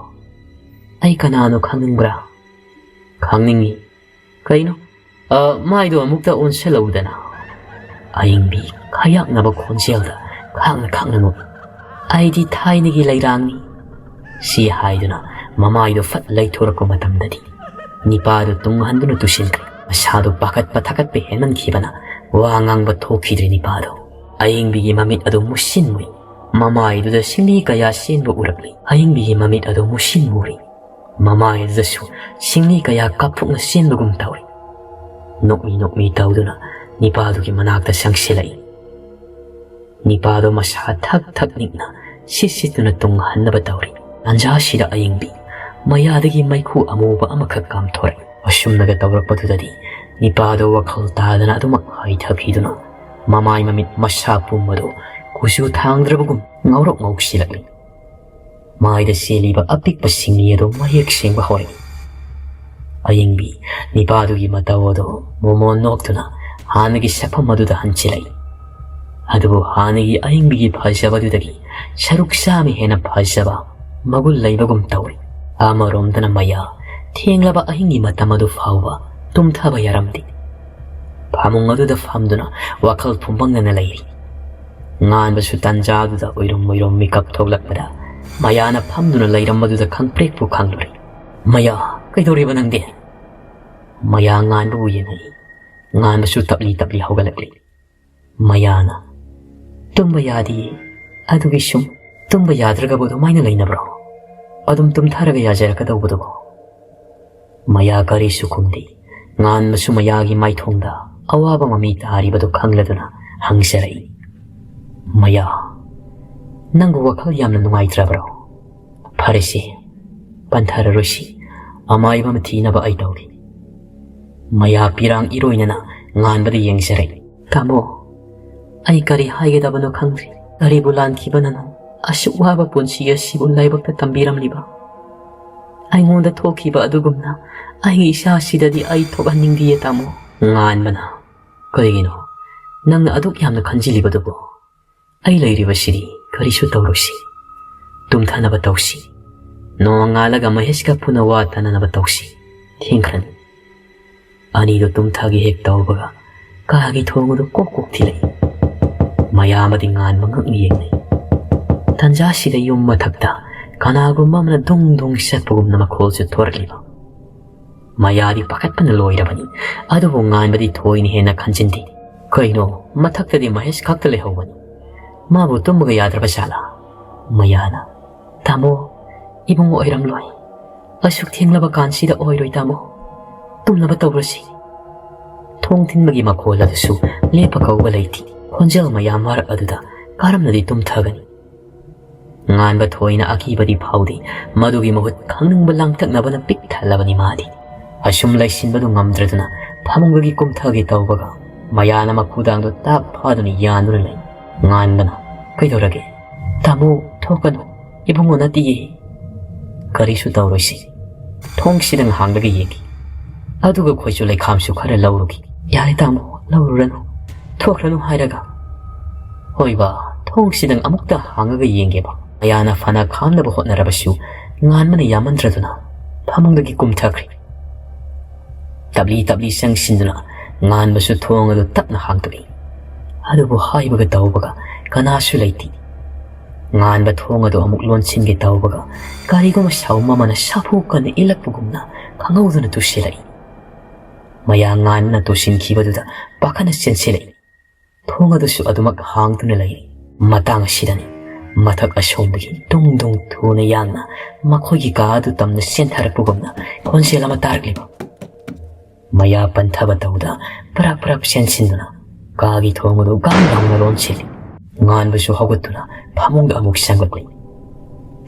ꯑꯩ ꯀꯅꯥꯅꯣ ꯈꯪꯅꯤꯡꯕ꯭ꯔꯥ?" "ꯈꯪꯅꯤꯡꯉꯤ꯫ ꯀꯩꯅꯣ? ꯑ, ꯃꯥꯏꯗꯣ ꯑꯃꯨꯛꯇ ꯑꯣꯟꯁꯤꯜꯂꯛꯎꯗꯅ꯫" ꯑꯏꯪꯕꯤ ꯈꯌꯥꯛꯅꯕ ꯈꯣꯟꯖꯦꯜꯗ ꯈꯥꯛꯅ ꯈꯥꯛꯅ ꯅꯣꯛꯏ꯫ "ꯑꯩꯗꯤ ꯊꯥꯏꯅꯒꯤ ꯂꯩꯔꯥꯡꯅꯤ꯫" ꯁꯤ ꯍꯥꯏꯗꯨꯅ ꯃꯃꯥꯏꯗꯣ ꯐꯠ ꯂꯩꯊꯣꯔꯛꯄ ꯃꯇꯝꯗꯗꯤ ꯅꯤꯄꯥꯗꯨ ꯇꯨꯡ ꯍꯟꯗꯨꯅ ꯇꯨꯁꯤꯟꯈ꯭ꯔꯦ꯫ ꯃꯁꯥꯗꯨ ꯄꯥꯈꯠꯄ ꯊꯥꯀꯠꯄ ꯍꯦꯟꯃꯟꯈꯤꯕꯅ ꯋꯥ ꯉꯥꯡꯕ ꯊꯣꯛꯈꯤꯗ꯭ꯔꯦ ꯅꯤꯄꯥꯗꯣ꯫ ꯑꯏꯪꯕꯤꯒꯤ ꯃꯃꯤꯠ ꯑꯗꯨ ꯃꯨꯁꯤꯟ ꯃꯨꯏ꯫ ꯃꯃꯥꯏꯗꯨꯗ ꯁꯤꯡꯂꯤ ꯀꯌꯥ ꯆꯦꯟꯕ ꯎꯔꯛꯂꯤ꯫ ꯑꯏꯪꯕꯤꯒꯤ ꯃꯃꯤꯠ ꯑꯗꯨ ꯃꯨꯁꯤꯟ ꯃꯨꯔꯤ꯫ ꯃꯃꯥꯏꯗꯨꯗꯁꯨ ꯁꯤꯡꯂꯤ ꯀꯌꯥ ꯀꯥꯞꯊꯣꯛꯅ ꯆꯦꯟꯕꯒꯨꯝ ꯇꯧꯔꯤ꯫ ꯅꯣꯛꯃꯤ ꯅꯣꯛꯃꯤ ꯇꯧꯗꯨꯅ ꯅꯤꯄꯥꯗꯨꯒꯤ ꯃꯅꯥꯛꯇ ꯆꯪꯁꯤꯜꯂꯛꯏ꯫ ꯅꯤꯄꯥꯗꯣ ꯃꯁꯥ ꯊꯛ ꯊꯛ ꯅꯤꯛꯅ ꯁꯤꯠ ꯁꯤꯠꯇꯨꯅ ꯇꯨꯡ ꯍꯟꯅꯕ ꯇꯧꯔꯤ꯫ ꯇꯥꯟꯖꯥꯁꯤꯗ ꯑꯏꯪꯕꯤ ꯃꯌꯥꯗꯒꯤ ꯃꯩꯈꯨ ꯑꯃꯨꯕ ꯑꯃꯈꯛ ꯀꯥꯝꯊꯣꯔꯛꯏ꯫ ꯑꯁꯨꯝꯅꯒ ꯇꯧꯔꯛꯄꯗꯨꯗꯗꯤ ꯅꯤꯄꯥꯗꯣ ꯋꯥꯈꯜ ꯇꯥꯗꯅ ꯑꯗꯨꯃꯛ ꯍꯥꯏꯊꯈꯤꯗꯨꯅ ꯃꯃꯥꯏ ꯃꯃꯤꯠ ꯃꯁꯥ ꯄꯨꯝꯕꯗꯣ ꯀꯨꯆꯨ ꯊꯥꯡꯗ꯭ꯔꯕꯒꯨꯝ ꯉꯧꯔꯣꯛ ꯉꯧꯁꯤꯜꯂꯛꯂꯤ꯫ ꯃꯥꯏꯗ ꯆꯦꯜꯂꯤꯕ ꯑꯄꯤꯛꯄ ꯁꯤꯡꯂꯤ ꯑꯗꯨ ꯃꯌꯦꯛ ꯁꯦꯡꯕ ꯍꯧꯔꯛꯏ꯫ ꯑꯏꯪꯕꯤ ꯅꯤꯄꯥꯗꯨꯒꯤ ꯃꯇꯧ ꯑꯗꯨ ꯃꯣꯃꯣꯟ ꯅꯣꯛꯇꯨꯅ ꯍꯥꯟꯅꯒꯤ ꯁꯛꯐꯝ ꯑꯗꯨꯗ ꯍꯟꯖꯤꯜꯂꯛꯏ꯫ ꯑꯗꯨꯕꯨ ꯍꯥꯟꯅꯒꯤ ꯑꯏꯪꯕꯤꯒꯤ ꯐꯖꯕꯗꯨꯗꯒꯤ ꯁꯔꯨꯛ ꯆꯥꯝꯃ ꯍꯦꯟꯅ ꯐꯖꯕ ꯃꯒꯨꯟ ꯂꯩꯕꯒꯨꯝ ꯇꯧꯔꯤ꯫ ꯑꯃꯔꯣꯝꯗꯅ ꯃꯌꯥ ꯊꯦꯡꯂꯕ ꯑꯍꯤꯡꯒꯤ ꯃꯇꯝ ꯑꯗꯨ ꯐꯥꯎꯕ ꯇꯨꯝꯊꯕ ꯌꯥꯔꯝꯗꯦ꯫ ꯐꯃꯨꯡ ꯑꯗꯨꯗ ꯐꯝꯗꯨꯅ ꯋꯥꯈꯜ ꯐꯨꯝꯕꯪꯅꯅ ꯂꯩꯔꯤ꯫ ꯉꯥꯟꯕꯁꯨ ꯇꯟꯖꯥꯗꯨꯗ ꯎꯏꯔꯨꯝ ꯎꯏꯔꯨꯝ ꯃꯤꯀꯞ ꯊꯣꯛꯂꯛꯄꯗ ꯃꯌꯥꯅ ꯐꯝꯗꯨꯅ ꯂꯩꯔꯝꯕꯗꯨꯗ ꯈꯪꯄ꯭ꯔꯦꯛꯄꯨ ꯈꯪꯂꯨꯔꯦ꯫ "ꯃꯌꯥ, ꯀꯩꯗꯧꯔꯤꯕ ꯅꯪꯗꯤ?" ꯃꯌꯥ ꯉꯥꯟꯕꯕꯨ ꯌꯦꯡꯉꯛꯏ꯫ ꯉꯥꯟꯕꯁꯨ ꯇꯞꯂꯤ ꯇꯞꯂꯤ ꯍꯧꯒꯠꯂꯛꯂꯤ꯫ ꯃꯌꯥꯅ, "ꯇꯨꯝꯕ ꯌꯥꯗꯤꯌꯦ꯫ ꯑꯗꯨꯒꯤ ꯁꯨꯝ ꯇꯨꯝꯕ ꯌꯥꯗ꯭ꯔꯒꯕꯨ ꯑꯗꯨꯃꯥꯏꯅ ꯂꯩꯅꯕ꯭ꯔꯣ? ꯑꯗꯨꯝ ꯇꯨꯝꯊꯔꯒ ꯌꯥꯖꯔꯛꯀꯗꯧꯕꯗꯨꯕꯨ?" ꯃꯌꯥ ꯀꯔꯤꯁꯨ ꯈꯨꯝꯗꯦ꯫ ꯉꯥꯟꯕꯁꯨ ꯃꯌꯥꯒꯤ ꯃꯥꯏꯊꯣꯡꯗ ꯑꯋꯥꯕ ꯃꯃꯤ ꯇꯥꯔꯤꯕꯗꯨ ꯈꯪꯂꯗꯨꯅ ꯍꯪꯖꯔꯛꯏ꯫ "ꯃꯌꯥ, ꯅꯪꯕꯨ ꯋꯥꯈꯜ ꯌꯥꯝꯅ ꯅꯨꯡꯉꯥꯏꯇ꯭ꯔꯕ꯭ꯔꯣ? ꯐꯔꯦꯁꯦ, ꯄꯟꯊꯔꯔꯣꯏꯁꯤ꯫ ꯑꯃꯥꯏꯕ ꯑꯃ ꯊꯤꯅꯕ ꯑꯩ ꯇꯧꯒꯦ꯫ ꯃꯌꯥ ꯄꯤꯔꯥꯡ ꯏꯔꯣꯏꯅꯅ ꯉꯥꯟꯕꯗ ꯌꯦꯡꯖꯔꯛꯏ꯫ "ꯇꯥꯃꯣ, ꯑꯩ ꯀꯔꯤ ꯍꯥꯏꯒꯗꯕꯅꯣ ꯈꯪꯗ꯭ꯔꯦ꯫ ꯀꯔꯤꯕꯨ ꯂꯥꯟꯈꯤꯕꯅꯅꯣ ꯑꯁꯨꯛ ꯋꯥꯕ ꯄꯨꯟꯁꯤ ꯑꯁꯤꯕꯨ ꯂꯥꯏꯕꯛꯇ ꯇꯝꯕꯤꯔꯝꯂꯤꯕ? ꯑꯩꯉꯣꯟꯗ ꯊꯣꯛꯈꯤꯕ ꯑꯗꯨꯒꯨꯝꯅ ꯑꯩꯒꯤ ꯏꯆꯥꯁꯤꯗꯗꯤ ꯑꯩ ꯊꯣꯛꯍꯟꯅꯤꯡꯗꯤꯌꯦ, ꯇꯥꯃꯣ꯫" ꯉꯥꯟꯕꯅ, "ꯀꯔꯤꯒꯤꯅꯣ ꯅꯪꯅ ꯑꯗꯨꯛ ꯌꯥꯝꯅ ꯈꯟꯖꯤꯜꯂꯤꯕꯗꯨꯕꯨ? ꯑꯩ ꯂꯩꯔꯤꯕꯁꯤꯗꯤ ꯀꯔꯤꯁꯨ ꯇꯧꯔꯣꯏꯁꯤ꯫ ꯇꯨꯝꯊꯅꯕ ꯇꯧꯁꯤ꯫ ꯅꯣꯡꯉꯥꯜꯂꯒ ꯃꯍꯦꯁꯀ ꯄꯨꯟꯅ ꯋꯥ ꯇꯥꯅꯅꯕ ꯇꯧꯁꯤ꯫ ꯊꯦꯡꯈ꯭ꯔꯅꯤ꯫" ꯑꯅꯤꯗꯨ ꯇꯨꯝꯊꯒꯦ ꯍꯦꯛ ꯇꯧꯕꯒ ꯀꯥꯒꯤ ꯊꯣꯡ ꯑꯗꯨ ꯀꯣꯛ ꯀꯣꯛ ꯊꯤꯜꯂꯛꯏ꯫ ꯃꯌꯥꯝ ꯑꯃꯗꯤ ꯉꯥꯟꯕ ꯉꯛꯅ ꯌꯦꯡꯅꯩ꯫ ꯇꯟꯖꯥꯁꯤꯗ ꯌꯨꯝ ꯃꯊꯛꯇ ꯀꯅꯥꯒꯨꯝꯕ ꯑꯃꯅ ꯗꯨꯡ ꯗꯨꯡ ꯆꯠꯄꯒꯨꯝꯅ ꯃꯈꯣꯜꯁꯨ ꯊꯣꯔꯛꯂꯤꯕ꯫ ꯃꯌꯥꯗꯤ ꯄꯥꯈꯠꯄꯅ ꯂꯣꯏꯔꯕꯅꯤ꯫ ꯑꯗꯨꯕꯨ ꯉꯥꯟꯕꯗꯤ ꯊꯣꯏꯅ ꯍꯦꯟꯅ ꯈꯟꯖꯤꯟꯗꯦ꯫ ꯀꯩꯅꯣ, ꯃꯊꯛꯇꯗꯤ ꯃꯍꯦꯁ ꯈꯛꯇ ꯂꯩꯍꯧꯕꯅꯤ꯫ ꯃꯥꯕꯨ ꯇꯨꯝꯕꯒ ꯌꯥꯗ꯭ꯔꯕ ꯖꯥꯠꯂꯥ? ꯃꯌꯥꯅ, "ꯇꯥꯃꯣ, ꯏꯕꯨꯡꯉꯣ ꯑꯣꯏꯔꯝꯂꯣꯏ꯫ ꯑꯁꯨꯛ ꯊꯦꯡꯂꯕ ꯀꯥꯟꯁꯤꯗ ꯑꯣꯏꯔꯣꯏ, ꯇꯥꯃꯣ꯫ ꯇꯨꯝꯅꯕ ꯇꯧꯔꯁꯤ꯫" ꯊꯣꯡ ꯊꯤꯟꯕꯒꯤ ꯃꯈꯣꯜ ꯑꯗꯨꯁꯨ ꯂꯦꯞꯄ ꯀꯧꯕ ꯂꯩꯇꯦ꯫ ꯈꯣꯟꯖꯦꯜ ꯃꯌꯥꯝ ꯃꯔꯛ ꯑꯗꯨꯗ ꯀꯔꯝꯅꯗꯤ ꯇꯨꯝꯊꯒꯅꯤ? ꯉꯥꯟꯕ ꯊꯣꯏꯅ ꯑꯀꯤꯕꯗꯤ ꯐꯥꯎꯗꯦ꯫ ꯃꯗꯨꯒꯤ ꯃꯍꯨꯠ ꯈꯪꯅꯤꯡꯕ ꯂꯥꯡꯇꯛꯅꯕꯅ ꯄꯤꯛ ꯊꯜꯂꯕꯅꯤ ꯃꯥꯗꯤ꯫ ꯑꯁꯨꯝ ꯂꯩꯁꯤꯟꯕꯗꯨ ꯉꯝꯗ꯭ꯔꯗꯨꯅ ꯐꯃꯨꯡꯗꯒꯤ ꯀꯨꯝꯊꯒꯦ ꯇꯧꯕꯒ ꯃꯌꯥꯅ ꯃꯈꯨꯗꯥꯡꯗꯨ ꯇꯥꯞ ꯐꯥꯗꯨꯅ ꯌꯥꯟꯗꯨꯅ ꯂꯩ꯫ ꯉꯥꯟꯕꯅ, "ꯀꯩꯗꯧꯔꯒꯦ? ꯇꯥꯃꯣ, ꯊꯣꯛꯀꯅꯨ꯫ ꯏꯕꯨꯡꯉꯣ ꯅꯠꯇꯤꯌꯦ꯫ ꯀꯔꯤꯁꯨ ꯇꯧꯔꯣꯏꯁꯤ꯫ ꯊꯣꯡꯁꯤꯗ ꯉꯍꯥꯛꯂꯒ ꯌꯦꯡꯒꯦ꯫ ꯑꯗꯨꯒ ꯈꯣꯏꯆꯨ ꯂꯩꯈꯥꯝꯁꯨ ꯈꯔ ꯂꯧꯔꯨꯒꯦ꯫" "ꯌꯥꯔꯦ ꯇꯥꯃꯣ, ꯂꯧꯔꯨꯔꯅꯨ꯫ ꯊꯣꯛꯈ꯭ꯔꯅꯨ ꯍꯥꯏꯔꯒ꯫" "ꯍꯣꯏꯕ, ꯊꯣꯡꯁꯤꯗꯪ ꯑꯃꯨꯛꯇ ꯍꯥꯡꯉꯒ ꯌꯦꯡꯒꯦꯕ꯫" ꯃꯌꯥꯅ ꯐꯅ ꯈꯥꯝꯅꯕ ꯍꯣꯠꯅꯔꯕꯁꯨ ꯉꯥꯟꯕꯅ ꯌꯥꯃꯟꯗ꯭ꯔꯗꯨꯅ ꯐꯃꯨꯡꯗꯒꯤ ꯀꯨꯝꯊꯈ꯭ꯔꯦ꯫ ꯇꯞꯂꯤ ꯇꯞꯂꯤ ꯆꯪꯁꯤꯟꯗꯨꯅ ꯉꯥꯟꯕꯁꯨ ꯊꯣꯡ ꯑꯗꯨ ꯇꯞꯅ ꯍꯥꯡꯗꯣꯛꯏ꯫ ꯑꯗꯨꯕꯨ ꯍꯥꯏꯕꯒ ꯇꯧꯕꯒ ꯀꯅꯥꯁꯨ ꯂꯩꯇꯦ꯫ ꯉꯥꯟꯕ ꯊꯣꯡ ꯑꯗꯨ ꯑꯃꯨꯛ ꯂꯣꯟꯁꯤꯟꯒꯦ ꯇꯧꯕꯒ ꯀꯔꯤꯒꯨꯝꯕ ꯁꯥꯎꯝ ꯑꯃꯅ ꯁꯥꯐꯨ ꯀꯟꯅ ꯏꯜꯂꯛꯄꯒꯨꯝꯅ ꯈꯪꯍꯧꯗꯅ ꯇꯨꯁꯤꯜꯂꯛꯏ꯫ ꯃꯌꯥ ꯉꯥꯟꯕꯅ ꯇꯨꯁꯤꯟꯈꯤꯕꯗꯨꯗ ꯄꯥꯈꯠꯅ ꯆꯦꯟꯁꯤꯜꯂꯛꯏ꯫ ꯊꯣꯡ ꯑꯗꯨꯁꯨ ꯑꯗꯨꯃꯛ ꯍꯥꯡꯗꯨꯅ ꯂꯩꯔꯤ꯫ ꯃꯇꯥꯡ ꯑꯁꯤꯗꯅꯤ ꯃꯊꯛ ꯑꯁꯣꯝꯗꯒꯤ ꯗꯨꯡ ꯗꯨꯡ ꯊꯨꯅ ꯌꯥꯡꯅ ꯃꯈꯣꯏꯒꯤ ꯀꯥ ꯑꯗꯨ ꯇꯝꯅ ꯆꯦꯟꯊꯔꯛꯄꯒꯨꯝꯅ ꯈꯣꯟꯖꯦꯜ ꯑꯃ ꯇꯥꯔꯛꯂꯤꯕ꯫ ꯃꯌꯥ ꯄꯟꯊꯕ ꯇꯧꯗ ꯄꯔꯞ ꯄꯔꯞ ꯆꯦꯟꯁꯤꯟꯗꯨꯅ ꯀꯥꯒꯤ ꯊꯣꯡ ꯑꯗꯨ ꯒꯥꯡ ꯂꯥꯎꯅ ꯂꯣꯟꯁꯤꯜꯂꯤ꯫ ꯉꯥꯟꯕꯁꯨ ꯍꯧꯒꯠꯇꯨꯅ ꯐꯃꯨꯡꯗ ꯑꯃꯨꯛ ꯆꯪꯂꯛꯂꯤ꯫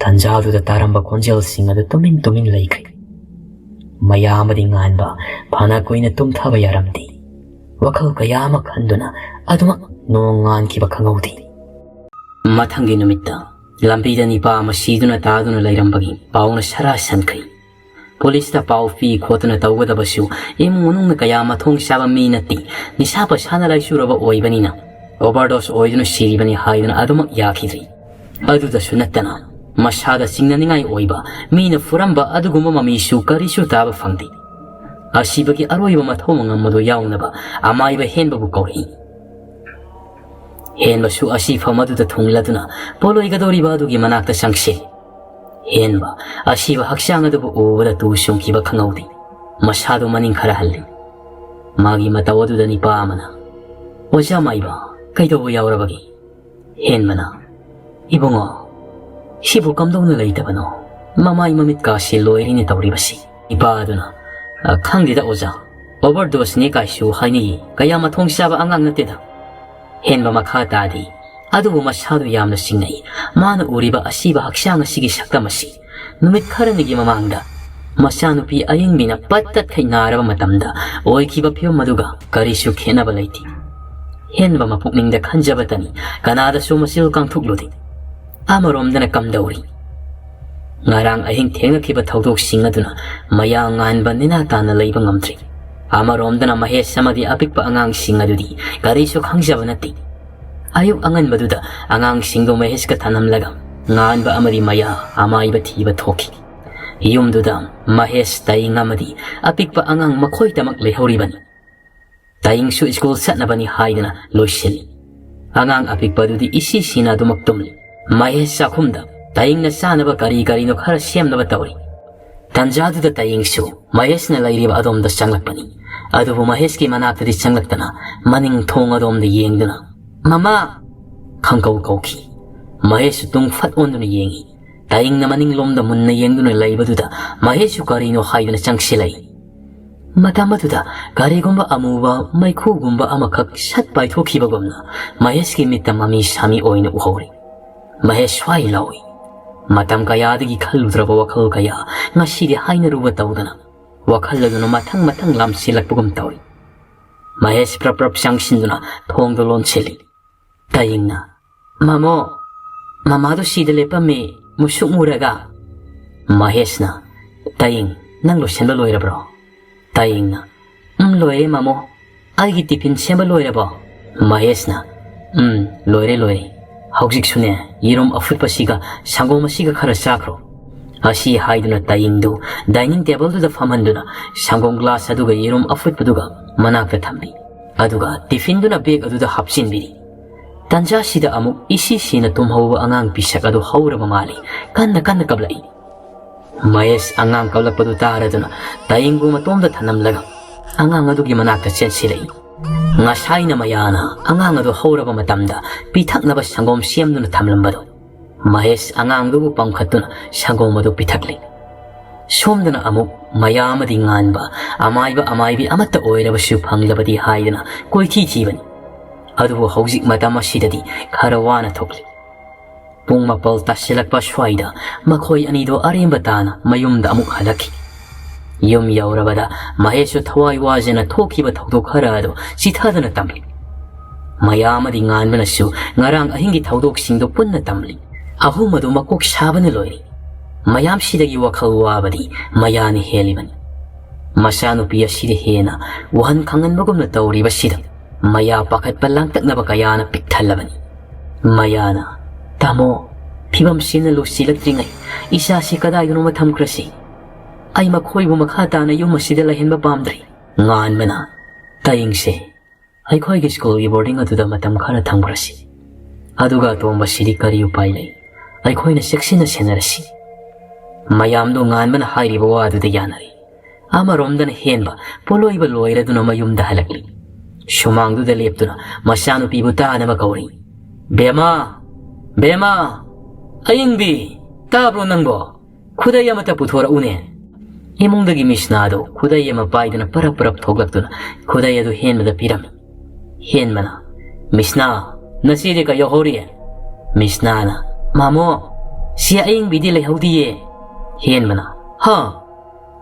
ꯇꯟꯖꯥꯗꯨꯗ ꯇꯥꯔꯝꯕ ꯈꯣꯟꯖꯦꯜꯁꯤꯡ ꯑꯗꯨ ꯇꯨꯃꯤꯟ ꯇꯨꯃꯤꯟ ꯂꯩꯈ꯭ꯔꯦ꯫ ꯃꯌꯥ ꯑꯃꯗꯤ ꯉꯥꯟꯕ ꯐꯅ ꯀꯨꯏꯅ ꯇꯨꯝꯊꯕ ꯌꯥꯔꯝꯗꯦ꯫ ꯋꯥꯈꯜ ꯀꯌꯥ ꯑꯃ ꯈꯟꯗꯨꯅ ꯑꯗꯨꯃꯛ ꯅꯣꯡ ꯉꯥꯟꯈꯤꯕ ꯈꯪꯍꯧꯗꯦ꯫ ꯃꯊꯪꯒꯤ ꯅꯨꯃꯤꯠꯇ ꯂꯝꯕꯤꯗ ꯅꯤꯄꯥ ꯑꯃ ꯁꯤꯗꯨꯅ ꯇꯥꯗꯨꯅ ꯂꯩꯔꯝꯕꯒꯤ ꯄꯥꯎꯅ ꯁꯔꯥ ꯁꯟꯈ꯭ꯔꯦ꯫ ꯄꯨꯂꯤꯁꯇ ꯄꯥꯎ ꯄꯤ ꯈꯣꯠꯇꯨꯅ ꯇꯧꯒꯗꯕꯁꯨ ꯏꯃꯨꯡ ꯃꯅꯨꯡꯅ ꯀꯌꯥ ꯃꯊꯣꯡ ꯆꯥꯕ ꯃꯤ ꯅꯠꯇꯦ꯫ ꯅꯤꯁꯥ ꯄꯁꯥꯅ ꯂꯥꯏꯆꯨꯔꯕ ꯑꯣꯏꯕꯅꯤꯅ overdose ꯑꯣꯏꯗꯨꯅ ꯁꯤꯔꯤꯕꯅꯤ ꯍꯥꯏꯗꯨꯅ ꯑꯗꯨꯃꯛ ꯌꯥꯈꯤꯗ꯭ꯔꯤ꯫ ꯑꯗꯨꯗꯁꯨ ꯅꯠꯇꯅ ꯃꯁꯥꯗ ꯆꯤꯡꯅꯅꯤꯡꯉꯥꯏ ꯑꯣꯏꯕ ꯃꯤꯅ ꯐꯨꯔꯝꯕ ꯑꯗꯨꯒꯨꯝꯕ ꯃꯃꯤꯁꯨ ꯀꯔꯤꯁꯨ ꯇꯥꯕ ꯐꯪꯗꯦ꯫ ꯑꯁꯤꯕꯒꯤ ꯑꯔꯣꯏꯕ ꯃꯊꯧ ꯃꯉꯝ ꯑꯗꯨ ꯌꯥꯎꯅꯕ ꯑꯃꯥꯏꯕ ꯍꯦꯟꯕꯕꯨ ꯀꯧꯔꯛꯏ꯫ ꯍꯦꯟꯕꯁꯨ ꯑꯁꯤꯐꯝ ꯑꯗꯨꯗ ꯊꯨꯡꯂꯗꯨꯅ ꯄꯣꯠꯂꯣꯏꯒꯗꯧꯔꯤꯕ ꯑꯗꯨꯒꯤ ꯃꯅꯥꯛꯇ ꯆꯪꯁꯤꯜꯂꯤ꯫ ꯍꯦꯟꯕ ꯑꯁꯤꯕ ꯍꯛꯆꯥꯡ ꯑꯗꯨꯕꯨ ꯎꯕꯗ ꯇꯨ ꯆꯨꯡꯈꯤꯕ ꯈꯪꯍꯧꯗꯦ꯫ ꯃꯁꯥꯗꯨ ꯃꯅꯤꯡ ꯈꯔ ꯍꯜꯂꯤ꯫ ꯃꯥꯒꯤ ꯃꯇꯧ ꯑꯗꯨꯗ ꯅꯤꯄꯥ ꯑꯃꯅ, "ꯑꯣꯖꯥ ꯃꯥꯏꯕ, ꯀꯩꯗꯧꯕ ꯌꯥꯎꯔꯕꯒꯦ?" ꯍꯦꯟꯕꯅ, "ꯏꯕꯨꯡꯉꯣ, ꯁꯤꯕꯨ ꯀꯝꯗꯧꯅ ꯂꯩꯇꯕꯅꯣ? ꯃꯃꯥꯏ ꯃꯃꯤꯠ ꯀꯥꯁꯤ ꯂꯣꯏꯔꯤꯅꯦ ꯇꯧꯔꯤꯕꯁꯤ꯫" ꯅꯤꯄꯥ ꯑꯗꯨꯅ, "ꯑ, ꯈꯪꯗꯦꯗ ꯑꯣꯖꯥ, overdoseꯅꯦ ꯀꯥꯏꯁꯨ ꯍꯥꯏꯅꯩꯌꯦ, ꯀꯌꯥ ꯃꯊꯣꯡ ꯆꯥꯕ ꯑꯉꯥꯡ ꯅꯠꯇꯦꯗ꯫" ꯍꯦꯟꯕ ꯃꯈꯥ ꯇꯥꯗꯦ꯫ ꯑꯗꯨꯕꯨ ꯃꯁꯥꯗꯨ ꯌꯥꯝꯅ ꯆꯤꯡꯅꯩ꯫ ꯃꯥꯅ ꯎꯔꯤꯕ ꯑꯁꯤꯕ ꯍꯛꯆꯥꯡ ꯑꯁꯤꯒꯤ ꯁꯛꯇꯝ ꯑꯁꯤ ꯅꯨꯃꯤꯠ ꯈꯔꯅꯤꯒꯤ ꯃꯃꯥꯡꯗ ꯃꯆꯥꯅꯨꯄꯤ ꯑꯌꯤꯡꯕꯤꯅ ꯄꯠ ꯇꯠꯈꯩ ꯅꯥꯔꯕ ꯃꯇꯝꯗ ꯑꯣꯏꯈꯤꯕ ꯐꯤꯕꯝ ꯑꯗꯨꯒ ꯀꯔꯤꯁꯨ ꯈꯦꯠꯅꯕ ꯂꯩꯇꯦ꯫ ꯍꯦꯟꯕ ꯃꯄꯨꯛꯅꯤꯡꯗ ꯈꯟꯖꯕꯇꯅꯤ, ꯀꯅꯥꯗꯁꯨ ꯃꯆꯤꯜ ꯀꯥꯡꯊꯣꯛꯂꯨꯗꯦ꯫ ꯑꯃꯔꯣꯝꯗꯅ ꯀꯝꯗꯧꯔꯤ? ꯉꯔꯥꯡ ꯑꯍꯤꯡ ꯊꯦꯡꯅꯈꯤꯕ ꯊꯧꯗꯣꯛꯁꯤꯡ ꯑꯗꯨꯅ ꯃꯌꯥ ꯉꯥꯟꯕ ꯅꯦꯅꯥ ꯇꯥꯅ ꯂꯩꯕ ꯉꯝꯗ꯭ꯔꯤ꯫ ꯑꯃꯔꯣꯝꯗꯅ ꯃꯍꯦꯁ ꯑꯃꯗꯤ ꯑꯄꯤꯛꯄ ꯑꯉꯥꯡꯁꯤꯡ ꯑꯗꯨꯗꯤ ꯀꯔꯤꯁꯨ ꯈꯪꯖꯕ ꯅꯠꯇꯦ꯫ ꯑꯌꯨꯛ ꯑꯉꯟꯕꯗꯨꯗ ꯑꯉꯥꯡꯁꯤꯡꯗꯨ ꯃꯍꯦꯁꯀ ꯊꯅꯝꯂꯒ ꯉꯥꯟꯕ ꯑꯃꯗꯤ ꯃꯌꯥ ꯑꯃꯥꯏꯕ ꯊꯤꯕ ꯊꯣꯛꯈꯤ꯫ ꯌꯨꯝꯗꯨꯗ ꯃꯍꯦꯁ, ꯇꯥꯏꯡ ꯑꯃꯗꯤ ꯑꯄꯤꯛꯄ ꯑꯉꯥꯡ ꯃꯈꯣꯏꯗꯃꯛ ꯂꯩꯍꯧꯔꯤꯕꯅꯤ꯫ ꯇꯥꯏꯡꯁꯨ ꯁ꯭ꯀꯨꯜ ꯆꯠꯅꯕꯅꯤ ꯍꯥꯏꯗꯅ ꯂꯣꯏꯁꯤꯜꯂꯤ꯫ ꯑꯉꯥꯡ ꯑꯄꯤꯛꯄꯗꯨꯗꯤ ꯏꯁꯤ ꯁꯤꯅ ꯑꯗꯨꯃꯛ ꯇꯨꯝꯂꯤ꯫ ꯃꯍꯦꯁ ꯆꯥꯛꯈꯨꯝꯗ ꯇꯥꯏꯡꯅ ꯆꯥꯅꯕ ꯀꯔꯤ ꯀꯔꯤꯅꯣ ꯈꯔ ꯁꯦꯝꯅꯕ ꯇꯧꯔꯤ꯫ ꯇꯟꯖꯥꯗꯨꯗ ꯇꯥꯏꯡꯁꯨ ꯃꯍꯦꯁꯅ ꯂꯩꯔꯤꯕ ꯑꯗꯣꯝꯗ ꯆꯪꯂꯛꯄꯅꯤ꯫ ꯑꯗꯨꯕꯨ ꯃꯍꯦꯁꯀꯤ ꯃꯅꯥꯛꯇꯗꯤ ꯆꯪꯂꯛꯇꯅ ꯃꯅꯤꯡ ꯊꯣꯡ ꯑꯗꯣꯝꯗ ꯌꯦꯡꯗꯨꯅ, "ꯃꯃꯥ!" ꯈꯪꯀꯧ ꯀꯧꯈꯤ꯫ ꯃꯍꯦꯁꯁꯨ ꯇꯨꯡ ꯐꯠ ꯑꯣꯟꯗꯨꯅ ꯌꯦꯡꯉꯤ꯫ ꯇꯥꯏꯡꯅ ꯃꯅꯤꯡꯂꯣꯝꯗ ꯃꯨꯟꯅ ꯌꯦꯡꯗꯨꯅ ꯂꯩꯕꯗꯨꯗ ꯃꯍꯦꯁꯁꯨ ꯀꯔꯤꯅꯣ ꯍꯥꯏꯗꯨꯅ ꯆꯪꯁꯤꯜꯂꯛꯏ꯫ ꯃꯇꯝ ꯑꯗꯨꯗ ꯀꯔꯤꯒꯨꯝꯕ ꯑꯃꯨꯕ ꯃꯩꯈꯨꯒꯨꯝꯕ ꯑꯃꯈꯛ ꯁꯠ ꯄꯥꯏꯊꯣꯛꯈꯤꯕꯒꯨꯝꯅ ꯃꯍꯦꯁꯀꯤ ꯃꯤꯠꯇ ꯃꯃꯤ ꯁꯥꯃꯤ ꯑꯣꯏꯅ ꯎꯍꯧꯔꯤ꯫ ꯃꯍꯦꯁ ꯁ꯭ꯋꯥꯏ ꯂꯥꯎꯏ꯫ ꯃꯇꯝ ꯀꯌꯥꯗꯒꯤ ꯈꯜꯂꯨꯗ꯭ꯔꯕ ꯋꯥꯈꯜ ꯀꯌꯥ ꯉꯁꯤꯗꯤ ꯍꯥꯏꯅꯔꯨꯕ ꯇꯧꯗꯅ ꯋꯥꯈꯜ ꯑꯗꯨꯅ ꯃꯊꯪ ꯃꯊꯪ ꯂꯥꯝꯁꯤꯜꯂꯛꯄꯒꯨꯝ ꯇꯧꯔꯤ꯫ ꯃꯍꯦꯁ ꯄ꯭ꯔꯞ ꯄ꯭ꯔꯞ ꯆꯪꯁꯤꯟꯗꯨꯅ ꯊꯣꯡꯗꯨ ꯂꯣꯟꯁꯤꯜꯂꯤ꯫ ꯇꯥꯌꯦꯡꯅ, "ꯃꯃꯣ, ꯃꯃꯥꯗꯨ ꯁꯤꯗ ꯂꯦꯞꯄꯝꯃꯤ, ꯃꯨꯁꯨꯛ ꯃꯨꯔꯒ꯫" ꯃꯍꯦꯁꯅ, "ꯇꯥꯌꯦꯡ, ꯅꯪ ꯂꯣꯏꯁꯤꯟꯕ ꯂꯣꯏꯔꯕ꯭ꯔꯣ?" ꯇꯥꯌꯦꯡꯅ, "ꯎꯝ, ꯂꯣꯏꯔꯦ ꯃꯃꯣ꯫ ꯑꯩꯒꯤ ꯇꯤꯐꯤꯟ ꯁꯦꯝꯕ ꯂꯣꯏꯔꯕꯣ?" ꯃꯍꯦꯁꯅ, "ꯎꯝ, ꯂꯣꯏꯔꯦ, ꯂꯣꯏꯔꯦ꯫ ꯍꯧꯖꯤꯛꯁꯨꯅꯦ, ꯌꯦꯔꯨꯝ ꯑꯐꯨꯠꯄꯁꯤꯒ ꯁꯪꯒꯣꯝ ꯑꯁꯤꯒ ꯈꯔ ꯆꯥꯈ꯭ꯔꯣ꯫" ꯑꯁꯤ ꯍꯥꯏꯗꯨꯅ ꯇꯥꯌꯦꯡꯗꯨ ꯗꯥꯏꯅꯤꯡ ꯇꯦꯕꯜꯗꯨꯗ ꯐꯝꯍꯟꯗꯨꯅ ꯁꯪꯒꯣꯝ ꯒ꯭ꯂꯥꯁ ꯑꯗꯨꯒ ꯌꯦꯔꯨꯝ ꯑꯐꯨꯠꯄꯗꯨꯒ ꯃꯅꯥꯛꯇ ꯊꯝꯕꯤ꯫ ꯑꯗꯨꯒ ꯇꯤꯐꯤꯟꯗꯨꯅ ꯕꯦꯒ ꯑꯗꯨꯗ ꯍꯥꯞꯆꯤꯟꯕꯤꯔꯤ꯫ ꯇꯟꯖꯥꯁꯤꯗ ꯑꯃꯨꯛ ꯏꯁꯤ ꯁꯤꯅ ꯇꯨꯝꯍꯧꯕ ꯑꯉꯥꯡ ꯄꯤꯁꯛ ꯑꯗꯨ ꯍꯧꯔꯕ ꯃꯥꯜꯂꯤ꯫ ꯀꯟꯅ ꯀꯟꯅ ꯀꯞꯂꯛꯏ꯫ ꯃꯍꯦꯁ ꯑꯉꯥꯡ ꯀꯞꯂꯛꯄꯗꯨ ꯇꯥꯔꯗꯨꯅ ꯇꯥꯌꯦꯡꯕꯨ ꯃꯇꯣꯝꯗ ꯊꯅꯝꯂꯒ ꯑꯉꯥꯡ ꯑꯗꯨꯒꯤ ꯃꯅꯥꯛꯇ ꯆꯦꯟꯁꯤꯜꯂꯛꯏ꯫ ꯉꯁꯥꯏꯅ ꯃꯌꯥꯅ ꯑꯉꯥꯡ ꯑꯗꯨ ꯍꯧꯔꯕ ꯃꯇꯝꯗ ꯄꯤꯊꯛꯅꯕ ꯁꯪꯒꯣꯝ ꯁꯦꯝꯗꯨꯅ ꯊꯝꯂꯝꯕꯗꯨ ꯃꯍꯦꯁ ꯑꯉꯥꯡꯗꯨꯕꯨ ꯄꯝꯈꯠꯇꯨꯅ ꯁꯪꯒꯣꯝ ꯑꯗꯨ ꯄꯤꯊꯛꯂꯤ꯫ ꯁꯣꯝꯗꯅ ꯑꯃꯨꯛ ꯃꯌꯥ ꯑꯃꯗꯤ ꯉꯥꯟꯕ, ꯑꯃꯥꯏꯕ ꯑꯃꯥꯏꯕꯤ ꯑꯃꯠꯇ ꯑꯣꯏꯔꯕꯁꯨ ꯐꯪꯂꯕꯗꯤ ꯍꯥꯏꯗꯅ ꯀꯣꯏꯊꯤ ꯊꯤꯕꯅꯤ꯫ ꯑꯗꯨꯕꯨ ꯍꯧꯖꯤꯛ ꯃꯇꯝ ꯑꯁꯤꯗꯗꯤ ꯈꯔ ꯋꯥꯅ ꯊꯣꯛꯂꯤ꯫ ꯄꯨꯡ ꯃꯥꯄꯜ ꯇꯥꯁꯤꯜꯂꯛꯄ ꯁ꯭ꯋꯥꯏꯗ ꯃꯈꯣꯏ ꯑꯅꯤꯗꯣ ꯑꯔꯦꯝꯕ ꯇꯥꯅ ꯃꯌꯨꯝꯗ ꯑꯃꯨꯛ ꯍꯜꯂꯛꯈꯤ꯫ ꯌꯨꯝ ꯌꯧꯔꯕꯗ ꯃꯍꯦꯁꯁꯨ ꯊꯋꯥꯏ ꯋꯥꯖꯅ ꯊꯣꯛꯈꯤꯕ ꯊꯧꯗꯣꯛ ꯈꯔ ꯑꯗꯨ ꯆꯤꯊꯗꯨꯅ ꯇꯝꯂꯤ꯫ ꯃꯌꯥ ꯑꯃꯗꯤ ꯉꯥꯟꯕꯅꯁꯨ ꯉꯔꯥꯡ ꯑꯍꯤꯡꯒꯤ ꯊꯧꯗꯣꯛꯁꯤꯡꯗꯨ ꯄꯨꯟꯅ ꯇꯝꯂꯤ꯫ ꯑꯍꯨꯝ ꯑꯗꯨ ꯃꯀꯣꯛ ꯁꯥꯕꯅ ꯂꯣꯏꯔꯤ꯫ ꯃꯌꯥꯝꯁꯤꯗꯒꯤ ꯋꯥꯈꯜ ꯋꯥꯕꯗꯤ ꯃꯌꯥꯅ ꯍꯦꯜꯂꯤꯕꯅꯤ꯫ ꯃꯆꯥꯅꯨꯄꯤ ꯑꯁꯤꯗ ꯍꯦꯟꯅ ꯋꯥꯍꯟ ꯈꯪꯍꯟꯕꯒꯨꯝꯅ ꯇꯧꯔꯤꯕꯁꯤꯗ ꯃꯌꯥ ꯄꯥꯈꯠꯄ ꯂꯥꯡꯇꯛꯅꯕ ꯀꯌꯥꯅ ꯄꯤꯛ ꯊꯜꯂꯕꯅꯤ꯫ ꯃꯌꯥꯅ, "ꯇꯥꯃꯣ, ꯐꯤꯕꯝꯁꯤꯅ ꯂꯨꯁꯤꯜꯂꯛꯇ꯭ꯔꯤꯉꯩ ꯏꯆꯥꯁꯤ ꯀꯗꯥꯏꯗꯅꯣꯃ ꯊꯝꯈ꯭ꯔꯁꯤ꯫ ꯑꯩ ꯃꯈꯣꯏꯕꯨ ꯃꯈꯥ ꯇꯥꯅ ꯌꯨꯝ ꯑꯁꯤꯗ ꯂꯩꯍꯟꯕ ꯄꯥꯝꯗ꯭ꯔꯤ꯫" ꯉꯥꯟꯕꯅ, "ꯇꯥꯌꯦꯡꯁꯦ, ꯑꯩꯈꯣꯏꯒꯤ ꯁ꯭ꯀꯨꯜꯒꯤ ꯕꯣꯔꯗꯤꯡ ꯑꯗꯨꯗ ꯃꯇꯝ ꯈꯔ ꯊꯝꯈ꯭ꯔꯁꯤ꯫ ꯑꯗꯨꯒ ꯑꯇꯣꯝꯕꯁꯤꯗꯤ ꯀꯔꯤ ꯎꯄꯥꯏ ꯂꯩ? ꯑꯩꯈꯣꯏꯅ ꯆꯦꯛꯁꯤꯟꯅ ꯁꯦꯟꯅꯔꯁꯤ꯫" ꯃꯌꯥꯝꯗꯣ ꯉꯥꯟꯕꯅ ꯍꯥꯏꯔꯤꯕ ꯋꯥ ꯑꯗꯨꯗ ꯌꯥꯅꯔꯤ꯫ ꯑꯃꯔꯣꯝꯗꯅ ꯍꯦꯟꯕ ꯄꯣꯠꯂꯣꯏꯕ ꯂꯣꯏꯔꯗꯨꯅ ꯃꯌꯨꯝꯗ ꯍꯜꯂꯛꯂꯤ꯫ ꯁꯨꯃꯥꯡꯗꯨꯗ ꯂꯦꯞꯇꯨꯅ ꯃꯆꯥꯅꯨꯄꯤꯕꯨ ꯇꯥꯅꯕ ꯀꯧꯔꯤ꯫ "ꯕꯦꯃꯥ! ꯕꯦꯃꯥ! ꯑꯌꯤꯡꯕꯤ! ꯇꯥꯕ꯭ꯔꯣ ꯅꯪꯕꯣ? ꯈꯨꯗꯩ ꯑꯃꯇ ꯄꯨꯊꯣꯔꯛꯎꯅꯦ꯫" ꯏꯃꯨꯡꯗꯒꯤ ꯃꯤꯁꯅꯥꯗꯣ ꯈꯨꯗꯩ ꯑꯃ ꯄꯥꯏꯗꯨꯅ ꯄꯔꯞ ꯄꯔꯞ ꯊꯣꯛꯂꯛꯇꯨꯅ ꯈꯨꯗꯩ ꯑꯗꯨ ꯍꯦꯟꯕꯗ ꯄꯤꯔꯝꯃꯤ꯫ ꯍꯦꯟꯕꯅ, "ꯃꯤꯁꯅꯥ, ꯅꯆꯦꯗꯤ ꯀꯩꯗꯧꯍꯧꯔꯤ?" ꯃꯤꯁꯅꯥꯅ, "ꯃꯥꯃꯣ, ꯆꯦ ꯑꯌꯤꯡꯕꯤꯗꯤ ꯂꯩꯍꯧꯗꯤꯌꯦ꯫" ꯍꯦꯟꯕꯅ, "ꯍꯥ?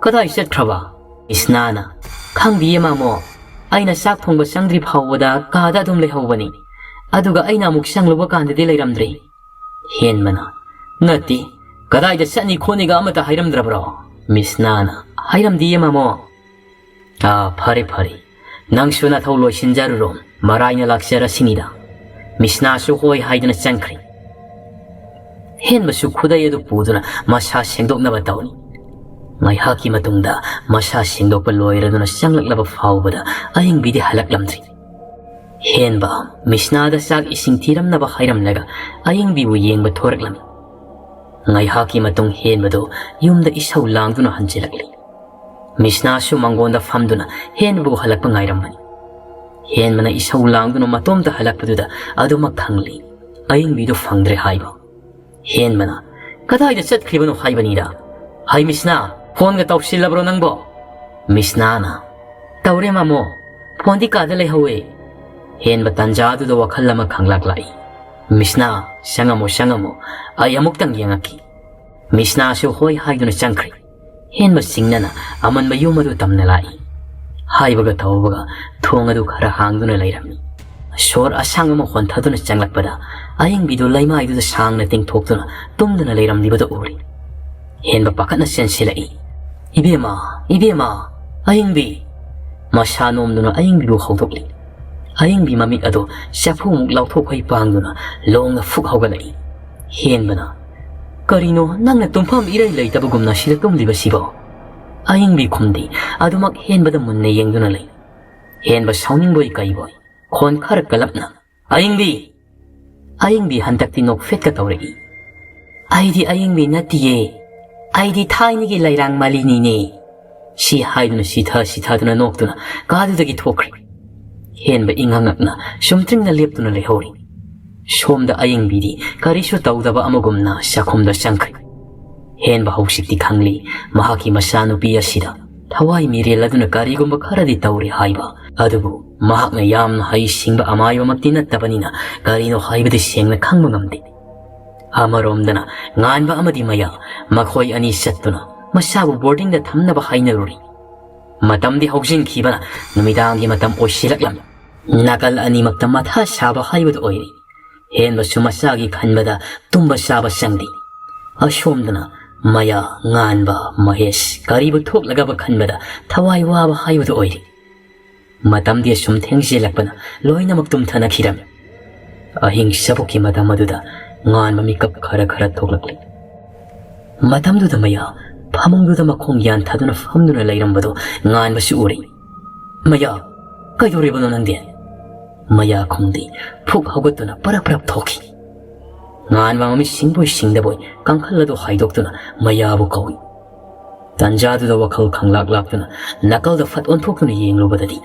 ꯀꯗꯥꯏ ꯆꯠꯈ꯭ꯔꯕ?" ꯃꯤꯁꯅꯥꯅ, "ꯈꯪꯗꯤꯌꯦ ꯃꯥꯃꯣ, ꯑꯩꯅ ꯆꯥꯛ ꯊꯣꯡꯕ ꯆꯪꯗ꯭ꯔꯤ ꯐꯥꯎꯕꯗ ꯀꯥꯗ ꯑꯗꯨꯝ ꯂꯩꯍꯧꯕꯅꯤ, ꯑꯗꯨꯒ ꯑꯩꯅ ꯑꯃꯨꯛ ꯆꯪꯂꯨꯕ ꯀꯥꯟꯗꯗꯤ ꯂꯩꯔꯝꯗ꯭ꯔꯦ"꯫ ꯍꯦꯟꯕꯅ, "ꯅꯠꯇꯦ, ꯀꯗꯥꯏꯗ ꯆꯠꯅꯤ ꯈꯣꯠꯅꯤꯒ ꯑꯃꯠꯇ ꯍꯥꯏꯔꯝꯗ꯭ꯔꯕ꯭ꯔꯣ?" ꯃꯤꯁꯅꯥꯅ, "ꯍꯥꯏꯔꯝꯗꯤꯌꯦ ꯃꯥꯃꯣ"꯫ "ꯑꯥ, ꯐꯔꯦ ꯐꯔꯦ, ꯅꯪꯁꯨ ꯅꯊꯧ ꯂꯣꯏꯁꯤꯟꯖꯔꯨꯔꯣ, ꯃꯔꯥꯏꯅ ꯂꯥꯛꯆꯔꯁꯤꯅꯤꯗ"꯫ ꯃꯤꯁꯅꯥꯁꯨ ꯍꯣꯏ ꯍꯥꯏꯗꯨꯅ ꯆꯪꯈ꯭ꯔꯦ꯫ ꯍꯦꯟꯕꯁꯨ ꯈꯨꯗꯩ ꯑꯗꯨ ꯄꯨꯗꯨꯅ ꯃꯁꯥ ꯁꯦꯡꯗꯣꯛꯅꯕ ꯇꯧꯔꯤ꯫ ꯉꯥꯏꯍꯥꯛꯀꯤ ꯃꯇꯨꯡꯗ ꯃꯁꯥ ꯁꯦꯡꯗꯣꯛꯄ ꯂꯣꯏꯔꯗꯨꯅ ꯆꯪꯂꯛꯂꯕ ꯐꯥꯎꯕꯗ ꯑꯌꯤꯡꯕꯤꯗꯤ ꯍꯜꯂꯛꯂꯝꯗ꯭ꯔꯤ꯫ ꯍꯦꯟꯕ ꯃꯤꯁꯅꯥꯗ ꯆꯥꯛ ꯏꯁꯤꯡ ꯊꯤꯔꯝꯅꯕ ꯍꯥꯏꯔꯝꯂꯒ ꯑꯌꯤꯡꯕꯤꯕꯨ ꯌꯦꯡꯕ ꯊꯣꯔꯛꯂꯝꯃꯤ꯫ ꯉꯥꯏꯍꯥꯛꯀꯤ ꯃꯇꯨꯡ ꯍꯦꯟꯕꯗꯨ ꯌꯨꯝꯗ ꯏꯁꯧ ꯂꯥꯡꯗꯨꯅ ꯍꯟꯖꯤꯜꯂꯛꯂꯤ꯫ ꯃꯤꯁꯅꯥꯁꯨ ꯃꯪꯒꯣꯟꯗ ꯐꯝꯗꯨꯅ ꯍꯦꯟꯕꯕꯨ ꯍꯜꯂꯛꯄ ꯉꯥꯏꯔꯝꯕꯅꯤ꯫ ꯍꯦꯟꯕꯅ ꯏꯁꯧ ꯂꯥꯡꯗꯨꯅ ꯃꯇꯣꯝꯇ ꯍꯜꯂꯛꯄꯗꯨꯗ ꯑꯗꯨꯃꯛ ꯈꯪꯂꯤ, ꯑꯌꯤꯡꯕꯤꯗꯨ ꯐꯪꯗ꯭ꯔꯦ ꯍꯥꯏꯕ꯫ ꯍꯦꯟꯕꯅ, "ꯀꯗꯥꯏꯗ ꯆꯠꯈ꯭ꯔꯤꯕꯅꯣ ꯍꯥꯏꯕꯅꯤꯗ?" "ꯍꯩ ꯃꯤꯁꯅꯥ, ꯐꯣꯟꯒ ꯇꯧꯁꯤꯜꯂꯕ꯭ꯔꯣ ꯅꯪꯕꯣ?" ꯃꯤꯁꯅꯥꯅ, "ꯇꯧꯔꯦ ꯃꯥꯃꯣ, ꯐꯣꯟꯗꯤ ꯀꯥꯗ ꯂꯩꯍꯧꯋꯦ"꯫ ꯍꯦꯟꯕ ꯇꯟꯖꯥꯗꯨꯗ ꯋꯥꯈꯜ ꯑꯃ ꯈꯪꯂꯥꯛ ꯂꯥꯛꯏ꯫ "ꯃꯤꯁꯅꯥ, ꯆꯪꯉꯝꯃꯣ, ꯆꯪꯉꯝꯃꯣ, ꯑꯩ ꯑꯃꯨꯛꯇꯪ ꯌꯦꯡꯉꯛꯈꯤ"꯫ ꯃꯤꯁꯅꯥꯁꯨ ꯍꯣꯏ ꯍꯥꯏꯗꯨꯅ ꯆꯪꯈ꯭ꯔꯦ꯫ ꯍꯦꯟꯕ ꯁꯤꯡꯅꯅ ꯑꯃꯟꯕ ꯌꯨꯝ ꯑꯗꯨ ꯇꯝꯅ ꯂꯥꯛꯏ꯫ ꯍꯥꯏꯕꯒ ꯇꯧꯕꯒ ꯊꯣꯡ ꯑꯗꯨ ꯈꯔ ꯍꯥꯡꯗꯨꯅ ꯂꯩꯔꯝꯃꯤ꯫ ꯁꯣꯔ ꯑꯁꯥꯡꯕ ꯑꯃ ꯍꯣꯟꯊꯗꯨꯅ ꯆꯪꯂꯛꯄꯗ ꯑꯌꯤꯡꯕꯤꯗꯨ ꯂꯩꯃꯥꯏꯗꯨꯗ ꯁꯥꯡꯅ ꯇꯤꯡꯊꯣꯛꯇꯨꯅ ꯇꯨꯝꯗꯨꯅ ꯂꯩꯔꯝꯂꯤꯕꯗꯨ ꯎꯔꯤ꯫ ꯍꯦꯟꯕ ꯄꯥꯈꯠꯅ ꯆꯦꯟꯁꯤꯜꯂꯛꯏ꯫ "ꯏꯕꯦꯝꯃ, ꯏꯕꯦꯝꯃ, ꯑꯌꯤꯡꯕꯤ!" ꯃꯁꯥ ꯅꯣꯝꯗꯨꯅ ꯑꯌꯤꯡꯕꯤꯕꯨ ꯍꯧꯗꯣꯛꯂꯤ꯫ ꯑꯌꯤꯡꯕꯤ ꯃꯃꯤꯠ ꯑꯗꯨ ꯆꯐꯨꯃꯨꯛ ꯂꯥꯎꯊꯣꯛꯈꯩ ꯄꯥꯡꯗꯨꯅ ꯂꯣꯡꯅ ꯐꯨꯛ ꯍꯧꯒꯠꯂꯛꯏ꯫ ꯍꯦꯟꯕꯅ, "ꯀꯔꯤꯅꯣ ꯅꯪꯅ ꯇꯨꯝꯐꯝ ꯏꯔꯩ ꯂꯩꯇꯕꯒꯨꯝꯅ ꯁꯤꯗ ꯇꯨꯝꯂꯤꯕꯁꯤꯕꯣ?" ꯑꯌꯤꯡꯕꯤ ꯈꯨꯝꯗꯦ, ꯑꯗꯨꯃꯛ ꯍꯦꯟꯕꯗ ꯃꯨꯟꯅ ꯌꯦꯡꯗꯨꯅ ꯂꯩ꯫ ꯍꯦꯟꯕ ꯁꯥꯎꯅꯤꯡꯕꯣꯏ ꯀꯩꯕꯣꯏ ꯈꯣꯟ ꯈꯔ ꯀꯜꯂꯞꯅ, "ꯑꯌꯤꯡꯕꯤ!" ꯑꯌꯤꯡꯕꯤ ꯍꯟꯗꯛꯇꯤ ꯅꯣꯛꯐꯦꯠꯀ ꯇꯧꯔꯛꯏ꯫ "ꯑꯩꯗꯤ ꯑꯌꯤꯡꯕꯤ ꯅꯠꯇꯤꯌꯦ, ꯑꯩꯗꯤ ꯊꯥꯏꯅꯒꯤ ꯂꯩꯔꯥꯡ ꯃꯥꯂꯤꯅꯤꯅꯦ"꯫ ꯁꯤ ꯍꯥꯏꯗꯨꯅ ꯁꯤꯊ ꯁꯤꯊꯗꯨꯅ ꯅꯣꯛꯇꯨꯅ ꯀꯥꯗꯨꯗꯒꯤ ꯊꯣꯛꯈ꯭ꯔꯦ꯫ ꯍꯦꯟꯕ ꯏꯉꯛ ꯉꯛꯅ ꯁꯨꯝꯇ꯭ꯔꯤꯡꯅ ꯂꯦꯞꯇꯨꯅ ꯂꯩꯍꯧꯔꯤ꯫ ꯁꯣꯝꯗ ꯑꯌꯤꯡꯕꯤꯗꯤ ꯀꯔꯤꯁꯨ ꯇꯧꯗꯕ ꯑꯃꯒꯨꯝꯅ ꯆꯥꯛꯈꯨꯝꯗ ꯆꯪꯈ꯭ꯔꯦ꯫ ꯍꯦꯟꯕ ꯍꯧꯖꯤꯛꯇꯤ ꯈꯪꯂꯤ, ꯃꯍꯥꯛꯀꯤ ꯃꯆꯥꯅꯨꯄꯤ ꯑꯁꯤꯗ ꯊꯋꯥꯏ ꯃꯤꯔꯦꯜ ꯑꯗꯨꯅ ꯀꯔꯤꯒꯨꯝꯕ ꯈꯔꯗꯤ ꯇꯧꯔꯦ ꯍꯥꯏꯕ꯫ ꯑꯗꯨꯕꯨ ꯃꯍꯥꯛꯅ ꯌꯥꯝꯅ ꯍꯩꯁꯤꯡꯕ ꯑꯃꯥꯏꯕꯃꯛꯇꯤ ꯅꯠꯇꯕꯅꯤꯅ ꯀꯔꯤꯅꯣ ꯍꯥꯏꯕꯗꯤ ꯁꯦꯡꯅ ꯈꯪꯕ ꯉꯝꯗꯦ꯫ ꯑꯃꯔꯣꯝꯗꯅ ꯉꯥꯟꯕ ꯑꯃꯗꯤ ꯃꯌꯥ, ꯃꯈꯣꯏ ꯑꯅꯤ ꯆꯠꯇꯨꯅ ꯃꯆꯥꯕꯨ ꯕꯣꯔꯗꯤꯡꯗ ꯊꯝꯅꯕ ꯍꯥꯏꯅꯔꯨꯔꯤ꯫ ꯃꯇꯝꯗꯤ ꯍꯧꯖꯤꯟꯈꯤꯕꯅ ꯅꯨꯃꯤꯗꯥꯡꯒꯤ ꯃꯇꯝ ꯑꯣꯏꯁꯤꯜꯂꯛꯂꯝꯃꯤ꯫ ꯅꯥꯀꯜ ꯑꯅꯤꯃꯛꯇ ꯃꯊꯥ ꯁꯥꯕ ꯍꯥꯏꯕꯗꯨ ꯑꯣꯏꯔꯤ꯫ ꯍꯦꯟꯕꯁꯨ ꯃꯆꯥꯒꯤ ꯈꯟꯕꯗ ꯇꯨꯝꯕ ꯆꯥꯕ ꯆꯪꯗꯦ꯫ ꯑꯁꯣꯝꯗꯅ ꯃꯌꯥ, ꯉꯥꯟꯕ, ꯃꯍꯦꯁ ꯀꯔꯤꯕꯨ ꯊꯣꯛꯂꯒꯕ ꯈꯟꯕꯗ ꯊꯋꯥꯏ ꯋꯥꯕ ꯍꯥꯏꯕꯗꯨ ꯑꯣꯏꯔꯤ꯫ ꯃꯇꯝꯗꯤ ꯑꯁꯨꯝ ꯊꯦꯡꯖꯤꯜꯂꯛꯄꯅ ꯂꯣꯏꯅꯃꯛ ꯇꯨꯝꯊꯅꯈꯤꯔꯝꯃꯤ꯫ ꯑꯍꯤꯡ ꯆꯕꯨꯛꯀꯤ ꯃꯇꯝ ꯑꯗꯨꯗ ꯉꯥꯟꯕ ꯃꯤꯀꯞ ꯈꯔ ꯈꯔ ꯊꯣꯛꯂꯛꯂꯤ꯫ ꯃꯇꯝꯗꯨꯗ ꯃꯌꯥ ꯐꯃꯨꯡꯗꯨꯗ ꯃꯈꯣꯡ ꯌꯥꯟꯊꯗꯨꯅ ꯐꯝꯗꯨꯅ ꯂꯩꯔꯝꯕꯗꯨ ꯉꯥꯟꯕꯁꯨ ꯎꯔꯤ꯫ "ꯃꯌꯥ, ꯀꯩꯗꯧꯔꯤꯕꯅꯣ ꯅꯪꯗꯤ?" ꯃꯌꯥ ꯈꯨꯝꯗꯦ꯫ ꯐꯨꯛ ꯍꯧꯒꯠꯇꯨꯅ ꯄꯔꯞ ꯄꯔꯞ ꯊꯣꯛꯈꯤ꯫ ꯉꯥꯟꯕ ꯃꯃꯤꯠ ꯁꯤꯡꯕꯣꯏ ꯁꯤꯡꯗꯕꯣꯏ ꯀꯥꯡꯈꯜ ꯑꯗꯨ ꯍꯥꯏꯗꯣꯛꯇꯨꯅ ꯃꯌꯥꯕꯨ ꯀꯧꯏ꯫ ꯇꯟꯖꯥꯗꯨꯗ ꯋꯥꯈꯜ ꯈꯪꯂꯥꯛ ꯂꯥꯛꯇꯨꯅ ꯅꯥꯀꯜꯗ ꯐꯠ ꯑꯣꯟꯊꯣꯛꯇꯨꯅ ꯌꯦꯡꯂꯨꯕꯗꯗꯤ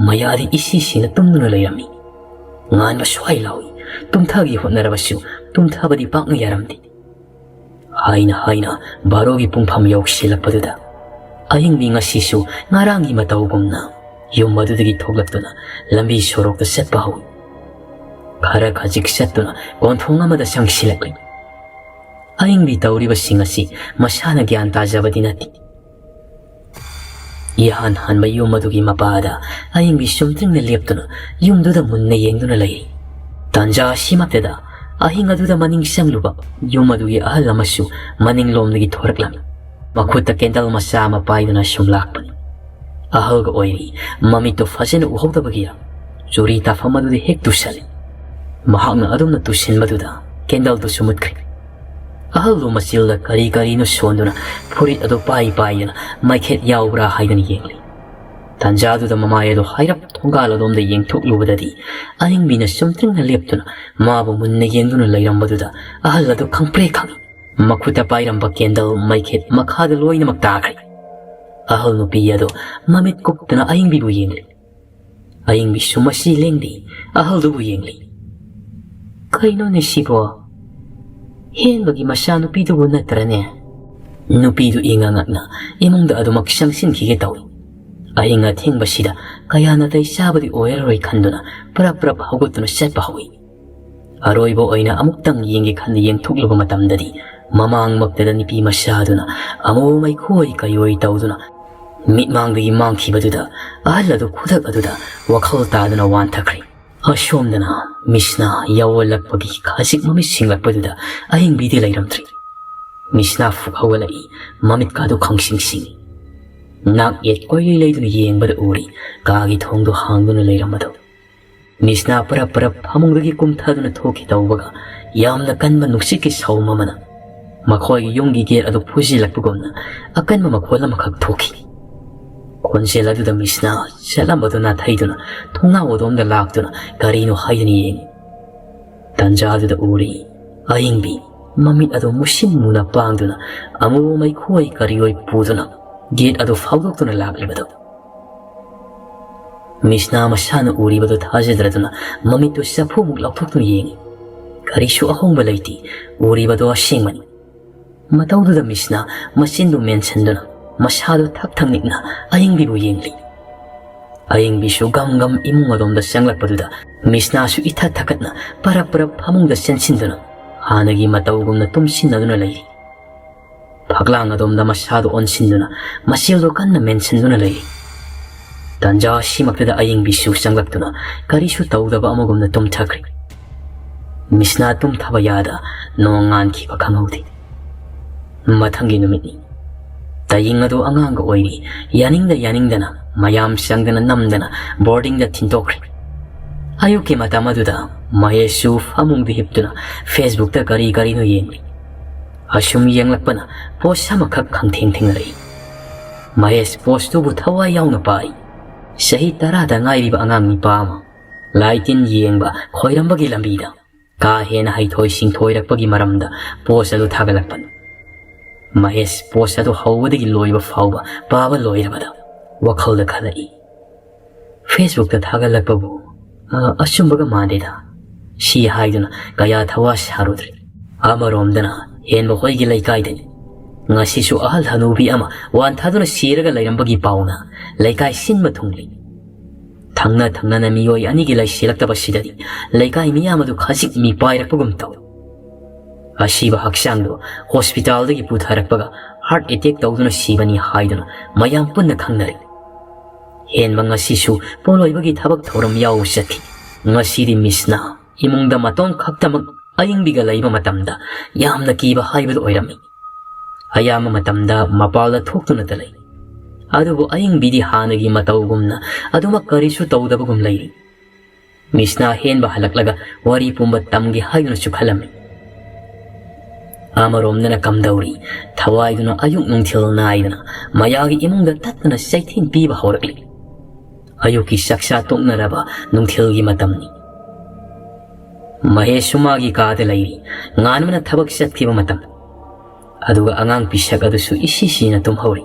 ꯃꯌꯥꯗꯤ ꯏꯁꯤ ꯁꯤꯅ ꯇꯨꯝꯗꯨꯅ ꯂꯩꯔꯝꯃꯤ꯫ ꯉꯥꯟꯕ ꯁ꯭ꯋꯥꯏ ꯂꯥꯎꯏ꯫ ꯇꯨꯝꯊꯒꯦ ꯍꯣꯠꯅꯔꯕꯁꯨ ꯇꯨꯝꯊꯕꯗꯤ ꯄꯥꯛꯅ ꯌꯥꯔꯝꯗꯦ꯫ ꯍꯥꯏꯅ ꯍꯥꯏꯅ ꯕꯥꯔꯣꯒꯤ ꯄꯨꯡꯐꯝ ꯌꯧꯁꯤꯜꯂꯛꯄꯗꯨꯗ ꯑꯍꯤꯡꯕꯤ ꯉꯁꯤꯁꯨ ꯉꯔꯥꯡꯒꯤ ꯃꯇꯧꯒꯨꯝꯅ ꯌꯨꯝ ꯑꯗꯨꯗꯒꯤ ꯊꯣꯛꯂꯛꯇꯨꯅ ꯂꯝꯕꯤ ꯁꯣꯔꯣꯛꯇ ꯆꯠꯄ ꯍꯧꯏ꯫ ꯈꯔ ꯈꯖꯤꯛ ꯆꯠꯇꯨꯅ ꯀꯣꯟꯊꯣꯡ ꯑꯃꯗ ꯆꯪꯁꯤꯜꯂꯛꯂꯤ꯫ ꯑꯍꯤꯡꯕꯤ ꯇꯧꯔꯤꯕꯁꯤꯡ ꯑꯁꯤ ꯃꯁꯥꯅ ꯒ꯭ꯌꯥꯟ ꯇꯥꯖꯕꯗꯤ ꯅꯠꯇꯦ꯫ ꯏꯍꯥꯟ ꯍꯥꯟꯕ ꯌꯨꯝ ꯑꯗꯨꯒꯤ ꯃꯄꯥꯗ ꯑꯍꯤꯡꯕꯤ ꯆꯨꯝꯗ꯭ꯔꯤꯡꯅ ꯂꯦꯞꯇꯨꯅ ꯌꯨꯝꯗꯨꯗ ꯃꯨꯟꯅ ꯌꯦꯡꯗꯨꯅ ꯂꯩꯔꯤ꯫ ꯇꯥꯟꯖꯥ ꯑꯁꯤꯃꯛꯇꯗ ꯑꯍꯤꯡ ꯑꯗꯨꯗ ꯃꯅꯤꯡ ꯆꯪꯂꯨꯕ ꯌꯨꯝ ꯑꯗꯨꯒꯤ ꯑꯍꯜ ꯑꯃꯁꯨ ꯃꯅꯤꯡꯂꯣꯝꯗꯒꯤ ꯊꯣꯔꯛꯂꯝꯃꯤ꯫ ꯃꯈꯨꯠꯇ ꯀꯦꯟꯗꯜ ꯃꯆꯥ ꯑꯃ ꯄꯥꯏꯗꯨꯅ ꯁꯨꯝ ꯂꯥꯛꯄꯅꯤ꯫ ꯑꯍꯜꯒ ꯑꯣꯏꯔꯤ, ꯃꯃꯤꯠꯇꯨ ꯐꯖꯅ ꯎꯍꯧꯗꯕꯒꯤꯔ ꯆꯨꯔꯤ ꯇꯥꯐꯝ ꯑꯗꯨꯗ ꯍꯦꯛ ꯇꯨꯁꯜꯂꯤ꯫ ꯃꯍꯥꯛꯅ ꯑꯗꯨꯝꯅ ꯇꯨꯁꯤꯟꯕꯗꯨꯗ ꯀꯦꯟꯗꯜꯗꯨꯁꯨ ꯃꯨꯠꯈ꯭ꯔꯦ꯫ ꯑꯍꯜꯗꯨ ꯃꯆꯤꯜꯗ ꯀꯔꯤ ꯀꯔꯤꯅꯣ ꯁꯣꯟꯗꯨꯅ ꯐꯨꯔꯤꯠ ꯑꯗꯨ ꯄꯥꯏ ꯄꯥꯏꯗꯅ ꯃꯩꯈꯦꯠ ꯌꯥꯎꯕ꯭ꯔꯥ ꯍꯥꯏꯗꯅ ꯌꯦꯡꯂꯤ꯫ ꯇꯥꯟꯖꯥꯗꯨꯗ ꯃꯃꯥꯏ ꯑꯗꯨ ꯍꯥꯏꯔꯞ ꯊꯣꯡꯒꯥꯜ ꯑꯗꯣꯝꯗ ꯌꯦꯡꯊꯣꯛꯂꯨꯕꯗꯗꯤ ꯑꯍꯤꯡꯕꯤꯅ ꯆꯨꯝꯗ꯭ꯔꯤꯡꯅ ꯂꯦꯞꯇꯨꯅ ꯃꯥꯕꯨ ꯃꯨꯟꯅ ꯌꯦꯡꯗꯨꯅ ꯂꯩꯔꯝꯕꯗꯨꯗ ꯑꯍꯜ ꯑꯗꯨ ꯈꯪꯄ꯭ꯔꯦ ꯈꯪꯏ꯫ ꯃꯈꯨꯠꯇ ꯄꯥꯏꯔꯝꯕ ꯀꯦꯟꯗꯜ ꯃꯩꯈꯦꯠ ꯃꯈꯥꯗ ꯂꯣꯏꯅꯃꯛ ꯇꯥꯈ꯭ꯔꯦ꯫ ꯑꯍꯜ ꯅꯨꯄꯤ ꯑꯗꯨ ꯃꯃꯤꯠ ꯀꯨꯞꯇꯅ ꯑꯍꯤꯡꯕꯤꯕꯨ ꯌꯦꯡꯂꯤ꯫ ꯑꯍꯤꯡꯕꯤꯁꯨ ꯃꯁꯤ ꯂꯦꯡꯗꯦ, ꯑꯍꯜꯗꯨꯕꯨ ꯌꯦꯡꯂꯤ꯫ "ꯀꯩꯅꯣꯅꯦ ꯁꯤꯕꯣ? ꯍꯦꯟꯕꯒꯤ ꯃꯆꯥꯅꯨꯄꯤꯗꯨꯕꯨ ꯅꯠꯇ꯭ꯔꯅꯦ?" ꯅꯨꯄꯤꯗꯨ ꯏꯉꯛ ꯉꯛꯅ ꯏꯃꯨꯡꯗ ꯑꯗꯨꯃꯛ ꯆꯪꯁꯤꯟꯈꯤꯒꯦ ꯇꯧꯏ꯫ ꯑꯍꯤꯡ ꯑꯊꯦꯡꯕꯁꯤꯗ ꯀꯌꯥ ꯅꯥꯇꯩ ꯆꯥꯕꯗꯤ ꯑꯣꯏꯔꯔꯣꯏ ꯈꯟꯗꯨꯅ ꯄ꯭ꯔꯞ ꯄ꯭ꯔꯞ ꯍꯧꯒꯠꯇꯨꯅ ꯆꯠꯄ ꯍꯧꯏ꯫ ꯑꯔꯣꯏꯕ ꯑꯣꯏꯅ ꯑꯃꯨꯛꯇꯪ ꯌꯦꯡꯒꯦ ꯈꯟꯅ ꯌꯦꯡꯊꯣꯛꯂꯨꯕ ꯃꯇꯝꯗꯗꯤ ꯃꯃꯥꯡꯃꯛꯇꯗ ꯅꯨꯄꯤ ꯃꯆꯥꯗꯨꯅ ꯑꯃꯨꯛ ꯃꯩꯈꯣꯏ ꯀꯩꯑꯣꯏ ꯇꯧꯗꯨꯅ ꯃꯤꯠꯃꯥꯡꯗꯒꯤ ꯃꯥꯡꯈꯤꯕꯗꯨꯗ ꯑꯍꯜ ꯑꯗꯨ ꯈꯨꯗꯛ ꯑꯗꯨꯗ ꯋꯥꯈꯜ ꯇꯥꯗꯨꯅ ꯋꯥꯟꯊꯈ꯭ꯔꯦ꯫ ꯑꯁꯣꯝꯗꯅ ꯃꯤꯁꯅꯥ ꯌꯧꯔꯛꯄꯒꯤ ꯈꯖꯤꯛ ꯃꯃꯤꯠ ꯁꯤꯡꯂꯛꯄꯗꯨꯗ ꯑꯍꯤꯡꯕꯤꯗꯤ ꯂꯩꯔꯝꯗ꯭ꯔꯦ꯫ ꯃꯤꯁꯅꯥ ꯐꯨꯛ ꯍꯧꯒꯠꯂꯛꯏ, ꯃꯃꯤꯠꯀꯥꯗꯨ ꯈꯪꯁꯤꯡ ꯁꯤꯡꯏ꯫ ꯅꯥꯛ ꯌꯦꯠ ꯀꯣꯏꯂꯩ ꯂꯩꯗꯨꯅ ꯌꯦꯡꯕꯗ ꯎꯔꯤ ꯀꯥꯒꯤ ꯊꯣꯡꯗꯨ ꯍꯥꯡꯗꯨꯅ ꯂꯩꯔꯝꯕꯗꯨ꯫ ꯃꯤꯁꯅꯥ ꯄꯔꯞ ꯄꯔꯞ ꯐꯃꯨꯡꯗꯒꯤ ꯀꯨꯝꯊꯗꯨꯅ ꯊꯣꯛꯈꯤ ꯇꯧꯕꯒ ꯌꯥꯝꯅ ꯀꯟꯕ ꯅꯨꯡꯁꯤꯠꯀꯤ ꯁꯧꯝ ꯑꯃꯅ ꯃꯈꯣꯏꯒꯤ ꯌꯨꯝꯒꯤ ꯒꯦꯠ ꯑꯗꯨ ꯐꯨꯖꯤꯜꯂꯛꯄꯒꯨꯝꯅ ꯑꯀꯟꯕ ꯃꯈꯣꯜ ꯑꯃꯈꯛ ꯊꯣꯛꯈꯤ꯫ ꯈꯣꯟꯖꯦꯜ ꯑꯗꯨꯗ ꯃꯤꯁꯅꯥ ꯆꯠꯂꯝꯕꯗꯨ ꯅꯥꯊꯩꯗꯨꯅ ꯊꯣꯡꯅꯥꯎ ꯑꯗꯣꯝꯗ ꯂꯥꯛꯇꯨꯅ ꯀꯔꯤꯅꯣ ꯍꯥꯏꯗꯨꯅ ꯌꯦꯡꯏ꯫ ꯇꯟꯖꯥꯗꯨꯗ ꯎꯔꯤ ꯑꯌꯤꯡꯕꯤ ꯃꯃꯤꯠ ꯑꯗꯨ ꯃꯨꯁꯤꯟ ꯃꯨꯅ ꯄꯥꯡꯗꯨꯅ ꯑꯃꯨꯕ ꯃꯩꯈꯨ ꯑꯣꯏ ꯀꯔꯤ ꯑꯣꯏ ꯄꯨꯗꯨꯅ ꯒꯦꯠ ꯑꯗꯨ ꯐꯥꯎꯗꯣꯛꯇꯨꯅ ꯂꯥꯛꯂꯤꯕꯗꯨ꯫ ꯃꯤꯁꯅꯥ ꯃꯁꯥꯅ ꯎꯔꯤꯕꯗꯨ ꯊꯥꯖꯗ꯭ꯔꯗꯨꯅ ꯃꯃꯤꯠꯇꯨ ꯆꯐꯨꯃꯨꯛ ꯂꯥꯎꯊꯣꯛꯇꯨꯅ ꯌꯦꯡꯏ꯫ ꯀꯔꯤꯁꯨ ꯑꯍꯣꯡꯕ ꯂꯩꯇꯦ꯫ ꯎꯔꯤꯕꯗꯨ ꯑꯁꯦꯡꯕꯅꯤ꯫ ꯃꯇꯧꯗꯨꯗ ꯃꯤꯁꯅꯥ ꯃꯆꯤꯟꯗꯨ ꯃꯦꯟꯁꯤꯟꯗꯨꯅ ꯃꯁꯥꯗꯨ ꯊꯛ ꯊꯛ ꯅꯤꯛꯅ ꯑꯌꯤꯡꯕꯤꯕꯨ ꯌꯦꯡꯂꯤ꯫ ꯑꯌꯤꯡꯕꯤꯁꯨ ꯒꯝ ꯒꯝ ꯏꯃꯨꯡ ꯑꯗꯣꯝꯗ ꯆꯪꯂꯛꯄꯗꯨꯗ ꯃꯤꯁꯅꯥꯁꯨ ꯏꯊꯛ ꯊꯛꯀꯠꯅ ꯄꯔꯞ ꯄꯔꯞ ꯐꯃꯨꯡꯗ ꯆꯦꯟꯁꯤꯟꯗꯨꯅ ꯍꯥꯟꯅꯒꯤ ꯃꯇꯧꯒꯨꯝꯅ ꯇꯨꯝꯁꯤꯟꯅꯗꯨꯅ ꯂꯩꯔꯤ꯫ ꯐꯛꯂꯥꯡ ꯑꯗꯣꯝꯗ ꯃꯁꯥꯗꯨ ꯑꯣꯟꯁꯤꯟꯗꯨꯅ ꯃꯆꯦꯜꯗꯨ ꯀꯟꯅ ꯃꯦꯟꯁꯤꯟꯗꯨꯅ ꯂꯩꯔꯤ꯫ ꯇꯟꯖꯥ ꯑꯁꯤꯃꯛꯇꯗ ꯑꯌꯤꯡꯕꯤꯁꯨ ꯆꯪꯂꯛꯇꯨꯅ ꯀꯔꯤꯁꯨ ꯇꯧꯗꯕ ꯑꯃꯒꯨꯝꯅ ꯇꯨꯝꯊꯈ꯭ꯔꯦ꯫ ꯃꯤꯁꯅꯥ ꯇꯨꯝꯊꯕ ꯌꯥꯗ ꯅꯣꯡ ꯉꯥꯟꯈꯤꯕ ꯈꯪꯍꯧꯗꯦ꯫ ꯃꯊꯪꯒꯤ ꯅꯨꯃꯤꯠꯅꯤ꯫ ꯇꯌꯤꯡ ꯑꯗꯨ ꯑꯉꯥꯡꯒ ꯑꯣꯏꯔꯤ꯫ ꯌꯥꯅꯤꯡꯗ ꯌꯥꯅꯤꯡꯗꯅ ꯃꯌꯥꯝ ꯆꯪꯗꯅ ꯅꯝꯗꯅ ꯕꯣꯔꯗꯤꯡꯗ ꯊꯤꯟꯗꯣꯛꯈ꯭ꯔꯦ꯫ ꯑꯌꯨꯛꯀꯤ ꯃꯇꯝ ꯑꯗꯨꯗ ꯃꯍꯦꯁꯁꯨ ꯐꯃꯨꯡꯗ ꯍꯤꯞꯇꯨꯅ ꯐꯦꯁꯕꯨꯛꯇ ꯀꯔꯤ ꯀꯔꯤꯅꯣ ꯌꯦꯡꯂꯤ꯫ ꯑꯁꯨꯝ ꯌꯦꯡꯂꯛꯄꯅ ꯄꯣꯁ ꯑꯃꯈꯛ ꯈꯪꯊꯦꯡ ꯊꯦꯡꯅꯔꯛꯏ꯫ ꯃꯍꯦꯁ ꯄꯣꯁꯇꯨꯕꯨ ꯊꯋꯥꯏ ꯌꯥꯎꯅ ꯄꯥꯏ꯫ ꯆꯍꯤ ꯇꯔꯥꯗ ꯉꯥꯏꯔꯤꯕ ꯑꯉꯥꯡ ꯅꯤꯄꯥ ꯑꯃ ꯂꯥꯏ ꯇꯤꯟ ꯌꯦꯡꯕ ꯈꯣꯏꯔꯝꯕꯒꯤ ꯂꯝꯕꯤꯗ ꯀꯥ ꯍꯦꯟꯅ ꯍꯩꯊꯣꯏ ꯁꯤꯡꯊꯣꯏꯔꯛꯄꯒꯤ ꯃꯔꯝꯗ ꯄꯣꯁ ꯑꯗꯨ ꯊꯥꯒꯠꯂꯛꯄꯅꯤ꯫ ꯃꯍꯦꯁ ꯄꯣꯁ ꯑꯗꯨ ꯍꯧꯕꯗꯒꯤ ꯂꯣꯏꯕ ꯐꯥꯎꯕ ꯄꯥꯕ ꯂꯣꯏꯔꯕꯗ ꯋꯥꯈꯜꯗ ꯈꯜꯂꯛꯏ, "ꯐꯦꯁꯕꯨꯛꯇ ꯊꯥꯒꯠꯂꯛꯄꯕꯨ, ꯑ, ꯑꯆꯨꯝꯕꯒ ꯃꯥꯟꯗꯦꯗ" ꯁꯤ ꯍꯥꯏꯗꯨꯅ ꯀꯌꯥ ꯊꯋꯥ ꯁꯥꯔꯨꯗ꯭ꯔꯦ꯫ ꯑꯃꯔꯣꯝꯗꯅ ꯍꯦꯟꯕ ꯍꯣꯏꯒꯤ ꯂꯩꯀꯥꯏꯗꯅꯤ꯫ ꯉꯁꯤꯁꯨ ꯑꯍꯜ ꯍꯅꯨꯕꯤ ꯑꯃ ꯋꯥꯟꯊꯗꯨꯅ ꯁꯤꯔꯒ ꯂꯩꯔꯝꯕꯒꯤ ꯄꯥꯎꯅ ꯂꯩꯀꯥꯏ ꯁꯤꯟꯕ ꯊꯨꯡꯂꯤ꯫ ꯊꯪꯅ ꯊꯪꯅꯅ ꯃꯤꯑꯣꯏ ꯑꯅꯤꯒꯤ ꯂꯩꯁꯤꯜꯂꯛꯇꯕꯁꯤꯗꯗꯤ ꯂꯩꯀꯥꯏ ꯃꯤꯌꯥꯝ ꯑꯗꯨ ꯈꯖꯤꯛ ꯃꯤꯄꯥꯏꯔꯛꯄꯒꯨꯝ ꯇꯧꯏ꯫ ꯑꯁꯤꯕ ꯍꯛꯆꯥꯡꯗꯨ ꯍꯣꯁꯄꯤꯇꯥꯜꯗꯒꯤ ꯄꯨꯊꯔꯛꯄꯒ ꯍꯥꯔꯠ ꯑꯦꯇꯦꯛ ꯇꯧꯗꯨꯅ ꯁꯤꯕꯅꯤ ꯍꯥꯏꯗꯨꯅ ꯃꯌꯥꯝ ꯄꯨꯟꯅ ꯈꯪꯅꯔꯦ꯫ ꯍꯦꯟꯕ ꯉꯁꯤꯁꯨ ꯄꯣꯂꯣꯏꯕꯒꯤ ꯊꯕꯛ ꯊꯧꯔꯝ ꯌꯥꯎꯕ ꯆꯠꯈꯤ꯫ ꯉꯁꯤꯗꯤ ꯃꯤꯁꯅ ꯏꯃꯨꯡꯗ ꯃꯇꯣꯝ ꯈꯛꯇꯃꯛ ꯑꯏꯪꯕꯤꯒ ꯂꯩꯕ ꯃꯇꯝꯗ ꯌꯥꯝꯅ ꯀꯤꯕ ꯍꯥꯏꯕꯗꯨ ꯑꯣꯏꯔꯝꯃꯤ꯫ ꯑꯌꯥꯝꯕ ꯃꯇꯝꯗ ꯃꯄꯥꯜꯗ ꯊꯣꯛꯇꯨꯅꯇ ꯂꯩ꯫ ꯑꯗꯨꯕꯨ ꯑꯏꯪꯕꯤꯗꯤ ꯍꯥꯟꯅꯒꯤ ꯃꯇꯧꯒꯨꯝꯅ ꯑꯗꯨꯃꯛ ꯀꯔꯤꯁꯨ ꯇꯧꯗꯕꯒꯨꯝ ꯂꯩꯔꯤ꯫ ꯃꯤꯁꯅ ꯑꯍꯦꯟꯕ ꯍꯜꯂꯛꯂꯒ ꯋꯥꯔꯤ ꯄꯨꯝꯕ ꯇꯝꯒꯦ ꯍꯥꯏꯗꯨꯅꯁꯨ ꯈꯜꯂꯝꯃꯤ꯫ ꯑꯃꯔꯣꯝꯗꯅ ꯀꯝꯗꯧꯔꯤ, ꯊꯋꯥꯏꯗꯨꯅ ꯑꯌꯨꯛ ꯅꯨꯡꯊꯤꯜ ꯅꯥꯏꯗꯅ ꯃꯌꯥꯒꯤ ꯏꯃꯨꯡꯗ ꯇꯠꯇꯅ ꯆꯩꯊꯦꯡ ꯄꯤꯕ ꯍꯧꯔꯛꯂꯤ꯫ ꯑꯌꯨꯛꯀꯤ ꯆꯥꯛꯆꯥ ꯇꯣꯛꯅꯔꯕ ꯅꯨꯡꯊꯤꯜꯒꯤ ꯃꯇꯝꯅꯤ꯫ ꯃꯍꯦꯁꯁꯨ ꯃꯥꯒꯤ ꯀꯥꯗ ꯂꯩꯔꯤ꯫ ꯉꯥꯟꯕꯅ ꯊꯕꯛ ꯆꯠꯈꯤꯕ ꯃꯇꯝ꯫ ꯑꯗꯨꯒ ꯑꯉꯥꯡ ꯄꯤꯁꯛ ꯑꯗꯨꯁꯨ ꯏꯁꯤ ꯁꯤꯅ ꯇꯨꯝꯍꯧꯔꯤ꯫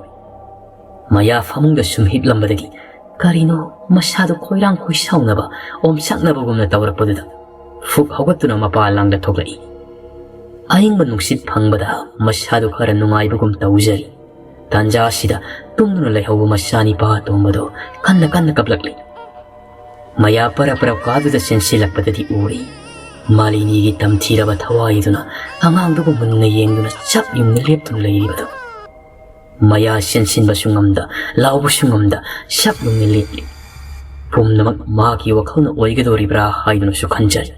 ꯃꯌꯥ ꯐꯃꯨꯡꯗ ꯁꯨꯝ ꯍꯤꯞꯂꯝꯕꯗꯒꯤ ꯀꯔꯤꯅꯣ ꯃꯁꯥꯗꯨ ꯈꯣꯏꯔꯥꯡ ꯈꯣꯏꯁꯥꯎꯅꯕ, ꯑꯣꯝꯆꯥꯛꯅꯕꯒꯨꯝꯅ ꯇꯧꯔꯛꯄꯗꯨꯗ ꯐꯨꯛ ꯍꯧꯒꯠꯇꯨꯅ ꯃꯄꯥ ꯂꯥꯡꯗ ꯊꯣꯛꯂꯛꯏ꯫ ꯑꯏꯪꯕ ꯅꯨꯡꯁꯤꯠ ꯐꯪꯕꯗ ꯃꯁꯥꯗꯨ ꯈꯔ ꯅꯨꯡꯉꯥꯏꯕꯒꯨꯝ ꯇꯧꯖꯔꯤ꯫ ꯇꯥꯟꯖꯥ ꯑꯁꯤꯗ ꯇꯨꯝꯗꯨꯅ ꯂꯩꯍꯧꯕ ꯃꯆꯥꯅꯤꯄꯥ ꯑꯇꯣꯝꯕꯗꯨ ꯀꯟꯅ ꯀꯟꯅ ꯀꯞꯂꯛꯂꯤ꯫ ꯃꯌꯥ ꯄꯔꯞ ꯄꯔꯞ ꯀꯥꯗꯨꯗ ꯆꯦꯟꯁꯤꯜꯂꯛꯄꯗꯗꯤ ꯎꯔꯤ꯫ ꯃꯥꯂꯤꯅꯤꯒꯤ ꯇꯝꯊꯤꯔꯕ ꯊꯋꯥꯏꯗꯨꯅ ꯑꯉꯥꯡꯗꯨꯕꯨ ꯃꯨꯟꯅ ꯌꯦꯡꯗꯨꯅ ꯆꯞ ꯌꯨꯡꯅ ꯂꯦꯞꯇꯨꯅ ꯂꯩꯔꯤꯕꯗꯨ꯫ ꯃꯌꯥ ꯆꯦꯟꯁꯤꯟꯕꯁꯨ ꯉꯝꯗ, ꯂꯥꯎꯕꯁꯨ ꯉꯝꯗ, ꯆꯞ ꯌꯨꯡꯅ ꯂꯦꯞꯂꯤ꯫ ꯄꯨꯝꯅꯃꯛ ꯃꯍꯥꯛꯀꯤ ꯋꯥꯈꯜꯅ ꯑꯣꯏꯒꯗꯧꯔꯤꯕ꯭ꯔꯥ ꯍꯥꯏꯗꯨꯅꯁꯨ ꯈꯟꯖꯔꯤ꯫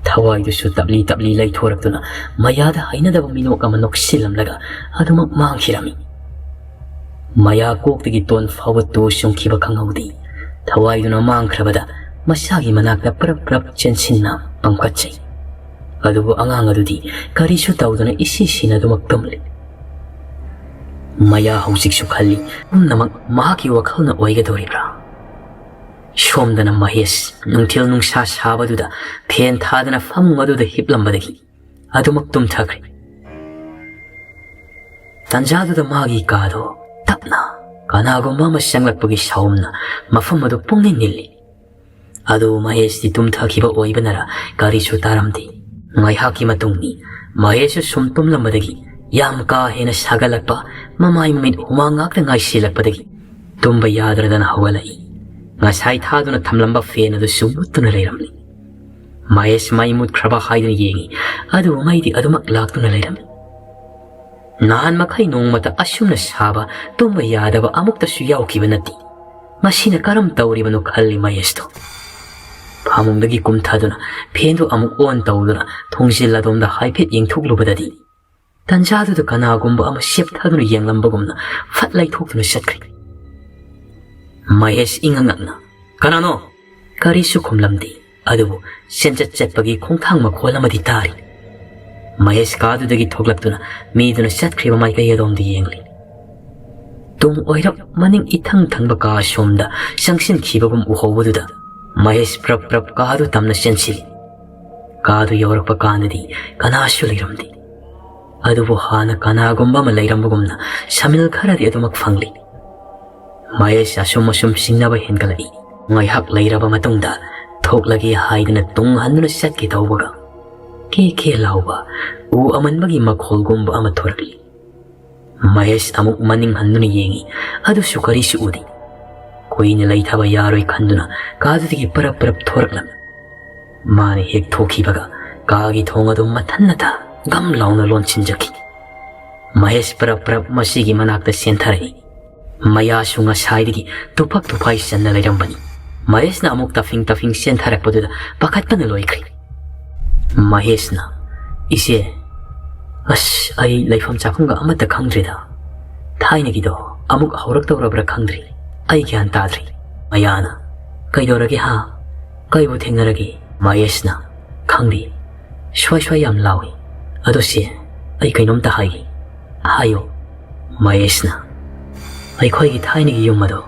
ꯊꯋꯥꯏꯗꯨꯁꯨ ꯇꯞꯂꯤ ꯇꯞꯂꯤ ꯂꯩꯊꯣꯔꯛꯇꯨꯅ ꯃꯌꯥꯗ ꯍꯩꯅꯗꯕ ꯃꯤꯅꯣꯛ ꯑꯃ ꯅꯣꯛꯁꯤꯜꯂꯝꯂꯒ ꯑꯗꯨꯃꯛ ꯃꯥꯡꯈꯤꯔꯝꯃꯤ꯫ ꯃꯌꯥ ꯀꯣꯛꯇꯒꯤ ꯇꯣꯟ ꯐꯥꯎꯕ ꯇꯨ ꯆꯨꯡꯈꯤꯕ ꯈꯪꯍꯧꯗꯦ꯫ ꯊꯋꯥꯏꯗꯨꯅ ꯃꯥꯡꯈ꯭ꯔꯕꯗ ꯃꯁꯥꯒꯤ ꯃꯅꯥꯛꯇ ꯄ꯭ꯔꯞ ꯄ꯭ꯔꯞ ꯆꯦꯟꯁꯤꯟꯅ ꯄꯪꯈꯠꯆꯩ꯫ ꯑꯗꯨꯕꯨ ꯑꯉꯥꯡ ꯑꯗꯨꯗꯤ ꯀꯔꯤꯁꯨ ꯇꯧꯗꯅ ꯏꯁꯤ ꯁꯤꯅ ꯑꯗꯨꯃꯛ ꯇꯨꯝꯂꯤ꯫ ꯃꯌꯥ ꯍꯧꯖꯤꯛꯁꯨ ꯈꯜꯂꯤ, ꯄꯨꯝꯅꯃꯛ ꯃꯍꯥꯛꯀꯤ ꯋꯥꯈꯜꯅ ꯑꯣꯏꯒꯗꯧꯔꯤꯕ꯭ꯔꯥ? ꯁꯣꯝꯗꯅ ꯃꯍꯦꯁ ꯅꯨꯡꯊꯤꯜ ꯅꯨꯡꯁꯥ ꯁꯥꯕꯗꯨꯗ ꯐꯦꯟ ꯊꯥꯗꯅ ꯐꯃꯨꯡ ꯑꯗꯨꯗ ꯍꯤꯞꯂꯝꯕꯗꯒꯤ ꯑꯗꯨꯃꯛ ꯇꯨꯝꯊꯈ꯭ꯔꯦ꯫ ꯇꯟꯖꯥꯗꯨꯗ ꯃꯥꯒꯤ ꯀꯥꯗꯣ ꯇꯞꯅ ꯀꯅꯥꯒꯨꯝꯕ ꯑꯃ ꯆꯪꯂꯛꯄꯒꯤ ꯁꯥꯎꯝꯅ ꯃꯐꯝ ꯑꯗꯨ ꯄꯨꯡꯅꯤꯜ ꯅꯤꯜꯂꯤ꯫ ꯑꯗꯨ ꯃꯍꯦꯁꯇꯤ ꯇꯨꯝꯊꯈꯤꯕ ꯑꯣꯏꯕꯅꯔ ꯀꯔꯤꯁꯨ ꯇꯥꯔꯝꯗꯦ꯫ ꯉꯥꯏꯍꯥꯛꯀꯤ ꯃꯇꯨꯡꯅꯤ꯫ ꯃꯍꯦꯁꯁꯨ ꯁꯨꯝ ꯇꯨꯝꯂꯝꯕꯗꯒꯤ ꯌꯥꯝ ꯀꯥ ꯍꯦꯟꯅ ꯁꯥꯒꯠꯂꯛꯄ, ꯃꯃꯥꯏ ꯃꯃꯤꯠ ꯍꯨꯃꯥꯡ ꯉꯥꯛꯇ ꯉꯥꯏꯁꯤꯜꯂꯛꯄꯗꯒꯤ ꯇꯨꯝꯕ ꯌꯥꯗ꯭ꯔꯗꯅ ꯍꯧꯒꯠꯂꯛꯏ꯫ ꯉꯁꯥꯏ ꯊꯥꯗꯨꯅ ꯊꯝꯂꯝꯕ ꯐꯦꯟ ꯑꯗꯨꯁꯨ ꯃꯨꯠꯇꯨꯅ ꯂꯩꯔꯝꯂꯤ꯫ ꯃꯍꯦꯁ ꯃꯩ ꯃꯨꯠꯈ꯭ꯔꯕ ꯍꯥꯏꯗꯨꯅ ꯌꯦꯡꯉꯤ, ꯑꯗꯨꯕꯨ ꯃꯩꯗꯤ ꯑꯗꯨꯃꯛ ꯂꯥꯛꯇꯨꯅ ꯂꯩꯔꯝꯃꯤ꯫ ꯅꯍꯥꯟ ꯃꯈꯩ ꯅꯣꯡꯃꯇ ꯑꯁꯨꯝꯅ ꯁꯥꯕ, ꯇꯨꯝꯕ ꯌꯥꯗꯕ ꯑꯃꯨꯛꯇꯁꯨ ꯌꯥꯎꯈꯤꯕ ꯅꯠꯇꯦ꯫ ꯃꯁꯤꯅ ꯀꯔꯝ ꯇꯧꯔꯤꯕꯅꯣ ꯈꯜꯂꯤ ꯃꯍꯦꯁꯇꯣ꯫ ꯐꯃꯨꯡꯗꯒꯤ ꯀꯨꯝꯊꯗꯨꯅ ꯐꯦꯟꯗꯨ ꯑꯃꯨꯛ ꯑꯣꯟ ꯇꯧꯗꯨꯅ ꯊꯣꯡꯖꯤꯜ ꯑꯗꯣꯝꯗ ꯍꯥꯏꯐꯦꯠ ꯌꯦꯡꯊꯣꯛꯂꯨꯕꯗꯗꯤ, ꯇꯟꯖꯥꯗꯨꯗ ꯀꯅꯥꯒꯨꯝꯕ ꯑꯃ ꯁꯦꯞꯊꯗꯨꯅ ꯌꯦꯡꯂꯝꯕꯒꯨꯝꯅ ꯐꯠ ꯂꯩꯊꯣꯛꯇꯨꯅ ꯆꯠꯈ꯭ꯔꯦ꯫ ꯃꯍꯦꯁ ꯏꯉꯛ ꯉꯛꯅ, "ꯀꯅꯥꯅꯣ?" ꯀꯔꯤꯁꯨ ꯈꯨꯝꯂꯝꯗꯦ꯫ ꯑꯗꯨꯕꯨ ꯆꯦꯟꯆꯠ ꯆꯠꯄꯒꯤ ꯈꯣꯡꯊꯥꯡ ꯃꯈꯣꯜ ꯑꯃꯗꯤ ꯇꯥꯔꯤ꯫ ꯃꯍꯦꯁ ꯀꯥꯗꯨꯗꯒꯤ ꯊꯣꯛꯂꯛꯇꯨꯅ ꯃꯤꯗꯨꯅ ꯆꯠꯈ꯭ꯔꯤꯕ ꯃꯥꯏꯀꯩ ꯑꯗꯣꯝꯗ ꯌꯦꯡꯂꯤ꯫ ꯇꯨꯡ ꯑꯣꯏꯔꯞ ꯃꯅꯤꯡ ꯏꯊꯪ ꯊꯪꯕ ꯀꯥ ꯑꯁꯣꯝꯗ ꯆꯪꯁꯤꯟꯈꯤꯕꯒꯨꯝ ꯎꯍꯧꯕꯗꯨꯗ ꯃꯍꯦꯁ ꯄ꯭ꯔꯞ ꯄ꯭ꯔꯞ ꯀꯥꯗꯨ ꯇꯝꯅ ꯆꯦꯟꯁꯤꯜꯂꯤ꯫ ꯀꯥꯗꯨ ꯌꯧꯔꯛꯄ ꯀꯥꯟꯗꯗꯤ ꯀꯅꯥꯁꯨ ꯂꯩꯔꯝꯗꯦ꯫ ꯑꯗꯨꯕꯨ ꯍꯥꯟꯅ ꯀꯅꯥꯒꯨꯝꯕ ꯑꯃ ꯂꯩꯔꯝꯕꯒꯨꯝꯅ ꯁꯃꯤꯜ ꯈꯔꯗꯤ ꯑꯗꯨꯃꯛ ꯐꯪꯂꯤ꯫ ꯃꯍꯦꯁ ꯑꯁꯨꯝ ꯑꯁꯨꯝ ꯆꯤꯡꯅꯕ ꯍꯦꯟꯒꯠꯂꯛꯏ꯫ ꯉꯥꯏꯍꯥꯛ ꯂꯩꯔꯕ ꯃꯇꯨꯡꯗ ꯊꯣꯛꯂꯒꯦ ꯍꯥꯏꯗꯨꯅ ꯇꯨꯡ ꯍꯟꯗꯨꯅ ꯆꯠꯀꯦ ꯇꯧꯕꯒ, ꯀꯦ ꯀꯦ ꯂꯥꯎꯕ ꯎ ꯑꯃꯟꯕꯒꯤ ꯃꯈꯣꯜꯒꯨꯝꯕ ꯑꯃ ꯊꯣꯔꯛꯂꯤ꯫ ꯃꯍꯦꯁ ꯑꯃꯨꯛ ꯃꯅꯤꯡ ꯍꯟꯗꯨꯅ ꯌꯦꯡꯉꯤ, ꯑꯗꯨꯁꯨ ꯀꯔꯤꯁꯨ ꯎꯗꯦ꯫ ꯀꯨꯏꯅ ꯂꯩꯊꯕ ꯌꯥꯔꯣꯏ ꯈꯟꯗꯨꯅ ꯀꯥꯗꯨꯗꯒꯤ ꯄꯔꯞ ꯄꯔꯞ ꯊꯣꯔꯛꯂꯝꯃꯤ꯫ ꯃꯥꯅ ꯍꯦꯛ ꯊꯣꯛꯈꯤꯕꯒ ꯀꯥꯒꯤ ꯊꯣꯡ ꯑꯗꯨ ꯃꯊꯟꯅꯇ ꯒꯝ ꯂꯥꯎꯅ ꯂꯣꯟꯁꯤꯟꯖꯈꯤ꯫ ꯃꯍꯦꯁ ꯄꯔꯞ ꯄꯔꯞ ꯃꯁꯤꯒꯤ ꯃꯅꯥꯛꯇ ꯆꯦꯟꯊꯔꯛꯏ꯫ ꯃꯌꯥꯁꯨ ꯉꯁꯥꯏꯗꯒꯤ ꯇꯨꯐꯛ ꯇꯨꯐꯥꯏ ꯆꯟꯅ ꯂꯩꯔꯝꯕꯅꯤ꯫ ꯃꯍꯦꯁꯅ ꯑꯃꯨꯛ ꯇꯐꯤꯡ ꯇꯐꯤꯡ ꯆꯦꯟꯊꯔꯛꯄꯗꯨꯗ ꯄꯥꯈꯠꯄꯅ ꯂꯣꯏꯈ꯭ꯔꯦ꯫ ꯃꯍꯦꯁꯅ, "ꯏꯆꯦ, ꯑꯁ, ꯑꯩ ꯂꯩꯐꯝ ꯆꯥꯐꯝꯒ ꯑꯃꯠꯇ ꯈꯪꯗ꯭ꯔꯦꯗ꯫ ꯊꯥꯏꯅꯒꯤꯗꯣ ꯑꯃꯨꯛ ꯍꯧꯔꯛꯇꯧꯔꯕ꯭ꯔꯥ ꯈꯪꯗ꯭ꯔꯦ꯫ ꯑꯩ ꯒ꯭ꯌꯥꯟ ꯇꯥꯗ꯭ꯔꯦ꯫" ꯃꯌꯥꯅ, "ꯀꯩꯗꯧꯔꯒꯦ ꯍꯥ? ꯀꯩꯕꯨ ꯊꯦꯡꯅꯔꯒꯦ?" ꯃꯍꯦꯁꯅ, "ꯈꯪꯗꯦ, ꯁ꯭ꯋꯥꯏ ꯁ꯭ꯋꯥꯏ ꯌꯥꯝ ꯂꯥꯎꯏ꯫ ꯑꯗꯣ ꯁꯦ, ꯑꯩ ꯀꯩꯅꯣꯝꯇ ꯍꯥꯏꯒꯦ꯫" "ꯍꯥꯏꯌꯣ꯫" ꯃꯍꯦꯁꯅ, "ꯑꯩꯈꯣꯏꯒꯤ ꯊꯥꯏꯅꯒꯤ ꯌꯨꯝ ꯑꯗꯣ,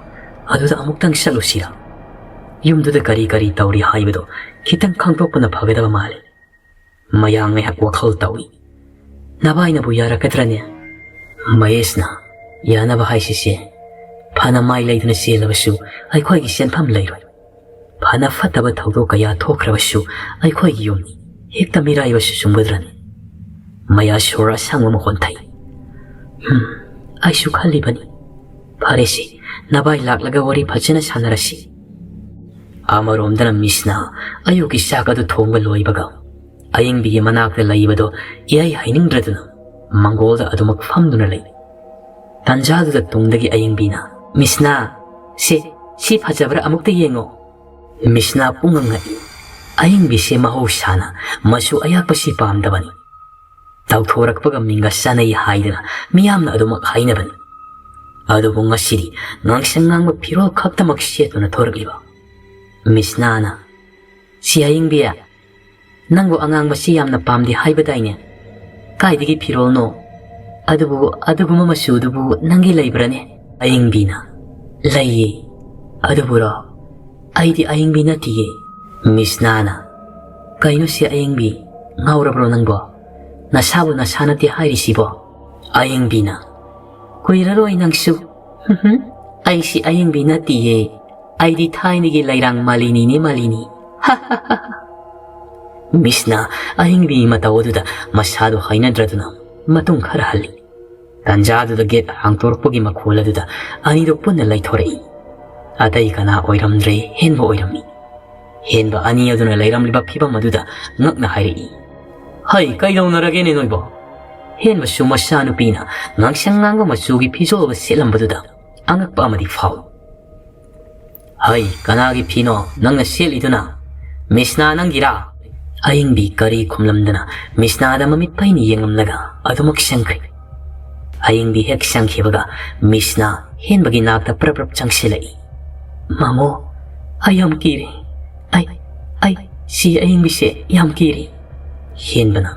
ꯑꯗꯨꯗ ꯑꯃꯨꯛꯇꯪ ꯆꯠꯂꯨꯁꯤꯔꯥ? ꯌꯨꯝꯗꯨꯗ ꯀꯔꯤ ꯀꯔꯤ ꯇꯧꯔꯤ ꯍꯥꯏꯕꯗꯣ ꯈꯤꯇꯪ ꯈꯪꯗꯣꯛꯄꯅ ꯐꯒꯗꯕ ꯃꯥꯜꯂꯤ꯫" ꯃꯌꯥ ꯉꯥꯏꯍꯥꯛ ꯋꯥꯈꯜ ꯇꯧꯏ꯫ "ꯅꯚꯥꯏꯅꯕꯨ ꯌꯥꯔꯛꯀꯗ꯭ꯔꯅꯦ?" ꯃꯍꯦꯁꯅ, "ꯌꯥꯅꯕ ꯍꯥꯏꯁꯤꯁꯦ, ꯐꯅ ꯃꯥꯏ ꯂꯩꯗꯨꯅ ꯆꯦꯜꯂꯕꯁꯨ ꯑꯩꯈꯣꯏꯒꯤ ꯆꯦꯟꯐꯝ ꯂꯩꯔꯣꯏ꯫ ꯐꯅ ꯐꯠꯇꯕ ꯊꯧꯗꯣꯛ ꯀꯌꯥ ꯊꯣꯛꯈ꯭ꯔꯕꯁꯨ ꯑꯩꯈꯣꯏꯒꯤ ꯌꯨꯝꯅꯤ꯫ ꯍꯦꯛꯇ ꯃꯤꯔꯥꯏꯕꯁꯨ ꯆꯨꯝꯒꯗ꯭ꯔꯅꯤ?" ꯃꯌꯥ ꯁꯣꯔ ꯑꯁꯥꯡꯕ ꯑꯃ ꯍꯣꯟꯊꯩ꯫ "ꯍꯝ, ꯑꯩꯁꯨ ꯈꯜꯂꯤꯕꯅꯤ꯫ ꯐꯔꯦꯁꯦ, ꯅꯚꯥꯏ ꯂꯥꯛꯂꯒ ꯋꯥꯔꯤ ꯐꯖꯅ ꯁꯥꯟꯅꯔꯁꯤ꯫" ꯑꯃꯔꯣꯝꯗꯅ ꯃꯤꯁꯅ ꯑꯌꯨꯛꯀꯤ ꯆꯥꯛ ꯑꯗꯨ ꯊꯣꯡꯕ ꯂꯣꯏꯕꯒ ꯑꯌꯤꯡꯕꯤꯒꯤ ꯃꯅꯥꯛꯇ ꯂꯩꯕꯗꯣ ꯏꯍꯩ ꯍꯩꯅꯤꯡꯗ꯭ꯔꯗꯨꯅ ꯃꯪꯒꯣꯜꯗ ꯑꯗꯨꯃꯛ ꯐꯝꯗꯨꯅ ꯂꯩ꯫ ꯇꯟꯖꯥꯗꯨꯗ ꯇꯨꯡꯗꯒꯤ ꯑꯌꯤꯡꯕꯤꯅ, "ꯃꯤꯁꯅꯥ, ꯁꯦ, ꯁꯤ ꯐꯖꯕ꯭ꯔꯥ? ꯑꯃꯨꯛꯇ ꯌꯦꯡꯉꯣ꯫" ꯃꯤꯁꯅꯥ ꯄꯨꯡꯉꯛ ꯉꯛꯏ꯫ ꯑꯌꯤꯡꯕꯤꯁꯦ ꯃꯍꯧꯁꯥꯅ ꯃꯆꯨ ꯑꯌꯥꯛꯄꯁꯤ ꯄꯥꯝꯗꯕꯅꯤ꯫ ꯇꯧꯊꯣꯔꯛꯄꯒ ꯃꯤꯡꯒ ꯆꯥꯅꯩ ꯍꯥꯏꯗꯅ ꯃꯤꯌꯥꯝꯅ ꯑꯗꯨꯃꯛ ꯍꯥꯏꯅꯕꯅꯤ꯫ ꯑꯗꯨꯕꯨ ꯉꯁꯤꯗꯤ ꯉꯥꯡꯁꯪ ꯉꯥꯡꯕ ꯐꯤꯔꯣꯜ ꯈꯛꯇꯃꯛ ꯁꯦꯠꯇꯨꯅ ꯊꯣꯔꯛꯂꯤꯕ ꯃꯤꯁꯅꯥꯅ, "ꯁꯤ ꯑꯌꯤꯡꯕꯤ, ꯅꯪꯕꯨ ꯑꯉꯥꯡꯕꯁꯤ ꯌꯥꯝꯅ ꯄꯥꯝꯗꯦ ꯍꯥꯏꯕꯗꯥꯏꯅꯦ? ꯀꯥꯏꯗꯒꯤ ꯐꯤꯔꯣꯜꯅꯣ? ꯑꯗꯨꯕꯨ ꯑꯗꯨꯒꯨꯝꯕ ꯃꯆꯨꯗꯨꯕꯨ ꯅꯪꯒꯤ ꯂꯩꯕ꯭ꯔꯥꯅꯦ?" ꯑꯌꯤꯡꯕꯤꯅ, "ꯂꯩꯌꯦ꯫ ꯑꯗꯨꯕꯨꯔꯣ? ꯑꯩꯗꯤ ꯑꯌꯤꯡꯕꯤ ꯅꯠꯇꯤꯌꯦ꯫" ꯃꯤꯁꯅꯥꯅ, "ꯀꯩꯅꯣ ꯁꯤ ꯑꯌꯤꯡꯕꯤ? ꯉꯥꯎꯔꯕ꯭ꯔꯣ ꯅꯪꯕꯣ? ꯅꯁꯥꯕꯨ ꯅꯁꯥ ꯅꯠꯇꯦ ꯍꯥꯏꯔꯤꯁꯤꯕꯣ?" ꯑꯌꯤꯡꯕꯤꯅ, "ꯀꯨꯏꯔꯔꯣꯏ ꯅꯪꯁꯨ꯫ ꯑꯩꯁꯤ ꯑꯌꯤꯡꯕꯤ ꯅꯠꯇꯤꯌꯦ꯫ ꯑꯩꯗꯤ ꯊꯥꯏꯅꯒꯤ ꯂꯩꯔꯥꯡ ꯃꯥꯂꯤꯅꯤꯅꯦ, ꯃꯥꯂꯤꯅꯤ꯫" ꯃꯤꯁꯅ ꯑꯍꯤꯡꯕꯤꯒꯤ ꯃꯇꯧ ꯑꯗꯨꯗ ꯃꯁꯥꯗꯨ ꯍꯩꯅꯗ꯭ꯔꯗꯨꯅ ꯃꯇꯨꯡ ꯈꯔ ꯍꯜꯂꯤ꯫ ꯇꯥꯟꯖꯥꯗꯨꯗ ꯒꯦꯠ ꯍꯥꯡꯇꯣꯔꯛꯄꯒꯤ ꯃꯈꯣꯜ ꯑꯗꯨꯗ ꯑꯅꯤꯗꯨ ꯄꯨꯟꯅ ꯂꯩꯊꯣꯔꯛꯏ꯫ ꯑꯇꯩ ꯀꯅꯥ ꯑꯣꯏꯔꯝꯗ꯭ꯔꯦ, ꯍꯦꯟꯕ ꯑꯣꯏꯔꯝꯃꯤ꯫ ꯍꯦꯟꯕ ꯑꯅꯤ ꯑꯗꯨꯅ ꯂꯩꯔꯝꯂꯤꯕ ꯐꯤꯕꯝ ꯑꯗꯨꯗ ꯉꯛꯅ ꯍꯥꯏꯔꯛꯏ, "ꯍꯩ, ꯀꯩꯗꯧꯅꯔꯒꯦꯅꯦ ꯅꯣꯏꯕꯣ?" ꯍꯦꯟꯕꯁꯨ ꯃꯆꯥꯅꯨꯄꯤꯅ ꯉꯥꯡꯁꯪ ꯉꯥꯡꯕ ꯃꯆꯨꯒꯤ ꯐꯤꯖꯣꯜꯒ ꯁꯦꯠꯂꯝꯕꯗꯨꯗ ꯑꯉꯛꯄ ꯑꯃꯗꯤ ꯐꯥꯎꯏ꯫ "ꯍꯩ, ꯀꯅꯥꯒꯤ ꯐꯤꯅꯣ ꯅꯪꯅ ꯁꯦꯠꯂꯤꯗꯨꯅ? ꯃꯤꯁꯅꯥ ꯅꯪꯒꯤꯔꯥ?" ꯑꯌꯤꯡꯕꯤ ꯀꯔꯤ ꯈꯨꯝꯂꯝꯗꯅ ꯃꯤꯁꯅꯥꯗ ꯃꯃꯤꯠ ꯄꯩꯅ ꯌꯦꯡꯂꯝꯂꯒ ꯑꯗꯨꯃꯛ ꯆꯪꯈ꯭ꯔꯦ꯫ ꯑꯌꯤꯡꯕꯤ ꯍꯦꯛ ꯆꯪꯈꯤꯕꯒ ꯃꯤꯁꯅꯥ ꯍꯦꯟꯕꯒꯤ ꯅꯥꯛꯇ ꯄ꯭ꯔꯞ ꯄ꯭ꯔꯞ ꯆꯪꯁꯤꯜꯂꯛꯏ꯫ "ꯃꯥꯃꯣ, ꯑꯩ ꯌꯥꯝ ꯀꯤꯔꯦ꯫ ꯑꯩ, ꯑꯩ, ꯁꯤ ꯑꯌꯤꯡꯕꯤꯁꯦ ꯌꯥꯝ ꯀꯤꯔꯦ꯫" ꯍꯦꯟꯕꯅ,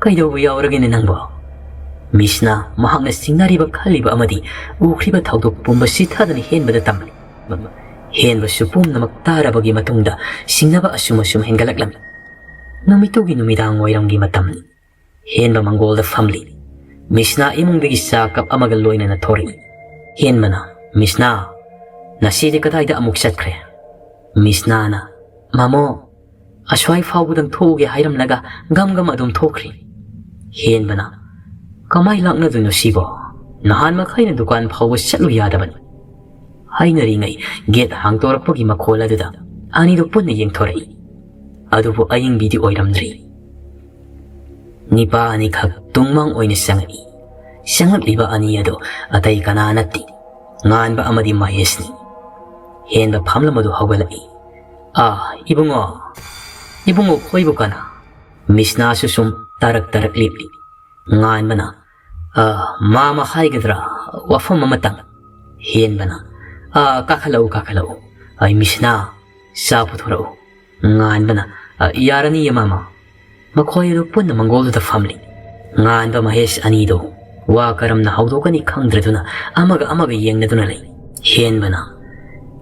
"ꯀꯩꯗꯧꯕ ꯌꯥꯎꯔꯒꯦꯅꯦ ꯅꯪꯕꯣ?" ꯃꯤꯁꯅꯥ ꯃꯍꯥꯛꯅ ꯆꯤꯡꯅꯔꯤꯕ, ꯈꯜꯂꯤꯕ ꯑꯃꯗꯤ ꯎꯈ꯭ꯔꯤꯕ ꯊꯧꯗꯣꯛ ꯄꯨꯝꯕ ꯆꯤꯊꯗꯅ ꯍꯦꯟꯕꯗ ꯇꯝꯂꯤ꯫ ꯍꯦꯟꯕꯁꯨ ꯄꯨꯝꯅꯃꯛ ꯇꯥꯔꯕꯒꯤ ꯃꯇꯨꯡꯗ ꯆꯤꯡꯅꯕ ꯑꯁꯨꯝ ꯑꯁꯨꯝ ꯍꯦꯟꯒꯠꯂꯛꯂꯝꯃꯤ꯫ ꯅꯨꯃꯤꯠꯇꯨꯒꯤ ꯅꯨꯃꯤꯗꯥꯡ ꯋꯥꯏꯔꯝꯒꯤ ꯃꯇꯝꯅꯤ꯫ ꯍꯦꯟꯕ ꯃꯪꯒꯣꯜꯗ ꯐꯝꯂꯤ꯫ ꯃꯤꯁꯅꯥ ꯏꯃꯨꯡꯗꯒꯤ ꯆꯥ ꯀꯞ ꯑꯃꯒ ꯂꯣꯏꯅꯅ ꯊꯣꯔꯛꯏ꯫ ꯍꯦꯟꯕꯅ, "ꯃꯤꯁꯅꯥ, ꯅꯁꯤꯗꯤ ꯀꯗꯥꯏꯗ ꯑꯃꯨꯛ ꯆꯠꯈ꯭ꯔꯦ?" ꯃꯤꯁꯅꯥꯅ, "ꯃꯥꯃꯣ, ꯑꯁ꯭ꯋꯥꯏ ꯐꯥꯎꯕꯗꯪ ꯊꯣꯛꯎꯒꯦ ꯍꯥꯏꯔꯝꯂꯒ ꯒꯝ ꯒꯝ ꯑꯗꯨꯝ ꯊꯣꯛꯈ꯭ꯔꯦ꯫" ꯍꯦꯟꯕꯅ, "ꯀꯃꯥꯏ ꯂꯥꯛꯅꯗꯣꯏꯅꯣ ꯁꯤꯕꯣ? ꯅꯍꯥꯟ ꯃꯈꯩꯅ ꯗꯨꯀꯥꯟ ꯐꯥꯎꯕ ꯆꯠꯂꯨ ꯌꯥꯗꯕꯅꯤ꯫" ꯍꯥꯏꯅꯔꯤꯉꯩ ꯒꯦꯠ ꯍꯥꯡꯇꯣꯔꯛꯄꯒꯤ ꯃꯈꯣꯜ ꯑꯗꯨꯗ ꯑꯅꯤꯗꯨ ꯄꯨꯟꯅ ꯌꯦꯡꯊꯣꯔꯛꯏ꯫ ꯑꯗꯨꯕꯨ ꯑꯌꯤꯡꯕꯤꯗꯤ ꯑꯣꯏꯔꯝꯗ꯭ꯔꯤ꯫ ꯅꯤꯄꯥ ꯑꯅꯤꯈꯛ ꯇꯨꯡꯃꯥꯡ ꯑꯣꯏꯅ ꯆꯪꯉꯛꯏ꯫ ꯆꯪꯂꯛꯂꯤꯕ ꯑꯅꯤ ꯑꯗꯨ ꯑꯇꯩ ꯀꯅꯥ ꯅꯠꯇꯦ, ꯉꯥꯟꯕ ꯑꯃꯗꯤ ꯃꯍꯦꯁꯅꯤ꯫ ꯍꯦꯟꯕ ꯐꯝꯂꯝꯕꯗꯨ ꯍꯧꯒꯠꯂꯛꯏ꯫ "ꯑꯥ, ꯏꯕꯨꯡꯉꯣ, ꯏꯕꯨꯡꯉꯣ, ꯈꯣꯏꯕꯨ ꯀꯅꯥ?" ꯃꯤꯁꯅꯥꯁꯨ ꯁꯨꯝ ꯇꯔꯛ ꯇꯔꯛ ꯂꯦꯞꯂꯤ꯫ ꯉꯥꯟꯕꯅ, "ꯑ, ꯃꯥꯃ ꯍꯥꯏꯒꯗ꯭ꯔꯥ, ꯋꯥꯐꯝ ꯑꯃꯇꯪ?" ꯍꯦꯟꯕꯅ, "ꯑ, ꯀꯥꯈꯠꯂꯛꯎ, ꯀꯥꯈꯠꯂꯛꯎ꯫ ꯑꯩ ꯃꯤꯁꯅꯥ, ꯆꯥ ꯄꯨꯊꯣꯔꯛꯎ꯫" ꯉꯥꯟꯕꯅ, "ꯑ, ꯌꯥꯔꯅꯤꯌꯦ ꯃꯥꯃ꯫" ꯃꯈꯣꯏ ꯑꯗꯨ ꯄꯨꯟꯅ ꯃꯪꯒꯣꯜꯗꯨꯗ ꯐꯝꯂꯤ꯫ ꯉꯥꯟꯕ ꯃꯍꯦꯁ ꯑꯅꯤꯗꯨ ꯋꯥ ꯀꯔꯝꯅ ꯍꯧꯗꯣꯛꯀꯅꯤ ꯈꯪꯗ꯭ꯔꯗꯨꯅ ꯑꯃꯒ ꯑꯃꯒ ꯌꯦꯡꯅꯗꯨꯅ ꯂꯩ꯫ ꯍꯦꯟꯕꯅ,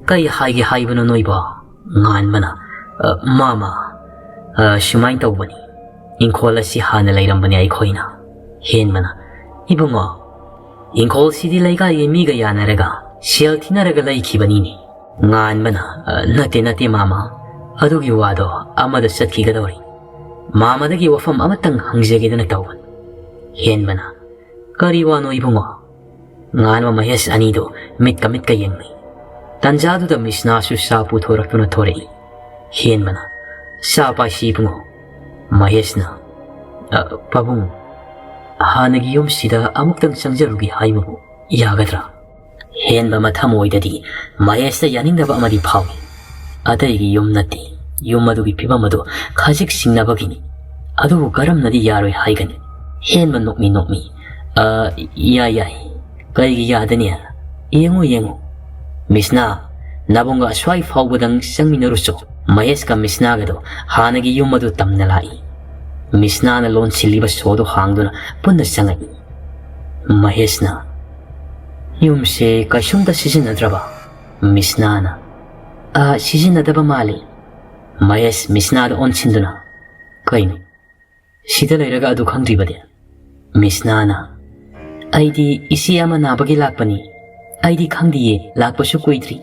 "ꯀꯩ ꯍꯥꯏꯒꯦ ꯍꯥꯏꯕꯅꯣ ꯅꯣꯏꯕꯣ?" ꯉꯥꯟꯕꯅ, "ꯑ, ꯃꯥꯃ, ꯑ, ꯁꯨꯃꯥꯏꯅ ꯇꯧꯕꯅꯤ꯫ ꯏꯪꯈꯣꯜ ꯑꯁꯤ ꯍꯥꯟꯅ ꯂꯩꯔꯝꯕꯅꯦ ꯑꯩꯈꯣꯏꯅ꯫" ꯍꯦꯟꯕꯅ, "ꯏꯕꯨꯡꯉꯣ, ꯏꯪꯈꯣꯜꯁꯤꯗꯤ ꯂꯩꯀꯥꯏꯒꯤ ꯃꯤꯒ ꯌꯥꯅꯔꯒ ꯁꯦꯜ ꯊꯤꯅꯔꯒ ꯂꯩꯈꯤꯕꯅꯤꯅꯦ꯫" ꯉꯥꯟꯕꯅ, "ꯑ, ꯅꯠꯇꯦ, ꯅꯠꯇꯦ ꯃꯥꯃ, ꯑꯗꯨꯒꯤ ꯋꯥꯗꯣ ꯑꯃꯗ ꯆꯠꯈꯤꯒꯗꯧꯔꯤ꯫ ꯃꯥꯃꯗꯒꯤ ꯋꯥꯐꯝ ꯑꯃꯇꯪ ꯍꯪꯖꯒꯦꯗꯅ ꯇꯧꯕꯅꯤ꯫" ꯍꯦꯟꯕꯅ, "ꯀꯔꯤ ꯋꯥꯅꯣ ꯏꯕꯨꯡꯉꯣ?" ꯉꯥꯟꯕ ꯃꯍꯦꯁ ꯑꯅꯤꯗꯨ ꯃꯤꯠꯀ ꯃꯤꯠꯀ ꯌꯦꯡꯅꯩ꯫ ꯇꯟꯖꯥꯗꯨꯗ ꯃꯤꯁꯅꯥꯁꯨ ꯆꯥ ꯄꯨꯊꯣꯔꯛꯇꯨꯅ ꯊꯣꯔꯛꯏ꯫ ꯍꯦꯟꯕꯅ, "ꯆꯥ ꯄꯥꯏꯁꯤ ꯏꯕꯨꯡꯉꯣ꯫" ꯃꯍꯦꯁꯅ, "ꯑ, ꯄꯥꯕꯨꯡ, ꯍꯥꯟꯅꯒꯤ ꯌꯨꯝꯁꯤꯗ ꯑꯃꯨꯛꯇꯪ ꯆꯪꯖꯔꯨꯒꯦ ꯍꯥꯏꯕꯕꯨ ꯌꯥꯒꯗ꯭ꯔꯥ?" ꯍꯦꯟꯕ ꯃꯊꯃꯣꯏꯗꯗꯤ ꯃꯍꯦꯁꯇ ꯌꯥꯅꯤꯡꯗꯕ ꯑꯃꯗꯤ ꯐꯥꯎꯏ꯫ ꯑꯇꯩꯒꯤ ꯌꯨꯝ ꯅꯠꯇꯦ, ꯌꯨꯝ ꯑꯗꯨꯒꯤ ꯐꯤꯕꯝ ꯑꯗꯨ ꯈꯖꯤꯛ ꯁꯤꯡꯅꯕꯒꯤꯅꯤ꯫ ꯑꯗꯨꯕꯨ ꯀꯔꯝꯅꯗꯤ ꯌꯥꯔꯣꯏ ꯍꯥꯏꯒꯅꯤ? ꯍꯦꯟꯕ ꯅꯣꯛꯃꯤ ꯅꯣꯛꯃꯤ, "ꯑ, ꯌꯥꯏ, ꯌꯥꯏ꯫ ꯀꯩꯒꯤ ꯌꯥꯗꯅꯤ? ꯌꯦꯡꯉꯨ, ꯌꯦꯡꯉꯨ꯫ ꯃꯤꯁꯅꯥ, ꯅꯕꯨꯡꯒ ꯑꯁ꯭ꯋꯥꯏ ꯐꯥꯎꯕꯗꯪ ꯆꯪꯃꯤꯟꯅꯔꯨꯆꯣ꯫" ꯃꯍꯦꯁꯀ ꯃꯤꯁꯅꯥꯒꯗꯣ ꯍꯥꯟꯅꯒꯤ ꯌꯨꯝ ꯑꯗꯨ ꯇꯝꯅ ꯂꯥꯛꯏ꯫ ꯃꯤꯁꯅꯥꯅ ꯂꯣꯟꯁꯤꯜꯂꯤꯕ ꯁꯣꯗꯨ ꯍꯥꯡꯗꯨꯅ ꯄꯨꯟꯅ ꯆꯪꯉꯛꯏ꯫ ꯃꯍꯦꯁꯅ, "ꯌꯨꯝꯁꯦ ꯀꯩꯁꯨꯝꯇ ꯁꯤꯖꯤꯟꯅꯗ꯭ꯔꯕ?" ꯃꯤꯁꯅꯥꯅ, "ꯑ, ꯁꯤꯖꯤꯟꯅꯗꯕ ꯃꯥꯜꯂꯤ꯫" ꯃꯍꯦꯁ ꯃꯤꯁꯅꯥꯗ ꯑꯣꯟꯁꯤꯟꯗꯨꯅ, "ꯀꯩꯅꯣ? ꯁꯤꯗ ꯂꯩꯔꯒ ꯑꯗꯨ ꯈꯪꯗ꯭ꯔꯤꯕꯗꯤ?" ꯃꯤꯁꯅꯥꯅ, "ꯑꯩꯗꯤ ꯏꯆꯦ ꯑꯃ ꯅꯥꯕꯒꯤ ꯂꯥꯛꯄꯅꯤ꯫ ꯑꯩꯗꯤ ꯈꯪꯗꯤꯌꯦ, ꯂꯥꯛꯄꯁꯨ ꯀꯨꯏꯗ꯭ꯔꯤ꯫"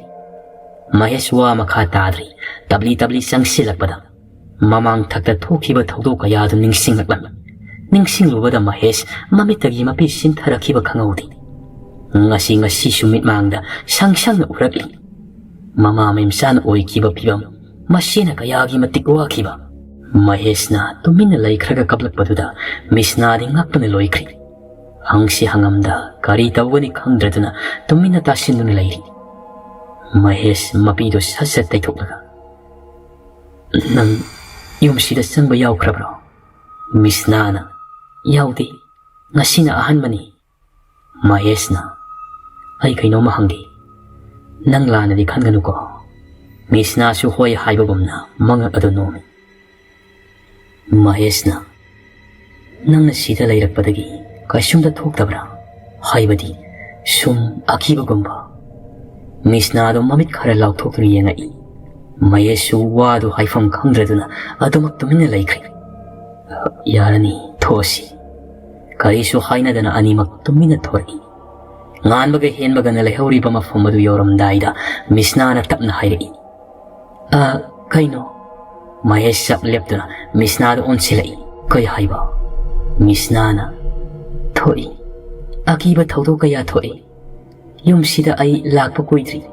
ꯃꯍꯦꯁ ꯋꯥ ꯃꯈꯥ ꯇꯥꯗ꯭ꯔꯤ꯫ ꯇꯞꯂꯤ ꯇꯞꯂꯤ ꯆꯪꯁꯤꯜꯂꯛꯄꯗ ꯃꯃꯥꯡ ꯊꯛꯇ ꯊꯣꯛꯈꯤꯕ ꯊꯧꯗꯣꯛ ꯀꯌꯥꯗꯨ ꯅꯤꯡꯁꯤꯡꯂꯛꯂꯝꯃꯤ꯫ ꯅꯤꯡꯁꯤꯡꯂꯨꯕꯗ ꯃꯍꯦꯁ ꯃꯃꯤꯠꯇꯒꯤ ꯃꯄꯤ ꯁꯤꯟꯊꯔꯛꯈꯤꯕ ꯈꯪꯍꯧꯗꯦ꯫ ꯉꯁꯤ ꯉꯁꯤꯁꯨ ꯃꯤꯠꯃꯥꯡꯗ ꯁꯪ ꯁꯪꯅ ꯎꯔꯛꯂꯤ꯫ ꯃꯃꯥ ꯃꯆꯥꯅ ꯑꯣꯏꯈꯤꯕ ꯐꯤꯕꯝ, ꯃꯁꯤꯅ ꯀꯌꯥꯒꯤ ꯃꯇꯤꯛ ꯋꯥꯈꯤꯕ꯫ ꯃꯍꯦꯁꯅ ꯇꯨꯃꯤꯟꯅ ꯂꯩꯈ꯭ꯔꯒ ꯀꯞꯂꯛꯄꯗꯨꯗ ꯃꯤꯁꯅꯥꯗꯤ ꯉꯛꯄꯅ ꯂꯣꯏꯈ꯭ꯔꯤ꯫ ꯍꯪꯁꯤ ꯍꯪꯉꯝꯗ ꯀꯔꯤ ꯇꯧꯒꯅꯤ ꯈꯪꯗ꯭ꯔꯗꯨꯅ ꯇꯨꯃꯤꯟꯅ ꯇꯥꯁꯤꯟꯗꯨꯅ ꯂꯩꯔꯤ꯫ ꯃꯍꯦꯁ ꯃꯄꯤꯗꯨ ꯁꯠ ꯁꯠ ꯇꯩꯊꯣꯛꯂꯒ, "ꯅꯪ ꯌꯨꯝꯁꯤꯗ ꯆꯪꯕ ꯌꯥꯎꯈ꯭ꯔꯕ꯭ꯔꯣ?" ꯃꯤꯁꯅꯥꯅ, "ꯌꯥꯎꯗꯦ, ꯉꯁꯤꯅ ꯑꯍꯥꯟꯕꯅꯤ꯫" ꯃꯍꯦꯁꯅ, "ꯑꯩ ꯀꯩꯅꯣꯝꯃ ꯍꯪꯒꯦ, ꯅꯪ ꯂꯥꯟꯅꯗꯤ ꯈꯟꯒꯅꯨꯀꯣ?" ꯃꯤꯁꯅꯥꯁꯨ ꯍꯣꯏ ꯍꯥꯏꯕꯒꯨꯝꯅ ꯃꯉꯛ ꯑꯗꯨ ꯅꯣꯝꯃꯤ꯫ ꯃꯍꯦꯁꯅ, "ꯅꯪꯅ ꯁꯤꯗ ꯂꯩꯔꯛꯄꯗꯒꯤ ꯀꯩꯁꯨꯝꯇ ꯊꯣꯛꯇꯕ꯭ꯔꯥ? ꯍꯥꯏꯕꯗꯤ ꯁꯨꯝ ꯑꯀꯤꯕꯒꯨꯝꯕ?" ꯃꯤꯁꯅꯥꯗꯣ ꯃꯃꯤꯠ ꯈꯔ ꯂꯥꯎꯊꯣꯛꯇꯨꯅ ꯌꯦꯡꯉꯛꯏ꯫ ꯃꯍꯦꯁꯁꯨ ꯋꯥꯗꯨ ꯍꯥꯏꯐꯝ ꯈꯪꯗ꯭ꯔꯗꯨꯅ ꯑꯗꯨꯃꯛ ꯇꯨꯃꯤꯟꯅ ꯂꯩꯈ꯭ꯔꯦ꯫ "ꯌꯥꯔꯅꯤ, ꯊꯣꯛꯑꯁꯤ꯫" ꯀꯔꯤꯁꯨ ꯍꯥꯏꯅꯗꯅ ꯑꯅꯤꯃꯛ ꯇꯨꯃꯤꯟꯅ ꯊꯣꯔꯛꯏ꯫ ꯉꯥꯟꯕꯒ ꯍꯦꯟꯕꯒꯅ ꯂꯩꯍꯧꯔꯤꯕ ꯃꯐꯝ ꯑꯗꯨ ꯌꯧꯔꯝꯗꯥꯏꯗ ꯃꯤꯁꯅꯥꯅ ꯇꯞꯅ ꯍꯥꯏꯔꯛꯏ, "ꯑ, ꯀꯩꯅꯣ?" ꯃꯍꯦꯁ ꯆꯞ ꯂꯦꯞꯇꯨꯅ ꯃꯤꯁꯅꯥꯗ ꯑꯣꯟꯁꯤꯜꯂꯛꯏ꯫ "ꯀꯩ ꯍꯥꯏꯕ?" ꯃꯤꯁꯅꯥꯅ, "ꯊꯣꯛꯏ꯫ ꯑꯀꯤꯕ ꯊꯧꯗꯣꯛ ꯀꯌꯥ ꯊꯣꯛꯏ꯫ ꯌꯨꯝꯁꯤꯗ ꯑꯩ ꯂꯥꯛꯄ ꯀꯨꯏꯗ꯭ꯔꯤ꯫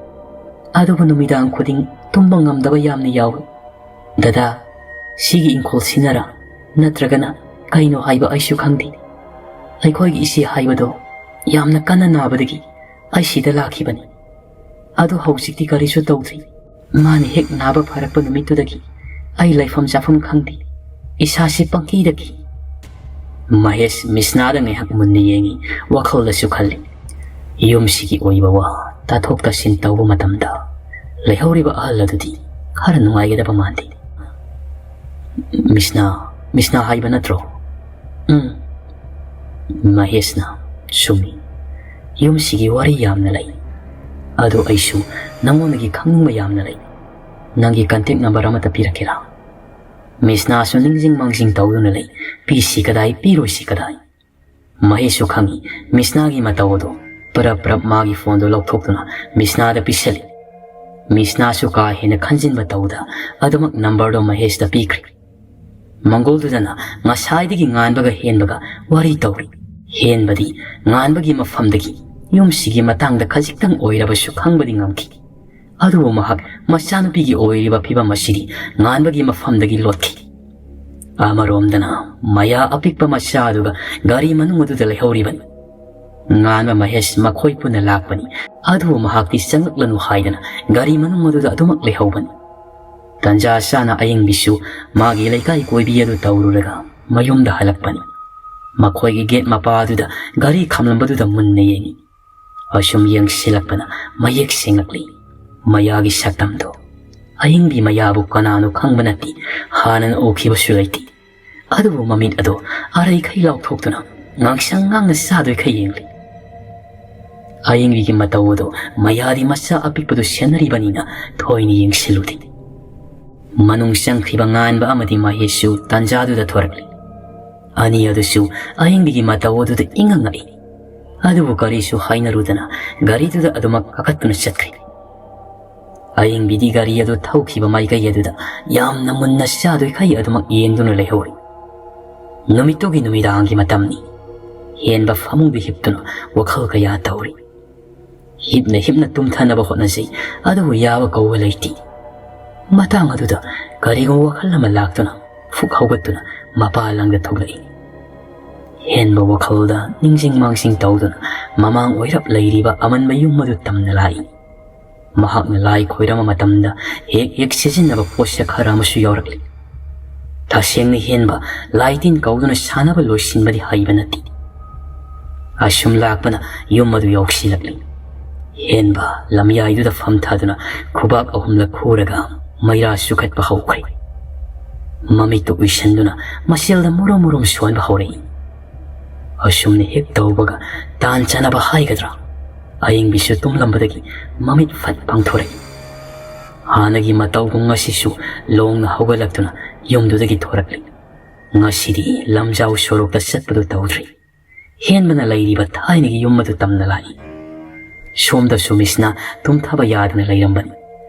ꯑꯗꯨꯕꯨ ꯅꯨꯃꯤꯗꯥꯡ ꯈꯨꯗꯤꯡ ꯇꯨꯝꯕ ꯉꯝꯗꯕ ꯌꯥꯝꯅ ꯌꯥꯎꯏ꯫ ꯗꯗꯥ, ꯁꯤꯒꯤ ꯏꯪꯈꯣꯜꯁꯤꯅꯔ ꯅꯠꯇ꯭ꯔꯒꯅ ꯀꯩꯅꯣ ꯍꯥꯏꯕ ꯑꯩꯁꯨ ꯈꯪꯗꯦ꯫ ꯑꯩꯈꯣꯏꯒꯤ ꯏꯆꯦ ꯍꯥꯏꯕꯗꯣ ꯌꯥꯝꯅ ꯀꯟꯅ ꯅꯥꯕꯗꯒꯤ ꯑꯩ ꯁꯤꯗ ꯂꯥꯛꯈꯤꯕꯅꯤ꯫ ꯑꯗꯨ ꯍꯧꯖꯤꯛꯇꯤ ꯀꯔꯤꯁꯨ ꯇꯧꯗ꯭ꯔꯤ꯫ ꯃꯥꯅ ꯍꯦꯛ ꯅꯥꯕ ꯐꯔꯛꯄ ꯅꯨꯃꯤꯠꯇꯨꯗꯒꯤ ꯑꯩ ꯂꯩꯐꯝ ꯆꯥꯐꯝ ꯈꯪꯗꯦ꯫ ꯏꯁꯥꯁꯤ ꯄꯪꯀꯤꯗ ꯀꯤ꯫" ꯃꯍꯦꯁ ꯃꯤꯁꯅꯥꯗ ꯉꯥꯏꯍꯥꯛ ꯃꯨꯟꯅ ꯌꯦꯡꯉꯤ, ꯋꯥꯈꯜꯗꯁꯨ ꯈꯜꯂꯤ, "ꯌꯨꯝꯁꯤꯒꯤ ꯑꯣꯏꯕ ꯋꯥ ꯇꯥꯊꯣꯛ ꯇꯥꯁꯤꯟ ꯇꯧꯕ ꯃꯇꯝꯗ ꯂꯩꯍꯧꯔꯤꯕ ꯑꯍꯜ ꯑꯗꯨꯗꯤ ꯈꯔ ꯅꯨꯡꯉꯥꯏꯒꯗꯕ ꯃꯥꯟꯗꯦ꯫" "ꯃꯤꯁꯅꯥ, ꯃꯤꯁꯅꯥ ꯍꯥꯏꯕ ꯅꯠꯇ꯭ꯔꯣ?" "ꯎꯝ꯫" ꯃꯍꯦꯁꯅ, "ꯆꯨꯝꯃꯤ, ꯌꯨꯝꯁꯤꯒꯤ ꯋꯥꯔꯤ ꯌꯥꯝꯅ ꯂꯩ꯫ ꯑꯗꯨ ꯑꯩꯁꯨ ꯅꯉꯣꯟꯗꯒꯤ ꯈꯪꯅꯤꯡꯕ ꯌꯥꯝꯅ ꯂꯩ꯫ ꯅꯪꯒꯤ ꯀꯟꯇꯦꯛ ꯅꯝꯕꯔ ꯑꯃꯠꯇ ꯄꯤꯔꯛꯀꯦꯔꯥ?" ꯃꯤꯁꯅꯥꯁꯨ ꯅꯤꯡꯁꯤꯡ ꯃꯥꯡꯖꯤꯡ ꯇꯧꯗꯨꯅ ꯂꯩ꯫ ꯄꯤꯁꯤ ꯀꯗꯥꯏ, ꯄꯤꯔꯣꯏꯁꯤ ꯀꯗꯥꯏ? ꯃꯍꯦꯁꯁꯨ ꯈꯪꯏ ꯃꯤꯁꯅꯥꯒꯤ ꯃꯇꯧ ꯑꯗꯨ꯫ ꯄꯔꯞ ꯄꯔꯞ ꯃꯥꯒꯤ ꯐꯣꯟꯗꯨ ꯂꯧꯊꯣꯛꯇꯨꯅ ꯃꯤꯁꯅꯥꯗ ꯄꯤꯁꯜꯂꯤ꯫ ꯃꯤꯁꯅꯥꯁꯨ ꯀꯥ ꯍꯦꯟꯅ ꯈꯟꯖꯤꯟꯕ ꯇꯧꯗ ꯑꯗꯨꯃꯛ ꯅꯝꯕꯔꯗꯨ ꯃꯍꯦꯁꯇ ꯄꯤꯈ꯭ꯔꯦ꯫ ꯃꯪꯒꯣꯜꯗꯨꯗꯅ ꯉꯁꯥꯏꯗꯒꯤ ꯉꯥꯟꯕꯒ ꯍꯦꯟꯕꯒ ꯋꯥꯔꯤ ꯇꯧꯔꯤ꯫ ꯍꯦꯟꯕꯗꯤ ꯉꯥꯟꯕꯒꯤ ꯃꯐꯝꯗꯒꯤ ꯌꯨꯝꯁꯤꯒꯤ ꯃꯇꯥꯡꯗ ꯈꯖꯤꯛꯇꯪ ꯑꯣꯏꯔꯕꯁꯨ ꯈꯪꯕꯗꯤ ꯉꯝꯈꯤ꯫ ꯑꯗꯨꯕꯨ ꯃꯍꯥꯛ ꯃꯆꯥꯅꯨꯄꯤꯒꯤ ꯑꯣꯏꯔꯤꯕ ꯐꯤꯕꯝ ꯑꯁꯤꯗꯤ ꯉꯥꯟꯕꯒꯤ ꯃꯐꯝꯗꯒꯤ ꯂꯣꯠꯈꯤ꯫ ꯑꯃꯔꯣꯝꯗꯅ ꯃꯌꯥ ꯑꯄꯤꯛꯄ ꯃꯆꯥ ꯑꯗꯨꯒ ꯒꯥꯔꯤ ꯃꯅꯨꯡ ꯑꯗꯨꯗ ꯂꯩꯍꯧꯔꯤꯕꯅꯤ꯫ ꯉꯥꯟꯕ ꯃꯍꯦꯁ ꯃꯈꯣꯏ ꯄꯨꯟꯅ ꯂꯥꯛꯄꯅꯤ꯫ ꯑꯗꯨꯕꯨ ꯃꯍꯥꯛꯇꯤ ꯆꯪꯂꯛꯂꯅꯨ ꯍꯥꯏꯗꯅ ꯒꯥꯔꯤ ꯃꯅꯨꯡ ꯑꯗꯨꯗ ꯑꯗꯨꯃꯛ ꯂꯩꯍꯧꯕꯅꯤ꯫ ꯇꯟꯖꯥ ꯆꯥꯅ ꯑꯌꯤꯡꯕꯤꯁꯨ ꯃꯥꯒꯤ ꯂꯩꯀꯥꯏ ꯀꯣꯏꯕꯤ ꯑꯗꯨ ꯇꯧꯔꯨꯔꯒ ꯃꯌꯨꯝꯗ ꯍꯜꯂꯛꯄꯅꯤ꯫ ꯃꯈꯣꯏꯒꯤ ꯒꯦꯠ ꯃꯄꯥꯗꯨꯗ ꯒꯥꯔꯤ ꯈꯥꯝꯂꯝꯕꯗꯨꯗ ꯃꯨꯟꯅ ꯌꯦꯡꯏ꯫ ꯑꯁꯨꯝ ꯌꯦꯡꯁꯤꯜꯂꯛꯄꯅ ꯃꯌꯦꯛ ꯁꯦꯡꯂꯛꯂꯤ꯫ ꯃꯌꯥꯒꯤ ꯁꯛꯇꯝꯗꯣ꯫ ꯑꯌꯤꯡꯕꯤ ꯃꯌꯥꯕꯨ ꯀꯅꯥꯅꯣ ꯈꯪꯕ ꯅꯠꯇꯦ, ꯍꯥꯟꯅꯅ ꯎꯈꯤꯕꯁꯨ ꯂꯩꯇꯦ꯫ ꯑꯗꯨꯕꯨ ꯃꯃꯤꯠ ꯑꯗꯣ ꯑꯔꯩꯈꯩ ꯂꯥꯎꯊꯣꯛꯇꯨꯅ ꯉꯥꯡꯁꯪ ꯉꯥꯡꯅ ꯆꯥꯗꯣꯏꯈꯩ ꯌꯦꯡꯂꯤ꯫ ꯑꯌꯤꯡꯕꯤꯒꯤ ꯃꯇꯧ ꯑꯗꯣ ꯃꯌꯥꯗꯤ ꯃꯆꯥ ꯑꯄꯤꯛꯄꯗꯨ ꯁꯦꯟꯅꯔꯤꯕꯅꯤꯅ ꯊꯣꯏꯅ ꯌꯦꯡꯁꯤꯜꯂꯨꯗꯦ꯫ ꯃꯅꯨꯡ ꯆꯪꯈ꯭ꯔꯤꯕ ꯉꯥꯟꯕ ꯑꯃꯗꯤ ꯃꯍꯦꯁꯁꯨ ꯇꯥꯟꯖꯥꯗꯨꯗ ꯊꯣꯔꯛꯂꯤ꯫ ꯑꯅꯤ ꯑꯗꯨꯁꯨ ꯑꯌꯤꯡꯕꯤꯒꯤ ꯃꯇꯧ ꯑꯗꯨꯗ ꯏꯉꯛ ꯉꯛꯏ꯫ ꯑꯗꯨꯕꯨ ꯀꯔꯤꯁꯨ ꯍꯥꯏꯅꯔꯨꯗꯅ ꯒꯥꯔꯤꯗꯨꯗ ꯑꯗꯨꯃꯛ ꯀꯥꯈꯠꯇꯨꯅ ꯆꯠꯈ꯭ꯔꯦ꯫ ꯑꯌꯤꯡꯕꯤꯗꯤ ꯒꯥꯔꯤ ꯑꯗꯨ ꯊꯧꯈꯤꯕ ꯃꯥꯏꯀꯩ ꯑꯗꯨꯗ ꯌꯥꯝꯅ ꯃꯨꯟꯅ ꯆꯥꯗꯣꯏꯈꯩ ꯑꯗꯨꯃꯛ ꯌꯦꯡꯗꯨꯅ ꯂꯩꯍꯧꯔꯤ꯫ ꯅꯨꯃꯤꯠꯇꯨꯒꯤ ꯅꯨꯃꯤꯗꯥꯡꯒꯤ ꯃꯇꯝꯅꯤ꯫ ꯍꯦꯟꯕ ꯐꯃꯨꯡꯗ ꯍꯤꯞꯇꯨꯅ ꯋꯥꯈꯜ ꯀꯌꯥ ꯇꯧꯔꯤ꯫ ꯍꯤꯞꯅ ꯍꯤꯞꯅ ꯇꯨꯝꯊꯅꯕ ꯍꯣꯠꯅꯖꯩ, ꯑꯗꯨꯕꯨ ꯌꯥꯕ ꯀꯧꯕ ꯂꯩꯇꯦ꯫ ꯃꯇꯥꯡ ꯑꯗꯨꯗ ꯀꯔꯤꯒꯨꯝꯕ ꯋꯥꯈꯜ ꯑꯃ ꯂꯥꯛꯇꯨꯅ ꯐꯨꯛ ꯍꯧꯒꯠꯇꯨꯅ ꯃꯄꯥ ꯂꯪꯗ ꯊꯣꯛꯂꯛꯏ꯫ ꯍꯦꯟꯕ ꯋꯥꯈꯜꯗ ꯅꯤꯡꯁꯤꯡ ꯃꯥꯡꯁꯤꯡ ꯇꯧꯗꯨꯅ ꯃꯃꯥꯡ ꯑꯣꯏꯔꯞ ꯂꯩꯔꯤꯕ ꯑꯃꯟꯕ ꯌꯨꯝ ꯑꯗꯨ ꯇꯝꯅ ꯂꯥꯛꯏ꯫ ꯃꯍꯥꯛꯅ ꯂꯥꯏ ꯈꯣꯏꯔꯝꯕ ꯃꯇꯝꯗ ꯍꯦꯛ ꯍꯦꯛ ꯁꯤꯖꯤꯟꯅꯕ ꯄꯣꯠꯁꯛ ꯈꯔ ꯑꯃꯁꯨ ꯌꯥꯎꯔꯛꯂꯤ꯫ ꯇꯁꯦꯡꯅ ꯍꯦꯟꯕ ꯂꯥꯏ ꯇꯤꯟ ꯀꯧꯗꯨꯅ ꯁꯥꯟꯅꯕ ꯂꯣꯏꯁꯤꯟꯕꯗꯤ ꯍꯩꯕ ꯅꯠꯇꯦ꯫ ꯑꯁꯨꯝ ꯂꯥꯛꯄꯅ ꯌꯨꯝ ꯑꯗꯨ ꯌꯧꯁꯤꯜꯂꯛꯂꯤ꯫ ꯍꯦꯟꯕ ꯂꯝꯌꯥꯏꯗꯨꯗ ꯐꯝꯊꯗꯨꯅ ꯈꯨꯕꯥꯛ ꯑꯍꯨꯝꯂꯛ ꯈꯨꯔꯒ ꯃꯩꯔꯥ ꯆꯨꯈꯠꯄ ꯍꯧꯈ꯭ꯔꯦ꯫ ꯃꯃꯤꯠꯇꯨ ꯎꯏꯁꯟꯗꯨꯅ ꯃꯁꯦꯜꯗ ꯃꯨꯔꯨꯝ ꯃꯨꯔꯨꯝ ꯁꯣꯟꯕ ꯍꯧꯔꯛꯏ꯫ ꯑꯁꯨꯝꯅ ꯍꯦꯛ ꯇꯧꯕꯒ ꯇꯥꯟ ꯆꯥꯅꯕ ꯍꯥꯏꯒꯗ꯭ꯔꯥ, ꯑꯌꯤꯡꯕꯤꯁꯨ ꯇꯨꯝꯂꯝꯕꯗꯒꯤ ꯃꯃꯤꯠ ꯐꯠ ꯄꯥꯡꯊꯣꯔꯛꯏ꯫ ꯍꯥꯟꯅꯒꯤ ꯃꯇꯧꯒꯨꯝ ꯉꯁꯤꯁꯨ ꯂꯣꯡꯅ ꯍꯧꯒꯠꯂꯛꯇꯨꯅ ꯌꯨꯝꯗꯨꯗꯒꯤ ꯊꯣꯔꯛꯂꯤ꯫ ꯉꯁꯤꯗꯤ ꯂꯝꯖꯥꯎ ꯁꯣꯔꯣꯛꯇ ꯆꯠꯄꯗꯨ ꯇꯧꯗ꯭ꯔꯤ꯫ ꯍꯦꯟꯕꯅ ꯂꯩꯔꯤꯕ ꯊꯥꯏꯅꯒꯤ ꯌꯨꯝ ꯑꯗꯨ ꯇꯝꯅ ꯂꯥꯛꯏ꯫ ꯁꯣꯝꯗ ꯁꯨꯃꯤꯁꯅ ꯇꯨꯝꯊꯕ ꯌꯥꯗꯅ ꯂꯩꯔꯝꯕꯅꯤ꯫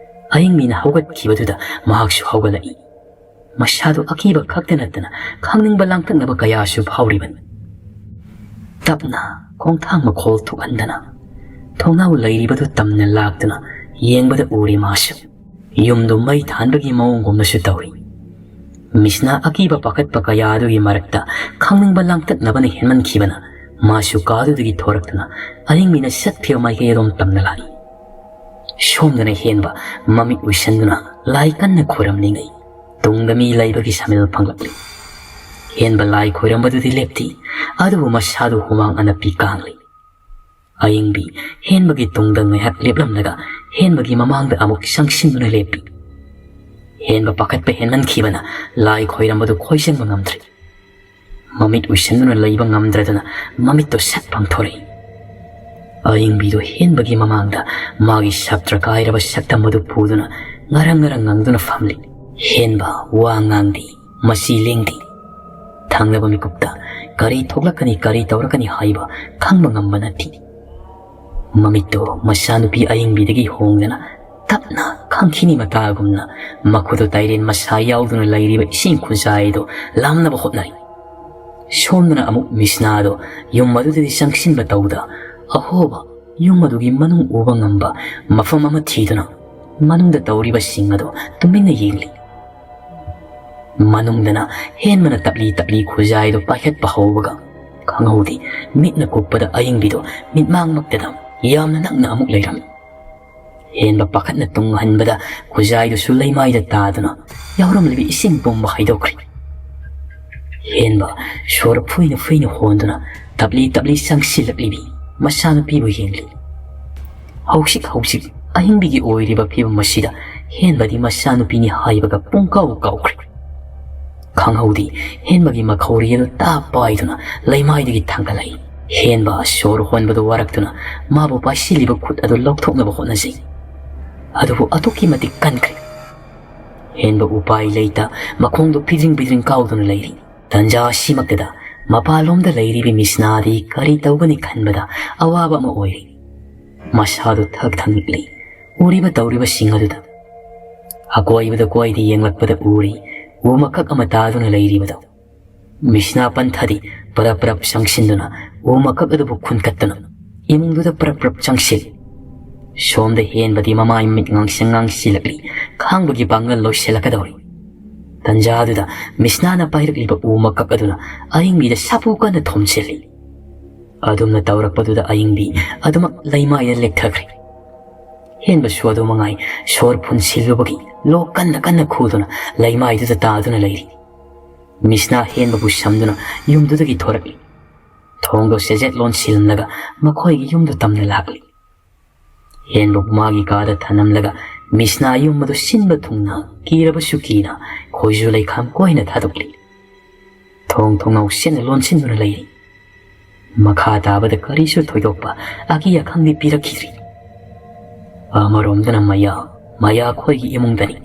ꯑꯌꯤꯡꯕꯤꯅ ꯍꯧꯒꯠꯈꯤꯕꯗꯨꯗ ꯃꯍꯥꯛꯁꯨ ꯍꯧꯒꯠꯂꯛꯏ꯫ ꯃꯁꯥꯗꯨ ꯑꯀꯤꯕ ꯈꯛꯇ ꯅꯠꯇꯅ ꯈꯪꯅꯤꯡꯕ ꯂꯥꯡꯇꯛꯅꯕ ꯀꯌꯥꯁꯨ ꯐꯥꯎꯔꯤꯕꯅꯤ꯫ ꯇꯞꯅ ꯈꯣꯡꯊꯥꯡ ꯃꯈꯣꯜ ꯊꯣꯛꯍꯟꯗꯅ ꯊꯣꯡꯅꯥꯎ ꯂꯩꯔꯤꯕꯗꯨ ꯇꯝꯅ ꯂꯥꯛꯇꯨꯅ ꯌꯦꯡꯕꯗ ꯎꯔꯦ ꯃꯥꯁꯨ꯫ ꯌꯨꯝꯗꯨ ꯃꯩ ꯊꯥꯟꯕꯒꯤ ꯃꯑꯣꯡꯒꯨꯝꯅꯁꯨ ꯇꯧꯔꯤ꯫ ꯃꯤꯁꯅꯥ ꯑꯀꯤꯕ ꯄꯥꯈꯠꯄ ꯀꯌꯥ ꯑꯗꯨꯒꯤ ꯃꯔꯛꯇ ꯈꯪꯅꯤꯡꯕ ꯂꯥꯡꯇꯛꯅꯕꯅ ꯍꯦꯟꯃꯟꯈꯤꯕꯅ ꯃꯥꯁꯨ ꯀꯥꯗꯨꯗꯒꯤ ꯊꯣꯔꯛꯇꯨꯅ ꯑꯌꯤꯡꯕꯤꯅ ꯆꯠꯈꯤꯕ ꯃꯥꯏꯀꯩ ꯑꯗꯣꯝ ꯇꯝꯅ ꯂꯥꯛꯏ꯫ ꯁꯣꯝꯗꯅ ꯍꯦꯟꯕ ꯃꯃꯤꯠ ꯎꯏꯁꯟꯗꯨꯅ ꯂꯥꯏ ꯀꯟꯅ ꯈꯨꯔꯝꯂꯤꯉꯩ ꯇꯨꯡꯗ ꯃꯤ ꯂꯩꯕꯒꯤ ꯁꯃꯤꯜ ꯐꯪꯂꯛꯂꯤ꯫ ꯍꯦꯟꯕ ꯂꯥꯏ ꯈꯣꯏꯔꯝꯕꯗꯨꯗꯤ ꯂꯦꯞꯇꯦ, ꯑꯗꯨꯕꯨ ꯃꯁꯥꯗꯨ ꯍꯨꯃꯥꯡ ꯑꯅꯞꯄꯤ ꯀꯥꯡꯂꯤ꯫ ꯑꯌꯤꯡꯕꯤ ꯍꯦꯟꯕꯒꯤ ꯇꯨꯡꯗ ꯉꯥꯏꯍꯥꯛ ꯂꯦꯞꯂꯝꯂꯒ ꯍꯦꯟꯕꯒꯤ ꯃꯃꯥꯡꯗ ꯑꯃꯨꯛ ꯆꯪꯁꯤꯟꯗꯨꯅ ꯂꯦꯞꯄꯤ꯫ ꯍꯦꯟꯕ ꯄꯥꯈꯠꯄ ꯍꯦꯟꯃꯟꯈꯤꯕꯅ ꯂꯥꯏ ꯈꯣꯏꯔꯝꯕꯗꯨ ꯈꯣꯏꯖꯪꯕ ꯉꯝꯗ꯭ꯔꯦ꯫ ꯃꯃꯤꯠ ꯎꯏꯁꯟꯗꯨꯅ ꯂꯩꯕ ꯉꯝꯗ꯭ꯔꯗꯨꯅ ꯃꯃꯤꯠꯇꯨ ꯁꯠ ꯄꯥꯡꯊꯣꯔꯛꯏ꯫ ꯑꯌꯤꯡꯕꯤꯗꯨ ꯍꯦꯟꯕꯒꯤ ꯃꯃꯥꯡꯗ ꯃꯥꯒꯤ ꯁꯞꯇ꯭ꯔ ꯀꯥꯏꯔꯕ ꯁꯛꯇꯝ ꯑꯗꯨ ꯄꯨꯗꯨꯅ ꯉꯔꯪ ꯉꯔꯪ ꯉꯪꯗꯨꯅ ꯐꯝꯂꯤ꯫ ꯍꯦꯟꯕ ꯋꯥ ꯉꯥꯡꯗꯦ, ꯃꯆꯤ ꯂꯦꯡꯗꯦ꯫ ꯊꯪꯅꯕ ꯃꯤꯀꯨꯞꯇ ꯀꯔꯤ ꯊꯣꯛꯂꯛꯀꯅꯤ, ꯀꯔꯤ ꯇꯧꯔꯛꯀꯅꯤ ꯍꯥꯏꯕ ꯈꯪꯕ ꯉꯝꯕ ꯅꯠꯇꯦ꯫ ꯃꯃꯤꯠꯇꯨ ꯃꯆꯥꯅꯨꯄꯤ ꯑꯌꯤꯡꯕꯤꯗꯒꯤ ꯍꯣꯡꯗꯅ ꯇꯞꯅ ꯈꯪꯈꯤꯅꯤ ꯃꯇꯥꯒꯨꯝꯅ ꯃꯈꯨꯠꯇꯨ ꯇꯥꯏꯔꯦꯟ ꯃꯁꯥ ꯌꯥꯎꯗꯨꯅ ꯂꯩꯔꯤꯕ ꯏꯁꯤꯡ ꯈꯨꯖꯥꯏꯗꯨ ꯂꯥꯝꯅꯕ ꯍꯣꯠꯅꯔꯤ꯫ ꯁꯣꯝꯗꯅ ꯑꯃꯨꯛ ꯃꯤꯁꯅꯥꯗꯣ ꯌꯨꯝ ꯑꯗꯨꯗꯗꯤ ꯆꯪꯁꯤꯟꯕ ꯇꯧꯗ ꯑꯍꯣꯕ ꯌꯨꯝ ꯑꯗꯨꯒꯤ ꯃꯅꯨꯡ ꯎꯕ ꯉꯝꯕ ꯃꯐꯝ ꯑꯃ ꯊꯤꯗꯨꯅ ꯃꯅꯨꯡꯗ ꯇꯧꯔꯤꯕꯁꯤꯡ ꯑꯗꯨ ꯇꯨꯃꯤꯟꯅ ꯌꯦꯡꯂꯤ꯫ ꯃꯅꯨꯡꯗꯅ ꯍꯦꯟꯕꯅ ꯇꯞꯂꯤ ꯇꯞꯂꯤ ꯈꯨꯖꯥꯏꯗꯨ ꯄꯥꯏꯈꯠꯄ ꯍꯧꯕꯒ ꯈꯪꯍꯧꯗꯦ, ꯃꯤꯠꯅ ꯀꯨꯞꯄꯗ ꯑꯌꯤꯡꯕꯤꯗꯨ ꯃꯤꯠꯃꯥꯡꯃꯛꯇꯗ ꯌꯥꯝꯅ ꯅꯛꯅ ꯑꯃꯨꯛ ꯂꯩꯔꯝꯃꯤ꯫ ꯍꯦꯟꯕ ꯄꯥꯈꯠꯅ ꯇꯨꯡ ꯍꯟꯕꯗ ꯈꯨꯖꯥꯏꯗꯨꯁꯨ ꯂꯩꯃꯥꯏꯗ ꯇꯥꯗꯨꯅ ꯌꯥꯎꯔꯝꯂꯤꯕ ꯏꯁꯤꯡ ꯄꯨꯝꯕ ꯍꯩꯗꯣꯛꯈ꯭ꯔꯦ꯫ ꯍꯦꯟꯕ ꯁꯣꯔ ꯐꯨꯏꯅ ꯐꯨꯏꯅ ꯍꯣꯟꯗꯨꯅ ꯇꯞꯂꯤ ꯇꯞꯂꯤ ꯆꯪꯁꯤꯜꯂꯛꯂꯤꯕꯤ ꯃꯆꯥꯅꯨꯄꯤꯕꯨ ꯌꯦꯡꯂꯤ꯫ ꯍꯧꯖꯤꯛ ꯍꯧꯖꯤꯛ ꯑꯍꯤꯡꯕꯤꯒꯤ ꯑꯣꯏꯔꯤꯕ ꯐꯤꯕꯝ ꯑꯁꯤꯗ ꯍꯦꯟꯕꯗꯤ ꯃꯆꯥꯅꯨꯄꯤꯅꯤ ꯍꯥꯏꯕꯒ ꯄꯨꯡꯀꯥꯎ ꯀꯥꯎꯈ꯭ꯔꯦ꯫ ꯈꯪꯍꯧꯗꯦ, ꯍꯦꯟꯕꯒꯤ ꯃꯈꯧꯔꯤ ꯑꯗꯨ ꯇꯥꯞ ꯄꯥꯏꯗꯨꯅ ꯂꯩꯃꯥꯏꯗꯒꯤ ꯊꯥꯡꯒꯠꯂꯛꯏ꯫ ꯍꯦꯟꯕ ꯁꯣꯔ ꯍꯣꯟꯕꯗꯨ ꯋꯥꯔꯛꯇꯨꯅ ꯃꯥꯕꯨ ꯄꯥꯏꯁꯤꯜꯂꯤꯕ ꯈꯨꯠ ꯑꯗꯨ ꯂꯧꯊꯣꯛꯅꯕ ꯍꯣꯠꯅꯖꯩ꯫ ꯑꯗꯨꯕꯨ ꯑꯗꯨꯛꯀꯤ ꯃꯇꯤꯛ ꯀꯟꯈ꯭ꯔꯦ꯫ ꯍꯦꯟꯕ ꯎꯄꯥꯏ ꯂꯩꯇ ꯃꯈꯣꯡꯗꯨ ꯐꯤꯗ꯭ꯔꯤꯡ ꯐꯤꯗ꯭ꯔꯤꯡ ꯀꯥꯎꯗꯨꯅ ꯂꯩꯔꯤ꯫ ꯇꯟꯖꯥ ꯑꯁꯤꯃꯛꯇꯗ ꯃꯄꯥꯟꯂꯣꯝꯗ ꯂꯩꯔꯤꯕꯤ ꯃꯤꯁꯅꯥꯗꯤ ꯀꯔꯤ ꯇꯧꯒꯅꯤ ꯈꯟꯕꯗ ꯑꯋꯥꯕ ꯑꯃ ꯑꯣꯏꯔꯤ꯫ ꯃꯁꯥꯗꯨ ꯊꯛ ꯊꯛ ꯅꯤꯛꯂꯤ꯫ ꯎꯔꯤꯕ ꯇꯧꯔꯤꯕꯁꯤꯡ ꯑꯗꯨꯗ ꯑꯀꯣꯏꯕꯗ ꯀꯣꯏꯗ ꯌꯦꯡꯂꯛꯄꯗ ꯎꯔꯤ ꯎ ꯃꯀꯛ ꯑꯃ ꯇꯥꯗꯨꯅ ꯂꯩꯔꯤꯕꯗꯨ꯫ ꯃꯤꯁꯅꯥ ꯄꯟꯊꯗꯤ ꯄꯔꯞ ꯄꯔꯞ ꯆꯪꯁꯤꯟꯗꯨꯅ ꯎ ꯃꯀꯛ ꯑꯗꯨꯕꯨ ꯈꯨꯟꯀꯠꯇꯨꯅ ꯏꯃꯨꯡꯗꯨꯗ ꯄꯔꯞ ꯄꯔꯞ ꯆꯪꯁꯤꯜ꯫ ꯁꯣꯝꯗ ꯍꯦꯟꯕꯗꯤ ꯃꯃꯥꯏ ꯃꯃꯤꯠ ꯉꯥꯡꯁꯪ ꯉꯥꯡꯁꯤꯜꯂꯛꯂꯤ꯫ ꯈꯥꯡꯕꯒꯤ ꯄꯥꯡꯒꯜ ꯂꯣꯏꯁꯤꯜꯂꯛꯀꯗꯧꯔꯤ꯫ ꯇꯟꯖꯥꯗꯨꯗ ꯃꯤꯁꯅꯥꯅ ꯄꯥꯏꯔꯛꯂꯤꯕ ꯎ ꯃꯀꯛ ꯑꯗꯨꯅ ꯑꯏꯪꯕꯤꯗ ꯁꯥꯐꯨ ꯀꯟꯅ ꯊꯣꯝꯖꯤꯜꯂꯤ꯫ ꯑꯗꯨꯝꯅ ꯇꯧꯔꯛꯄꯗꯨꯗ ꯑꯏꯪꯕꯤ ꯑꯗꯨꯃꯛ ꯂꯩꯃꯥꯏꯗ ꯂꯦꯛꯊꯈ꯭ꯔꯦ꯫ ꯍꯦꯟꯕꯁꯨ ꯑꯗꯨ ꯃꯉꯥꯏ, ꯁꯣꯔ ꯐꯨꯟꯁꯤꯜꯂꯨꯕꯒꯤ ꯂꯣꯛ ꯀꯟꯅ ꯀꯟꯅ ꯈꯨꯗꯨꯅ ꯂꯩꯃꯥꯏꯗꯨꯗ ꯇꯥꯗꯨꯅ ꯂꯩꯔꯤ꯫ ꯃꯤꯁꯅꯥ ꯍꯦꯟꯕꯕꯨ ꯁꯝꯗꯨꯅ ꯌꯨꯝꯗꯨꯗꯒꯤ ꯊꯣꯔꯛꯂꯤ꯫ ꯊꯣꯡꯗꯣ ꯁꯦꯖꯦꯠ ꯂꯣꯟꯁꯤꯜꯂꯝꯂꯒ ꯃꯈꯣꯏꯒꯤ ꯌꯨꯝꯗꯨ ꯇꯝꯅ ꯂꯥꯛꯂꯤ꯫ ꯍꯦꯟꯕꯕꯨ ꯃꯥꯒꯤ ꯀꯥꯗ ꯊꯅꯝꯂꯒ ꯃꯤꯁꯅꯥ ꯌꯨꯝ ꯑꯗꯨ ꯁꯤꯟꯕ ꯊꯨꯡꯅ ꯀꯤꯔꯕꯁꯨ ꯀꯤꯅ ꯈꯣꯏꯖꯨ ꯂꯩꯈꯥꯝ ꯀꯣꯏꯅ ꯊꯥꯗꯣꯛꯂꯤ꯫ ꯊꯣꯡ ꯊꯣꯡꯅꯥꯎ ꯁꯦꯠꯅ ꯂꯣꯟꯁꯤꯟꯗꯨꯅ ꯂꯩꯔꯤ꯫ ꯃꯈꯥ ꯇꯥꯕꯗ ꯀꯔꯤꯁꯨ ꯊꯣꯏꯗꯣꯛꯄ ꯑꯀꯤ ꯑꯈꯪꯗꯤ ꯄꯤꯔꯛꯈꯤꯗ꯭ꯔꯤ꯫ ꯑꯃꯔꯣꯝꯗꯅ ꯃꯌꯥ, ꯃꯌꯥ ꯑꯩꯈꯣꯏꯒꯤ ꯏꯃꯨꯡꯗꯅꯤ꯫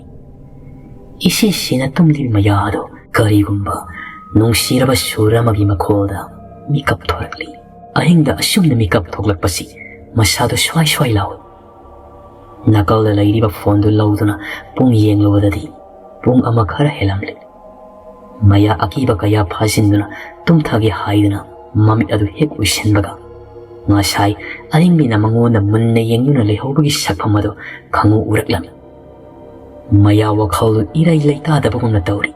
ꯏꯁꯤ ꯁꯤꯅ ꯇꯨꯝꯂꯤꯕ ꯃꯌꯥ ꯑꯗꯣ ꯀꯔꯤꯒꯨꯝꯕ ꯅꯨꯡꯁꯤꯔꯕ ꯁꯨꯔ ꯑꯃꯒꯤ ꯃꯈꯣꯜꯗ ꯃꯤꯀꯞ ꯊꯣꯔꯛꯂꯤ꯫ ꯑꯍꯤꯡꯗ ꯑꯁꯨꯝꯅ ꯃꯤꯀꯞ ꯊꯣꯛꯂꯛꯄꯁꯤ ꯃꯁꯥꯗꯣ ꯁ꯭ꯋꯥꯏ ꯁ꯭ꯋꯥꯏ ꯂꯥꯎꯏ꯫ ꯅꯥꯀꯜꯗ ꯂꯩꯔꯤꯕ ꯐꯣꯟꯗꯨ ꯂꯧꯗꯨꯅ ꯄꯨꯡ ꯌꯦꯡꯂꯨꯕꯗꯗꯤ ꯄꯨꯡ ꯑꯃ ꯈꯔ ꯍꯦꯜꯂꯝꯂꯦ꯫ ꯃꯌꯥ ꯑꯀꯤꯕ ꯀꯌꯥ ꯐꯥꯖꯤꯟꯗꯨꯅ ꯇꯨꯝꯊꯒꯦ ꯍꯥꯏꯗꯨꯅ ꯃꯃꯤꯠ ꯑꯗꯨ ꯍꯦꯛ ꯎꯏꯁꯤꯟꯕꯒ ꯉꯁꯥꯏ ꯑꯏꯪꯕꯤꯅ ꯃꯉꯣꯟꯗ ꯃꯨꯟꯅ ꯌꯦꯡꯗꯨꯅ ꯂꯩꯍꯧꯕꯒꯤ ꯁꯛꯐꯝ ꯑꯗꯨ ꯈꯪꯎ ꯎꯔꯛꯂꯝꯃꯤ꯫ ꯃꯌꯥ ꯋꯥꯈꯜꯗꯨ ꯏꯔꯩ ꯂꯩꯇꯥꯗꯕꯒꯨꯝꯅ ꯇꯧꯔꯤ꯫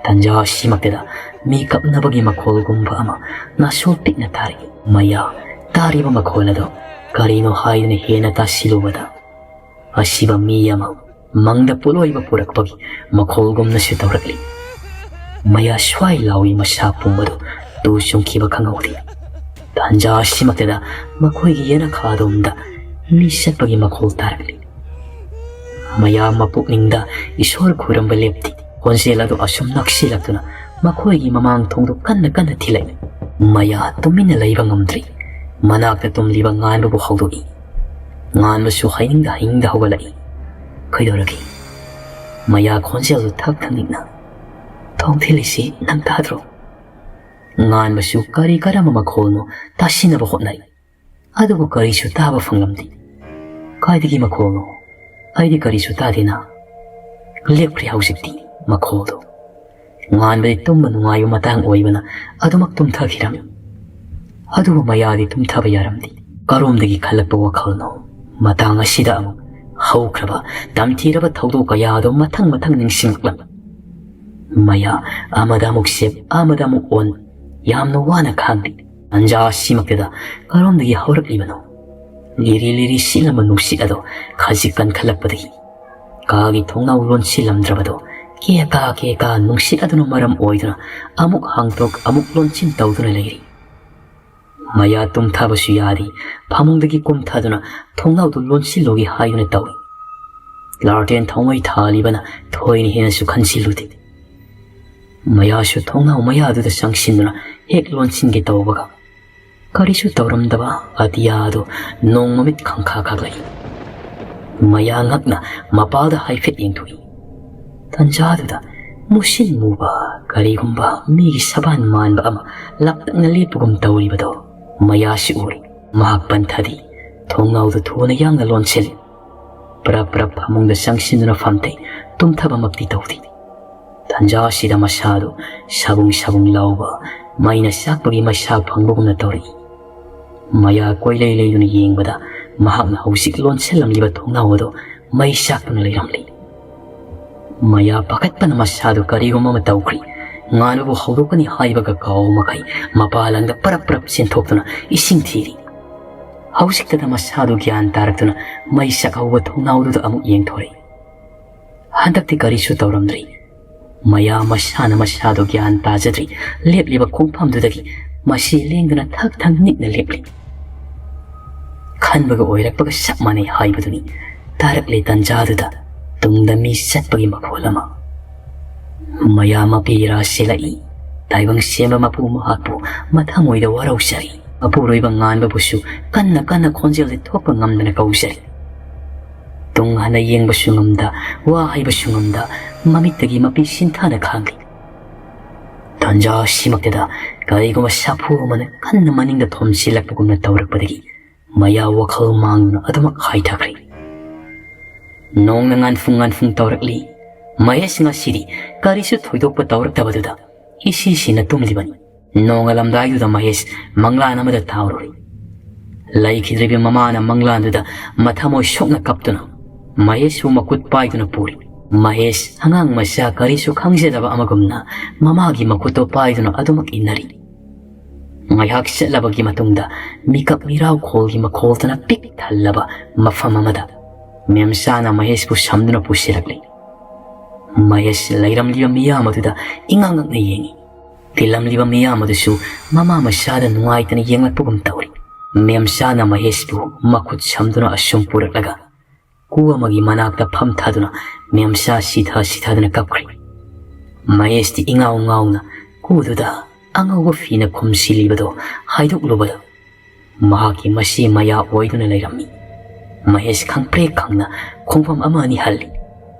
ꯇꯟꯖꯥ ꯑꯁꯤꯃꯛꯇꯗ ꯃꯤ ꯀꯞꯅꯕꯒꯤ ꯃꯈꯣꯜꯒꯨꯝꯕ ꯑꯃ ꯅꯥꯁꯣ ꯄꯤꯛꯅ ꯇꯥꯔꯛꯏ꯫ ꯃꯌꯥ ꯇꯥꯔꯤꯕ ꯃꯈꯣꯜ ꯑꯗꯨ ꯀꯔꯤꯅꯣ ꯍꯥꯏꯗꯨꯅ ꯍꯦꯟꯅ ꯇꯥꯁꯤꯜꯂꯨꯕꯗ ꯑꯁꯤꯕ ꯃꯤ ꯑꯃ ꯃꯪꯗ ꯄꯣꯠꯂꯣꯏꯕ ꯄꯨꯔꯛꯄꯒꯤ ꯃꯈꯣꯜꯒꯨꯝꯅꯁꯨ ꯇꯧꯔꯛꯂꯤ꯫ ꯃꯌꯥ ꯁ꯭ꯋꯥꯏ ꯂꯥꯎꯏ ꯃꯁꯥ ꯄꯨꯝꯕꯗꯨ ꯇꯨ ꯆꯨꯡꯈꯤꯕ ꯈꯪꯍꯧꯗꯦ꯫ ꯇꯥꯟꯖꯥ ꯑꯁꯤꯃꯛꯇꯗ ꯃꯈꯣꯏꯒꯤ ꯌꯦꯅꯈꯥ ꯑꯗꯣꯝꯗ ꯃꯤ ꯆꯠꯄꯒꯤ ꯃꯈꯣꯜ ꯇꯥꯔꯛꯂꯤ꯫ ꯃꯌꯥ ꯃꯄꯨꯛꯅꯤꯡꯗ ꯏꯁꯣꯔ ꯈꯨꯔꯨꯝꯕ ꯂꯦꯞꯇꯦ꯫ ꯈꯣꯟꯖꯦꯜ ꯑꯗꯨ ꯑꯁꯨꯝ ꯅꯛꯁꯤꯜꯂꯛꯇꯨꯅ ꯃꯈꯣꯏꯒꯤ ꯃꯃꯥꯡ ꯊꯣꯡꯗꯨ ꯀꯟꯅ ꯀꯟꯅ ꯊꯤꯜꯂꯛꯏ꯫ ꯃꯌꯥ ꯇꯨꯃꯤꯟꯅ ꯂꯩꯕ ꯉꯝꯗ꯭ꯔꯤ꯫ ꯃꯅꯥꯛꯇ ꯇꯨꯝꯂꯤꯕ ꯉꯥꯟꯕꯕꯨ ꯍꯧꯗꯣꯛꯏ꯫ ꯉꯥꯟꯕꯁꯨ ꯍꯩꯅꯤꯡꯗ ꯍꯩꯅꯤꯡꯗ ꯍꯧꯒꯠꯂꯛꯏ꯫ "ꯀꯩꯗꯧꯔꯒꯦ?" ꯃꯌꯥ ꯈꯣꯟꯖꯦꯜꯗꯨ ꯊꯛ ꯊꯛ ꯅꯤꯛꯅ, "ꯊꯣꯡ ꯊꯤꯜꯂꯤꯁꯤ ꯅꯪ ꯇꯥꯗ꯭ꯔꯣ?" ꯉꯥꯟꯕꯁꯨ ꯀꯔꯤ ꯀꯔꯝꯕ ꯃꯈꯣꯜꯅꯣ ꯇꯥꯁꯤꯟꯅꯕ ꯍꯣꯠꯅꯩ꯫ ꯑꯗꯨꯕꯨ ꯀꯔꯤꯁꯨ ꯇꯥꯕ ꯐꯪꯂꯝꯗꯦ꯫ "ꯀꯥꯏꯗꯒꯤ ꯃꯈꯣꯜꯅꯣ? ꯑꯩꯗꯤ ꯀꯔꯤꯁꯨ ꯇꯥꯗꯦꯅ꯫" ꯂꯦꯞꯈ꯭ꯔꯦ ꯍꯧꯖꯤꯛꯇꯤ ꯃꯈꯣꯜꯗꯣ꯫ ꯉꯥꯟꯕꯗꯤ ꯇꯨꯝꯕ ꯅꯨꯡꯉꯥꯏꯕ ꯃꯇꯥꯡ ꯑꯣꯏꯕꯅ ꯑꯗꯨꯃꯛ ꯇꯨꯝꯊꯈꯤꯔꯝꯃꯤ꯫ ꯑꯗꯨꯕꯨ ꯃꯌꯥꯗꯤ ꯇꯨꯝꯊꯕ ꯌꯥꯔꯝꯗꯦ꯫ ꯀꯔꯣꯝꯗꯒꯤ ꯈꯜꯂꯛꯄ ꯋꯥꯈꯜꯅꯣ ꯃꯇꯥꯡ ꯑꯁꯤꯗ ꯑꯃꯨꯛ ꯍꯧꯈ꯭ꯔꯕ ꯇꯝꯊꯤꯔꯕ ꯊꯧꯗꯣꯛ ꯀꯌꯥ ꯑꯗꯨ ꯃꯊꯪ ꯃꯊꯪ ꯅꯤꯡꯁꯤꯡꯂꯛꯂꯝꯃꯤ꯫ ꯃꯌꯥ ꯑꯃꯗ ꯑꯃꯨꯛ ꯁꯦꯞ, ꯑꯃꯗ ꯑꯃꯨꯛ ꯑꯣꯟ, ꯌꯥꯝꯅ ꯋꯥꯅ ꯈꯥꯡꯂꯤ꯫ ꯇꯟꯖꯥ ꯑꯁꯤꯃꯛꯇꯗ ꯀꯔꯣꯝꯗꯒꯤ ꯍꯧꯔꯛꯂꯤꯕꯅꯣ? ꯂꯤꯔꯤ ꯂꯤꯔꯤ ꯁꯤꯠꯂꯝꯕ ꯅꯨꯡꯁꯤꯠ ꯑꯗꯣ ꯈꯖꯤꯛ ꯀꯟꯈꯠꯂꯛꯄꯗꯒꯤ ꯀꯥꯒꯤ ꯊꯣꯡꯅꯥꯎ ꯂꯣꯟꯁꯤꯜꯂꯝꯗ꯭ꯔꯕꯗꯣ ꯀꯦꯀꯥ ꯀꯦꯀꯥ ꯅꯨꯡꯁꯤꯠ ꯑꯗꯨꯅ ꯃꯔꯝ ꯑꯣꯏꯗꯨꯅ ꯑꯃꯨꯛ ꯍꯥꯡꯗꯣꯛ ꯑꯃꯨꯛ ꯂꯣꯟꯁꯤꯟ ꯇꯧꯗꯨꯅ ꯂꯩꯔꯤ꯫ ꯃꯌꯥ ꯇꯨꯝꯊꯕꯁꯨ ꯌꯥꯗꯦ꯫ ꯐꯃꯨꯡꯗꯒꯤ ꯀꯨꯝꯊꯗꯨꯅ ꯊꯣꯡꯅꯥꯎꯗꯨ ꯂꯣꯟꯁꯤꯜꯂꯨꯒꯦ ꯍꯥꯏꯗꯨꯅ ꯇꯧꯏ꯫ ꯂꯥꯔꯇꯦꯟ ꯊꯥꯎꯃꯩ ꯊꯥꯜꯂꯤꯕꯅ ꯊꯣꯏꯅ ꯍꯦꯟꯅꯁꯨ ꯈꯟꯁꯤꯜꯂꯨꯗꯦ꯫ ꯃꯌꯥꯁꯨ ꯊꯣꯡꯅꯥꯎ ꯃꯌꯥꯗꯨꯗ ꯆꯪꯁꯤꯟꯗꯨꯅ ꯍꯦꯛ ꯂꯣꯟꯁꯤꯟꯒꯦ ꯇꯧꯕꯒ ꯀꯔꯤꯁꯨ ꯇꯧꯔꯝꯗꯕ ꯑꯇꯤꯌꯥꯗꯨ ꯅꯣꯡ ꯃꯃꯤꯠ ꯈꯪꯈꯥ ꯈꯥꯛꯂꯛꯏ꯫ ꯃꯌꯥ ꯉꯛꯅ ꯃꯄꯥꯜꯗ ꯍꯥꯏꯐꯦꯠ ꯌꯦꯡꯊꯣꯛꯏ꯫ ꯇꯟꯖꯥꯗꯨꯗ ꯃꯨꯁꯤꯟ ꯃꯨꯕ ꯀꯔꯤꯒꯨꯝꯕ ꯃꯤꯒꯤ ꯁꯕꯥꯟ ꯃꯥꯟꯕ ꯑꯃ ꯂꯥꯞꯇꯛꯅ ꯂꯦꯞꯄꯒꯨꯝ ꯇꯧꯔꯤꯕꯗꯣ ꯃꯌꯥꯁꯤ ꯎꯔꯤ꯫ ꯃꯍꯥꯛ ꯄꯟꯊꯗꯤ ꯊꯣꯡꯅꯥꯎꯗꯨ ꯊꯨꯅ ꯌꯥꯡꯅ ꯂꯣꯟꯁꯤꯜꯂꯤ꯫ ꯄ꯭ꯔꯞ ꯄ꯭ꯔꯞ ꯐꯃꯨꯡꯗ ꯆꯪꯁꯤꯟꯗꯨꯅ ꯐꯝꯊꯩ꯫ ꯇꯨꯝꯊꯕꯃꯛꯇꯤ ꯇꯧꯗꯦ꯫ ꯇꯟꯖꯥ ꯑꯁꯤꯗ ꯃꯁꯥꯗꯨ ꯁꯥꯕꯨꯡ ꯁꯥꯕꯨꯡ ꯂꯥꯎꯕ ꯃꯩꯅ ꯆꯥꯛꯄꯒꯤ ꯃꯩꯁꯥ ꯐꯪꯕꯒꯨꯝꯅ ꯇꯧꯔꯛꯏ꯫ ꯃꯌꯥ ꯀꯣꯏꯂꯩ ꯂꯩꯗꯨꯅ ꯌꯦꯡꯕꯗ ꯃꯍꯥꯛꯅ ꯍꯧꯖꯤꯛ ꯂꯣꯟꯁꯤꯜꯂꯝꯂꯤꯕ ꯊꯣꯡꯅꯥꯎ ꯑꯗꯨ ꯃꯩ ꯆꯥꯛꯇꯨꯅ ꯂꯩꯔꯝꯂꯤ꯫ ꯃꯌꯥ ꯄꯥꯈꯠꯄꯅ ꯃꯁꯥꯗꯨ ꯀꯔꯤꯒꯨꯝꯕ ꯑꯃ ꯇꯧꯈ꯭ꯔꯤ꯫ ꯉꯥꯟꯕꯕꯨ ꯍꯧꯗꯣꯛꯀꯅꯤ ꯍꯥꯏꯕꯒ ꯀꯥꯎ ꯃꯈꯩ ꯃꯄꯥ ꯂꯪꯗ ꯄꯔꯞ ꯄꯔꯞ ꯆꯦꯟꯊꯣꯛꯇꯨꯅ ꯏꯁꯤꯡ ꯊꯤꯔꯤ꯫ ꯍꯧꯖꯤꯛꯇꯗ ꯃꯁꯥꯗꯨ ꯒ꯭ꯌꯥꯟ ꯇꯥꯔꯛꯇꯨꯅ ꯃꯩ ꯆꯥꯛꯍꯧꯕ ꯊꯣꯡꯅꯥꯎꯗꯨꯗ ꯑꯃꯨꯛ ꯌꯦꯡꯊꯣꯔꯛꯏ꯫ ꯍꯟꯗꯛꯇꯤ ꯀꯔꯤꯁꯨ ꯇꯧꯔꯝꯗ꯭ꯔꯤ꯫ ꯃꯌꯥ ꯃꯁꯥꯅ ꯃꯁꯥꯗꯨ ꯒ꯭ꯌꯥꯟ ꯇꯥꯖꯗ꯭ꯔꯤ꯫ ꯂꯦꯞꯂꯤꯕ ꯈꯣꯡꯐꯝꯗꯨꯗꯒꯤ ꯃꯁꯤ ꯂꯦꯡꯗꯅ ꯊꯛ ꯊꯛ ꯅꯤꯛꯅ ꯂꯦꯞꯂꯤ꯫ ꯈꯟꯕꯒ ꯑꯣꯏꯔꯛꯄꯒ ꯆꯞ ꯃꯥꯟꯅꯩ ꯍꯥꯏꯕꯗꯨꯅꯤ꯫ ꯇꯥꯔꯛꯂꯦ ꯇꯟꯖꯥꯗꯨꯗ ꯇꯨꯡꯗ ꯃꯤ ꯆꯠꯄꯒꯤ ꯃꯈꯣꯜ ꯑꯃ꯫ ꯃꯌꯥ ꯃꯄꯤ ꯏꯔꯥ ꯆꯦꯜꯂꯛꯏ꯫ ꯇꯥꯏꯕꯪ ꯁꯦꯝꯕ ꯃꯄꯨ ꯃꯍꯥꯛꯄꯨ ꯃꯊꯃꯣꯏꯗ ꯋꯥꯔꯧꯖꯔꯤ꯫ ꯃꯄꯨꯔꯣꯏꯕ ꯉꯥꯟꯕꯕꯨꯁꯨ ꯀꯟꯅ ꯀꯟꯅ ꯈꯣꯟꯖꯦꯜꯗꯤ ꯊꯣꯛꯄ ꯉꯝꯗꯅ ꯀꯧꯖꯔꯤ꯫ ꯇꯨꯡ ꯍꯟꯅ ꯌꯦꯡꯕꯁꯨ ꯉꯝꯗ, ꯋꯥ ꯍꯥꯏꯕꯁꯨ ꯉꯝꯗ, ꯃꯃꯤꯠꯇꯒꯤ ꯃꯄꯤ ꯁꯤꯟꯊꯥꯅ ꯈꯥꯡꯂꯤ꯫ ꯇꯥꯟꯖꯥ ꯑꯁꯤꯃꯛꯇꯗ ꯀꯔꯤꯒꯨꯝꯕ ꯁꯥꯐꯨ ꯑꯃꯅ ꯀꯟꯅ ꯃꯅꯤꯡꯗ ꯊꯣꯝꯖꯤꯜꯂꯛꯄꯒꯨꯝꯅ ꯇꯧꯔꯛꯄꯗꯒꯤ ꯃꯌꯥ ꯋꯥꯈꯜ ꯃꯥꯡꯗꯨꯅ ꯑꯗꯨꯃꯛ ꯍꯥꯏꯊꯈ꯭ꯔꯦ꯫ ꯅꯣꯡꯅ ꯉꯥꯟꯐꯨꯡ ꯉꯥꯟꯐꯨꯡ ꯇꯧꯔꯛꯂꯤ꯫ ꯃꯍꯦꯁ ꯉꯁꯤꯗꯤ ꯀꯔꯤꯁꯨ ꯊꯣꯏꯗꯣꯛꯄ ꯇꯧꯔꯛꯇꯕꯗꯨꯗ ꯏꯁꯤ ꯁꯤꯅ ꯇꯨꯝꯂꯤꯕꯅꯤ꯫ ꯅꯣꯡꯉꯥꯜꯂꯝꯗꯥꯏꯗꯨꯗ ꯃꯍꯦꯁ ꯃꯪꯂꯥꯟ ꯑꯃꯗ ꯇꯥꯎꯔꯨꯔꯦ꯫ ꯂꯩꯈꯤꯗ꯭ꯔꯤꯕ ꯃꯃꯥꯅ ꯃꯪꯂꯥꯟꯗꯨꯗ ꯃꯊꯃꯣꯏ ꯁꯣꯛꯅ ꯀꯞꯇꯨꯅ ꯃꯍꯦꯁꯄꯨ ꯃꯈꯨꯠ ꯄꯥꯏꯗꯨꯅ ꯄꯨꯔꯤ꯫ ꯃꯍꯦꯁ ꯑꯉꯥꯡ ꯃꯆꯥ ꯀꯔꯤꯁꯨ ꯈꯪꯖꯗꯕ ꯑꯃꯒꯨꯝꯅ ꯃꯃꯥꯒꯤ ꯃꯈꯨꯠꯇꯣ ꯄꯥꯏꯗꯨꯅ ꯑꯗꯨꯃꯛ ꯏꯟꯅꯔꯤ꯫ ꯉꯥꯏꯍꯥꯛ ꯆꯠꯂꯕꯒꯤ ꯃꯇꯨꯡꯗ ꯃꯤꯀꯞ ꯃꯤꯔꯥꯎ ꯈꯣꯜꯒꯤ ꯃꯈꯣꯜꯗꯅ ꯄꯤꯛ ꯊꯜꯂꯕ ꯃꯐꯝ ꯑꯃꯗ ꯃꯦꯝꯆꯥꯅ ꯃꯍꯦꯁꯄꯨ ꯁꯝꯗꯨꯅ ꯄꯨꯁꯤꯜꯂꯛꯂꯤ꯫ ꯃꯍꯦꯁ ꯂꯩꯔꯝꯂꯤꯕ ꯃꯤꯌꯥꯝ ꯑꯗꯨꯗ ꯏꯉꯛ ꯉꯛꯅ ꯌꯦꯡꯏ꯫ ꯇꯤꯜꯂꯝꯂꯤꯕ ꯃꯤꯌꯥꯝ ꯑꯗꯨꯁꯨ ꯃꯃꯥ ꯃꯆꯥꯗ ꯅꯨꯡꯉꯥꯏꯇꯅ ꯌꯦꯡꯂꯛꯄꯒꯨꯝ ꯇꯧꯔꯤ꯫ ꯃꯦꯝꯆꯥꯅ ꯃꯍꯦꯁꯄꯨ ꯃꯈꯨꯠ ꯁꯝꯗꯨꯅ ꯑꯁꯨꯝ ꯄꯨꯔꯛꯂꯒ ꯀꯨ ꯑꯃꯒꯤ ꯃꯅꯥꯛꯇ ꯐꯝꯊꯗꯨꯅ ꯃꯦꯝꯆꯥ ꯁꯤꯊ ꯁꯤꯊꯗꯨꯅ ꯀꯞꯈ꯭ꯔꯤ꯫ ꯃꯍꯦꯁꯇꯤ ꯏꯉꯥꯎ ꯉꯥꯎꯅ ꯀꯨꯗꯨꯗ ꯑꯉꯧꯕ ꯐꯤꯅ ꯈꯨꯝꯁꯤꯜꯂꯤꯕꯗꯣ ꯍꯥꯏꯗꯣꯛꯂꯨꯕꯗ ꯃꯍꯥꯛꯀꯤ ꯃꯁꯤ ꯃꯌꯥ ꯑꯣꯏꯗꯨꯅ ꯂꯩꯔꯝꯃꯤ꯫ ꯃꯍꯦꯁ ꯈꯪꯄ꯭ꯔꯦꯛ ꯈꯪꯅ ꯈꯣꯡꯐꯝ ꯑꯃ ꯑꯅꯤ ꯍꯜꯂꯤ꯫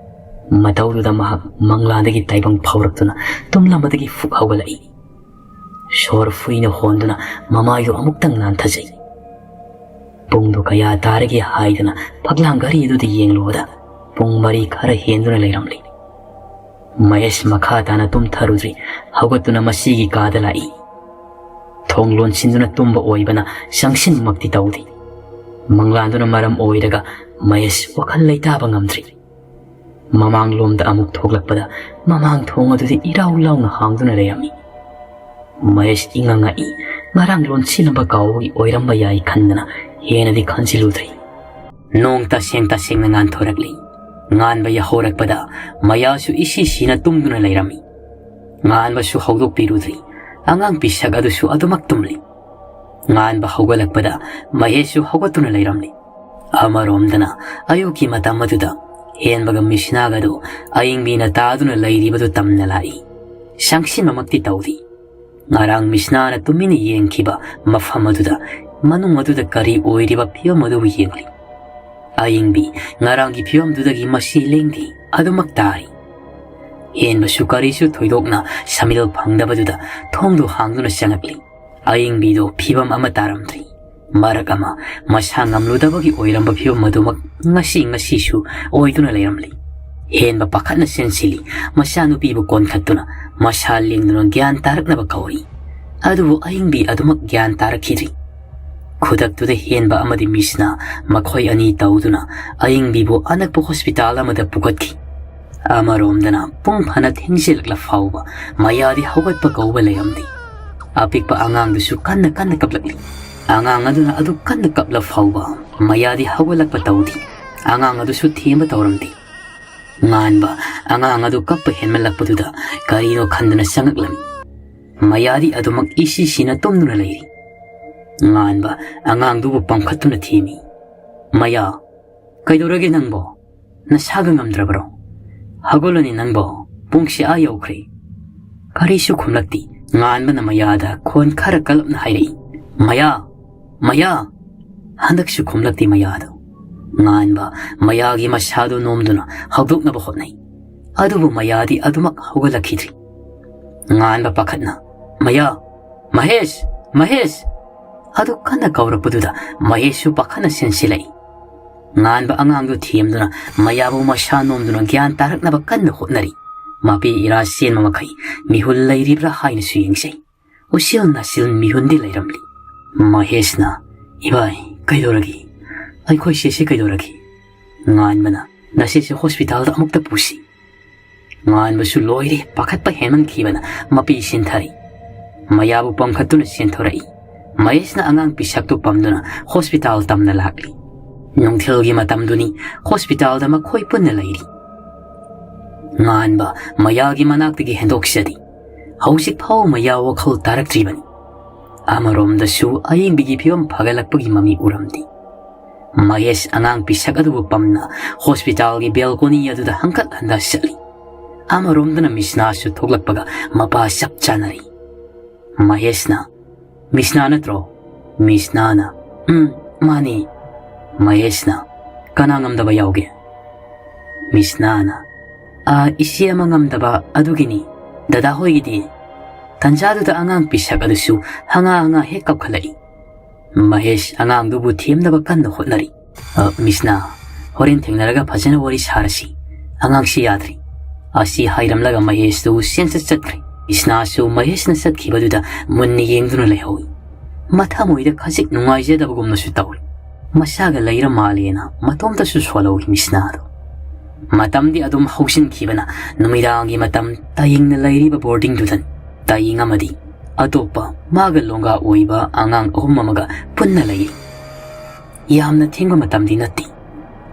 ꯃꯇꯧꯗꯨꯗ ꯃꯍꯥꯛ ꯃꯪꯂꯥꯟꯗꯒꯤ ꯇꯥꯏꯕꯪ ꯐꯥꯎꯔꯛꯇꯨꯅ ꯇꯨꯝꯂꯝꯕꯗꯒꯤ ꯐꯨꯛ ꯍꯧꯒꯠꯂꯛꯏ꯫ ꯁꯣꯔ ꯐꯨꯏꯅ ꯍꯣꯟꯗꯨꯅ ꯃꯃꯥꯏꯗꯨ ꯑꯃꯨꯛꯇꯪ ꯅꯥꯟꯊꯖꯩ꯫ ꯄꯨꯡꯗꯨ ꯀꯌꯥ ꯇꯥꯔꯒꯦ ꯍꯥꯏꯗꯨꯅ ꯐꯛꯂꯥꯡ ꯘꯔꯤ ꯑꯗꯨꯗ ꯌꯦꯡꯂꯨꯕꯗ ꯄꯨꯡ ꯃꯔꯤ ꯈꯔ ꯍꯦꯟꯗꯨꯅ ꯂꯩꯔꯝꯂꯤ꯫ ꯃꯍꯦꯁ ꯃꯈꯥ ꯇꯥꯅ ꯇꯨꯝꯊꯔꯨꯗ꯭ꯔꯤ꯫ ꯍꯧꯒꯠꯇꯨꯅ ꯃꯁꯤꯒꯤ ꯀꯥꯗ ꯂꯥꯛꯏ꯫ ꯊꯣꯡ ꯂꯣꯟꯁꯤꯟꯗꯨꯅ ꯇꯨꯝꯕ ꯑꯣꯏꯕꯅ ꯆꯪꯁꯤꯟꯃꯛꯇꯤ ꯇꯧꯗꯦ꯫ ꯃꯪꯂꯥꯟꯗꯨꯅ ꯃꯔꯝ ꯑꯣꯏꯔꯒ ꯃꯍꯦꯁ ꯋꯥꯈꯜ ꯂꯩꯇꯥꯕ ꯉꯝꯗ꯭ꯔꯤ꯫ ꯃꯃꯥꯡꯂꯣꯝꯗ ꯑꯃꯨꯛ ꯊꯣꯛꯂꯛꯄꯗ ꯃꯃꯥꯡ ꯊꯣꯡ ꯑꯗꯨꯗꯤ ꯏꯔꯥꯎ ꯂꯥꯎꯅ ꯍꯥꯡꯗꯨꯅ ꯂꯩꯔꯝꯃꯤ꯫ ꯃꯍꯦꯁ ꯏꯉꯛ ꯉꯛꯏ꯫ ꯉꯔꯥꯡ ꯂꯣꯟꯁꯤꯟꯅꯕ ꯀꯥꯎꯕꯒꯤ ꯑꯣꯏꯔꯝꯕ ꯌꯥꯏ ꯈꯟꯗꯅ ꯍꯦꯟꯅꯗꯤ ꯈꯟꯖꯤꯜꯂꯨꯗ꯭ꯔꯤ꯫ ꯅꯣꯡ ꯇꯁꯦꯡ ꯇꯁꯦꯡꯅ ꯉꯥꯟꯊꯣꯔꯛꯂꯤ꯫ ꯉꯥꯟꯕ ꯌꯥꯍꯧꯔꯛꯄꯗ ꯃꯌꯥꯁꯨ ꯏꯁꯤ ꯁꯤꯅ ꯇꯨꯝꯗꯨꯅ ꯂꯩꯔꯝꯃꯤ꯫ ꯉꯥꯟꯕꯁꯨ ꯍꯧꯗꯣꯛꯄꯤꯔꯨꯗ꯭ꯔꯤ꯫ ꯑꯉꯥꯡ ꯄꯤꯁꯛ ꯑꯗꯨꯁꯨ ꯑꯗꯨꯃꯛ ꯇꯨꯝꯂꯤ꯫ ꯉꯥꯟꯕ ꯍꯧꯒꯠꯂꯛꯄꯗ ꯃꯍꯦꯁꯁꯨ ꯍꯧꯒꯠꯇꯨꯅ ꯂꯩꯔꯝꯂꯤ꯫ ꯑꯃꯔꯣꯝꯗꯅ ꯑꯌꯨꯛꯀꯤ ꯃꯇꯝ ꯑꯗꯨꯗ ꯍꯦꯟꯕꯒ ꯃꯤꯁꯅꯥꯒꯗꯨ ꯑꯏꯪꯕꯤꯅ ꯇꯥꯗꯨꯅ ꯂꯩꯔꯤꯕꯗꯨ ꯇꯝꯅ ꯂꯥꯛꯏ꯫ ꯆꯪꯁꯤꯟꯕꯃꯛꯇꯤ ꯇꯧꯗꯦ꯫ ꯉꯔꯥꯡ ꯃꯤꯁꯅꯥꯅ ꯇꯨꯃꯤꯟꯅ ꯌꯦꯡꯈꯤꯕ ꯃꯐꯝ ꯑꯗꯨꯗ, ꯃꯅꯨꯡ ꯑꯗꯨꯗ ꯀꯔꯤ ꯑꯣꯏꯔꯤꯕ ꯐꯤꯕꯝ ꯑꯗꯨꯕꯨ ꯌꯦꯡꯂꯤ꯫ ꯑꯏꯪꯕꯤ ꯉꯔꯥꯡꯒꯤ ꯐꯤꯕꯝꯗꯨꯗꯒꯤ ꯃꯁꯤ ꯂꯦꯡꯗꯦ, ꯑꯗꯨꯃꯛ ꯇꯥꯔꯤ꯫ ꯍꯦꯟꯕꯁꯨ ꯀꯔꯤꯁꯨ ꯊꯣꯏꯗꯣꯛꯅ ꯁꯃꯤꯜ ꯐꯪꯗꯕꯗꯨꯗ ꯊꯣꯡꯗꯨ ꯍꯥꯡꯗꯨꯅ ꯆꯪꯂꯛꯂꯤ꯫ ꯑꯏꯪꯕꯤꯗꯨ ꯐꯤꯕꯝ ꯑꯃ ꯇꯥꯔꯝꯗ꯭ꯔꯤ꯫ ꯃꯔꯛ ꯑꯃ ꯃꯁꯥ ꯉꯝꯂꯨꯗꯕꯒꯤ ꯑꯣꯏꯔꯝꯕ ꯐꯤꯕꯝ ꯑꯗꯨꯃꯛ ꯉꯁꯤ ꯉꯁꯤꯁꯨ ꯑꯣꯏꯗꯨꯅ ꯂꯩꯔꯝꯂꯤ꯫ ꯍꯦꯟꯕ ꯄꯥꯈꯠꯅ ꯆꯦꯟꯁꯤꯜꯂꯤ꯫ ꯃꯆꯥꯅꯨꯄꯤꯕꯨ ꯀꯣꯟꯈꯠꯇꯨꯅ ꯃꯁꯥ ꯂꯦꯡꯗꯨꯅ ꯒ꯭ꯌꯥꯟ ꯇꯥꯔꯛꯅꯕ ꯀꯧꯔꯤ꯫ ꯑꯗꯨꯕꯨ ꯑꯏꯪꯕꯤ ꯑꯗꯨꯃꯛ ꯒ꯭ꯌꯥꯟ ꯇꯥꯔꯛꯈꯤꯗ꯭ꯔꯤ꯫ ꯈꯨꯗꯛꯇꯨꯗ ꯍꯦꯟꯕ ꯑꯃꯗꯤ ꯃꯤꯁꯅ ꯃꯈꯣꯏ ꯑꯅꯤ ꯇꯧꯗꯨꯅ ꯑꯌꯤꯡꯕꯤꯕꯨ ꯑꯅꯛꯄ ꯍꯣꯁꯄꯤꯇꯥꯜ ꯑꯃꯗ ꯄꯨꯈꯠꯈꯤ꯫ ꯑꯃꯔꯣꯝꯗꯅ ꯄꯨꯡ ꯐꯅ ꯊꯦꯡꯖꯤꯜꯂꯛꯂ ꯐꯥꯎꯕ ꯃꯌꯥꯗꯤ ꯍꯧꯒꯠꯄ ꯀꯧꯕ ꯂꯩꯔꯝꯗꯦ꯫ ꯑꯄꯤꯛꯄ ꯑꯉꯥꯡꯗꯨꯁꯨ ꯀꯟꯅ ꯀꯟꯅ ꯀꯞꯂꯛꯂꯤ꯫ ꯑꯉꯥꯡ ꯑꯗꯨꯅ ꯑꯗꯨ ꯀꯟꯅ ꯀꯞꯂ ꯐꯥꯎꯕ ꯃꯌꯥꯗꯤ ꯍꯧꯒꯠꯂꯛꯄ ꯇꯧꯗꯦ꯫ ꯑꯉꯥꯡ ꯑꯗꯨꯁꯨ ꯊꯦꯝꯕ ꯇꯧꯔꯝꯗꯦ꯫ ꯉꯥꯟꯕ ꯑꯉꯥꯡ ꯑꯗꯨ ꯀꯞꯄ ꯍꯦꯟꯃꯜꯂꯛꯄꯗꯨꯗ ꯀꯔꯤꯅꯣ ꯈꯟꯗꯨꯅ ꯆꯪꯉꯛꯂꯝꯃꯤ꯫ ꯃꯌꯥꯗꯤ ꯑꯗꯨꯃꯛ ꯏꯁꯤ ꯁꯤꯅ ꯇꯨꯝꯗꯨꯅ ꯂꯩꯔꯤ꯫ ꯉꯥꯟꯕ ꯑꯉꯥꯡꯗꯨꯕꯨ ꯄꯝꯈꯠꯇꯨꯅ ꯊꯦꯝꯃꯤ꯫ "ꯃꯌꯥ, ꯀꯩꯗꯧꯔꯒꯦ ꯅꯪꯕꯣ? ꯅꯁꯥꯒ ꯉꯝꯗ꯭ꯔꯕ꯭ꯔꯣ? ꯍꯧꯒꯠꯂꯅꯤ ꯅꯪꯕꯣ, ꯄꯨꯡꯁꯤ ꯑꯥ ꯌꯧꯈ꯭ꯔꯦ꯫" ꯀꯔꯤꯁꯨ ꯈꯨꯝꯂꯛꯇꯦ꯫ ꯉꯥꯟꯕꯅ ꯃꯌꯥꯗ ꯈꯣꯟ ꯈꯔ ꯀꯜꯂꯞꯅ ꯍꯥꯏꯔꯛꯏ, "ꯃꯌꯥ! ꯃꯌꯥ!" ꯍꯟꯗꯛꯁꯨ ꯈꯨꯝꯂꯛꯇꯦ ꯃꯌꯥꯗꯣ꯫ ꯉꯥꯟꯕ ꯃꯌꯥꯒꯤ ꯃꯁꯥꯗꯨ ꯅꯣꯝꯗꯨꯅ ꯍꯧꯗꯣꯛꯅꯕ ꯍꯣꯠꯅꯩ꯫ ꯑꯗꯨꯕꯨ ꯃꯌꯥꯗꯤ ꯑꯗꯨꯃꯛ ꯍꯧꯒꯠꯂꯛꯈꯤꯗ꯭ꯔꯤ꯫ ꯉꯥꯟꯕ ꯄꯥꯈꯠꯅ, "ꯃꯌꯥ! ꯃꯍꯦꯁ! ꯃꯍꯦꯁ!" ꯑꯗꯨ ꯀꯟꯅ ꯀꯧꯔꯛꯄꯗꯨꯗ ꯃꯍꯦꯁꯁꯨ ꯄꯥꯈꯠꯅ ꯆꯦꯟꯁꯤꯜꯂꯛꯏ꯫ ꯉꯥꯟꯕ ꯑꯉꯥꯡꯗꯨ ꯊꯦꯝꯗꯨꯅ ꯃꯌꯥꯕꯨ ꯃꯁꯥ ꯅꯣꯝꯗꯨꯅ ꯒ꯭ꯌꯥꯟ ꯇꯥꯔꯛꯅꯕ ꯀꯟꯅ ꯍꯣꯠꯅꯔꯤ꯫ ꯃꯄꯤ ꯏꯔꯥ ꯆꯦꯟꯕ ꯃꯈꯩ ꯃꯤꯍꯨꯜ ꯂꯩꯔꯤꯕ꯭ꯔꯥ ꯍꯥꯏꯅꯁꯨ ꯌꯦꯡꯖꯩ꯫ ꯎꯆꯦꯜ ꯅꯥꯆꯦꯜ ꯃꯤꯍꯨꯟꯗꯤ ꯂꯩꯔꯝꯂꯤ꯫ ꯃꯍꯦꯁꯅ, "ꯏꯕꯥꯏ, ꯀꯩꯗꯧꯔꯒꯦ? ꯑꯩꯈꯣꯏ ꯆꯦꯁꯦ ꯀꯩꯗꯧꯔꯒꯦ?" ꯉꯥꯟꯕꯅ, "ꯅꯆꯦꯁꯦ ꯍꯣꯁꯄꯤꯇꯥꯜꯗ ꯑꯃꯨꯛꯇ ꯄꯨꯁꯤ꯫" ꯉꯥꯟꯕꯁꯨ ꯂꯣꯏꯔꯦ, ꯄꯥꯈꯠꯄ ꯍꯦꯟꯃꯟꯈꯤꯕꯅ ꯃꯄꯤ ꯁꯤꯟꯊꯔꯤ꯫ ꯃꯌꯥꯕꯨ ꯄꯝꯈꯠꯇꯨꯅ ꯆꯦꯟꯊꯣꯔꯛꯏ꯫ ꯃꯍꯦꯁꯅ ꯑꯉꯥꯡ ꯄꯤꯁꯛꯇꯨ ꯄꯝꯗꯨꯅ ꯍꯣꯁꯄꯤꯇꯥꯜ ꯇꯝꯅ ꯂꯥꯛꯂꯤ꯫ ꯅꯨꯡꯊꯤꯜꯒꯤ ꯃꯇꯝꯗꯨꯅꯤ꯫ ꯍꯣꯁꯄꯤꯇꯥꯜꯗ ꯃꯈꯣꯏ ꯄꯨꯟꯅ ꯂꯩꯔꯤ꯫ ꯉꯥꯟꯕ ꯃꯌꯥꯒꯤ ꯃꯅꯥꯛꯇꯒꯤ ꯍꯦꯟꯗꯣꯛꯆꯗꯦ꯫ ꯍꯧꯖꯤꯛ ꯐꯥꯎ ꯃꯌꯥ ꯋꯥꯈꯜ ꯇꯥꯔꯛꯇ꯭ꯔꯤꯕꯅꯤ꯫ ꯑꯃꯔꯣꯝꯗꯁꯨ ꯑꯌꯤꯡꯕꯤꯒꯤ ꯐꯤꯕꯝ ꯐꯒꯠꯂꯛꯄꯒꯤ ꯃꯃꯤ ꯎꯔꯝꯗꯦ꯫ ꯃꯍꯦꯁ ꯑꯉꯥꯡ ꯄꯤꯁꯛ ꯑꯗꯨꯕꯨ ꯄꯝꯅ ꯍꯣꯁꯄꯤꯇꯥꯜꯒꯤ ꯕꯦꯜꯀꯣꯅꯤ ꯑꯗꯨꯗ ꯍꯪꯀꯠ ꯍꯟꯗ ꯆꯠꯂꯤ꯫ ꯑꯃꯔꯣꯝꯗꯅ ꯃꯤꯁꯅꯥꯁꯨ ꯊꯣꯛꯂꯛꯄꯒ ꯃꯄꯥ ꯆꯞ ꯆꯥꯅꯔꯤ꯫ ꯃꯍꯦꯁꯅ, "ꯃꯤꯁꯅꯥ ꯅꯠꯇ꯭ꯔꯣ?" ꯃꯤꯁꯅꯥꯅ, "ꯎꯝ, ꯃꯥꯅꯤ꯫" ꯃꯍꯦꯁꯅ, "ꯀꯅꯥ ꯉꯝꯗꯕ ꯌꯥꯎꯒꯦ?" ꯃꯤꯁꯅꯥꯅ, "ꯑꯥ, ꯏꯆꯦ ꯑꯃ ꯉꯝꯗꯕ ꯑꯗꯨꯒꯤꯅꯤ꯫ ꯗꯗꯥ ꯍꯣꯏꯒꯤꯗꯤ?" ꯇꯟꯖꯥꯗꯨꯗ ꯑꯉꯥꯡ ꯄꯤꯁꯛ ꯑꯗꯨꯁꯨ ꯍꯉꯥ ꯍꯉꯥ ꯍꯦꯛ ꯀꯞꯈꯠꯂꯛꯏ꯫ ꯃꯍꯦꯁ ꯑꯉꯥꯡꯗꯨꯕꯨ ꯊꯦꯝꯅꯕ ꯀꯟꯅ ꯍꯣꯠꯅꯔꯤ꯫ "ꯑ, ꯃꯤꯁꯅꯥ, ꯍꯣꯔꯦꯟ ꯊꯦꯡꯅꯔꯒ ꯐꯖꯅ ꯋꯥꯔꯤ ꯁꯥꯔꯁꯤ꯫ ꯑꯉꯥꯡꯁꯤ ꯌꯥꯗ꯭ꯔꯤ꯫" ꯑꯁꯤ ꯍꯥꯏꯔꯝꯂꯒ ꯃꯍꯦꯁꯇꯨ ꯆꯦꯟꯆꯠ ꯆꯠꯈ꯭ꯔꯦ꯫ ꯃꯤꯁꯅꯥꯁꯨ ꯃꯍꯦꯁꯅ ꯆꯠꯈꯤꯕꯗꯨꯗ ꯃꯨꯟꯅ ꯌꯦꯡꯗꯨꯅ ꯂꯩꯍꯧꯏ꯫ ꯃꯊꯃꯣꯏꯗ ꯈꯖꯤꯛ ꯅꯨꯡꯉꯥꯏꯖꯗꯕꯒꯨꯝꯅꯁꯨ ꯇꯧꯏ꯫ ꯃꯁꯥꯒ ꯂꯩꯔ ꯃꯥꯜꯂꯦꯅ ꯃꯇꯣꯝꯇꯁꯨ ꯁꯣꯜꯍꯧꯏ ꯃꯤꯁꯅꯥꯗꯣ꯫ ꯃꯇꯝꯗꯤ ꯑꯗꯨꯝ ꯍꯧꯖꯤꯟꯈꯤꯕꯅ ꯅꯨꯃꯤꯗꯥꯡꯒꯤ ꯃꯇꯝ ꯇꯥꯌꯦꯡꯅ ꯂꯩꯔꯤꯕ ꯕꯣꯔꯗꯤꯡꯗꯨꯗꯅꯤ꯫ ꯇꯥꯌꯦꯡ ꯑꯃꯗꯤ ꯑꯇꯣꯞꯄ ꯃꯥꯒ ꯂꯣꯡꯒꯥ ꯑꯣꯏꯕ ꯑꯉꯥꯡ ꯑꯍꯨꯝ ꯑꯃꯒ ꯄꯨꯟꯅ ꯂꯩꯔꯤ꯫ ꯌꯥꯝꯅ ꯊꯦꯡꯕ ꯃꯇꯝꯗꯤ ꯅꯠꯇꯦ,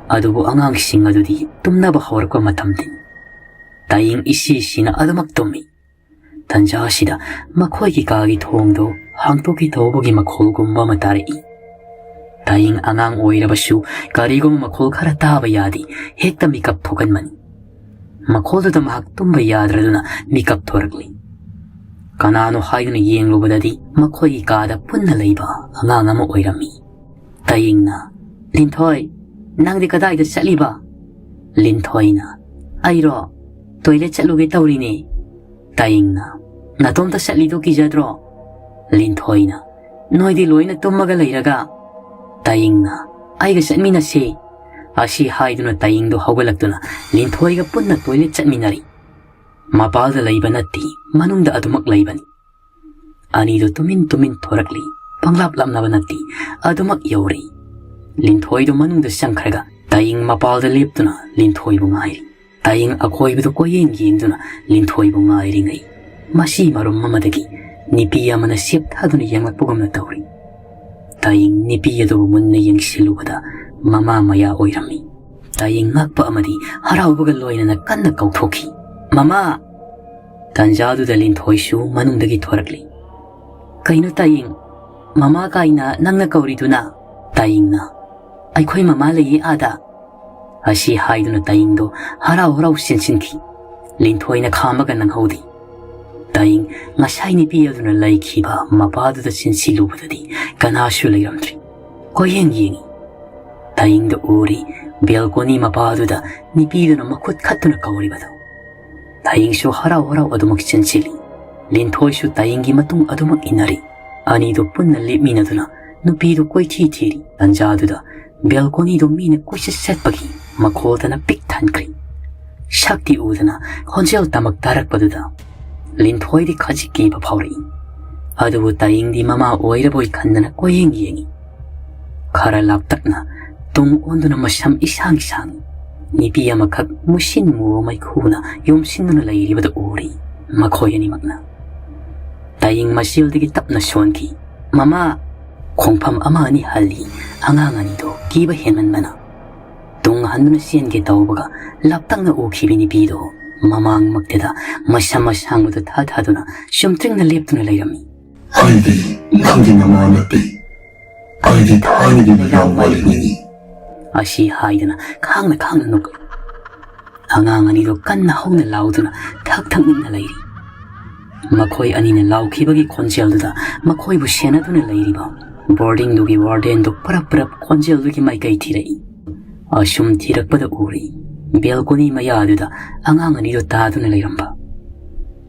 ꯑꯗꯨꯕꯨ ꯑꯉꯥꯡꯁꯤꯡ ꯑꯗꯨꯗꯤ ꯇꯨꯝꯅꯕ ꯍꯧꯔꯛꯄ ꯃꯇꯝꯗꯤ꯫ ꯇꯥꯌꯦꯡ ꯏꯁꯤꯁꯤꯅ ꯑꯗꯨꯃꯛ ꯇꯨꯝꯃꯤ꯫ ꯇꯟꯖꯥ ꯑꯁꯤꯗ ꯃꯈꯣꯏꯒꯤ ꯀꯥꯒꯤ ꯊꯣꯡꯗꯨ ꯍꯥꯡꯗꯣꯛꯈꯤ ꯇꯧꯕꯒꯤ ꯃꯈꯣꯜꯒꯨꯝꯕ ꯑꯃ ꯇꯥꯔꯛꯏ꯫ ꯇꯥꯌꯦꯡ ꯑꯉꯥꯡ ꯑꯣꯏꯔꯕꯁꯨ ꯀꯔꯤꯒꯨꯝꯕ ꯃꯈꯣꯜ ꯈꯔ ꯇꯥꯕ ꯌꯥꯗꯤ ꯍꯦꯛꯇ ꯃꯤꯀꯞ ꯊꯣꯛꯀꯟꯕꯅꯤ꯫ ꯃꯈꯣꯜꯗꯨꯗ ꯃꯍꯥꯛ ꯇꯨꯝꯕ ꯌꯥꯗ꯭ꯔꯗꯨꯅ ꯃꯤꯀꯞ ꯊꯣꯔꯛꯂꯤ꯫ ꯀꯅꯥꯅꯣ ꯍꯥꯏꯗꯨꯅ ꯌꯦꯡꯂꯨꯕꯗꯗꯤ ꯃꯈꯣꯏꯒꯤ ꯀꯥꯗ ꯄꯨꯟꯅ ꯂꯩꯕ ꯑꯉꯥꯡ ꯑꯃ ꯑꯣꯏꯔꯝꯃꯤ꯫ ꯇꯥꯌꯦꯡꯅ, "ꯂꯤꯟꯊꯣꯏ, ꯅꯪꯗꯤ ꯀꯗꯥꯏꯗ ꯆꯠꯂꯤꯕ?" ꯂꯤꯟꯊꯣꯏꯅ, "ꯑꯩꯔꯣ? ꯇꯣꯏꯂꯦꯠ ꯆꯠꯂꯨꯒꯦ ꯇꯧꯔꯤꯅꯦ꯫" ꯇꯥꯌꯦꯡꯅ, "ꯅꯇꯣꯝꯇ ꯆꯠꯂꯤꯗꯣ ꯀꯤꯖꯗ꯭ꯔꯣ?" ꯂꯤꯟꯊꯣꯏꯅ, "ꯅꯣꯏꯗꯤ ꯂꯣꯏꯅ ꯇꯨꯝꯃꯒ ꯂꯩꯔꯒ?" ꯇꯥꯌꯦꯡꯅ, "ꯑꯩꯒ ꯆꯠꯃꯤꯟꯅꯁꯦ꯫" ꯑꯁꯤ ꯍꯥꯏꯗꯨꯅ ꯇꯥꯌꯦꯡꯗꯣ ꯍꯧꯒꯠꯂꯛꯇꯨꯅ ꯂꯤꯟꯊꯣꯏꯒ ꯄꯨꯟꯅ ꯇꯣꯏꯂꯦꯠ ꯆꯠꯃꯤꯟꯅꯔꯤ꯫ ꯃꯄꯥꯜꯗ ꯂꯩꯕ ꯅꯠꯇꯦ, ꯃꯅꯨꯡꯗ ꯑꯗꯨꯃꯛ ꯂꯩꯕꯅꯤ꯫ ꯑꯅꯤꯗꯨ ꯇꯨꯃꯤꯟ ꯇꯨꯃꯤꯟ ꯊꯣꯔꯛꯂꯤ꯫ ꯄꯪꯂꯥꯞ ꯂꯥꯞꯅꯕ ꯅꯠꯇꯦ, ꯑꯗꯨꯃꯛ ꯌꯧꯔꯤ꯫ ꯂꯤꯟꯊꯣꯏꯗꯨ ꯃꯅꯨꯡꯗ ꯆꯪꯈ꯭ꯔꯒ ꯇꯥꯌꯦꯡ ꯃꯄꯥꯜꯗ ꯂꯦꯞꯇꯨꯅ ꯂꯤꯟꯊꯣꯏꯕꯨ ꯉꯥꯏꯔꯤ꯫ ꯇꯥꯌꯦꯡ ꯑꯀꯣꯏꯕꯗꯨ ꯀꯣꯏꯌꯦꯡ ꯌꯦꯡꯗꯨꯅ ꯂꯤꯟꯊꯣꯏꯕꯨ ꯉꯥꯏꯔꯤꯉꯩ, ꯃꯁꯤ ꯃꯔꯨꯝ ꯑꯃꯗꯒꯤ ꯅꯨꯄꯤ ꯑꯃꯅ ꯁꯦꯞ ꯊꯥꯗꯨꯅ ꯌꯦꯡꯂꯛꯄꯒꯨꯝꯅ ꯇꯧꯔꯤ꯫ ꯇꯥꯌꯦꯡ ꯅꯨꯄꯤ ꯑꯗꯨꯕꯨ ꯃꯨꯟꯅ ꯌꯦꯡꯁꯤꯜꯂꯨꯕꯗ ꯃꯃꯥ ꯃꯌꯥ ꯑꯣꯏꯔꯝꯃꯤ꯫ ꯇꯥꯌꯦꯡ ꯉꯛꯄ ꯑꯃꯗꯤ ꯍꯔꯥꯎꯕꯒ ꯂꯣꯏꯅꯅ ꯀꯟꯅ ꯀꯧꯊꯣꯛꯈꯤ, "ꯃꯃꯥ!" ꯇꯥꯟꯖꯥꯗꯨꯗ ꯂꯤꯟꯊꯣꯏꯁꯨ ꯃꯅꯨꯡꯗꯒꯤ ꯊꯣꯔꯛꯂꯤ꯫ "ꯀꯩꯅꯣ ꯇꯥꯌꯦꯡ? ꯃꯃꯥ ꯀꯥꯏꯅ ꯅꯪꯅ ꯀꯧꯔꯤꯗꯨꯅ?" ꯇꯥꯌꯦꯡꯅ, "ꯑꯩꯈꯣꯏ ꯃꯃꯥ ꯂꯩꯌꯦ ꯑꯥꯗ꯫" ꯑꯁꯤ ꯍꯥꯏꯗꯨꯅ ꯇꯥꯌꯦꯡꯗꯣ ꯍꯔꯥꯎ ꯍꯔꯥꯎ ꯆꯦꯟꯁꯤꯟꯈꯤ꯫ ꯂꯤꯟꯊꯣꯏꯅ ꯈꯥꯝꯕꯒ ꯅꯪꯍꯧꯗꯦ꯫ ꯇꯥꯌꯦꯡ ꯉꯁꯥꯏ ꯅꯨꯄꯤ ꯑꯗꯨꯅ ꯂꯩꯈꯤꯕ ꯃꯄꯥꯗꯨꯗ ꯆꯦꯟꯁꯤꯜꯂꯨꯕꯗꯗꯤ ꯀꯅꯥꯁꯨ ꯂꯩꯔꯝꯗ꯭ꯔꯤ꯫ ꯀꯣꯏꯌꯦꯡ ꯌꯦꯡꯉꯤ꯫ ꯇꯥꯌꯦꯡꯗ ꯎꯔꯤ ꯕꯦꯜꯀꯣꯅꯤ ꯃꯄꯥꯗꯨꯗ ꯅꯨꯄꯤꯗꯨꯅ ꯃꯈꯨꯠ ꯈꯠꯇꯨꯅ ꯀꯧꯔꯤꯕꯗꯨ꯫ ꯇꯥꯌꯦꯡꯁꯨ ꯍꯔꯥꯎ ꯍꯔꯥꯎ ꯑꯗꯨꯃꯛ ꯆꯦꯟꯁꯤꯜꯂꯤ꯫ ꯂꯤꯟꯊꯣꯏꯁꯨ ꯇꯥꯌꯦꯡꯒꯤ ꯃꯇꯨꯡ ꯑꯗꯨꯃꯛ ꯏꯟꯅꯔꯤ꯫ ꯑꯅꯤꯗꯨ ꯄꯨꯟꯅ ꯂꯦꯞꯃꯤꯟꯅꯗꯨꯅ ꯅꯨꯄꯤꯗꯨ ꯀꯣꯏꯊꯤ ꯊꯤꯔꯤ꯫ ꯇꯟꯖꯥꯗꯨꯗ ꯕꯦꯜꯀꯣꯅꯤꯗꯨ ꯃꯤꯅ ꯀꯣꯏꯆꯠ ꯆꯠꯄꯒꯤ ꯃꯈꯣꯜꯗꯅ ꯄꯤꯛ ꯊꯟꯈ꯭ꯔꯤ꯫ ꯁꯛꯇꯤ ꯎꯗꯅ ꯈꯣꯟꯖꯦꯜ ꯇꯃꯛ ꯇꯥꯔꯛꯄꯗꯨꯗ ꯂꯤꯟꯊꯣꯏꯗꯤ ꯈꯖꯤꯛ ꯀꯤꯕ ꯐꯥꯎꯔꯛꯏ꯫ ꯑꯗꯨꯕꯨ ꯇꯥꯌꯤꯡꯗꯤ ꯃꯃꯥ ꯑꯣꯏꯔꯕꯣꯏ ꯈꯟꯗꯅ ꯀꯣꯏꯌꯦꯡ ꯌꯦꯡꯏ꯫ ꯈꯔ ꯂꯥꯞꯇꯛꯅ ꯇꯨꯡ ꯑꯣꯟꯗꯨꯅ ꯃꯁꯝ ꯏꯁꯥꯡ ꯁꯥꯡꯏ꯫ ꯅꯨꯄꯤ ꯑꯃꯈꯛ ꯃꯨꯁꯤꯟ ꯃꯨꯕ ꯃꯩꯈꯨꯅ ꯌꯣꯝꯁꯤꯟꯗꯨꯅ ꯂꯩꯔꯤꯕꯗꯨ ꯎꯔꯤ꯫ ꯃꯈꯣꯏ ꯑꯅꯤꯃꯛꯅ꯫ ꯇꯥꯌꯤꯡ ꯃꯆꯤꯜꯗꯒꯤ ꯇꯞꯅ ꯁꯣꯟꯈꯤ꯫ "ꯃꯃꯥ!" ꯈꯣꯡꯐꯝ ꯑꯃ ꯑꯅꯤ ꯍꯜꯂꯤ꯫ ꯑꯉꯥꯡ ꯑꯅꯤꯗꯣ ꯀꯤꯕ ꯍꯦꯟꯃꯟꯕꯅ ꯇꯨꯡ ꯍꯟꯗꯨꯅ ꯆꯦꯟꯒꯦ ꯇꯧꯕꯒ ꯂꯥꯞꯇꯛꯅ ꯎꯈꯤꯕ ꯅꯨꯄꯤꯗꯣ ꯃꯃꯥꯡꯃꯛꯇꯗ ꯃꯁꯝ ꯑꯁꯥꯡꯕꯗꯨ ꯊꯥ ꯊꯥꯗꯨꯅ ꯆꯨꯝꯇ꯭ꯔꯤꯡꯅ ꯂꯦꯞꯇꯨꯅ ꯂꯩꯔꯝꯃꯤ꯫ "ꯑꯩꯗꯤ ꯅꯪꯒꯤ ꯃꯃꯥ ꯅꯠꯇꯦ꯫ ꯑꯩꯗꯤ ꯊꯥꯏꯅꯒꯤ ꯃꯌꯥꯝ ꯃꯥꯂꯦꯝꯅꯤꯅꯤ꯫" ꯑꯁꯤ ꯍꯥꯏꯗꯨꯅ ꯈꯥꯡꯅ ꯈꯥꯡꯅ ꯅꯣꯛꯂꯤ꯫ ꯑꯉꯥꯡ ꯑꯅꯤꯗꯨ ꯀꯟꯅ ꯍꯧꯅ ꯂꯥꯎꯗꯨꯅ ꯊꯛ ꯊꯛ ꯅꯤꯛꯅ ꯂꯩꯔꯤ꯫ ꯃꯈꯣꯏ ꯑꯅꯤꯅ ꯂꯥꯎꯈꯤꯕꯒꯤ ꯈꯣꯟꯖꯦꯜꯗꯨꯗ ꯃꯈꯣꯏꯕꯨ ꯁꯦꯟꯅꯗꯨꯅ ꯂꯩꯔꯤꯕ ꯕꯣꯔꯗꯤꯡꯗꯨꯒꯤ ꯋꯥꯔꯗꯦꯟꯗꯨ ꯄꯔꯞ ꯄꯔꯞ ꯈꯣꯟꯖꯦꯜꯗꯨꯒꯤ ꯃꯥꯏꯀꯩ ꯊꯤꯔꯛꯏ꯫ ꯑꯁꯨꯝ ꯊꯤꯔꯛꯄꯗ ꯎꯔꯤ, ꯕꯦꯜꯀꯣꯅꯤ ꯃꯌꯥꯗꯨꯗ ꯑꯉꯥꯡ ꯑꯅꯤꯗꯨ ꯇꯥꯗꯨꯅ ꯂꯩꯔꯝꯕ꯫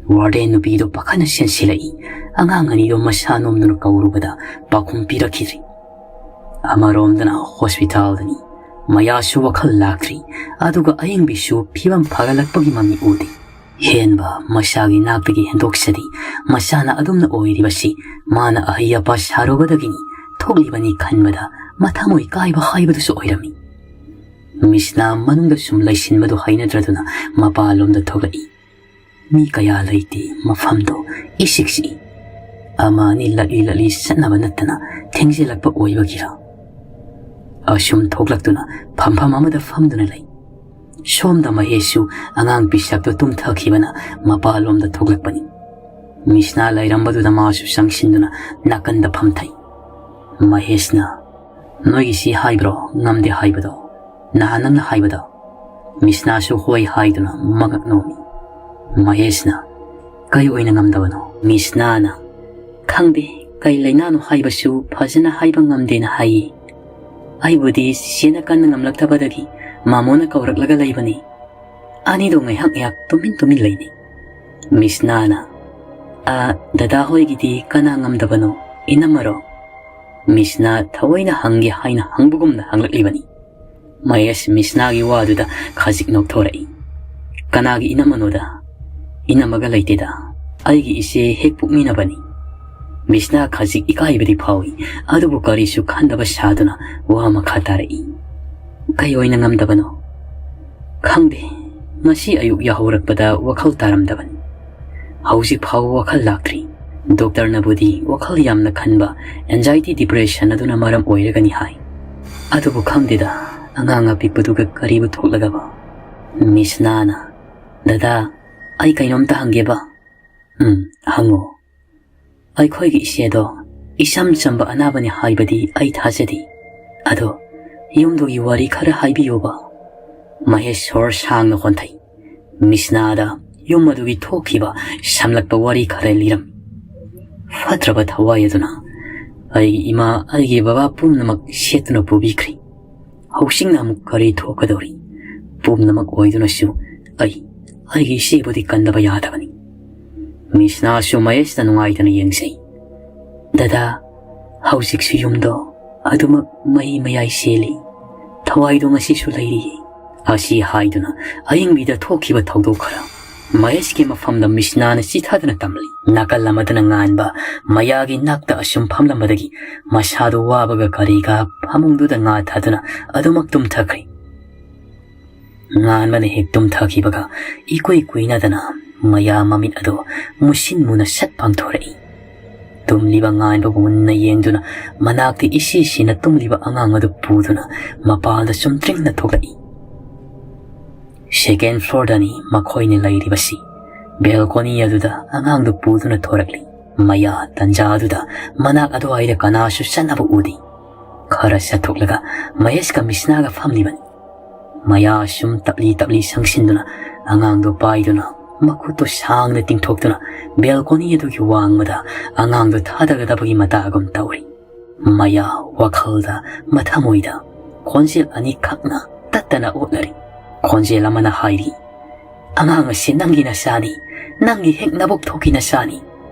ꯋꯥꯔꯗꯦꯟ ꯅꯨꯄꯤꯗꯨ ꯄꯥꯈꯠꯅ ꯆꯦꯟꯁꯤꯜꯂꯛꯏ꯫ ꯑꯉꯥꯡ ꯑꯅꯤꯗꯨ ꯃꯁꯥ ꯅꯣꯝꯗꯨꯅ ꯀꯧꯔꯨꯕꯗ ꯄꯥꯎꯈꯨꯝ ꯄꯤꯔꯛꯈꯤꯗ꯭ꯔꯤ꯫ ꯑꯃꯔꯣꯝꯗꯅ ꯍꯣꯁꯄꯤꯇꯥꯜꯗꯅꯤ꯫ ꯃꯌꯥꯁꯨ ꯋꯥꯈꯜ ꯂꯥꯛꯇ꯭ꯔꯤ꯫ ꯑꯗꯨꯒ ꯑꯌꯤꯡꯕꯤꯁꯨ ꯐꯤꯕꯝ ꯐꯒꯠꯂꯛꯄꯒꯤ ꯃꯃꯤ ꯎꯗꯦ꯫ ꯍꯦꯟꯕ ꯃꯆꯥꯒꯤ ꯅꯥꯛꯇꯒꯤ ꯍꯦꯟꯗꯣꯛꯆꯔꯤ꯫ ꯃꯆꯥꯅ ꯑꯗꯨꯝꯅ ꯑꯣꯏꯔꯤꯕꯁꯤ ꯃꯥꯅ ꯑꯍꯩ ꯑꯄꯥ ꯁꯥꯔꯨꯕꯗꯒꯤꯅꯤ ꯊꯣꯛꯂꯤꯕꯅꯤ ꯈꯟꯕꯗ ꯃꯊꯃꯣꯏ ꯀꯥꯏꯕ ꯍꯥꯏꯕꯗꯨꯁꯨ ꯑꯣꯏꯔꯝꯃꯤ꯫ ꯃꯤꯁꯅ ꯃꯅꯨꯡꯗ ꯁꯨꯝ ꯂꯩꯁꯤꯟꯕꯗꯨ ꯍꯩꯅꯗ꯭ꯔꯗꯨꯅ ꯃꯄꯥꯟꯂꯣꯝꯗ ꯊꯣꯛꯂꯛꯏ꯫ ꯃꯤ ꯀꯌꯥ ꯂꯩꯇꯦ꯫ ꯃꯐꯝꯗꯨ ꯏꯆꯤꯛ ꯆꯤꯛꯏ꯫ ꯑꯃ ꯑꯅꯤ ꯂꯠꯂꯤ ꯂꯠꯂꯤ ꯆꯠꯅꯕ ꯅꯠꯇꯅ ꯊꯦꯡꯖꯤꯜꯂꯛꯄ ꯑꯣꯏꯕꯒꯤꯔ? ꯑꯁꯨꯝ ꯊꯣꯛꯂꯛꯇꯨꯅ ꯐꯝꯐꯝ ꯑꯃꯗ ꯐꯝꯗꯨꯅ ꯂꯩ꯫ ꯁꯣꯝꯗ ꯃꯍꯦꯁꯁꯨ ꯑꯉꯥꯡ ꯄꯤꯁꯛꯇꯨ ꯇꯨꯝꯊꯈꯤꯕꯅ ꯃꯄꯥꯟꯂꯣꯝꯗ ꯊꯣꯛꯂꯛꯄꯅꯤ꯫ ꯃꯤꯁꯅ ꯂꯩꯔꯝꯕꯗꯨꯗ ꯃꯥꯁꯨ ꯆꯪꯁꯤꯟꯗꯨꯅ ꯅꯥꯀꯟꯗ ꯐꯝꯊꯩ꯫ ꯃꯍꯦꯁꯅ, "ꯅꯣꯏꯒꯤꯁꯤ ꯍꯥꯏꯕ꯭ꯔꯣ ꯉꯝꯗꯦ ꯍꯥꯏꯕꯗꯣ? ꯅꯍꯥꯟ ꯅꯪꯅ ꯍꯥꯏꯕꯗꯣ?" ꯃꯤꯁꯅꯥꯁꯨ ꯍꯣꯏ ꯍꯥꯏꯗꯨꯅ ꯃꯉꯛ ꯅꯣꯝꯃꯤ꯫ ꯃꯍꯦꯁꯅ, "ꯀꯔꯤ ꯑꯣꯏꯅ ꯉꯝꯗꯕꯅꯣ?" ꯃꯤꯁꯅꯥꯅ, "ꯈꯪꯗꯦ, ꯀꯔꯤ ꯂꯩꯅꯥꯅꯣ ꯍꯥꯏꯕꯁꯨ ꯐꯖꯅ ꯍꯥꯏꯕ ꯉꯝꯗꯦꯅ ꯍꯥꯏꯌꯦ꯫ ꯑꯩꯕꯨꯗꯤ ꯆꯦꯆꯦꯅ ꯀꯟꯅ ꯉꯝꯂꯛꯇꯕꯗꯒꯤ ꯃꯥꯃꯣꯅ ꯀꯧꯔꯛꯂꯒ ꯂꯩꯕꯅꯤ꯫" ꯑꯅꯤꯗꯣ ꯉꯥꯏꯍꯥꯛ ꯉꯥꯏꯍꯥꯛ ꯇꯨꯃꯤꯟ ꯇꯨꯃꯤꯟ ꯂꯩꯅꯩ꯫ ꯃꯤꯁꯅꯥꯅ, "ꯑ, ꯗꯗꯥ ꯍꯣꯏꯒꯤꯗꯤ ꯀꯅꯥ ꯉꯝꯗꯕꯅꯣ? ꯏꯅꯝꯃꯔꯣ?" ꯃꯤꯁꯅꯥ ꯊꯑꯣꯏꯅ ꯍꯪꯒꯦ ꯍꯥꯏꯅ ꯍꯪꯕꯒꯨꯝꯅ ꯍꯪꯂꯛꯂꯤꯕꯅꯤ꯫ ꯃꯍꯦꯁ ꯃꯤꯁꯅꯥꯒꯤ ꯋꯥꯗꯨꯗ ꯈꯖꯤꯛ ꯅꯣꯛꯊꯣꯔꯛꯏ꯫ "ꯀꯅꯥꯒꯤ ꯏꯅꯝꯃꯅꯣꯗ? ꯏꯅꯝꯃꯒ ꯂꯩꯇꯦꯗ꯫ ꯑꯩꯒꯤ ꯏꯆꯦ ꯍꯦꯛ ꯄꯣꯛꯃꯤꯟꯅꯕꯅꯤ꯫ ꯃꯤꯁꯅꯥ ꯈꯖꯤꯛ ꯏꯀꯥꯏꯕꯗꯤ ꯐꯥꯎꯏ, ꯑꯗꯨꯕꯨ ꯀꯔꯤꯁꯨ ꯈꯟꯗꯕ ꯁꯥꯗꯨꯅ ꯋꯥ ꯃꯈꯥ ꯇꯥꯔꯛꯏ꯫ "ꯀꯩ ꯑꯣꯏꯅ ꯉꯝꯗꯕꯅꯣ?" "ꯈꯪꯗꯦ, ꯉꯁꯤ ꯑꯌꯨꯛ ꯌꯥꯍꯧꯔꯛꯄꯗ ꯋꯥꯈꯜ ꯇꯥꯔꯝꯗꯕꯅꯤ꯫ ꯍꯧꯖꯤꯛ ꯐꯥꯎꯕ ꯋꯥꯈꯜ ꯂꯥꯛꯇ꯭ꯔꯤ꯫ ꯗꯣꯛꯇꯔꯅꯕꯨꯗꯤ ꯋꯥꯈꯜ ꯌꯥꯝꯅ ꯈꯟꯕ, anxiety depression ꯑꯗꯨꯅ ꯃꯔꯝ ꯑꯣꯏꯔꯒꯅꯤ ꯍꯥꯏ꯫ ꯑꯗꯨꯕꯨ ꯈꯪꯗꯦꯗ, ꯑꯉꯥꯡ ꯑꯄꯤꯛꯄꯗꯨꯒ ꯀꯔꯤꯕꯨ ꯊꯣꯛꯂꯒꯕ?" ꯃꯤꯁꯅꯥꯅ, "ꯗꯗꯥ, ꯑꯩ ꯀꯩꯅꯣꯝꯇ ꯍꯪꯒꯦꯕ?" "ꯎꯝ, ꯍꯪꯉꯣ꯫" "ꯑꯩꯈꯣꯏꯒꯤ ꯏꯆꯦꯗꯣ ꯏꯆꯝ ꯆꯝꯕ ꯑꯅꯥꯕꯅꯤ ꯍꯥꯏꯕꯗꯤ ꯑꯩ ꯊꯥꯖꯗꯦ꯫ ꯑꯗꯣ ꯌꯨꯝꯗꯨꯒꯤ ꯋꯥꯔꯤ ꯈꯔ ꯍꯥꯏꯕꯤꯌꯨꯕ꯫" ꯃꯍꯦꯁ ꯁꯣꯔ ꯁꯥꯡꯅ ꯍꯣꯟꯊꯩ꯫ ꯃꯤꯁꯅꯥꯗ ꯌꯨꯝ ꯑꯗꯨꯒꯤ ꯊꯣꯛꯈꯤꯕ ꯁꯝꯂꯛꯄ ꯋꯥꯔꯤ ꯈꯔ ꯂꯤꯔꯝꯃꯤ꯫ ꯐꯠꯇ꯭ꯔꯕ ꯊꯋꯥꯏ ꯑꯗꯨꯅ ꯑꯩꯒꯤ ꯏꯃꯥ, ꯑꯩꯒꯤ ꯕꯕꯥ ꯄꯨꯝꯅꯃꯛ ꯁꯦꯠꯇꯨꯅ ꯄꯨꯕꯤꯈ꯭ꯔꯦ꯫ ꯍꯧꯖꯤꯛꯅ ꯑꯃꯨꯛ ꯀꯔꯤ ꯊꯣꯛꯀꯗꯧꯔꯤ? ꯄꯨꯝꯅꯃꯛ ꯑꯣꯏꯗꯨꯅꯁꯨ ꯑꯩ, ꯑꯩꯒꯤ ꯏꯆꯦꯕꯨꯗꯤ ꯀꯟꯗꯕ ꯌꯥꯗꯕꯅꯤ꯫ ꯃꯤꯁꯅꯥꯁꯨ ꯃꯍꯦꯁꯇ ꯅꯨꯡꯉꯥꯏꯇꯅ ꯌꯦꯡꯖꯩ꯫ "ꯗꯗꯥ, ꯍꯧꯖꯤꯛꯁꯨ ꯌꯨꯝꯗꯣ ꯑꯗꯨꯃꯛ ꯃꯩ ꯃꯌꯥꯏ ꯆꯦꯜꯂꯤ꯫ ꯊꯋꯥꯏꯗꯣ ꯉꯁꯤꯁꯨ ꯂꯩꯔꯤꯌꯦ꯫" ꯑꯁꯤ ꯍꯥꯏꯗꯨꯅ ꯑꯌꯤꯡꯕꯤꯗ ꯊꯣꯛꯈꯤꯕ ꯊꯧꯗꯣꯛ ꯈꯔ ꯃꯍꯦꯁꯀꯤ ꯃꯐꯝꯗ ꯃꯤꯁꯅꯥꯅ ꯆꯤꯊꯗꯨꯅ ꯇꯝꯂꯤ꯫ ꯅꯥꯀꯜ ꯑꯃꯗꯅ ꯉꯥꯟꯕ ꯃꯌꯥꯒꯤ ꯅꯥꯛꯇ ꯑꯁꯨꯝ ꯐꯝꯂꯝꯕꯗꯒꯤ ꯃꯁꯥꯗꯨ ꯋꯥꯕꯒ ꯀꯔꯤꯒ ꯐꯃꯨꯡꯗꯨꯗ ꯉꯥꯊꯗꯨꯅ ꯑꯗꯨꯃꯛ ꯇꯨꯝꯊꯈ꯭ꯔꯦ꯫ ꯉꯥꯟꯕꯅ ꯍꯦꯛ ꯇꯨꯝꯊꯈꯤꯕꯒ ꯏꯀꯨꯏ ꯀꯨꯏꯅꯗꯅ ꯃꯌꯥ ꯃꯃꯤꯠ ꯑꯗꯨ ꯃꯨꯁꯤꯟ ꯃꯨꯅ ꯁꯠ ꯄꯥꯡꯊꯣꯔꯛꯏ꯫ ꯇꯨꯝꯂꯤꯕ ꯉꯥꯟꯕꯕꯨ ꯃꯨꯟꯅ ꯌꯦꯡꯗꯨꯅ ꯃꯅꯥꯛꯇ ꯏꯁꯤ ꯁꯤꯅ ꯇꯨꯝꯂꯤꯕ ꯑꯉꯥꯡ ꯑꯗꯨ ꯄꯨꯗꯨꯅ ꯃꯄꯥꯜꯗ ꯆꯨꯝꯗ꯭ꯔꯤꯡꯅ ꯊꯣꯛꯂꯛꯏ꯫ Second floorꯗꯅꯤ ꯃꯈꯣꯏꯅ ꯂꯩꯔꯤꯕꯁꯤ꯫ Balcony ꯑꯗꯨꯗ ꯑꯉꯥꯡꯗꯨ ꯄꯨꯗꯨꯅ ꯊꯣꯔꯛꯂꯤ꯫ ꯃꯌꯥ ꯇꯟꯖꯥ ꯑꯗꯨꯗ ꯃꯅꯥꯛ ꯑꯗꯨꯋꯥꯏꯗ ꯀꯅꯥꯁꯨ ꯆꯠꯅꯕ ꯎꯗꯦ꯫ ꯈꯔ ꯆꯠꯊꯣꯛꯂꯒ ꯃꯍꯦꯁꯀ ꯃꯤꯁꯅꯥꯒ ꯐꯝꯂꯤꯕꯅꯤ꯫ ꯃꯌꯥ ꯑꯁꯨꯝ ꯇꯞꯂꯤ ꯇꯞꯂꯤ ꯁꯪꯁꯤꯟꯗꯨꯅ ꯑꯉꯥꯡꯗꯨ ꯄꯥꯏꯗꯨꯅ ꯃꯈꯨꯠꯇꯨ ꯁꯥꯡꯅ ꯇꯤꯡꯊꯣꯛꯇꯨꯅ balcony ꯑꯗꯨꯒꯤ ꯋꯥꯡꯃꯗ ꯑꯉꯥꯡꯗꯨ ꯊꯥꯗꯒꯗꯕꯒꯤ ꯃꯇꯥꯒꯨꯝ ꯇꯧꯔꯤ꯫ ꯃꯌꯥ ꯋꯥꯈꯜꯗ, ꯃꯊꯃꯣꯏꯗ ꯈꯣꯟꯖꯦꯜ ꯑꯅꯤꯈꯛꯅ ꯇꯠꯇꯅ ꯑꯣꯠꯅꯔꯤ꯫ ꯈꯣꯟꯖꯦꯜ ꯑꯃꯅ ꯍꯥꯏꯔꯤ, "ꯑꯉꯥꯡ ꯑꯁꯤ ꯅꯪꯒꯤ ꯅꯆꯥꯅꯤ, ꯅꯪꯒꯤ ꯍꯦꯛ ꯅꯕꯨꯛ ꯊꯣꯛꯀꯤ ꯅꯆꯥꯅꯤ꯫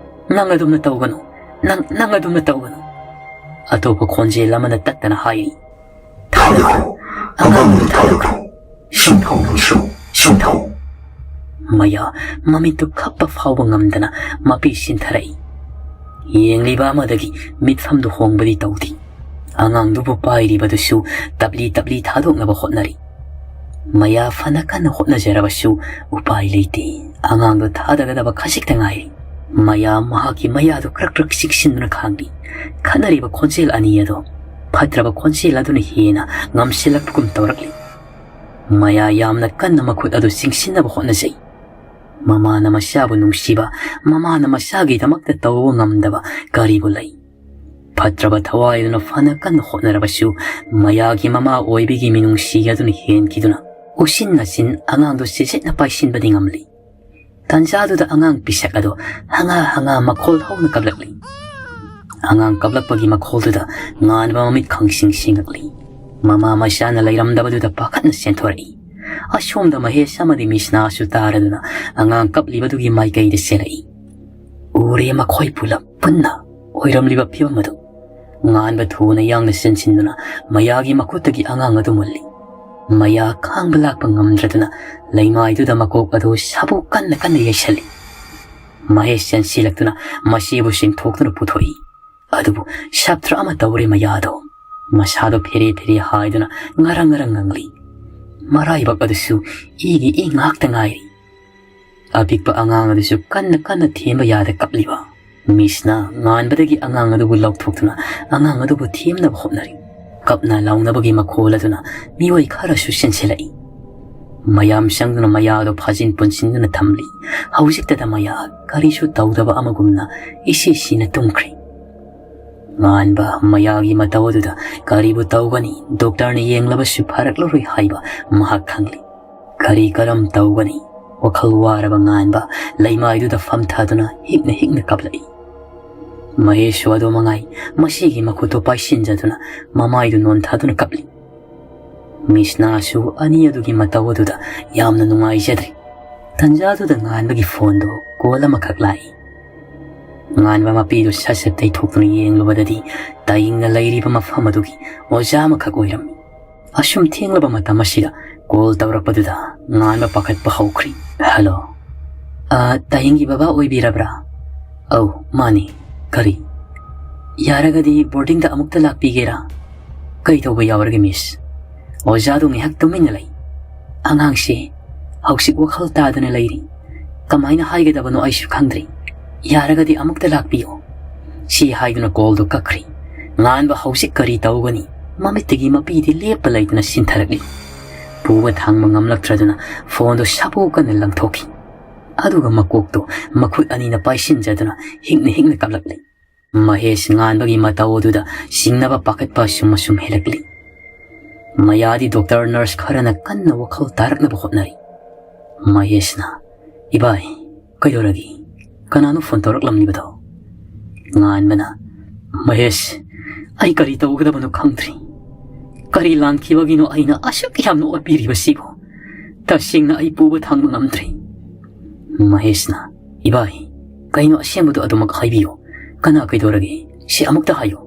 ꯅꯪ ꯑꯗꯨꯝꯅ ꯇꯧꯒꯅꯨ, ꯅꯪ, ꯅꯪ ꯑꯗꯨꯝꯅ ꯇꯧꯒꯅꯨ꯫" ꯑꯇꯣꯞꯄ ꯈꯣꯟꯖꯦꯜ ꯑꯃꯅ ꯇꯠꯇꯅ ꯍꯥꯏꯔꯤ, "ꯊꯥꯗꯣꯛꯈ꯭ꯔꯣ, ꯑꯉꯥꯡꯗꯨ ꯊꯥꯗꯣꯛꯈ꯭ꯔꯣ꯫ ꯁꯤꯡꯊꯧ ꯅꯪꯁꯨ, ꯁꯤꯡꯊꯧ꯫" ꯃꯌꯥ ꯃꯃꯤꯠꯇꯨ ꯈꯞꯄ ꯐꯥꯎꯕ ꯉꯝꯗꯅ ꯃꯄꯤ ꯁꯤꯟꯊꯔꯛꯏ꯫ ꯌꯦꯡꯂꯤꯕ ꯑꯃꯗꯒꯤ ꯃꯤꯠꯐꯝꯗꯨ ꯍꯣꯡꯕꯗꯤ ꯇꯧꯗꯦ꯫ ꯑꯉꯥꯡꯗꯨꯕꯨ ꯄꯥꯏꯔꯤꯕꯗꯨꯁꯨ ꯇꯞꯂꯤ ꯇꯞꯂꯤ ꯊꯥꯗꯣꯛꯅꯕ ꯍꯣꯠꯅꯔꯤ꯫ ꯃꯌꯥ ꯐꯅ ꯀꯟꯅ ꯍꯣꯠꯅꯖꯔꯕꯁꯨ ꯎꯄꯥꯏ ꯂꯩꯇꯦ꯫ ꯑꯉꯥꯡꯗꯨ ꯊꯥꯗꯒꯗꯕ ꯈꯖꯤꯛꯇ ꯉꯥꯏꯔꯤ꯫ ꯃꯌꯥ ꯃꯍꯥꯛꯀꯤ ꯃꯌꯥꯗꯨ ꯀ꯭ꯔꯛ ꯀ꯭ꯔꯛ ꯆꯤꯛꯁꯤꯟꯗꯨꯅ ꯈꯥꯡꯂꯤ꯫ ꯈꯠꯅꯔꯤꯕ ꯈꯣꯟꯖꯦꯜ ꯑꯅꯤ ꯑꯗꯣ ꯐꯠꯇ꯭ꯔꯕ ꯈꯣꯟꯖꯦꯜ ꯑꯗꯨꯅ ꯍꯦꯟꯅ ꯉꯝꯁꯤꯜꯂꯛꯄꯒꯨꯝ ꯇꯧꯔꯛꯂꯤ꯫ ꯃꯌꯥ ꯌꯥꯝꯅ ꯀꯟꯅ ꯃꯈꯨꯠ ꯑꯗꯨ ꯆꯤꯡꯁꯤꯟꯅꯕ ꯍꯣꯠꯅꯖꯩ꯫ ꯃꯃꯥꯅ ꯃꯆꯥꯕꯨ ꯅꯨꯡꯁꯤꯕ, ꯃꯃꯥꯅ ꯃꯆꯥꯒꯤꯗꯃꯛꯇ ꯇꯧꯕ ꯉꯝꯗꯕ ꯀꯔꯤꯕꯨ ꯂꯩ? ꯐꯠꯇ꯭ꯔꯕ ꯊꯋꯥꯏ ꯑꯗꯨꯅ ꯐꯅ ꯀꯟꯅ ꯍꯣꯠꯅꯔꯕꯁꯨ, ꯃꯌꯥꯒꯤ ꯃꯃꯥ ꯑꯣꯏꯕꯒꯤ ꯃꯤꯅꯨꯡꯁꯤ ꯑꯗꯨꯅ ꯍꯦꯟꯈꯤꯗꯨꯅ, ꯎꯆꯤꯟ ꯅꯥꯆꯤꯟ ꯑꯉꯥꯡꯗꯨ ꯆꯦꯠꯆꯦꯠꯅ ꯄꯥꯏꯁꯤꯟꯕꯗꯤ ꯉꯝꯂꯤ꯫ ꯇꯥꯟꯖꯥꯗꯨꯗ ꯑꯉꯥꯡ ꯄꯤꯁꯛ ꯑꯗꯨ ꯍꯪꯉꯥ ꯍꯪꯉꯥ ꯃꯈꯣꯜ ꯍꯧꯅ ꯀꯞꯂꯛꯂꯤ꯫ ꯑꯉꯥꯡ ꯀꯞꯂꯛꯄꯒꯤ ꯃꯈꯣꯜꯗꯨꯗ ꯉꯥꯟꯕ ꯃꯃꯤꯠ ꯈꯪꯁꯤꯡ ꯁꯤꯡꯂꯛꯂꯤ꯫ ꯃꯃꯥ ꯃꯆꯥꯅ ꯂꯩꯔꯝꯗꯕꯗꯨꯗ ꯄꯥꯈꯠꯅ ꯆꯦꯟꯊꯣꯔꯛꯏ꯫ ꯑꯁꯣꯝꯗ ꯃꯍꯦꯁ ꯑꯃꯗꯤ ꯃꯤꯁꯅꯥꯁꯨ ꯇꯥꯔꯗꯨꯅ ꯑꯉꯥꯡ ꯀꯞꯂꯤꯕꯗꯨꯒꯤ ꯃꯥꯏꯀꯩꯗ ꯆꯦꯜꯂꯛꯏ꯫ ꯎꯔꯦ ꯃꯈꯣꯏ ꯄꯨꯂꯞ ꯄꯨꯟꯅ ꯑꯣꯏꯔꯝꯂꯤꯕ ꯐꯤꯕꯝ ꯑꯗꯨ꯫ ꯉꯥꯟꯕ ꯊꯨꯅ ꯌꯥꯡꯅ ꯆꯦꯟꯁꯤꯟꯗꯨꯅ ꯃꯌꯥꯒꯤ ꯃꯈꯨꯠꯇꯒꯤ ꯑꯉꯥꯡ ꯑꯗꯨ ꯃꯨꯜꯂꯤ꯫ ꯃꯌꯥ ꯈꯥꯡꯕ ꯂꯥꯛꯄ ꯉꯝꯗ꯭ꯔꯗꯨꯅ ꯂꯩꯃꯥꯏꯗꯨꯗ ꯃꯀꯣꯛ ꯑꯗꯨ ꯁꯥꯕꯨ ꯀꯟꯅ ꯀꯟꯅ ꯌꯩꯁꯜꯂꯤ꯫ ꯃꯍꯦꯁ ꯆꯦꯟꯁꯤꯜꯂꯛꯇꯨꯅ ꯃꯁꯤꯕꯨ ꯆꯤꯡꯊꯣꯛꯇꯨꯅ ꯄꯨꯊꯣꯛꯏ꯫ ꯑꯗꯨꯕꯨ ꯁꯥꯞꯇ꯭ꯔ ꯑꯃ ꯇꯧꯔꯦ ꯃꯌꯥꯗꯣ꯫ ꯃꯁꯥꯗꯣ ꯐꯦꯔꯦ ꯐꯦꯔꯦ ꯍꯥꯏꯗꯨꯅ ꯉꯔꯪ ꯉꯔꯪ ꯉꯪꯂꯤ꯫ ꯃꯔꯥꯏꯕꯛ ꯑꯗꯨꯁꯨ ꯏꯒꯤ ꯏ ꯉꯥꯛꯇ ꯉꯥꯏꯔꯤ꯫ ꯑꯄꯤꯛꯄ ꯑꯉꯥꯡ ꯑꯗꯨꯁꯨ ꯀꯟꯅ ꯀꯟꯅ ꯊꯦꯝꯕ ꯌꯥꯗ ꯀꯞꯂꯤꯕ꯫ ꯃꯤꯁꯅ ꯉꯥꯟꯕꯗꯒꯤ ꯑꯉꯥꯡ ꯑꯗꯨꯕꯨ ꯂꯧꯊꯣꯛꯇꯨꯅ ꯑꯉꯥꯡ ꯑꯗꯨꯕꯨ ꯊꯦꯝꯅꯕ ꯍꯣꯠꯅꯔꯤ꯫ ꯀꯞꯅ ꯂꯥꯎꯅꯕꯒꯤ ꯃꯈꯣꯜ ꯑꯗꯨꯅ ꯃꯤꯑꯣꯏ ꯈꯔꯁꯨ ꯆꯦꯟꯁꯤꯜꯂꯛꯏ꯫ ꯃꯌꯥꯝ ꯆꯪꯗꯨꯅ ꯃꯌꯥꯗꯨ ꯐꯥꯖꯤꯟ ꯄꯨꯟꯁꯤꯟꯗꯨꯅ ꯊꯝꯂꯤ꯫ ꯍꯧꯖꯤꯛꯇꯗ ꯃꯌꯥ ꯀꯔꯤꯁꯨ ꯇꯧꯗꯕ ꯑꯃꯒꯨꯝꯅ ꯏꯁꯤ ꯁꯤꯅ ꯇꯨꯝꯈ꯭ꯔꯤ꯫ ꯉꯥꯟꯕ ꯃꯌꯥꯒꯤ ꯃꯇꯧ ꯑꯗꯨꯗ ꯀꯔꯤꯕꯨ ꯇꯧꯒꯅꯤ? ꯗꯣꯛꯇꯔꯅ ꯌꯦꯡꯂꯕꯁꯨ ꯐꯔꯛꯂꯔꯣꯏ ꯍꯥꯏꯕ ꯃꯍꯥꯛ ꯈꯪꯂꯤ꯫ ꯀꯔꯤ ꯀꯔꯝ ꯇꯧꯒꯅꯤ? ꯋꯥꯈꯜ ꯋꯥꯔꯕ ꯉꯥꯟꯕ ꯂꯩꯃꯥꯏꯗꯨꯗ ꯐꯝꯊꯗꯨꯅ ꯍꯤꯛꯅ ꯍꯤꯛꯅ ꯀꯞꯂꯛꯏ꯫ ꯃꯍꯦꯁꯁꯨ ꯑꯗꯨ ꯃꯉꯥꯏ, ꯃꯁꯤꯒꯤ ꯃꯈꯨꯠꯇꯨ ꯄꯥꯏꯁꯤꯟꯖꯗꯨꯅ ꯃꯃꯥꯏꯗꯨ ꯅꯣꯟꯊꯗꯨꯅ ꯀꯞꯂꯤ꯫ ꯃꯤꯁꯅꯥꯁꯨ ꯑꯅꯤ ꯑꯗꯨꯒꯤ ꯃꯇꯧ ꯑꯗꯨꯗ ꯌꯥꯝꯅ ꯅꯨꯡꯉꯥꯏꯖꯗ꯭ꯔꯤ꯫ ꯇꯟꯖꯥꯗꯨꯗ ꯉꯥꯟꯕꯒꯤ ꯐꯣꯟꯗꯨ ꯀꯣꯜ ꯑꯃꯈꯛ ꯂꯥꯛꯏ꯫ ꯉꯥꯟꯕ ꯃꯄꯤꯗꯨ ꯁꯠ ꯁꯠ ꯇꯩꯊꯣꯛꯇꯨꯅ ꯌꯦꯡꯂꯨꯕꯗꯗꯤ ꯇꯥꯌꯤꯡꯅ ꯂꯩꯔꯤꯕ ꯃꯐꯝ ꯑꯗꯨꯒꯤ ꯑꯣꯖꯥ ꯑꯃꯈꯛ ꯑꯣꯏꯔꯝꯃꯤ꯫ ꯑꯁꯨꯝ ꯊꯦꯡꯂꯕ ꯃꯇꯝ ꯑꯁꯤꯗ ꯀꯣꯜ ꯇꯧꯔꯛꯄꯗꯨꯗ ꯉꯥꯟꯕ ꯄꯥꯈꯠꯄ ꯍꯧꯈ꯭ꯔꯤ꯫ "ꯍꯜꯂꯣ꯫ ꯑ, ꯇꯥꯌꯤꯡꯒꯤ ꯕꯕꯥ ꯑꯣꯏꯕꯤꯔꯕ꯭ꯔꯥ?" "ꯑꯧ, ꯃꯥꯅꯤ꯫ "ꯀꯔꯤ? ꯌꯥꯔꯒꯗꯤ ꯕꯣꯔꯗꯤꯡꯗ ꯑꯃꯨꯛꯇ ꯂꯥꯛꯄꯤꯒꯦꯔꯥ?" "ꯀꯩ ꯇꯧꯕ ꯌꯥꯎꯔꯒꯦ, ꯃꯤꯁ?" ꯑꯣꯖꯥꯗꯨ ꯉꯥꯏꯍꯥꯛ ꯇꯨꯃꯤꯟꯅ ꯂꯩ꯫ "ꯑꯉꯥꯡꯁꯤ ꯍꯧꯖꯤꯛ ꯋꯥꯈꯜ ꯇꯥꯗꯅ ꯂꯩꯔꯤ꯫ ꯀꯃꯥꯏꯅ ꯍꯥꯏꯒꯗꯕꯅꯣ ꯑꯩꯁꯨ ꯈꯪꯗ꯭ꯔꯤ꯫ ꯌꯥꯔꯒꯗꯤ ꯑꯃꯨꯛꯇ ꯂꯥꯛꯄꯤꯌꯣ꯫" ꯁꯤ ꯍꯥꯏꯗꯨꯅ ꯀꯣꯜꯗꯨ ꯀꯛꯈ꯭ꯔꯤ꯫ ꯉꯥꯟꯕ ꯍꯧꯖꯤꯛ ꯀꯔꯤ ꯇꯧꯒꯅꯤ? ꯃꯃꯤꯠꯇꯒꯤ ꯃꯄꯤꯗꯤ ꯂꯦꯞꯄ ꯂꯩꯇꯅ ꯁꯤꯟꯊꯔꯛꯂꯤ꯫ ꯄꯨꯕ ꯊꯥꯡꯕ ꯉꯝꯂꯛꯇ꯭ꯔꯗꯨꯅ ꯐꯣꯟꯗꯨ ꯁꯥꯕꯨ ꯀꯟꯅ ꯂꯪꯊꯣꯛꯈꯤ꯫ ꯑꯗꯨꯒ ꯃꯀꯣꯛꯇꯨ ꯃꯈꯨꯠ ꯑꯅꯤꯅ ꯄꯥꯏꯁꯤꯟꯖꯗꯨꯅ ꯍꯤꯛꯅ ꯍꯤꯛꯅ ꯀꯞꯂꯛꯂꯤ꯫ ꯃꯍꯦꯁ ꯉꯥꯟꯕꯒꯤ ꯃꯇꯧ ꯑꯗꯨꯗ ꯁꯤꯡꯅꯕ ꯄꯥꯈꯠꯄ ꯑꯁꯨꯝ ꯑꯁꯨꯝ ꯍꯦꯜꯂꯛꯂꯤ꯫ ꯃꯌꯥꯗꯤ ꯗꯣꯛꯇꯔ ꯅꯔꯁ ꯈꯔꯅ ꯀꯟꯅ ꯋꯥꯈꯜ ꯇꯥꯔꯛꯅꯕ ꯍꯣꯠꯅꯔꯤ꯫ ꯃꯍꯦꯁꯅ, "ꯏꯕꯥꯏ, ꯀꯩꯗꯧꯔꯒꯦ? ꯀꯅꯥꯅꯣ ꯐꯣꯟ ꯇꯧꯔꯛꯂꯝꯂꯤꯕꯗꯣ?" ꯉꯥꯟꯕꯅ, "ꯃꯍꯦꯁ, ꯑꯩ ꯀꯔꯤ ꯇꯧꯒꯗꯕꯅꯣ ꯈꯪꯗ꯭ꯔꯤ꯫ ꯀꯔꯤ ꯂꯥꯟꯈꯤꯕꯒꯤꯅꯣ ꯑꯩꯅ ꯑꯁꯨꯛ ꯌꯥꯝꯅ ꯑꯣꯠꯄꯤꯔꯤꯕꯁꯤꯕꯨ? ꯇꯁꯦꯡꯅ ꯑꯩ ꯄꯨꯕ ꯊꯥꯡꯕ ꯉꯝꯗ꯭ꯔꯤ꯫" ꯃꯍꯦꯁꯅ, "ꯏꯕꯥꯏ, ꯀꯩꯅꯣ ꯑꯁꯦꯡꯕꯗꯣ ꯑꯗꯨꯃꯛ ꯍꯥꯏꯕꯤꯌꯨ꯫ ꯀꯅꯥ ꯀꯩꯗꯧꯔꯒꯦ? ꯁꯤ ꯑꯃꯨꯛꯇ ꯍꯥꯏꯌꯨ꯫"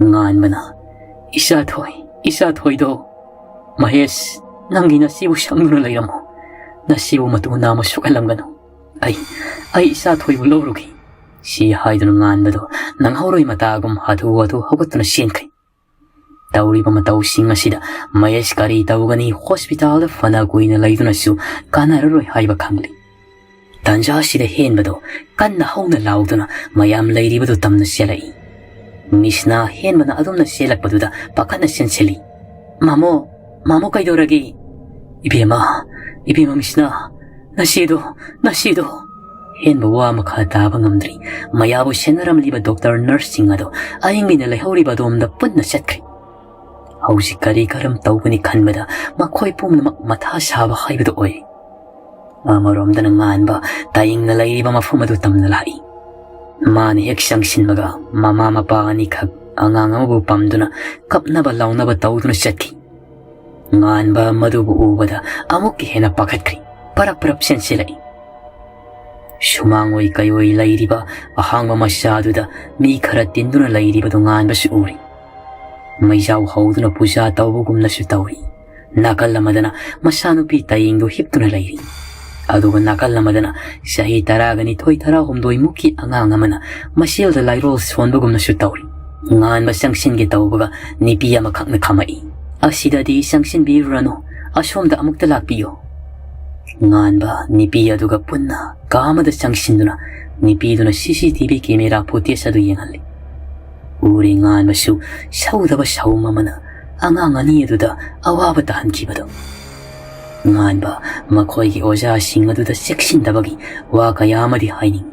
ꯉꯥꯟꯕꯅ, "ꯏꯆꯥ ꯊꯣꯏ, ꯏꯆꯥ ꯊꯣꯏꯗꯣ꯫" "ꯃꯍꯦꯁ, ꯅꯪꯒꯤ ꯅꯆꯦꯕꯨ ꯁꯪꯗꯨꯅ ꯂꯩꯔꯝꯃꯣ꯫ ꯅꯆꯦꯕꯨ ꯃꯇꯨ ꯅꯥꯝꯃ ꯁꯣꯛꯍꯜꯂꯝꯒꯅꯨ꯫ ꯑꯩ, ꯑꯩ ꯏꯆꯥ ꯊꯣꯏꯕꯨ ꯂꯧꯔꯨꯒꯦ꯫" ꯁꯤ ꯍꯥꯏꯗꯨꯅ ꯉꯥꯟꯕꯗꯣ ꯅꯪꯍꯧꯔꯣꯏ ꯃꯇꯥꯒꯨꯝ ꯍꯥꯊꯨ ꯍꯥꯊꯨ ꯍꯧꯒꯠꯇꯨꯅ ꯆꯦꯟꯈ꯭ꯔꯦ꯫ ꯇꯧꯔꯤꯕ ꯃꯇꯧꯁꯤꯡ ꯑꯁꯤꯗ ꯃꯍꯦꯁ ꯀꯔꯤ ꯇꯧꯒꯅꯤ? ꯍꯣꯁꯄꯤꯇꯥꯜꯗ ꯐꯅ ꯀꯨꯏꯅ ꯂꯩꯗꯨꯅꯁꯨ ꯀꯥꯟꯅꯔꯔꯣꯏ ꯍꯥꯏꯕ ꯈꯪꯂꯤ꯫ ꯇꯥꯟꯖꯥꯁꯤꯗ ꯍꯦꯟꯕꯗꯣ ꯀꯟꯅ ꯍꯧꯅ ꯂꯥꯎꯗꯨꯅ ꯃꯌꯥꯝ ꯂꯩꯔꯤꯕꯗꯨ ꯇꯝꯅ ꯆꯦꯜꯂꯛꯏ꯫ ꯃꯤꯁꯅꯥ ꯍꯦꯟꯕꯅ ꯑꯗꯨꯝꯅ ꯆꯦꯜꯂꯛꯄꯗꯨꯗ ꯄꯥꯈꯠꯅ ꯆꯦꯟꯁꯤꯜꯂꯤ꯫ "ꯃꯥꯃꯣ, ꯃꯥꯃꯣ ꯀꯩꯗꯧꯔꯒꯦ?" "ꯏꯕꯦꯝꯃ, ꯏꯕꯦꯝꯃ ꯃꯤꯁꯅꯥ, ꯅꯁꯤꯗꯣ, ꯅꯁꯤꯗꯣ꯫" ꯍꯦꯟꯕ ꯋꯥ ꯃꯈꯥ ꯇꯥꯕ ꯉꯝꯗ꯭ꯔꯤ꯫ ꯃꯌꯥꯕꯨ ꯁꯦꯟꯅꯔꯝꯂꯤꯕ ꯗꯣꯛꯇꯔ ꯅꯔꯁꯁꯤꯡ ꯑꯗꯣ ꯑꯏꯪꯕꯤꯅ ꯂꯩꯍꯧꯔꯤꯕ ꯑꯗꯣꯝꯗ ꯄꯨꯟꯅ ꯆꯠꯈ꯭ꯔꯤ꯫ ꯍꯧꯖꯤꯛ ꯀꯔꯤ ꯀꯔꯝ ꯇꯧꯒꯅꯤ ꯈꯟꯕꯗ ꯃꯈꯣꯏ ꯄꯨꯝꯅꯃꯛ ꯃꯊꯥ ꯁꯥꯕ ꯍꯥꯏꯕꯗꯨ ꯑꯣꯏꯔꯦ꯫ ꯑꯃꯔꯣꯝꯗꯅ ꯉꯥꯟꯕ ꯇꯥꯏꯪꯅ ꯂꯩꯔꯤꯕ ꯃꯐꯝ ꯑꯗꯨ ꯇꯝꯅ ꯂꯥꯛꯏ꯫ ꯃꯥꯅ ꯍꯦꯛ ꯆꯪꯁꯤꯟꯕꯒ ꯃꯃꯥ ꯃꯄꯥ ꯑꯅꯤꯈꯛ ꯑꯉꯥꯡ ꯑꯃꯕꯨ ꯄꯝꯗꯨꯅ ꯀꯞꯅꯕ ꯂꯥꯎꯅꯕ ꯇꯧꯗꯨꯅ ꯆꯠꯈꯤ꯫ ꯉꯥꯟꯕ ꯃꯗꯨꯕꯨ ꯎꯕꯗ ꯑꯃꯨꯛꯀ ꯍꯦꯟꯅ ꯄꯥꯈꯠꯈ꯭ꯔꯤ꯫ ꯄꯔꯞ ꯄꯔꯞ ꯆꯦꯟꯁꯤꯜꯂꯛꯏ꯫ ꯁꯨꯃꯥꯡ ꯑꯣꯏ ꯀꯩ ꯑꯣꯏ ꯂꯩꯔꯤꯕ ꯑꯍꯥꯡꯕ ꯃꯆꯥꯗꯨꯗ ꯃꯤ ꯈꯔ ꯇꯤꯟꯗꯨꯅ ꯂꯩꯔꯤꯕꯗꯨ ꯉꯥꯟꯕꯁꯨ ꯎꯔꯤ꯫ ꯃꯩꯖꯥꯎ ꯍꯧꯗꯨꯅ ꯄꯨꯖꯥ ꯇꯧꯕꯒꯨꯝꯅꯁꯨ ꯇꯧꯔꯤ꯫ ꯅꯥꯀꯜ ꯑꯃꯗꯅ ꯃꯆꯥꯅꯨꯄꯤ ꯇꯌꯦꯡꯗꯨ ꯍꯤꯞꯇꯨꯅ ꯂꯩꯔꯤ꯫ ꯑꯗꯨꯒ ꯅꯥꯀꯜ ꯑꯃꯗꯅ ꯆꯍꯤ ꯇꯔꯥꯒ ꯅꯤꯊꯣꯏ, ꯇꯔꯥꯍꯨꯝꯗꯣꯏ ꯃꯨꯛꯀꯤ ꯑꯉꯥꯡ ꯑꯃꯅ ꯃꯁꯦꯜꯗ ꯂꯥꯏꯔꯣꯜ ꯁꯣꯟꯕꯒꯨꯝꯅꯁꯨ ꯇꯧꯔꯤ꯫ ꯉꯥꯟꯕ ꯆꯪꯁꯤꯟꯒꯦ ꯇꯧꯕꯒ ꯅꯨꯄꯤ ꯑꯃꯈꯛꯅ ꯈꯥꯝꯃꯛꯏ꯫ "ꯑꯁꯤꯗꯗꯤ ꯆꯪꯁꯤꯟꯕꯤꯔꯨꯔꯅꯨ, ꯑꯁꯣꯝꯗ ꯑꯃꯨꯛꯇ ꯂꯥꯛꯄꯤꯌꯨ"꯫ ꯉꯥꯟꯕ ꯅꯨꯄꯤ ꯑꯗꯨꯒ ꯄꯨꯟꯅ ꯀꯥ ꯑꯃꯗ ꯆꯪꯁꯤꯟꯗꯨꯅ ꯅꯨꯄꯤꯗꯨꯅ C C T V camera footage ꯑꯗꯨ ꯌꯦꯡꯍꯜꯂꯤ꯫ ꯎꯔꯤ ꯉꯥꯟꯕꯁꯨ ꯁꯧꯗꯕ ꯁꯥꯎꯝ ꯑꯃꯅ ꯑꯉꯥꯡ ꯑꯅꯤ ꯑꯗꯨꯗ ꯑꯋꯥꯕ ꯇꯥꯍꯟꯈꯤꯕꯗꯨ꯫ ꯉꯥꯟꯕ ꯃꯈꯣꯏꯒꯤ ꯑꯣꯖꯥꯁꯤꯡ ꯑꯗꯨꯗ ꯆꯦꯛꯁꯤꯟꯗꯕꯒꯤ ꯋꯥ ꯀꯌꯥ ꯑꯃꯗꯤ ꯍꯥꯏꯅꯤꯡꯏ꯫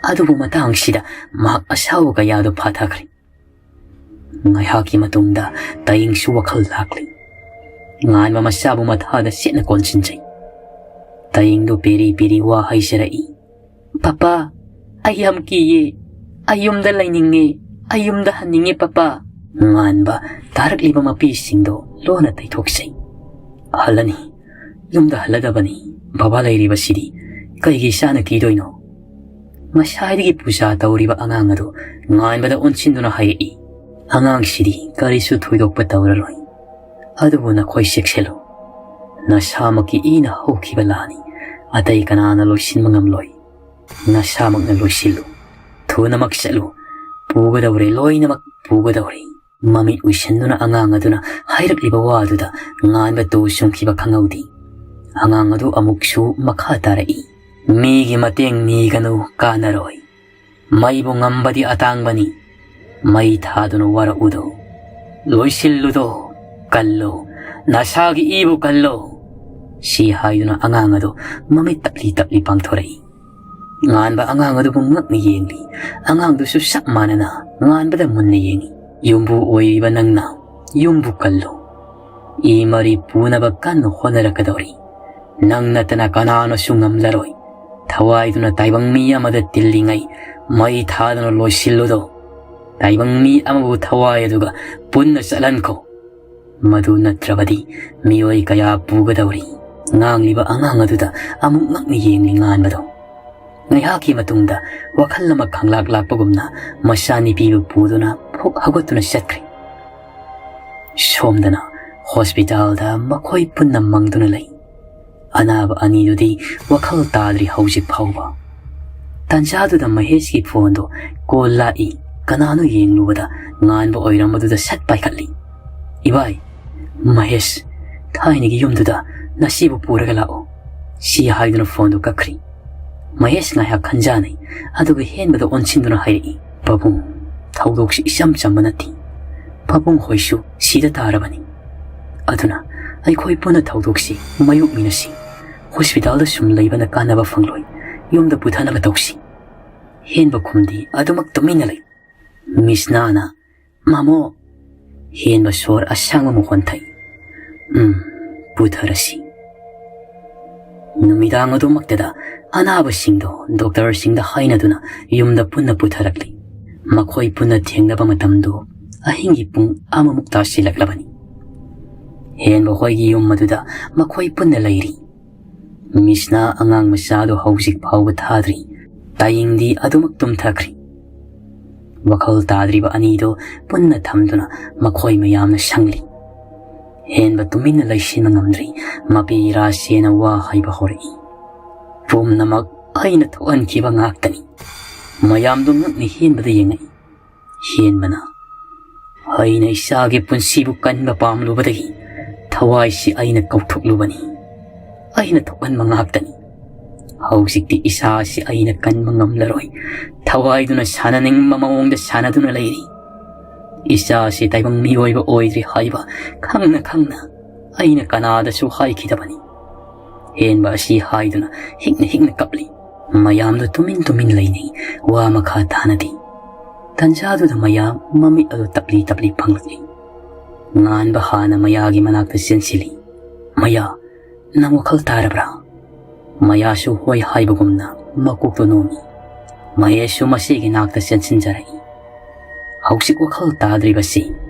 ꯑꯗꯨꯕꯨ ꯃꯇꯥꯡꯁꯤꯗ ꯃꯍꯥꯛ ꯑꯁꯥꯎꯕ ꯀꯌꯥꯗꯨ ꯐꯥꯊꯈ꯭ꯔꯦ꯫ ꯉꯥꯏꯍꯥꯛꯀꯤ ꯃꯇꯨꯡꯗ ꯇꯌꯦꯡꯁꯨ ꯋꯥꯈꯜ ꯂꯥꯛꯂꯤ꯫ ꯉꯥꯟꯕ ꯃꯆꯥꯕꯨ ꯃꯊꯥꯗ ꯆꯦꯠꯅ ꯀꯣꯟꯁꯤꯟꯖꯩ꯫ ꯇꯌꯦꯡꯗꯨ ꯄꯦꯔꯤ ꯄꯦꯔꯤ ꯋꯥ ꯍꯥꯏꯖꯔꯛꯏ꯫ "ꯄꯄꯥ, ꯑꯩ ꯌꯥꯝ ꯀꯤꯌꯦ꯫ ꯑꯩ ꯌꯨꯝꯗ ꯂꯩꯅꯤꯡꯉꯦ꯫ ꯑꯩ ꯌꯨꯝꯗ ꯍꯟꯅꯤꯡꯉꯦ, ꯄꯄꯥ"꯫ ꯉꯥꯟꯕ ꯇꯥꯔꯛꯂꯤꯕ ꯃꯄꯤꯁꯤꯡꯗꯣ ꯂꯣꯟꯅ ꯇꯩꯊꯣꯛꯆꯩ꯫ "ꯍꯜꯂꯅꯤ, ꯌꯨꯝꯗ ꯍꯜꯂꯗꯕꯅꯤ꯫ ꯕꯕꯥ ꯂꯩꯔꯤꯕꯁꯤꯗꯤ ꯀꯩꯒꯤ ꯏꯆꯥꯅ ꯀꯤꯗꯣꯏꯅꯣ?" ꯉꯁꯥꯏꯗꯒꯤ ꯄꯨꯖꯥ ꯇꯧꯔꯤꯕ ꯑꯉꯥꯡ ꯑꯗꯨ ꯉꯥꯟꯕꯗ ꯑꯣꯟꯁꯤꯟꯗꯨꯅ ꯍꯥꯏꯔꯛꯏ꯫ "ꯑꯉꯥꯡꯁꯤꯗꯤ ꯀꯔꯤꯁꯨ ꯊꯣꯏꯗꯣꯛꯄ ꯇꯧꯔꯔꯣꯏ꯫ ꯑꯗꯨꯕꯨ ꯅꯈꯣꯏ ꯆꯦꯛꯁꯤꯜꯂꯨ꯫ ꯅꯁꯥꯃꯛꯀꯤ ꯏꯅ ꯍꯧꯈꯤꯕ ꯂꯥꯟꯅꯤ꯫ ꯑꯇꯩ ꯀꯅꯥꯅ ꯂꯣꯏꯁꯤꯟꯕ ꯉꯝꯂꯣꯏ꯫ ꯅꯁꯥꯃꯛꯅ ꯂꯣꯏꯁꯤꯜꯂꯨ꯫ ꯊꯨꯅꯃꯛ ꯆꯠꯂꯨ꯫ ꯄꯨꯒꯗꯧꯔꯦ, ꯂꯣꯏꯅꯃꯛ ꯄꯨꯒꯗꯧꯔꯦ"꯫ ꯃꯃꯤꯠ ꯎꯏꯁꯤꯟꯗꯨꯅ ꯑꯉꯥꯡ ꯑꯗꯨꯅ ꯍꯥꯏꯔꯛꯂꯤꯕ ꯋꯥ ꯑꯗꯨꯗ ꯉꯥꯟꯕ ꯇꯨ ꯆꯨꯡꯈꯤꯕ ꯈꯪꯍꯧꯗꯦ꯫ ꯑꯉꯥꯡ ꯑꯗꯨ ꯑꯃꯨꯛꯁꯨ ꯃꯈꯥ ꯇꯥꯔꯛꯏ꯫ "ꯃꯤꯒꯤ ꯃꯇꯦꯡ ꯅꯤꯒꯅꯨ, ꯀꯥꯟꯅꯔꯣꯏ꯫ ꯃꯩꯕꯨ ꯉꯝꯕꯗꯤ ꯑꯇꯥꯡꯕꯅꯤ꯫ ꯃꯩ ꯊꯥꯗꯨꯅ ꯋꯥꯔꯛꯎꯗꯣ꯫ ꯂꯣꯏꯁꯤꯜꯂꯨꯗꯣ, ꯀꯜꯂꯣ꯫ ꯅꯁꯥꯒꯤ ꯏꯕꯨ ꯀꯜꯂꯣ"꯫ ꯁꯤ ꯍꯥꯏꯗꯨꯅ ꯑꯉꯥꯡ ꯑꯗꯨ ꯃꯃꯤꯠ ꯇꯞꯂꯤ ꯇꯞꯂꯤ ꯄꯥꯡꯊꯣꯔꯛꯏ꯫ ꯉꯥꯟꯕ ꯑꯉꯥꯡ ꯑꯗꯨꯕꯨ ꯉꯛꯅ ꯌꯦꯡꯂꯤ꯫ ꯑꯉꯥꯡꯗꯨꯁꯨ ꯆꯞ ꯃꯥꯟꯅꯅ ꯉꯥꯟꯕꯗ ꯃꯨꯟꯅ ꯌꯦꯡꯏ꯫ "ꯌꯨꯝꯕꯨ ꯑꯣꯏꯔꯤꯕ ꯅꯪꯅ ꯌꯨꯝꯕꯨ ꯀꯜꯂꯨ꯫ ꯏ ꯃꯔꯤ ꯄꯨꯅꯕ ꯀꯟꯅ ꯍꯣꯠꯅꯔꯛꯀꯗꯧꯔꯤ꯫ ꯅꯪ ꯅꯠꯇꯅ ꯀꯅꯥꯅꯁꯨ ꯉꯝꯂꯔꯣꯏ꯫ ꯊꯋꯥꯏꯗꯨꯅ ꯇꯥꯏꯕꯪ ꯃꯤ ꯑꯃꯗ ꯇꯤꯜꯂꯤꯉꯩ ꯃꯩ ꯊꯥꯗꯨꯅ ꯂꯣꯏꯁꯤꯜꯂꯨꯗꯣ꯫ ꯇꯥꯏꯕꯪ ꯃꯤ ꯑꯃꯕꯨ ꯊꯋꯥꯏ ꯑꯗꯨꯒ ꯄꯨꯟꯅ ꯆꯠꯍꯟꯈꯣ꯫ ꯃꯗꯨ ꯅꯠꯇ꯭ꯔꯕꯗꯤ ꯃꯤꯑꯣꯏ ꯀꯌꯥ ꯄꯨꯒꯗꯧꯔꯤ"꯫ ꯉꯥꯡꯂꯤꯕ ꯑꯉꯥꯡ ꯑꯗꯨꯗ ꯑꯃꯨꯛ ꯉꯛꯅ ꯌꯦꯡꯂꯤ ꯉꯥꯟꯕꯗꯣ꯫ ꯉꯥꯏꯍꯥꯛꯀꯤ ꯃꯇꯨꯡꯗ ꯋꯥꯈꯜ ꯑꯃ ꯈꯪꯂꯥꯛ ꯂꯥꯛꯄꯒꯨꯝꯅ ꯃꯆꯥꯅꯨꯄꯤꯕꯨ ꯄꯨꯗꯨꯅ ꯐꯨꯛ ꯍꯧꯒꯠꯇꯨꯅ ꯆꯠꯈ꯭ꯔꯦ꯫ ꯁꯣꯝꯗꯅ ꯍꯣꯁꯄꯤꯇꯥꯜꯗ ꯃꯈꯣꯏ ꯄꯨꯟꯅ ꯃꯪꯗꯨꯅ ꯂꯩ꯫ ꯑꯅꯥꯕ ꯑꯅꯤꯗꯨꯗꯤ ꯋꯥꯈꯜ ꯇꯥꯗ꯭ꯔꯤ ꯍꯧꯖꯤꯛ ꯐꯥꯎꯕ꯫ ꯇꯥꯟꯖꯥꯗꯨꯗ ꯃꯍꯦꯁꯀꯤ ꯐꯣꯟꯗꯣ ꯀꯣꯜ ꯂꯥꯛꯏ꯫ ꯀꯅꯥꯅꯣ ꯌꯦꯡꯂꯨꯕꯗ ꯉꯥꯟꯕ ꯑꯣꯏꯔꯝꯕꯗꯨꯗ ꯁꯠ ꯄꯥꯏꯈꯠꯂꯤ꯫ "ꯏꯕꯥꯏ, ꯃꯍꯦꯁ, ꯊꯥꯏꯅꯒꯤ ꯌꯨꯝꯗꯨꯗ ꯅꯁꯤꯕꯨ ꯄꯨꯔꯒ ꯂꯥꯛꯑꯣ," ꯁꯤ ꯍꯥꯏꯗꯨꯅ ꯐꯣꯟꯗꯨ ꯀꯛꯈ꯭ꯔꯤ꯫ ꯃꯍꯦꯁ ꯉꯥꯏꯍꯥꯛ ꯈꯟꯖꯥꯅꯩ, ꯑꯗꯨꯒ ꯍꯦꯟꯕꯗ ꯑꯣꯟꯁꯤꯟꯗꯨꯅ ꯍꯥꯏꯔꯛꯏ, "ꯄꯥꯕꯨꯡ, ꯊꯧꯗꯣꯛꯁꯤ ꯏꯆꯝ ꯆꯝꯕ ꯅꯠꯇꯦ꯫ ꯄꯥꯕꯨꯡ ꯍꯣꯏꯁꯨ ꯁꯤꯗ ꯇꯥꯔꯕꯅꯤ꯫ ꯑꯗꯨꯅ ꯑꯩꯈꯣꯏ ꯄꯨꯟꯅ ꯊꯧꯗꯣꯛꯁꯤ ꯃꯥꯌꯣꯛꯃꯤꯟꯅꯁꯤ꯫ ꯍꯣꯁꯄꯤꯇꯥꯜꯗ ꯁꯨꯝ ꯂꯩꯕꯅ ꯀꯥꯟꯅꯕ ꯐꯪꯂꯣꯏ꯫ ꯌꯨꯝꯗ ꯄꯨꯊꯅꯕ ꯇꯧꯁꯤ꯫" ꯍꯦꯟꯕ ꯈꯨꯝꯗꯤ ꯑꯗꯨꯃꯛ ꯇꯨꯃꯤꯟꯅ ꯂꯩ꯫ ꯃꯤꯁꯅꯥꯅ, "ꯃꯥꯃꯣ!" ꯍꯦꯟꯕ ꯁꯣꯔ ꯑꯁꯥꯡꯕ ꯃꯈꯣꯟ ꯊꯛꯏ꯫ "ꯎꯝ, ꯄꯨꯊꯔꯁꯤ꯫" ꯅꯨꯃꯤꯗꯥꯡ ꯑꯗꯨꯃꯛꯇꯗ ꯑꯅꯥꯕꯁꯤꯡꯗꯣ ꯗꯣꯛꯇꯔꯁꯤꯡꯗ ꯍꯥꯏꯅꯗꯨꯅ ꯌꯨꯝꯗ ꯄꯨꯟꯅ ꯄꯨꯊꯔꯛꯂꯤ꯫ ꯃꯈꯣꯏ ꯄꯨꯟꯅ ꯊꯦꯡꯅꯕ ꯃꯇꯝꯗꯨ ꯑꯍꯤꯡꯒꯤ ꯄꯨꯡ ꯑꯃꯃꯨꯛ ꯇꯥꯁꯤꯜꯂꯛꯂꯕꯅꯤ꯫ ꯍꯦꯟꯕ ꯍꯣꯏꯒꯤ ꯌꯨꯝ ꯑꯗꯨꯗ ꯃꯈꯣꯏ ꯄꯨꯟꯅ ꯂꯩꯔꯤ꯫ ꯃꯤꯁꯅꯥ ꯑꯉꯥꯡ ꯃꯆꯥꯗꯨ ꯍꯧꯖꯤꯛ ꯐꯥꯎꯕ ꯊꯥꯗ꯭ꯔꯤ꯫ ꯇꯥꯌꯦꯡꯗꯤ ꯑꯗꯨꯃꯛ ꯇꯨꯝꯊꯈ꯭ꯔꯤ꯫ ꯋꯥꯈꯜ ꯇꯥꯗ꯭ꯔꯤꯕ ꯑꯅꯤꯗꯨ ꯄꯨꯟꯅ ꯊꯝꯗꯨꯅ ꯃꯈꯣꯏ ꯃꯌꯥꯝꯅ ꯁꯪꯂꯤ꯫ ꯍꯦꯟꯕ ꯇꯨꯃꯤꯟꯅ ꯂꯩꯁꯤꯟꯕ ꯉꯝꯗ꯭ꯔꯤ꯫ ꯃꯄꯤ ꯔꯥꯁꯦꯅ ꯋꯥ ꯍꯥꯏꯕ ꯍꯧꯔꯛꯏ꯫ "ꯄꯨꯝꯅꯃꯛ ꯑꯩꯅ ꯊꯣꯛꯍꯟꯈꯤꯕ ꯉꯥꯛꯇꯅꯤ꯫ ꯃꯌꯥꯝꯗꯨ ꯉꯛꯅ ꯍꯦꯟꯕꯗ ꯌꯦꯡꯉꯛꯏ꯫ ꯍꯦꯟꯕꯅ, ꯑꯩꯅ ꯏꯆꯥꯒꯤ ꯄꯨꯟꯁꯤꯕꯨ ꯀꯟꯕ ꯄꯥꯝꯂꯨꯕꯗꯒꯤ ꯊꯋꯥꯏꯁꯤ ꯑꯩꯅ ꯀꯧꯊꯣꯛꯂꯨꯕꯅꯤ꯫ ꯑꯩꯅ ꯊꯣꯛꯍꯟꯕ ꯉꯥꯛꯇꯅꯤ꯫ ꯍꯧꯖꯤꯛꯇꯤ ꯏꯆꯥꯁꯤ ꯑꯩꯅ ꯀꯟꯕ ꯉꯝꯂꯔꯣꯏ꯫ ꯊꯋꯥꯏꯗꯨꯅ ꯁꯥꯟꯅꯅꯤꯡꯕ ꯃꯑꯣꯡꯗ ꯁꯥꯟꯅꯗꯨꯅ ꯂꯩꯔꯤ꯫ ꯏꯆꯥꯁꯤ ꯇꯥꯏꯕꯪ ꯃꯤꯑꯣꯏꯕ ꯑꯣꯏꯗ꯭ꯔꯤ ꯍꯥꯏꯕ ꯈꯪꯅ ꯈꯪꯅ ꯑꯩꯅ ꯀꯅꯥꯗꯁꯨ ꯍꯥꯏꯈꯤꯗꯕꯅꯤ꯫" ꯍꯦꯟꯕ ꯑꯁꯤ ꯍꯥꯏꯗꯨꯅ ꯍꯤꯛꯅ ꯍꯤꯛꯅ ꯀꯞꯂꯤ꯫ ꯃꯌꯥꯝꯗꯨ ꯇꯨꯃꯤꯟ ꯇꯨꯃꯤꯟ ꯂꯩꯅꯩ꯫ ꯋꯥ ꯃꯈꯥ ꯇꯥꯅꯗꯦ꯫ ꯇꯟꯖꯥꯗꯨꯗ ꯃꯌꯥ ꯃꯃꯤꯠ ꯑꯗꯨ ꯇꯞꯂꯤ ꯇꯞꯂꯤ ꯄꯥꯡꯂꯛꯏ꯫ ꯉꯥꯟꯕ ꯍꯥꯟꯅ ꯃꯌꯥꯒꯤ ꯃꯅꯥꯛꯇ ꯆꯦꯟꯁꯤꯜꯂꯤ꯫ "ꯃꯌꯥ, ꯅꯪ ꯋꯥꯈꯜ ꯇꯥꯔꯕ꯭ꯔꯥ?" ꯃꯌꯥꯁꯨ ꯍꯣꯏ ꯍꯥꯏꯕꯒꯨꯝꯅ ꯃꯀꯣꯛꯇꯨ ꯅꯣꯝꯃꯤ꯫ ꯃꯍꯦꯁꯁꯨ ꯃꯁꯤꯒꯤ ꯅꯥꯛꯇ ꯆꯦꯟꯁꯤꯟꯖꯔꯛꯏ꯫ ꯍꯧꯖꯤꯛ ꯋꯥꯈꯜ ꯇꯥꯗ꯭ꯔꯤꯕꯁꯤ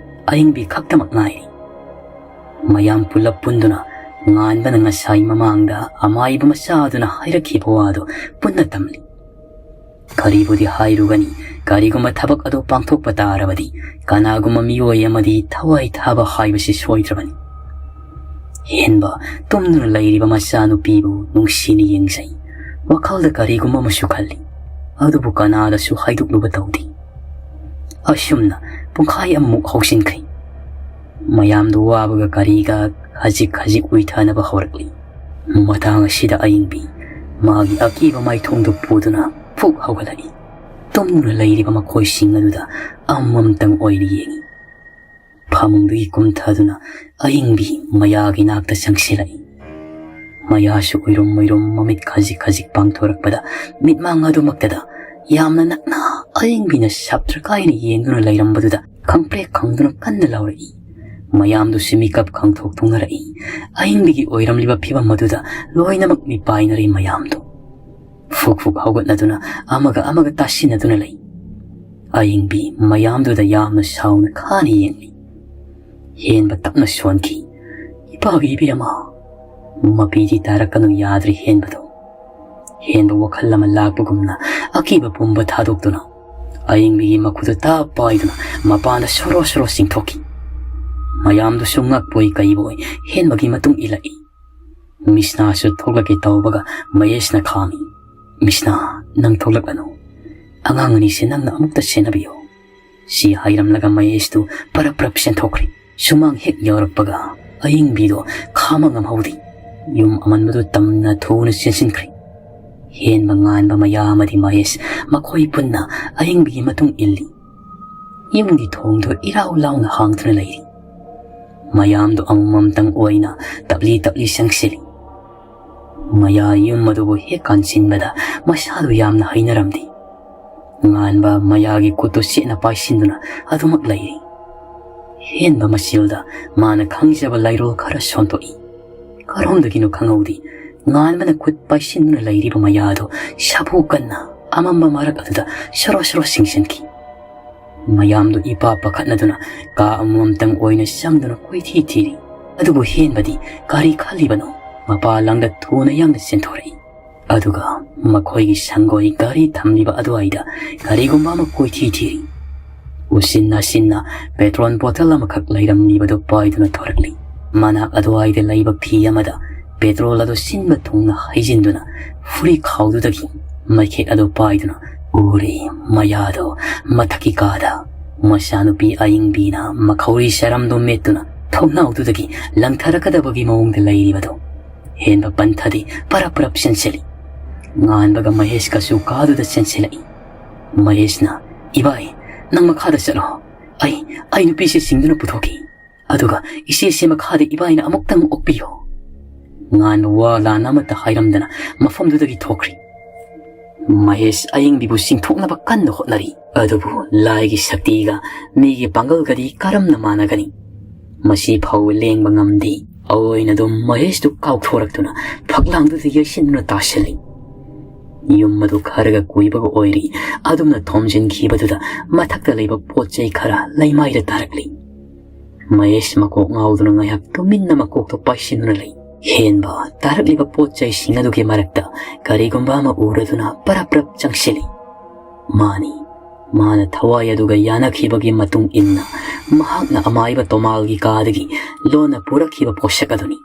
ꯑꯌꯤꯡꯕꯤ ꯈꯛꯇꯃꯛ ꯉꯥꯏꯔꯤ꯫ ꯃꯌꯥꯝ ꯄꯨꯂꯞ ꯄꯨꯟꯗꯨꯅ ꯉꯥꯟꯕꯅ ꯉꯁꯥꯏ ꯃꯃꯥꯡꯗ ꯑꯃꯥꯏꯕ ꯃꯆꯥꯗꯨꯅ ꯍꯥꯏꯔꯛꯈꯤꯕ ꯋꯥꯗꯨ ꯄꯨꯟꯅ ꯇꯝꯂꯤ꯫ ꯀꯔꯤꯕꯨꯗꯤ ꯍꯥꯏꯔꯨꯒꯅꯤ, ꯀꯔꯤꯒꯨꯝꯕ ꯊꯕꯛ ꯑꯗꯨ ꯄꯥꯡꯊꯣꯛꯄ ꯇꯥꯔꯕꯗꯤ ꯀꯅꯥꯒꯨꯝꯕ ꯃꯤꯑꯣꯏ ꯑꯃꯗꯤ ꯊꯋꯥꯏ ꯊꯥꯕ ꯍꯥꯏꯕꯁꯤ ꯁꯣꯏꯗ꯭ꯔꯕꯅꯤ꯫ ꯍꯦꯟꯕ ꯇꯨꯝꯗꯨꯅ ꯂꯩꯔꯤꯕ ꯃꯆꯥꯅꯨꯄꯤꯕꯨ ꯅꯨꯡꯁꯤꯅ ꯌꯦꯡꯖꯩ꯫ ꯋꯥꯈꯜꯗ ꯀꯔꯤꯒꯨꯝꯕ ꯑꯃꯁꯨ ꯈꯜꯂꯤ, ꯑꯗꯨꯕꯨ ꯀꯅꯥꯗꯁꯨ ꯍꯥꯏꯗꯣꯛꯂꯨꯕ ꯇꯧꯗꯦ꯫ ꯑꯁꯨꯝꯅ ꯄꯨꯡꯈꯥꯏ ꯑꯃꯃꯨꯛ ꯍꯧꯖꯤꯟꯈ꯭ꯔꯦ꯫ ꯃꯌꯥꯝꯗꯨ ꯋꯥꯕꯒ ꯀꯔꯤꯒ ꯈꯖꯤꯛ ꯈꯖꯤꯛ ꯎꯏꯊꯅꯕ ꯍꯧꯔꯛꯂꯤ꯫ ꯃꯇꯥꯡ ꯑꯁꯤꯗ ꯑꯌꯤꯡꯕꯤ ꯃꯥꯒꯤ ꯑꯀꯤꯕ ꯃꯥꯏꯊꯣꯡꯗꯨ ꯄꯨꯗꯨꯅ ꯐꯨꯛ ꯍꯧꯒꯠꯂꯛꯏ꯫ ꯇꯨꯝꯗꯨꯅ ꯂꯩꯔꯤꯕ ꯃꯈꯣꯏꯁꯤꯡ ꯑꯗꯨꯗ ꯑꯃꯃꯝꯇꯪ ꯑꯣꯏꯅ ꯌꯦꯡꯏ꯫ ꯐꯃꯨꯡꯗꯒꯤ ꯀꯨꯝꯊꯗꯨꯅ ꯑꯌꯤꯡꯕꯤ ꯃꯌꯥꯒꯤ ꯅꯥꯛꯇ ꯆꯪꯁꯤꯜꯂꯛꯏ꯫ ꯃꯌꯥꯁꯨ ꯎꯏꯔꯨꯝ ꯎꯏꯔꯨꯝ ꯃꯃꯤꯠ ꯈꯖꯤꯛ ꯈꯖꯤꯛ ꯄꯥꯡꯊꯣꯔꯛꯄꯗ ꯃꯤꯠꯃꯥꯡ ꯑꯗꯨꯃꯛꯇꯗ ꯌꯥꯝꯅ ꯅꯛꯅ ꯑꯌꯤꯡꯕꯤꯅ ꯁꯞꯇ꯭ꯔ ꯀꯥꯏꯅ ꯌꯦꯡꯗꯨꯅ ꯂꯩꯔꯝꯕꯗꯨꯗ ꯈꯪꯄ꯭ꯔꯦꯛ ꯈꯪꯗꯨꯅ ꯀꯟꯅ ꯂꯥꯎꯔꯛꯏ꯫ ꯃꯌꯥꯝꯗꯨꯁꯨ ꯃꯤꯀꯞ ꯈꯪꯊꯣꯛ ꯊꯣꯛꯅꯔꯛꯏ꯫ ꯑꯌꯤꯡꯕꯤꯒꯤ ꯑꯣꯏꯔꯝꯂꯤꯕ ꯐꯤꯕꯝ ꯑꯗꯨꯗ ꯂꯣꯏꯅꯃꯛ ꯃꯤꯄꯥꯏꯅꯔꯦ ꯃꯌꯥꯝꯗꯨ꯫ ꯐꯨꯛ ꯐꯨꯛ ꯍꯧꯒꯠꯅꯗꯨꯅ ꯑꯃꯒ ꯑꯃꯒ ꯇꯥꯁꯤꯟꯅꯗꯨꯅ ꯂꯩ꯫ ꯑꯌꯤꯡꯕꯤ ꯃꯌꯥꯝꯗꯨꯗ ꯌꯥꯝꯅ ꯁꯥꯎꯅ ꯈꯥꯅ ꯌꯦꯡꯂꯤ꯫ ꯍꯦꯟꯕ ꯇꯞꯅ ꯁꯣꯟꯈꯤ꯫ "ꯏꯄꯥꯒꯤ ꯏꯕꯦꯝꯃ!" ꯃꯄꯤꯗꯤ ꯇꯥꯔꯛꯀꯅꯨ ꯌꯥꯗ꯭ꯔꯦ ꯍꯦꯟꯕꯗꯣ꯫ ꯍꯦꯟꯕ ꯋꯥꯈꯜ ꯑꯃ ꯂꯥꯛꯄꯒꯨꯝꯅ ꯑꯀꯤꯕ ꯄꯨꯝꯕ ꯊꯥꯗꯣꯛꯇꯨꯅ ꯑꯌꯤꯡꯕꯤꯒꯤ ꯃꯈꯨꯠꯇ ꯇꯥꯞ ꯄꯥꯏꯗꯨꯅ ꯃꯄꯥꯟꯗ ꯁꯣꯔꯣ ꯁꯣꯔꯣ ꯆꯤꯡꯊꯣꯛꯈꯤ꯫ ꯃꯌꯥꯝꯗꯨꯁꯨ ꯉꯛꯄꯣꯏ ꯀꯩꯕꯣꯏ ꯍꯦꯟꯕꯒꯤ ꯃꯇꯨꯡ ꯏꯜꯂꯛꯏ꯫ ꯃꯤꯁꯅꯥꯁꯨ ꯊꯣꯛꯂꯛꯀꯦ ꯇꯧꯕꯒ ꯃꯍꯦꯁꯅ ꯈꯥꯝꯃꯤ꯫ "ꯃꯤꯁꯅꯥ, ꯅꯪ ꯊꯣꯛꯂꯛꯂꯅꯨ꯫ ꯑꯉꯥꯡ ꯑꯅꯤꯁꯦ ꯅꯪꯅ ꯑꯃꯨꯛꯇ ꯁꯦꯟꯅꯕꯤꯌꯨ"꯫ ꯁꯤ ꯍꯥꯏꯔꯝꯂꯒ ꯃꯍꯦꯁꯇꯨ ꯄꯔꯞ ꯄꯔꯞ ꯆꯦꯟꯊꯣꯛꯈ꯭ꯔꯦ꯫ ꯁꯨꯃꯥꯡ ꯍꯦꯛ ꯌꯧꯔꯛꯄꯒ ꯑꯌꯤꯡꯕꯤꯗꯣ ꯈꯥꯝꯕ ꯉꯝꯍꯧꯗꯦ꯫ ꯌꯨꯝ ꯑꯃꯟꯕꯗꯨ ꯇꯝꯅ ꯊꯨꯅ ꯆꯦꯟꯁꯤꯟꯈ꯭ꯔꯦ꯫ ꯍꯦꯟꯕ, ꯉꯥꯟꯕ, ꯃꯌꯥ ꯑꯃꯗꯤ ꯃꯍꯦꯁ ꯃꯈꯣꯏ ꯄꯨꯟꯅ ꯑꯌꯤꯡꯕꯤꯒꯤ ꯃꯇꯨꯡ ꯏꯜꯂꯤ꯫ ꯌꯨꯝꯒꯤ ꯊꯣꯡꯗꯨ ꯏꯔꯥꯎ ꯂꯥꯎꯅ ꯍꯥꯡꯗꯨꯅ ꯂꯩꯔꯤ꯫ ꯃꯌꯥꯝꯗꯨ ꯑꯃꯃꯝꯇꯪ ꯑꯣꯏꯅ ꯇꯞꯂꯤ ꯇꯞꯂꯤ ꯆꯪꯁꯤꯜꯂꯤ꯫ ꯃꯌꯥ ꯌꯨꯝ ꯑꯗꯨꯕꯨ ꯍꯦꯛ ꯀꯥꯟꯁꯤꯟꯕꯗ ꯃꯁꯥꯗꯨ ꯌꯥꯝꯅ ꯍꯩꯅꯔꯝꯗꯦ꯫ ꯉꯥꯟꯕ ꯃꯌꯥꯒꯤ ꯈꯨꯠꯇꯨ ꯆꯦꯠꯅ ꯄꯥꯏꯁꯤꯟꯗꯨꯅ ꯑꯗꯨꯃꯛ ꯂꯩꯔꯤ꯫ ꯍꯦꯟꯕ ꯃꯆꯤꯜꯗ ꯃꯥꯅ ꯈꯪꯖꯕ ꯂꯩꯔꯣꯜ ꯈꯔ ꯁꯣꯟꯗꯣꯛꯏ꯫ ꯀꯔꯣꯝꯗꯒꯤꯅꯣ ꯈꯪꯍꯧꯗꯦ, ꯉꯥꯟꯕꯅ ꯈꯨꯠ ꯄꯥꯏꯁꯤꯟꯗꯨꯅ ꯂꯩꯔꯤꯕ ꯃꯌꯥꯗꯨ ꯁꯥꯐꯨ ꯀꯟꯅ ꯑꯃꯝꯕ ꯃꯔꯛ ꯑꯗꯨꯗ ꯁꯣꯔꯣ ꯁꯣꯔꯣ ꯆꯤꯡꯁꯤꯟꯈꯤ꯫ ꯃꯌꯥꯝꯗꯨ ꯏꯄꯥ ꯄꯥꯈꯠꯅꯗꯨꯅ ꯀꯥ ꯑꯃꯃꯝꯇꯪ ꯑꯣꯏꯅ ꯆꯪꯗꯨꯅ ꯀꯣꯏꯊꯤ ꯊꯤꯔꯤ꯫ ꯑꯗꯨꯕꯨ ꯍꯦꯟꯕꯗꯤ ꯀꯔꯤ ꯈꯜꯂꯤꯕꯅꯣ, ꯃꯄꯥ ꯂꯥꯡꯗ ꯊꯨꯅ ꯌꯥꯡꯅ ꯆꯦꯟꯊꯣꯔꯛꯏ꯫ ꯑꯗꯨꯒ ꯃꯈꯣꯏꯒꯤ ꯁꯪꯒꯣꯏ ꯒꯥꯔꯤ ꯊꯝꯂꯤꯕ ꯑꯗꯨꯋꯥꯏꯗ ꯀꯔꯤꯒꯨꯝꯕ ꯑꯃ ꯀꯣꯏꯊꯤ ꯊꯤꯔꯤ꯫ ꯎꯆꯤꯟ ꯅꯥꯆꯤꯟꯅ ꯄꯦꯇ꯭ꯔꯣꯜ ꯕꯣꯇꯜ ꯑꯃꯈꯛ ꯂꯩꯔꯝꯂꯤꯕꯗꯨ ꯄꯥꯏꯗꯨꯅ ꯊꯣꯔꯛꯂꯤ꯫ ꯃꯅꯥꯛ ꯑꯗꯨꯋꯥꯏꯗ ꯂꯩꯕ ꯐꯤ ꯑꯃꯗ ꯄꯦꯇ꯭ꯔꯣꯜ ꯑꯗꯨ ꯁꯤꯟꯕ ꯊꯨꯡꯅ ꯍꯩꯖꯤꯟꯗꯨꯅ ꯐꯨꯔꯤꯈꯥꯎꯗꯨꯗꯒꯤ ꯃꯩꯈꯦꯠ ꯑꯗꯨ ꯄꯥꯏꯗꯨꯅ ꯎꯔꯤ꯫ ꯃꯌꯥꯗꯣ ꯃꯊꯛꯀꯤ ꯀꯥꯗ ꯃꯆꯥꯅꯨꯄꯤ ꯑꯌꯤꯡꯕꯤꯅ ꯃꯈꯧꯔꯤ ꯆꯔꯝꯗꯨ ꯃꯦꯠꯇꯨꯅ ꯊꯣꯡꯅꯥꯎꯗꯨꯗꯒꯤ ꯂꯪꯊꯔꯛꯀꯗꯕꯒꯤ ꯃꯑꯣꯡꯗ ꯂꯩꯔꯤꯕꯗꯨ ꯍꯦꯟꯕ ꯄꯟꯊꯗꯤ ꯄꯔꯞ ꯄꯔꯞ ꯆꯦꯟꯁꯤꯜꯂꯤ꯫ ꯉꯥꯟꯕꯒ ꯃꯍꯦꯁꯀꯁꯨ ꯀꯥꯗꯨꯗ ꯆꯦꯟꯁꯤꯜꯂꯛꯏ꯫ ꯃꯍꯦꯁꯅ, "ꯏꯕꯥꯏ, ꯅꯪ ꯃꯈꯥꯗ ꯆꯠꯂꯣ꯫ ꯑꯩ, ꯑꯩ ꯅꯨꯄꯤꯁꯦ ꯆꯤꯡꯗꯨꯅ ꯄꯨꯊꯣꯛꯈꯤ꯫ ꯑꯗꯨꯒ ꯏꯆꯦꯁꯦ ꯃꯈꯥꯗ ꯏꯕꯥꯏꯅ ꯑꯃꯨꯛꯇꯪ ꯑꯣꯛꯄꯤꯌꯣ꯫" ꯉꯥꯟꯕ ꯋꯥ ꯂꯥꯟ ꯑꯃꯠꯇ ꯍꯥꯏꯔꯝꯗꯅ ꯃꯐꯝꯗꯨꯗꯒꯤ ꯊꯣꯛꯈ꯭ꯔꯤ꯫ ꯃꯍꯦꯁ ꯑꯌꯤꯡꯕꯤꯕꯨ ꯆꯤꯡꯊꯣꯛꯅꯕ ꯀꯟꯅ ꯍꯣꯠꯅꯔꯤ꯫ ꯑꯗꯨꯕꯨ ꯂꯥꯏꯒꯤ ꯁꯛꯇꯤꯒ ꯃꯤꯒꯤ ꯄꯥꯡꯒꯜꯒꯗꯤ ꯀꯔꯝꯅ ꯃꯥꯟꯅꯒꯅꯤ? ꯃꯁꯤ ꯐꯥꯎꯕ ꯂꯦꯡꯕ ꯉꯝꯗꯦ꯫ ꯑꯑꯣꯏꯅꯗꯨ ꯃꯍꯦꯁꯇꯨ ꯀꯥꯎꯊꯣꯔꯛꯇꯨꯅ ꯐꯛꯂꯥꯡꯗꯨꯗ ꯌꯩꯁꯤꯟꯗꯨꯅ ꯇꯥꯁꯤꯜꯂꯤ꯫ ꯌꯨꯝ ꯑꯗꯨ ꯈꯔꯒ ꯀꯨꯏꯕꯒ ꯑꯣꯏꯔꯤ꯫ ꯑꯗꯨꯝꯅ ꯊꯣꯝꯖꯤꯟꯈꯤꯕꯗꯨꯗ ꯃꯊꯛꯇ ꯂꯩꯕ ꯄꯣꯠ ꯆꯩ ꯈꯔ ꯂꯩꯃꯥꯏꯗ ꯇꯥꯔꯛꯂꯤ꯫ ꯃꯍꯦꯁ ꯃꯀꯣꯛ ꯉꯥꯎꯗꯨꯅ ꯉꯥꯏꯍꯥꯛ ꯇꯨꯃꯤꯟꯅ ꯃꯀꯣꯛꯇꯣ ꯄꯥꯏꯁꯤꯟꯗꯨꯅ ꯂꯩ꯫ ꯍꯦꯟꯕ ꯇꯥꯔꯛꯂꯤꯕ ꯄꯣꯠ ꯆꯩꯁꯤꯡ ꯑꯗꯨꯒꯤ ꯃꯔꯛꯇ ꯀꯔꯤꯒꯨꯝꯕ ꯑꯃ ꯎꯔꯗꯨꯅ ꯄꯔꯞ ꯄꯔꯞ ꯆꯪꯁꯤꯜꯂꯤ꯫ ꯃꯥꯅꯤ, ꯃꯥꯅ ꯊꯋꯥꯏ ꯑꯗꯨꯒ ꯌꯥꯅꯈꯤꯕꯒꯤ ꯃꯇꯨꯡ ꯏꯟꯅ ꯃꯍꯥꯛꯅ ꯑꯃꯥꯏꯕ ꯇꯣꯃꯥꯜꯒꯤ ꯀꯥꯗꯒꯤ ꯂꯣꯟꯅ ꯄꯨꯔꯛꯈꯤꯕ ꯄꯣꯠꯁꯛ ꯑꯗꯨꯅꯤ꯫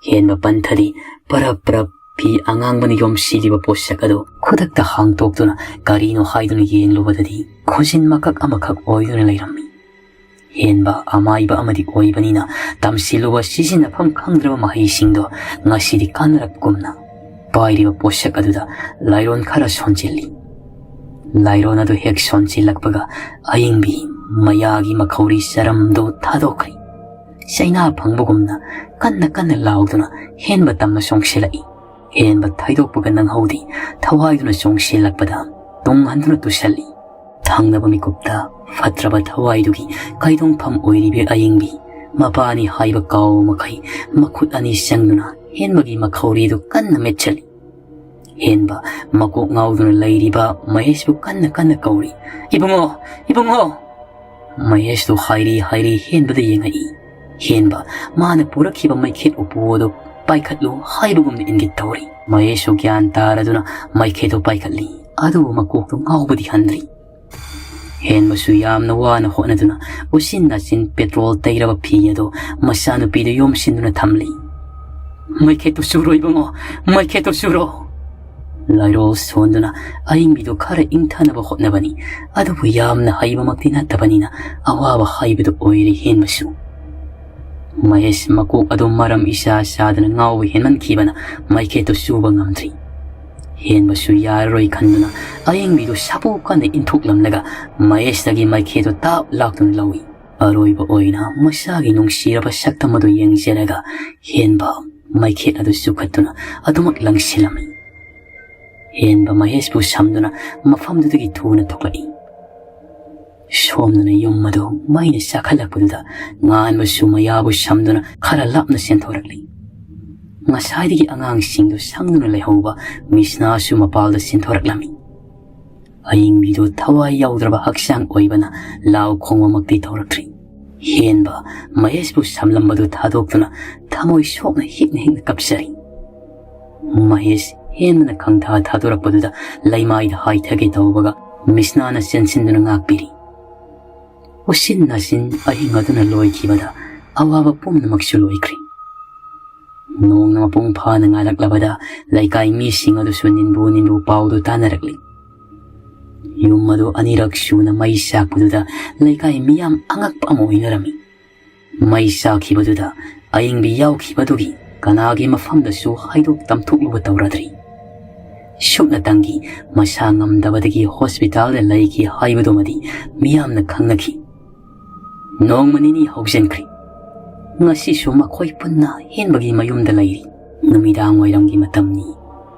ꯍꯦꯟꯕ ꯄꯟꯊꯗꯤ ꯄꯔꯞ ꯄꯔꯞ ꯐꯤ ꯑꯉꯥꯡꯕꯅ ꯌꯣꯝꯁꯤꯜꯂꯤꯕ ꯄꯣꯠꯁꯛ ꯑꯗꯨ ꯈꯨꯗꯛꯇ ꯍꯥꯡꯇꯣꯛꯇꯨꯅ ꯀꯔꯤꯅꯣ ꯍꯥꯏꯗꯨꯅ ꯌꯦꯡꯂꯨꯕꯗꯗꯤ ꯈꯨꯖꯤꯟ ꯃꯀꯛ ꯑꯃꯈꯛ ꯑꯣꯏꯗꯨꯅ ꯂꯩꯔꯝꯃꯤ꯫ ꯍꯦꯟꯕ ꯑꯃꯥꯏꯕ ꯑꯃꯗꯤ ꯑꯣꯏꯕꯅꯤꯅ ꯇꯝꯁꯤꯜꯂꯨꯕ ꯁꯤꯖꯤꯟꯅꯐꯝ ꯈꯪꯗ꯭ꯔꯕ ꯃꯍꯩꯁꯤꯡꯗꯣ ꯉꯁꯤꯗꯤ ꯀꯥꯟꯅꯔꯛꯄꯒꯨꯝꯅ ꯄꯥꯏꯔꯤꯕ ꯄꯣꯠꯁꯛ ꯑꯗꯨꯗ ꯂꯥꯏꯔꯣꯟ ꯈꯔ ꯁꯣꯟꯖꯤꯜꯂꯤ꯫ ꯂꯥꯏꯔꯣꯟ ꯑꯗꯨ ꯍꯦꯛ ꯁꯣꯟꯖꯤꯜꯂꯛꯄꯒ ꯑꯌꯤꯡꯕꯤ ꯃꯌꯥꯒꯤ ꯃꯈꯧꯔꯤ ꯆꯔꯝꯗꯨ ꯊꯥꯗꯣꯛꯈ꯭ꯔꯤ꯫ ꯆꯩꯅꯥ ꯐꯪꯕꯒꯨꯝꯅ ꯀꯟꯅ ꯀꯟꯅ ꯂꯥꯎꯗꯨꯅ ꯍꯦꯟꯕ ꯇꯝꯅ ꯆꯣꯡꯁꯤꯜꯂꯛꯏ꯫ ꯍꯦꯟꯕ ꯊꯩꯗꯣꯛꯄꯒ ꯅꯪꯍꯧꯗꯦ꯫ ꯊꯋꯥꯏꯗꯨꯅ ꯆꯣꯡꯁꯤꯜꯂꯛꯄꯗ ꯇꯨꯡ ꯍꯟꯗꯨꯅ ꯇꯨꯁꯜꯂꯤ꯫ ꯊꯪꯅꯕ ꯃꯤꯀꯨꯞꯇ ꯐꯠꯇ꯭ꯔꯕ ꯊꯋꯥꯏꯗꯨꯒꯤ ꯀꯩꯗꯣꯡꯐꯝ ꯑꯣꯏꯔꯤꯕ ꯑꯌꯤꯡꯕꯤ ꯃꯄꯥꯅꯤ ꯍꯥꯏꯕ ꯀꯥꯎ ꯃꯈꯩ ꯃꯈꯨꯠ ꯑꯅꯤ ꯆꯪꯗꯨꯅ ꯍꯦꯟꯕꯒꯤ ꯃꯈꯧꯔꯤꯗꯨ ꯀꯟꯅ ꯃꯦꯠꯁꯤꯜꯂꯤ꯫ ꯍꯦꯟꯕ ꯃꯀꯣꯛ ꯉꯥꯎꯗꯨꯅ ꯂꯩꯔꯤꯕ ꯃꯍꯦꯁꯄꯨ ꯀꯟꯅ ꯀꯟꯅ ꯀꯧꯔꯤ, "ꯏꯕꯨꯡꯉꯣ, ꯏꯕꯨꯡꯉꯣ!" ꯃꯍꯦꯁꯇꯨ ꯍꯥꯏꯔꯤ ꯍꯥꯏꯔꯤ ꯍꯦꯟꯕꯗ ꯌꯦꯡꯉꯛꯏ꯫ ꯍꯦꯟꯕ ꯃꯥꯅ ꯄꯨꯔꯛꯈꯤꯕ ꯃꯩꯈꯦꯠ ꯎꯄꯨ ꯑꯗꯨ ꯄꯥꯏꯈꯠꯂꯨ ꯍꯥꯏꯕꯒꯨꯝꯅ ꯏꯪꯒꯤꯠ ꯇꯧꯔꯤ꯫ ꯃꯍꯦꯁꯁꯨ ꯒ꯭ꯌꯥꯟ ꯇꯥꯔꯗꯨꯅ ꯃꯩꯈꯦꯠꯇꯨ ꯄꯥꯏꯈꯠꯂꯤ꯫ ꯑꯗꯨꯕꯨ ꯃꯀꯣꯛꯇꯨ ꯉꯥꯎꯕꯗꯤ ꯍꯟꯗ꯭ꯔꯤ꯫ ꯍꯦꯟꯕꯁꯨ ꯌꯥꯝꯅ ꯋꯥꯅ ꯍꯣꯠꯅꯗꯨꯅ ꯎꯆꯤꯟ ꯅꯥꯆꯤꯟ ꯄꯦꯇ꯭ꯔꯣꯜ ꯇꯩꯔꯕ ꯐꯤ ꯑꯗꯨ ꯃꯆꯥꯅꯨꯄꯤꯗ ꯌꯣꯝꯁꯤꯟꯗꯨꯅ ꯊꯝꯂꯤ꯫ "ꯃꯩꯈꯦꯠꯇꯨ ꯆꯨꯔꯣ ꯏꯕꯨꯡꯉꯣ, ꯃꯩꯈꯦꯠꯇꯨ ꯆꯨꯔꯣ!" ꯂꯥꯏꯔꯣꯜ ꯁꯣꯟꯗꯨꯅ ꯑꯏꯪꯕꯤꯗꯨ ꯈꯔ ꯏꯪꯊꯅꯕ ꯍꯣꯠꯅꯕꯅꯤ꯫ ꯑꯗꯨꯕꯨ ꯌꯥꯝꯅ ꯍꯩꯕꯃꯛꯇꯤ ꯅꯠꯇꯕꯅꯤꯅ ꯑꯋꯥꯕ ꯍꯥꯏꯕꯗꯨ ꯑꯣꯏꯔꯦ ꯍꯦꯟꯕꯁꯨ꯫ ꯃꯍꯦꯁ ꯃꯀꯣꯛ ꯑꯗꯨ ꯃꯔꯝ ꯏꯆꯥ ꯆꯥꯗꯅ ꯉꯥꯎꯕ ꯍꯦꯟꯃꯟꯈꯤꯕꯅ ꯃꯩꯈꯦꯠꯇꯨ ꯆꯨꯕ ꯉꯝꯗ꯭ꯔꯤ꯫ ꯍꯦꯟꯕꯁꯨ ꯌꯥꯔꯔꯣꯏ ꯈꯟꯗꯨꯅ ꯑꯌꯤꯡꯕꯤꯗꯨ ꯁꯥꯄꯣꯛ ꯀꯟꯅ ꯏꯟꯊꯣꯛꯂꯝꯂꯒ ꯃꯍꯦꯁꯇꯒꯤ ꯃꯩꯈꯦꯠꯇꯨ ꯇꯥꯞ ꯂꯥꯛꯇꯨꯅ ꯂꯧꯏ꯫ ꯑꯔꯣꯏꯕ ꯑꯣꯏꯅ ꯃꯁꯥꯒꯤ ꯅꯨꯡꯁꯤꯔꯕ ꯁꯛꯇꯝ ꯑꯗꯨ ꯌꯦꯡꯖꯔꯒ ꯍꯦꯟꯕ ꯃꯩꯈꯦꯠ ꯑꯗꯨ ꯆꯨꯈꯠꯇꯨꯅ ꯑꯗꯨꯃꯛ ꯂꯪꯁꯤꯜꯂꯝꯃꯤ꯫ ꯍꯦꯟꯕ ꯃꯍꯦꯁꯄꯨ ꯁꯝꯗꯨꯅ ꯃꯐꯝꯗꯨꯗꯒꯤ ꯊꯨꯅ ꯊꯣꯛꯂꯛꯏ꯫ ꯁꯣꯝꯗꯅ ꯌꯨꯝ ꯑꯗꯨ ꯃꯩꯅ ꯆꯥꯛꯈꯠꯂꯛꯄꯗꯨꯗ ꯉꯥꯟꯕꯁꯨ ꯃꯌꯥꯕꯨ ꯁꯝꯗꯨꯅ ꯈꯔ ꯂꯥꯞꯅ ꯆꯦꯟꯊꯣꯔꯛꯂꯤ꯫ ꯉꯁꯥꯏꯗꯒꯤ ꯑꯉꯥꯡꯁꯤꯡꯗꯨ ꯁꯪꯗꯨꯅ ꯂꯩꯍꯧꯕ ꯃꯤꯁꯅꯥꯁꯨ ꯃꯄꯥꯜꯗ ꯆꯦꯟꯊꯣꯔꯛꯂꯝꯃꯤ꯫ ꯑꯌꯤꯡꯕꯤꯗꯨ ꯊꯋꯥꯏ ꯌꯥꯎꯗ꯭ꯔꯕ ꯍꯛꯆꯥꯡ ꯑꯣꯏꯕꯅ ꯂꯥꯎ ꯈꯣꯡꯕꯃꯛꯇꯤ ꯇꯧꯔꯛꯇ꯭ꯔꯤ꯫ ꯍꯦꯟꯕ ꯃꯍꯦꯁꯄꯨ ꯁꯝꯂꯝꯕꯗꯨ ꯊꯥꯗꯣꯛꯇꯨꯅ ꯊꯃꯣꯏ ꯁꯣꯛꯅ ꯍꯤꯛꯅ ꯍꯤꯛꯅ ꯀꯞꯆꯔꯤ꯫ ꯃꯍꯦꯁ ꯍꯦꯟꯕꯅ ꯈꯪꯊꯥ ꯊꯥꯗꯣꯔꯛꯄꯗꯨꯗ ꯂꯩꯃꯥꯏꯗ ꯍꯥꯏꯊꯒꯦ ꯇꯧꯕꯒ ꯃꯤꯁꯅꯥꯅ ꯆꯦꯟꯁꯤꯟꯗꯨꯅ ꯉꯥꯛꯄꯤꯔꯤ꯫ ꯎꯆꯤꯟ ꯅꯥꯆꯤꯟ ꯑꯍꯤꯡ ꯑꯗꯨꯅ ꯂꯣꯏꯈꯤꯕꯗ ꯑꯋꯥꯕ ꯄꯨꯝꯅꯃꯛꯁꯨ ꯂꯣꯏꯈ꯭ꯔꯤ꯫ ꯅꯣꯡꯅ ꯃꯄꯨꯡ ꯐꯥꯅ ꯉꯥꯜꯂꯛꯂꯕꯗ ꯂꯩꯀꯥꯏ ꯃꯤꯁꯤꯡ ꯑꯗꯨꯁꯨ ꯅꯤꯟꯕꯨ ꯅꯤꯟꯕꯨ ꯄꯥꯎꯗꯨ ꯇꯥꯅꯔꯛꯂꯤ꯫ ꯌꯨꯝ ꯑꯗꯨ ꯑꯅꯤꯔꯛ ꯁꯨꯅ ꯃꯩ ꯆꯥꯛꯄꯗꯨꯗ ꯂꯩꯀꯥꯏ ꯃꯤꯌꯥꯝ ꯑꯉꯛꯄ ꯑꯃ ꯑꯣꯏꯅꯔꯝꯃꯤ꯫ ꯃꯩ ꯆꯥꯛꯈꯤꯕꯗꯨꯗ ꯑꯌꯤꯡꯕꯤ ꯌꯥꯎꯈꯤꯕꯗꯨꯒꯤ ꯀꯅꯥꯒꯤ ꯃꯐꯝꯗꯁꯨ ꯍꯥꯏꯗꯣꯛ ꯇꯝꯊꯣꯛꯂꯨꯕ ꯇꯧꯔꯗ꯭ꯔꯤ꯫ ꯁꯨꯞꯅꯇꯪꯒꯤ ꯃꯁꯥ ꯉꯝꯗꯕꯗꯒꯤ ꯍꯣꯁꯄꯤꯇꯥꯜꯗ ꯂꯩꯈꯤ ꯍꯥꯏꯕꯗꯨꯃꯗꯤ ꯃꯤꯌꯥꯝꯅ ꯈꯪꯅꯈꯤ꯫ ꯅꯣꯡꯃ ꯅꯤꯅꯤ ꯍꯧꯖꯤꯟꯈ꯭ꯔꯤ꯫ ꯉꯁꯤꯁꯨ ꯃꯈꯣꯏ ꯄꯨꯟꯅ ꯍꯦꯟꯕꯒꯤ ꯃꯌꯨꯝꯗ ꯂꯩꯔꯤ꯫ ꯅꯨꯃꯤꯗꯥꯡ ꯋꯥꯏꯔꯝꯒꯤ ꯃꯇꯝꯅꯤ꯫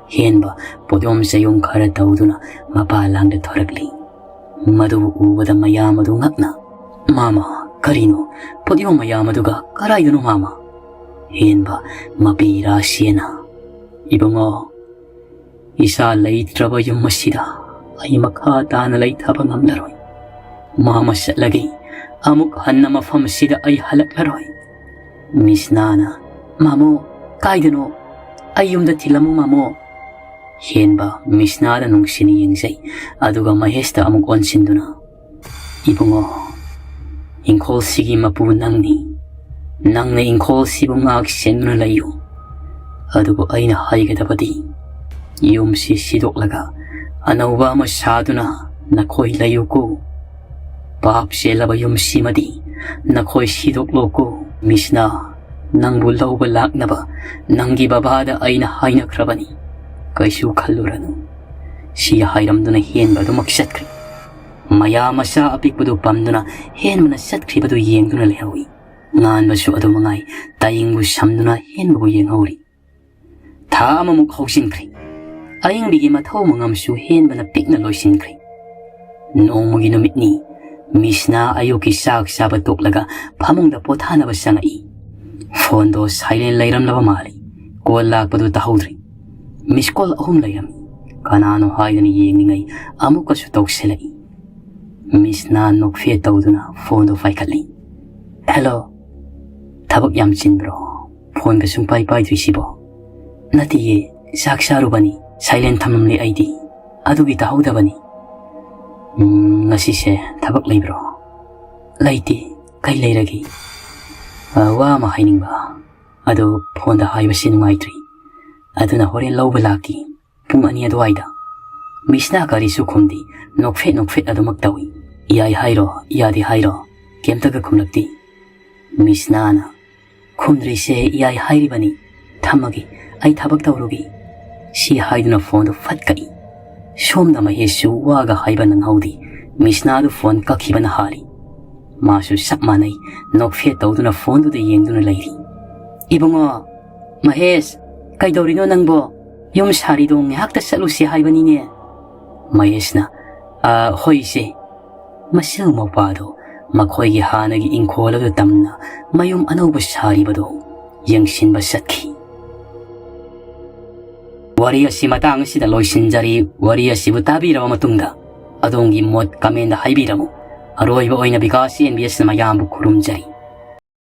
ꯍꯦꯟꯕ ꯄꯣꯠꯌꯣꯝ ꯆꯌꯣꯝ ꯈꯔ ꯇꯧꯗꯨꯅ ꯃꯄꯥ ꯂꯥꯡꯗ ꯊꯣꯔꯛꯂꯤ꯫ ꯃꯗꯨ ꯎꯕꯗ ꯃꯌꯥꯝ ꯑꯗꯨ ꯉꯛꯅ, "ꯃꯥꯃ, ꯀꯔꯤꯅꯣ? ꯄꯣꯠꯌꯣꯝ ꯃꯌꯥꯝ ꯑꯗꯨꯒ ꯀꯔꯥꯏꯗꯅꯣ ꯃꯥꯃ?" ꯍꯦꯟꯕ ꯃꯄꯤ ꯔꯥꯁꯤꯌꯥꯅ, "ꯏꯕꯨꯡꯉꯣ, ꯏꯆꯥ ꯂꯩꯇ꯭ꯔꯕ ꯌꯨꯝ ꯑꯁꯤꯗ ꯑꯩ ꯃꯈꯥ ꯇꯥꯅ ꯂꯩꯊꯕ ꯉꯝꯂꯔꯣꯏ꯫ ꯃꯥꯃ ꯆꯠꯂꯒꯦ꯫ ꯑꯃꯨꯛ ꯍꯟꯅ ꯃꯐꯝ ꯑꯁꯤꯗ ꯑꯩ ꯍꯜꯂꯛꯂꯔꯣꯏ꯫" ꯃꯤꯁꯅꯥꯅ, "ꯃꯥꯃꯣ, ꯀꯥꯏꯗꯅꯣ? ꯑꯩ ꯌꯨꯝꯗ ꯊꯤꯜꯂꯝꯃꯨ, ꯃꯥꯃꯣ꯫" ꯍꯦꯟꯕ ꯃꯤꯁꯅꯥꯗ ꯅꯨꯡꯁꯤꯅ ꯌꯦꯡꯖꯩ, ꯑꯗꯨꯒ ꯃꯍꯦꯁꯇ ꯑꯃꯨꯛ ꯑꯣꯟꯁꯤꯟꯗꯨꯅ, ꯏꯕꯨꯡꯉꯣ, ꯏꯪꯈꯣꯜꯁꯤꯒꯤ ꯃꯄꯨ ꯅꯪꯅꯤ꯫ ꯅꯪꯅ ꯏꯪꯈꯣꯜꯁꯤꯕꯨ ꯉꯥꯛ ꯁꯦꯟꯗꯨꯅ ꯂꯩꯌꯨ꯫ ꯑꯗꯨꯕꯨ ꯑꯩꯅ ꯍꯥꯏꯒꯗꯕꯗꯤ, ꯌꯨꯝꯁꯤ ꯁꯤꯗꯣꯛꯂꯒ ꯑꯅꯧꯕ ꯑꯃ ꯁꯥꯗꯨꯅ ꯅꯈꯣꯏ ꯂꯩꯌꯨꯀꯣ꯫ ꯄꯥꯞ ꯆꯦꯜꯂꯕ ꯌꯨꯝꯁꯤꯃꯗꯤ ꯅꯈꯣꯏ ꯁꯤꯗꯣꯛꯂꯣꯀꯣ꯫ ꯃꯤꯁꯅꯥ, ꯅꯪꯕꯨ ꯂꯧꯕ ꯂꯥꯛꯅꯕ ꯅꯪꯒꯤ ꯕꯕꯥꯗ ꯑꯩꯅ ꯍꯥꯏꯅꯈ꯭ꯔꯕꯅꯤ꯫ ꯀꯩꯁꯨ ꯈꯜꯂꯨꯔꯅꯨ꯫ ꯁꯤ ꯍꯥꯏꯔꯝꯗꯨꯅ ꯍꯦꯟꯕ ꯑꯗꯨꯃꯛ ꯆꯠꯈ꯭ꯔꯦ꯫ ꯃꯌꯥ ꯃꯆꯥ ꯑꯄꯤꯛꯄꯗꯨ ꯄꯝꯗꯨꯅ ꯍꯦꯟꯕꯅ ꯆꯠꯈ꯭ꯔꯤꯕꯗꯨ ꯌꯦꯡꯗꯨꯅ ꯂꯩꯍꯧꯏ꯫ ꯉꯥꯟꯕꯁꯨ ꯑꯗꯨ ꯃꯉꯥꯏ ꯇꯥꯌꯦꯡꯕꯨ ꯁꯝꯗꯨꯅ ꯍꯦꯟꯕꯕꯨ ꯌꯦꯡꯍꯧꯔꯤ꯫ ꯊꯥ ꯑꯃꯃꯨꯛ ꯍꯧꯖꯤꯟꯈ꯭ꯔꯦ꯫ ꯑꯏꯪꯕꯤꯒꯤ ꯃꯊꯧ ꯃꯉꯝꯁꯨ ꯍꯦꯟꯕꯅ ꯄꯤꯛꯅ ꯂꯣꯏꯁꯤꯟꯈ꯭ꯔꯦ꯫ ꯅꯣꯡꯃꯒꯤ ꯅꯨꯃꯤꯠꯅꯤ꯫ ꯃꯤꯁꯅꯥ ꯑꯌꯨꯛꯀꯤ ꯆꯥꯛ ꯆꯥꯕ ꯇꯣꯛꯂꯒ ꯐꯃꯨꯡꯗ ꯄꯣꯊꯥꯅꯕ ꯆꯪꯉꯛꯏ꯫ ꯐꯣꯟꯗꯣ ꯁꯥꯏꯂꯦꯟ ꯂꯩꯔꯝꯂꯕ ꯃꯥꯜꯂꯤ꯫ ꯀꯣꯜ ꯂꯥꯛꯄꯗꯨ ꯇꯥꯍꯧꯗ꯭ꯔꯦ꯫ ꯃꯤꯁ ꯀꯣꯜ ꯑꯍꯨꯝ ꯂꯩꯔꯝꯃꯤ꯫ ꯀꯅꯥꯅꯣ ꯍꯥꯏꯗꯨꯅ ꯌꯦꯡꯂꯤꯉꯩ ꯑꯃꯨꯛꯀꯁꯨ ꯇꯧꯁꯤꯜꯂꯛꯏ꯫ ꯃꯤꯁꯅꯥ ꯅꯣꯛꯐꯦꯠ ꯇꯧꯗꯨꯅ ꯐꯣꯟꯗꯨ ꯄꯥꯏꯈꯠꯂꯤ꯫ "ꯍꯦꯜꯂꯣ, ꯊꯕꯛ ꯌꯥꯝ ꯆꯤꯟꯕ꯭ꯔꯣ? ꯐꯣꯟꯒ ꯁꯨꯡꯄꯥꯏ ꯄꯥꯏꯗ꯭ꯔꯤꯁꯤꯕꯣ?" "ꯅꯠꯇꯤꯌꯦ, ꯆꯥꯛ ꯆꯥꯔꯨꯕꯅꯤ, ꯁꯥꯏꯂꯦꯟ ꯊꯝꯂꯝꯂꯦ ꯑꯩꯗꯤ, ꯑꯗꯨꯒꯤ ꯇꯥꯍꯧꯗꯕꯅꯤ꯫ ꯎꯝ, ꯉꯁꯤꯁꯦ ꯊꯕꯛ ꯂꯩꯕ꯭ꯔꯣ?" "ꯂꯩꯇꯦ, ꯀꯩ ꯂꯩꯔꯒꯦ?" "ꯑ, ꯋꯥ ꯑꯃ ꯍꯥꯏꯅꯤꯡꯕ, ꯑꯗꯣ ꯐꯣꯟꯗ ꯍꯥꯏꯕꯁꯤ ꯅꯨꯡꯉꯥꯏꯇ꯭ꯔꯤ, ꯑꯗꯨꯅ ꯍꯣꯔꯦꯟ ꯂꯧꯕ ꯂꯥꯛꯀꯦ, ꯄꯨꯡ ꯑꯅꯤ ꯑꯗꯨꯋꯥꯏꯗ꯫" ꯃꯤꯁꯅꯥ ꯀꯔꯤꯁꯨ ꯈꯨꯝꯗꯦ, ꯅꯣꯛꯐꯦꯠ ꯅꯣꯛꯐꯦꯠ ꯑꯗꯨꯃꯛ ꯇꯧꯏ꯫ "ꯌꯥꯏ ꯍꯥꯏꯔꯣ, ꯌꯥꯗꯦ ꯍꯥꯏꯔꯣ?" ꯀꯩꯝꯇꯒ ꯈꯨꯝꯂꯛꯇꯦ꯫ ꯃꯤꯁꯅꯥꯅ, "ꯈꯨꯝꯗ꯭ꯔꯤꯁꯦ ꯌꯥꯏ ꯍꯥꯏꯔꯤꯕꯅꯤ, ꯊꯝꯃꯒꯦ, ꯑꯩ ꯊꯕꯛ ꯇꯧꯔꯨꯒꯦ꯫" ꯁꯤ ꯍꯥꯏꯗꯨꯅ ꯐꯣꯟꯗꯨ ꯐꯠ ꯀꯛꯏ꯫ ꯁꯣꯝꯗ ꯃꯍꯦꯁꯁꯨ ꯋꯥꯒ ꯍꯥꯏꯕ ꯅꯪꯍꯧꯗꯦ, ꯃꯤꯁꯅꯥꯗꯨ ꯐꯣꯟ ꯀꯛꯈꯤꯕꯅ ꯍꯥꯜꯂꯤ꯫ ꯃꯥꯁꯨ ꯆꯞ ꯃꯥꯟꯅꯩ, ꯅꯣꯛꯐꯦꯠ ꯇꯧꯗꯨꯅ ꯐꯣꯟꯗꯨꯗ ꯌꯦꯡꯗꯨꯅ ꯂꯩꯔꯤ꯫ "ꯏꯕꯨꯡꯉꯣ, ꯃꯍꯦꯁ, ꯀꯩꯗꯧꯔꯤꯅꯣ ꯅꯪꯕꯣ? ꯌꯨꯝ ꯁꯥꯔꯤꯗꯣ ꯉꯥꯏꯍꯥꯛꯇ ꯆꯠꯂꯨꯁꯤ ꯍꯥꯏꯕꯅꯤꯅꯦ꯫" ꯃꯍꯦꯁꯅ, "ꯑ, ꯍꯣꯏ ꯏꯆꯦ꯫" ꯃꯆꯤꯜ ꯃꯧꯄꯥꯗꯨ ꯃꯈꯣꯏꯒꯤ ꯍꯥꯟꯅꯒꯤ ꯏꯪꯈꯣꯜ ꯑꯗꯨ ꯇꯝꯅ ꯃꯌꯨꯝ ꯑꯅꯧꯕ ꯁꯥꯔꯤꯕꯗꯨ ꯌꯦꯡꯁꯤꯟꯕ ꯆꯠꯈꯤ꯫ ꯋꯥꯔꯤ ꯑꯁꯤ ꯃꯇꯥꯡ ꯑꯁꯤꯗ ꯂꯣꯏꯁꯤꯟꯖꯔꯤ꯫ ꯋꯥꯔꯤ ꯑꯁꯤꯕꯨ ꯇꯥꯕꯤꯔꯕ ꯃꯇꯨꯡꯗ ꯑꯗꯣꯝꯒꯤ ꯃꯣꯠ comment ꯍꯥꯏꯕꯤꯔꯝꯃꯨ꯫ ꯑꯔꯣꯏꯕ ꯑꯣꯏꯅ ꯕꯤꯀꯥꯁ ꯑꯦꯟ ꯕꯤ ꯑꯦꯁꯅ ꯃꯌꯥꯝꯕꯨ ꯈꯨꯔꯨꯝꯖꯔꯤ꯫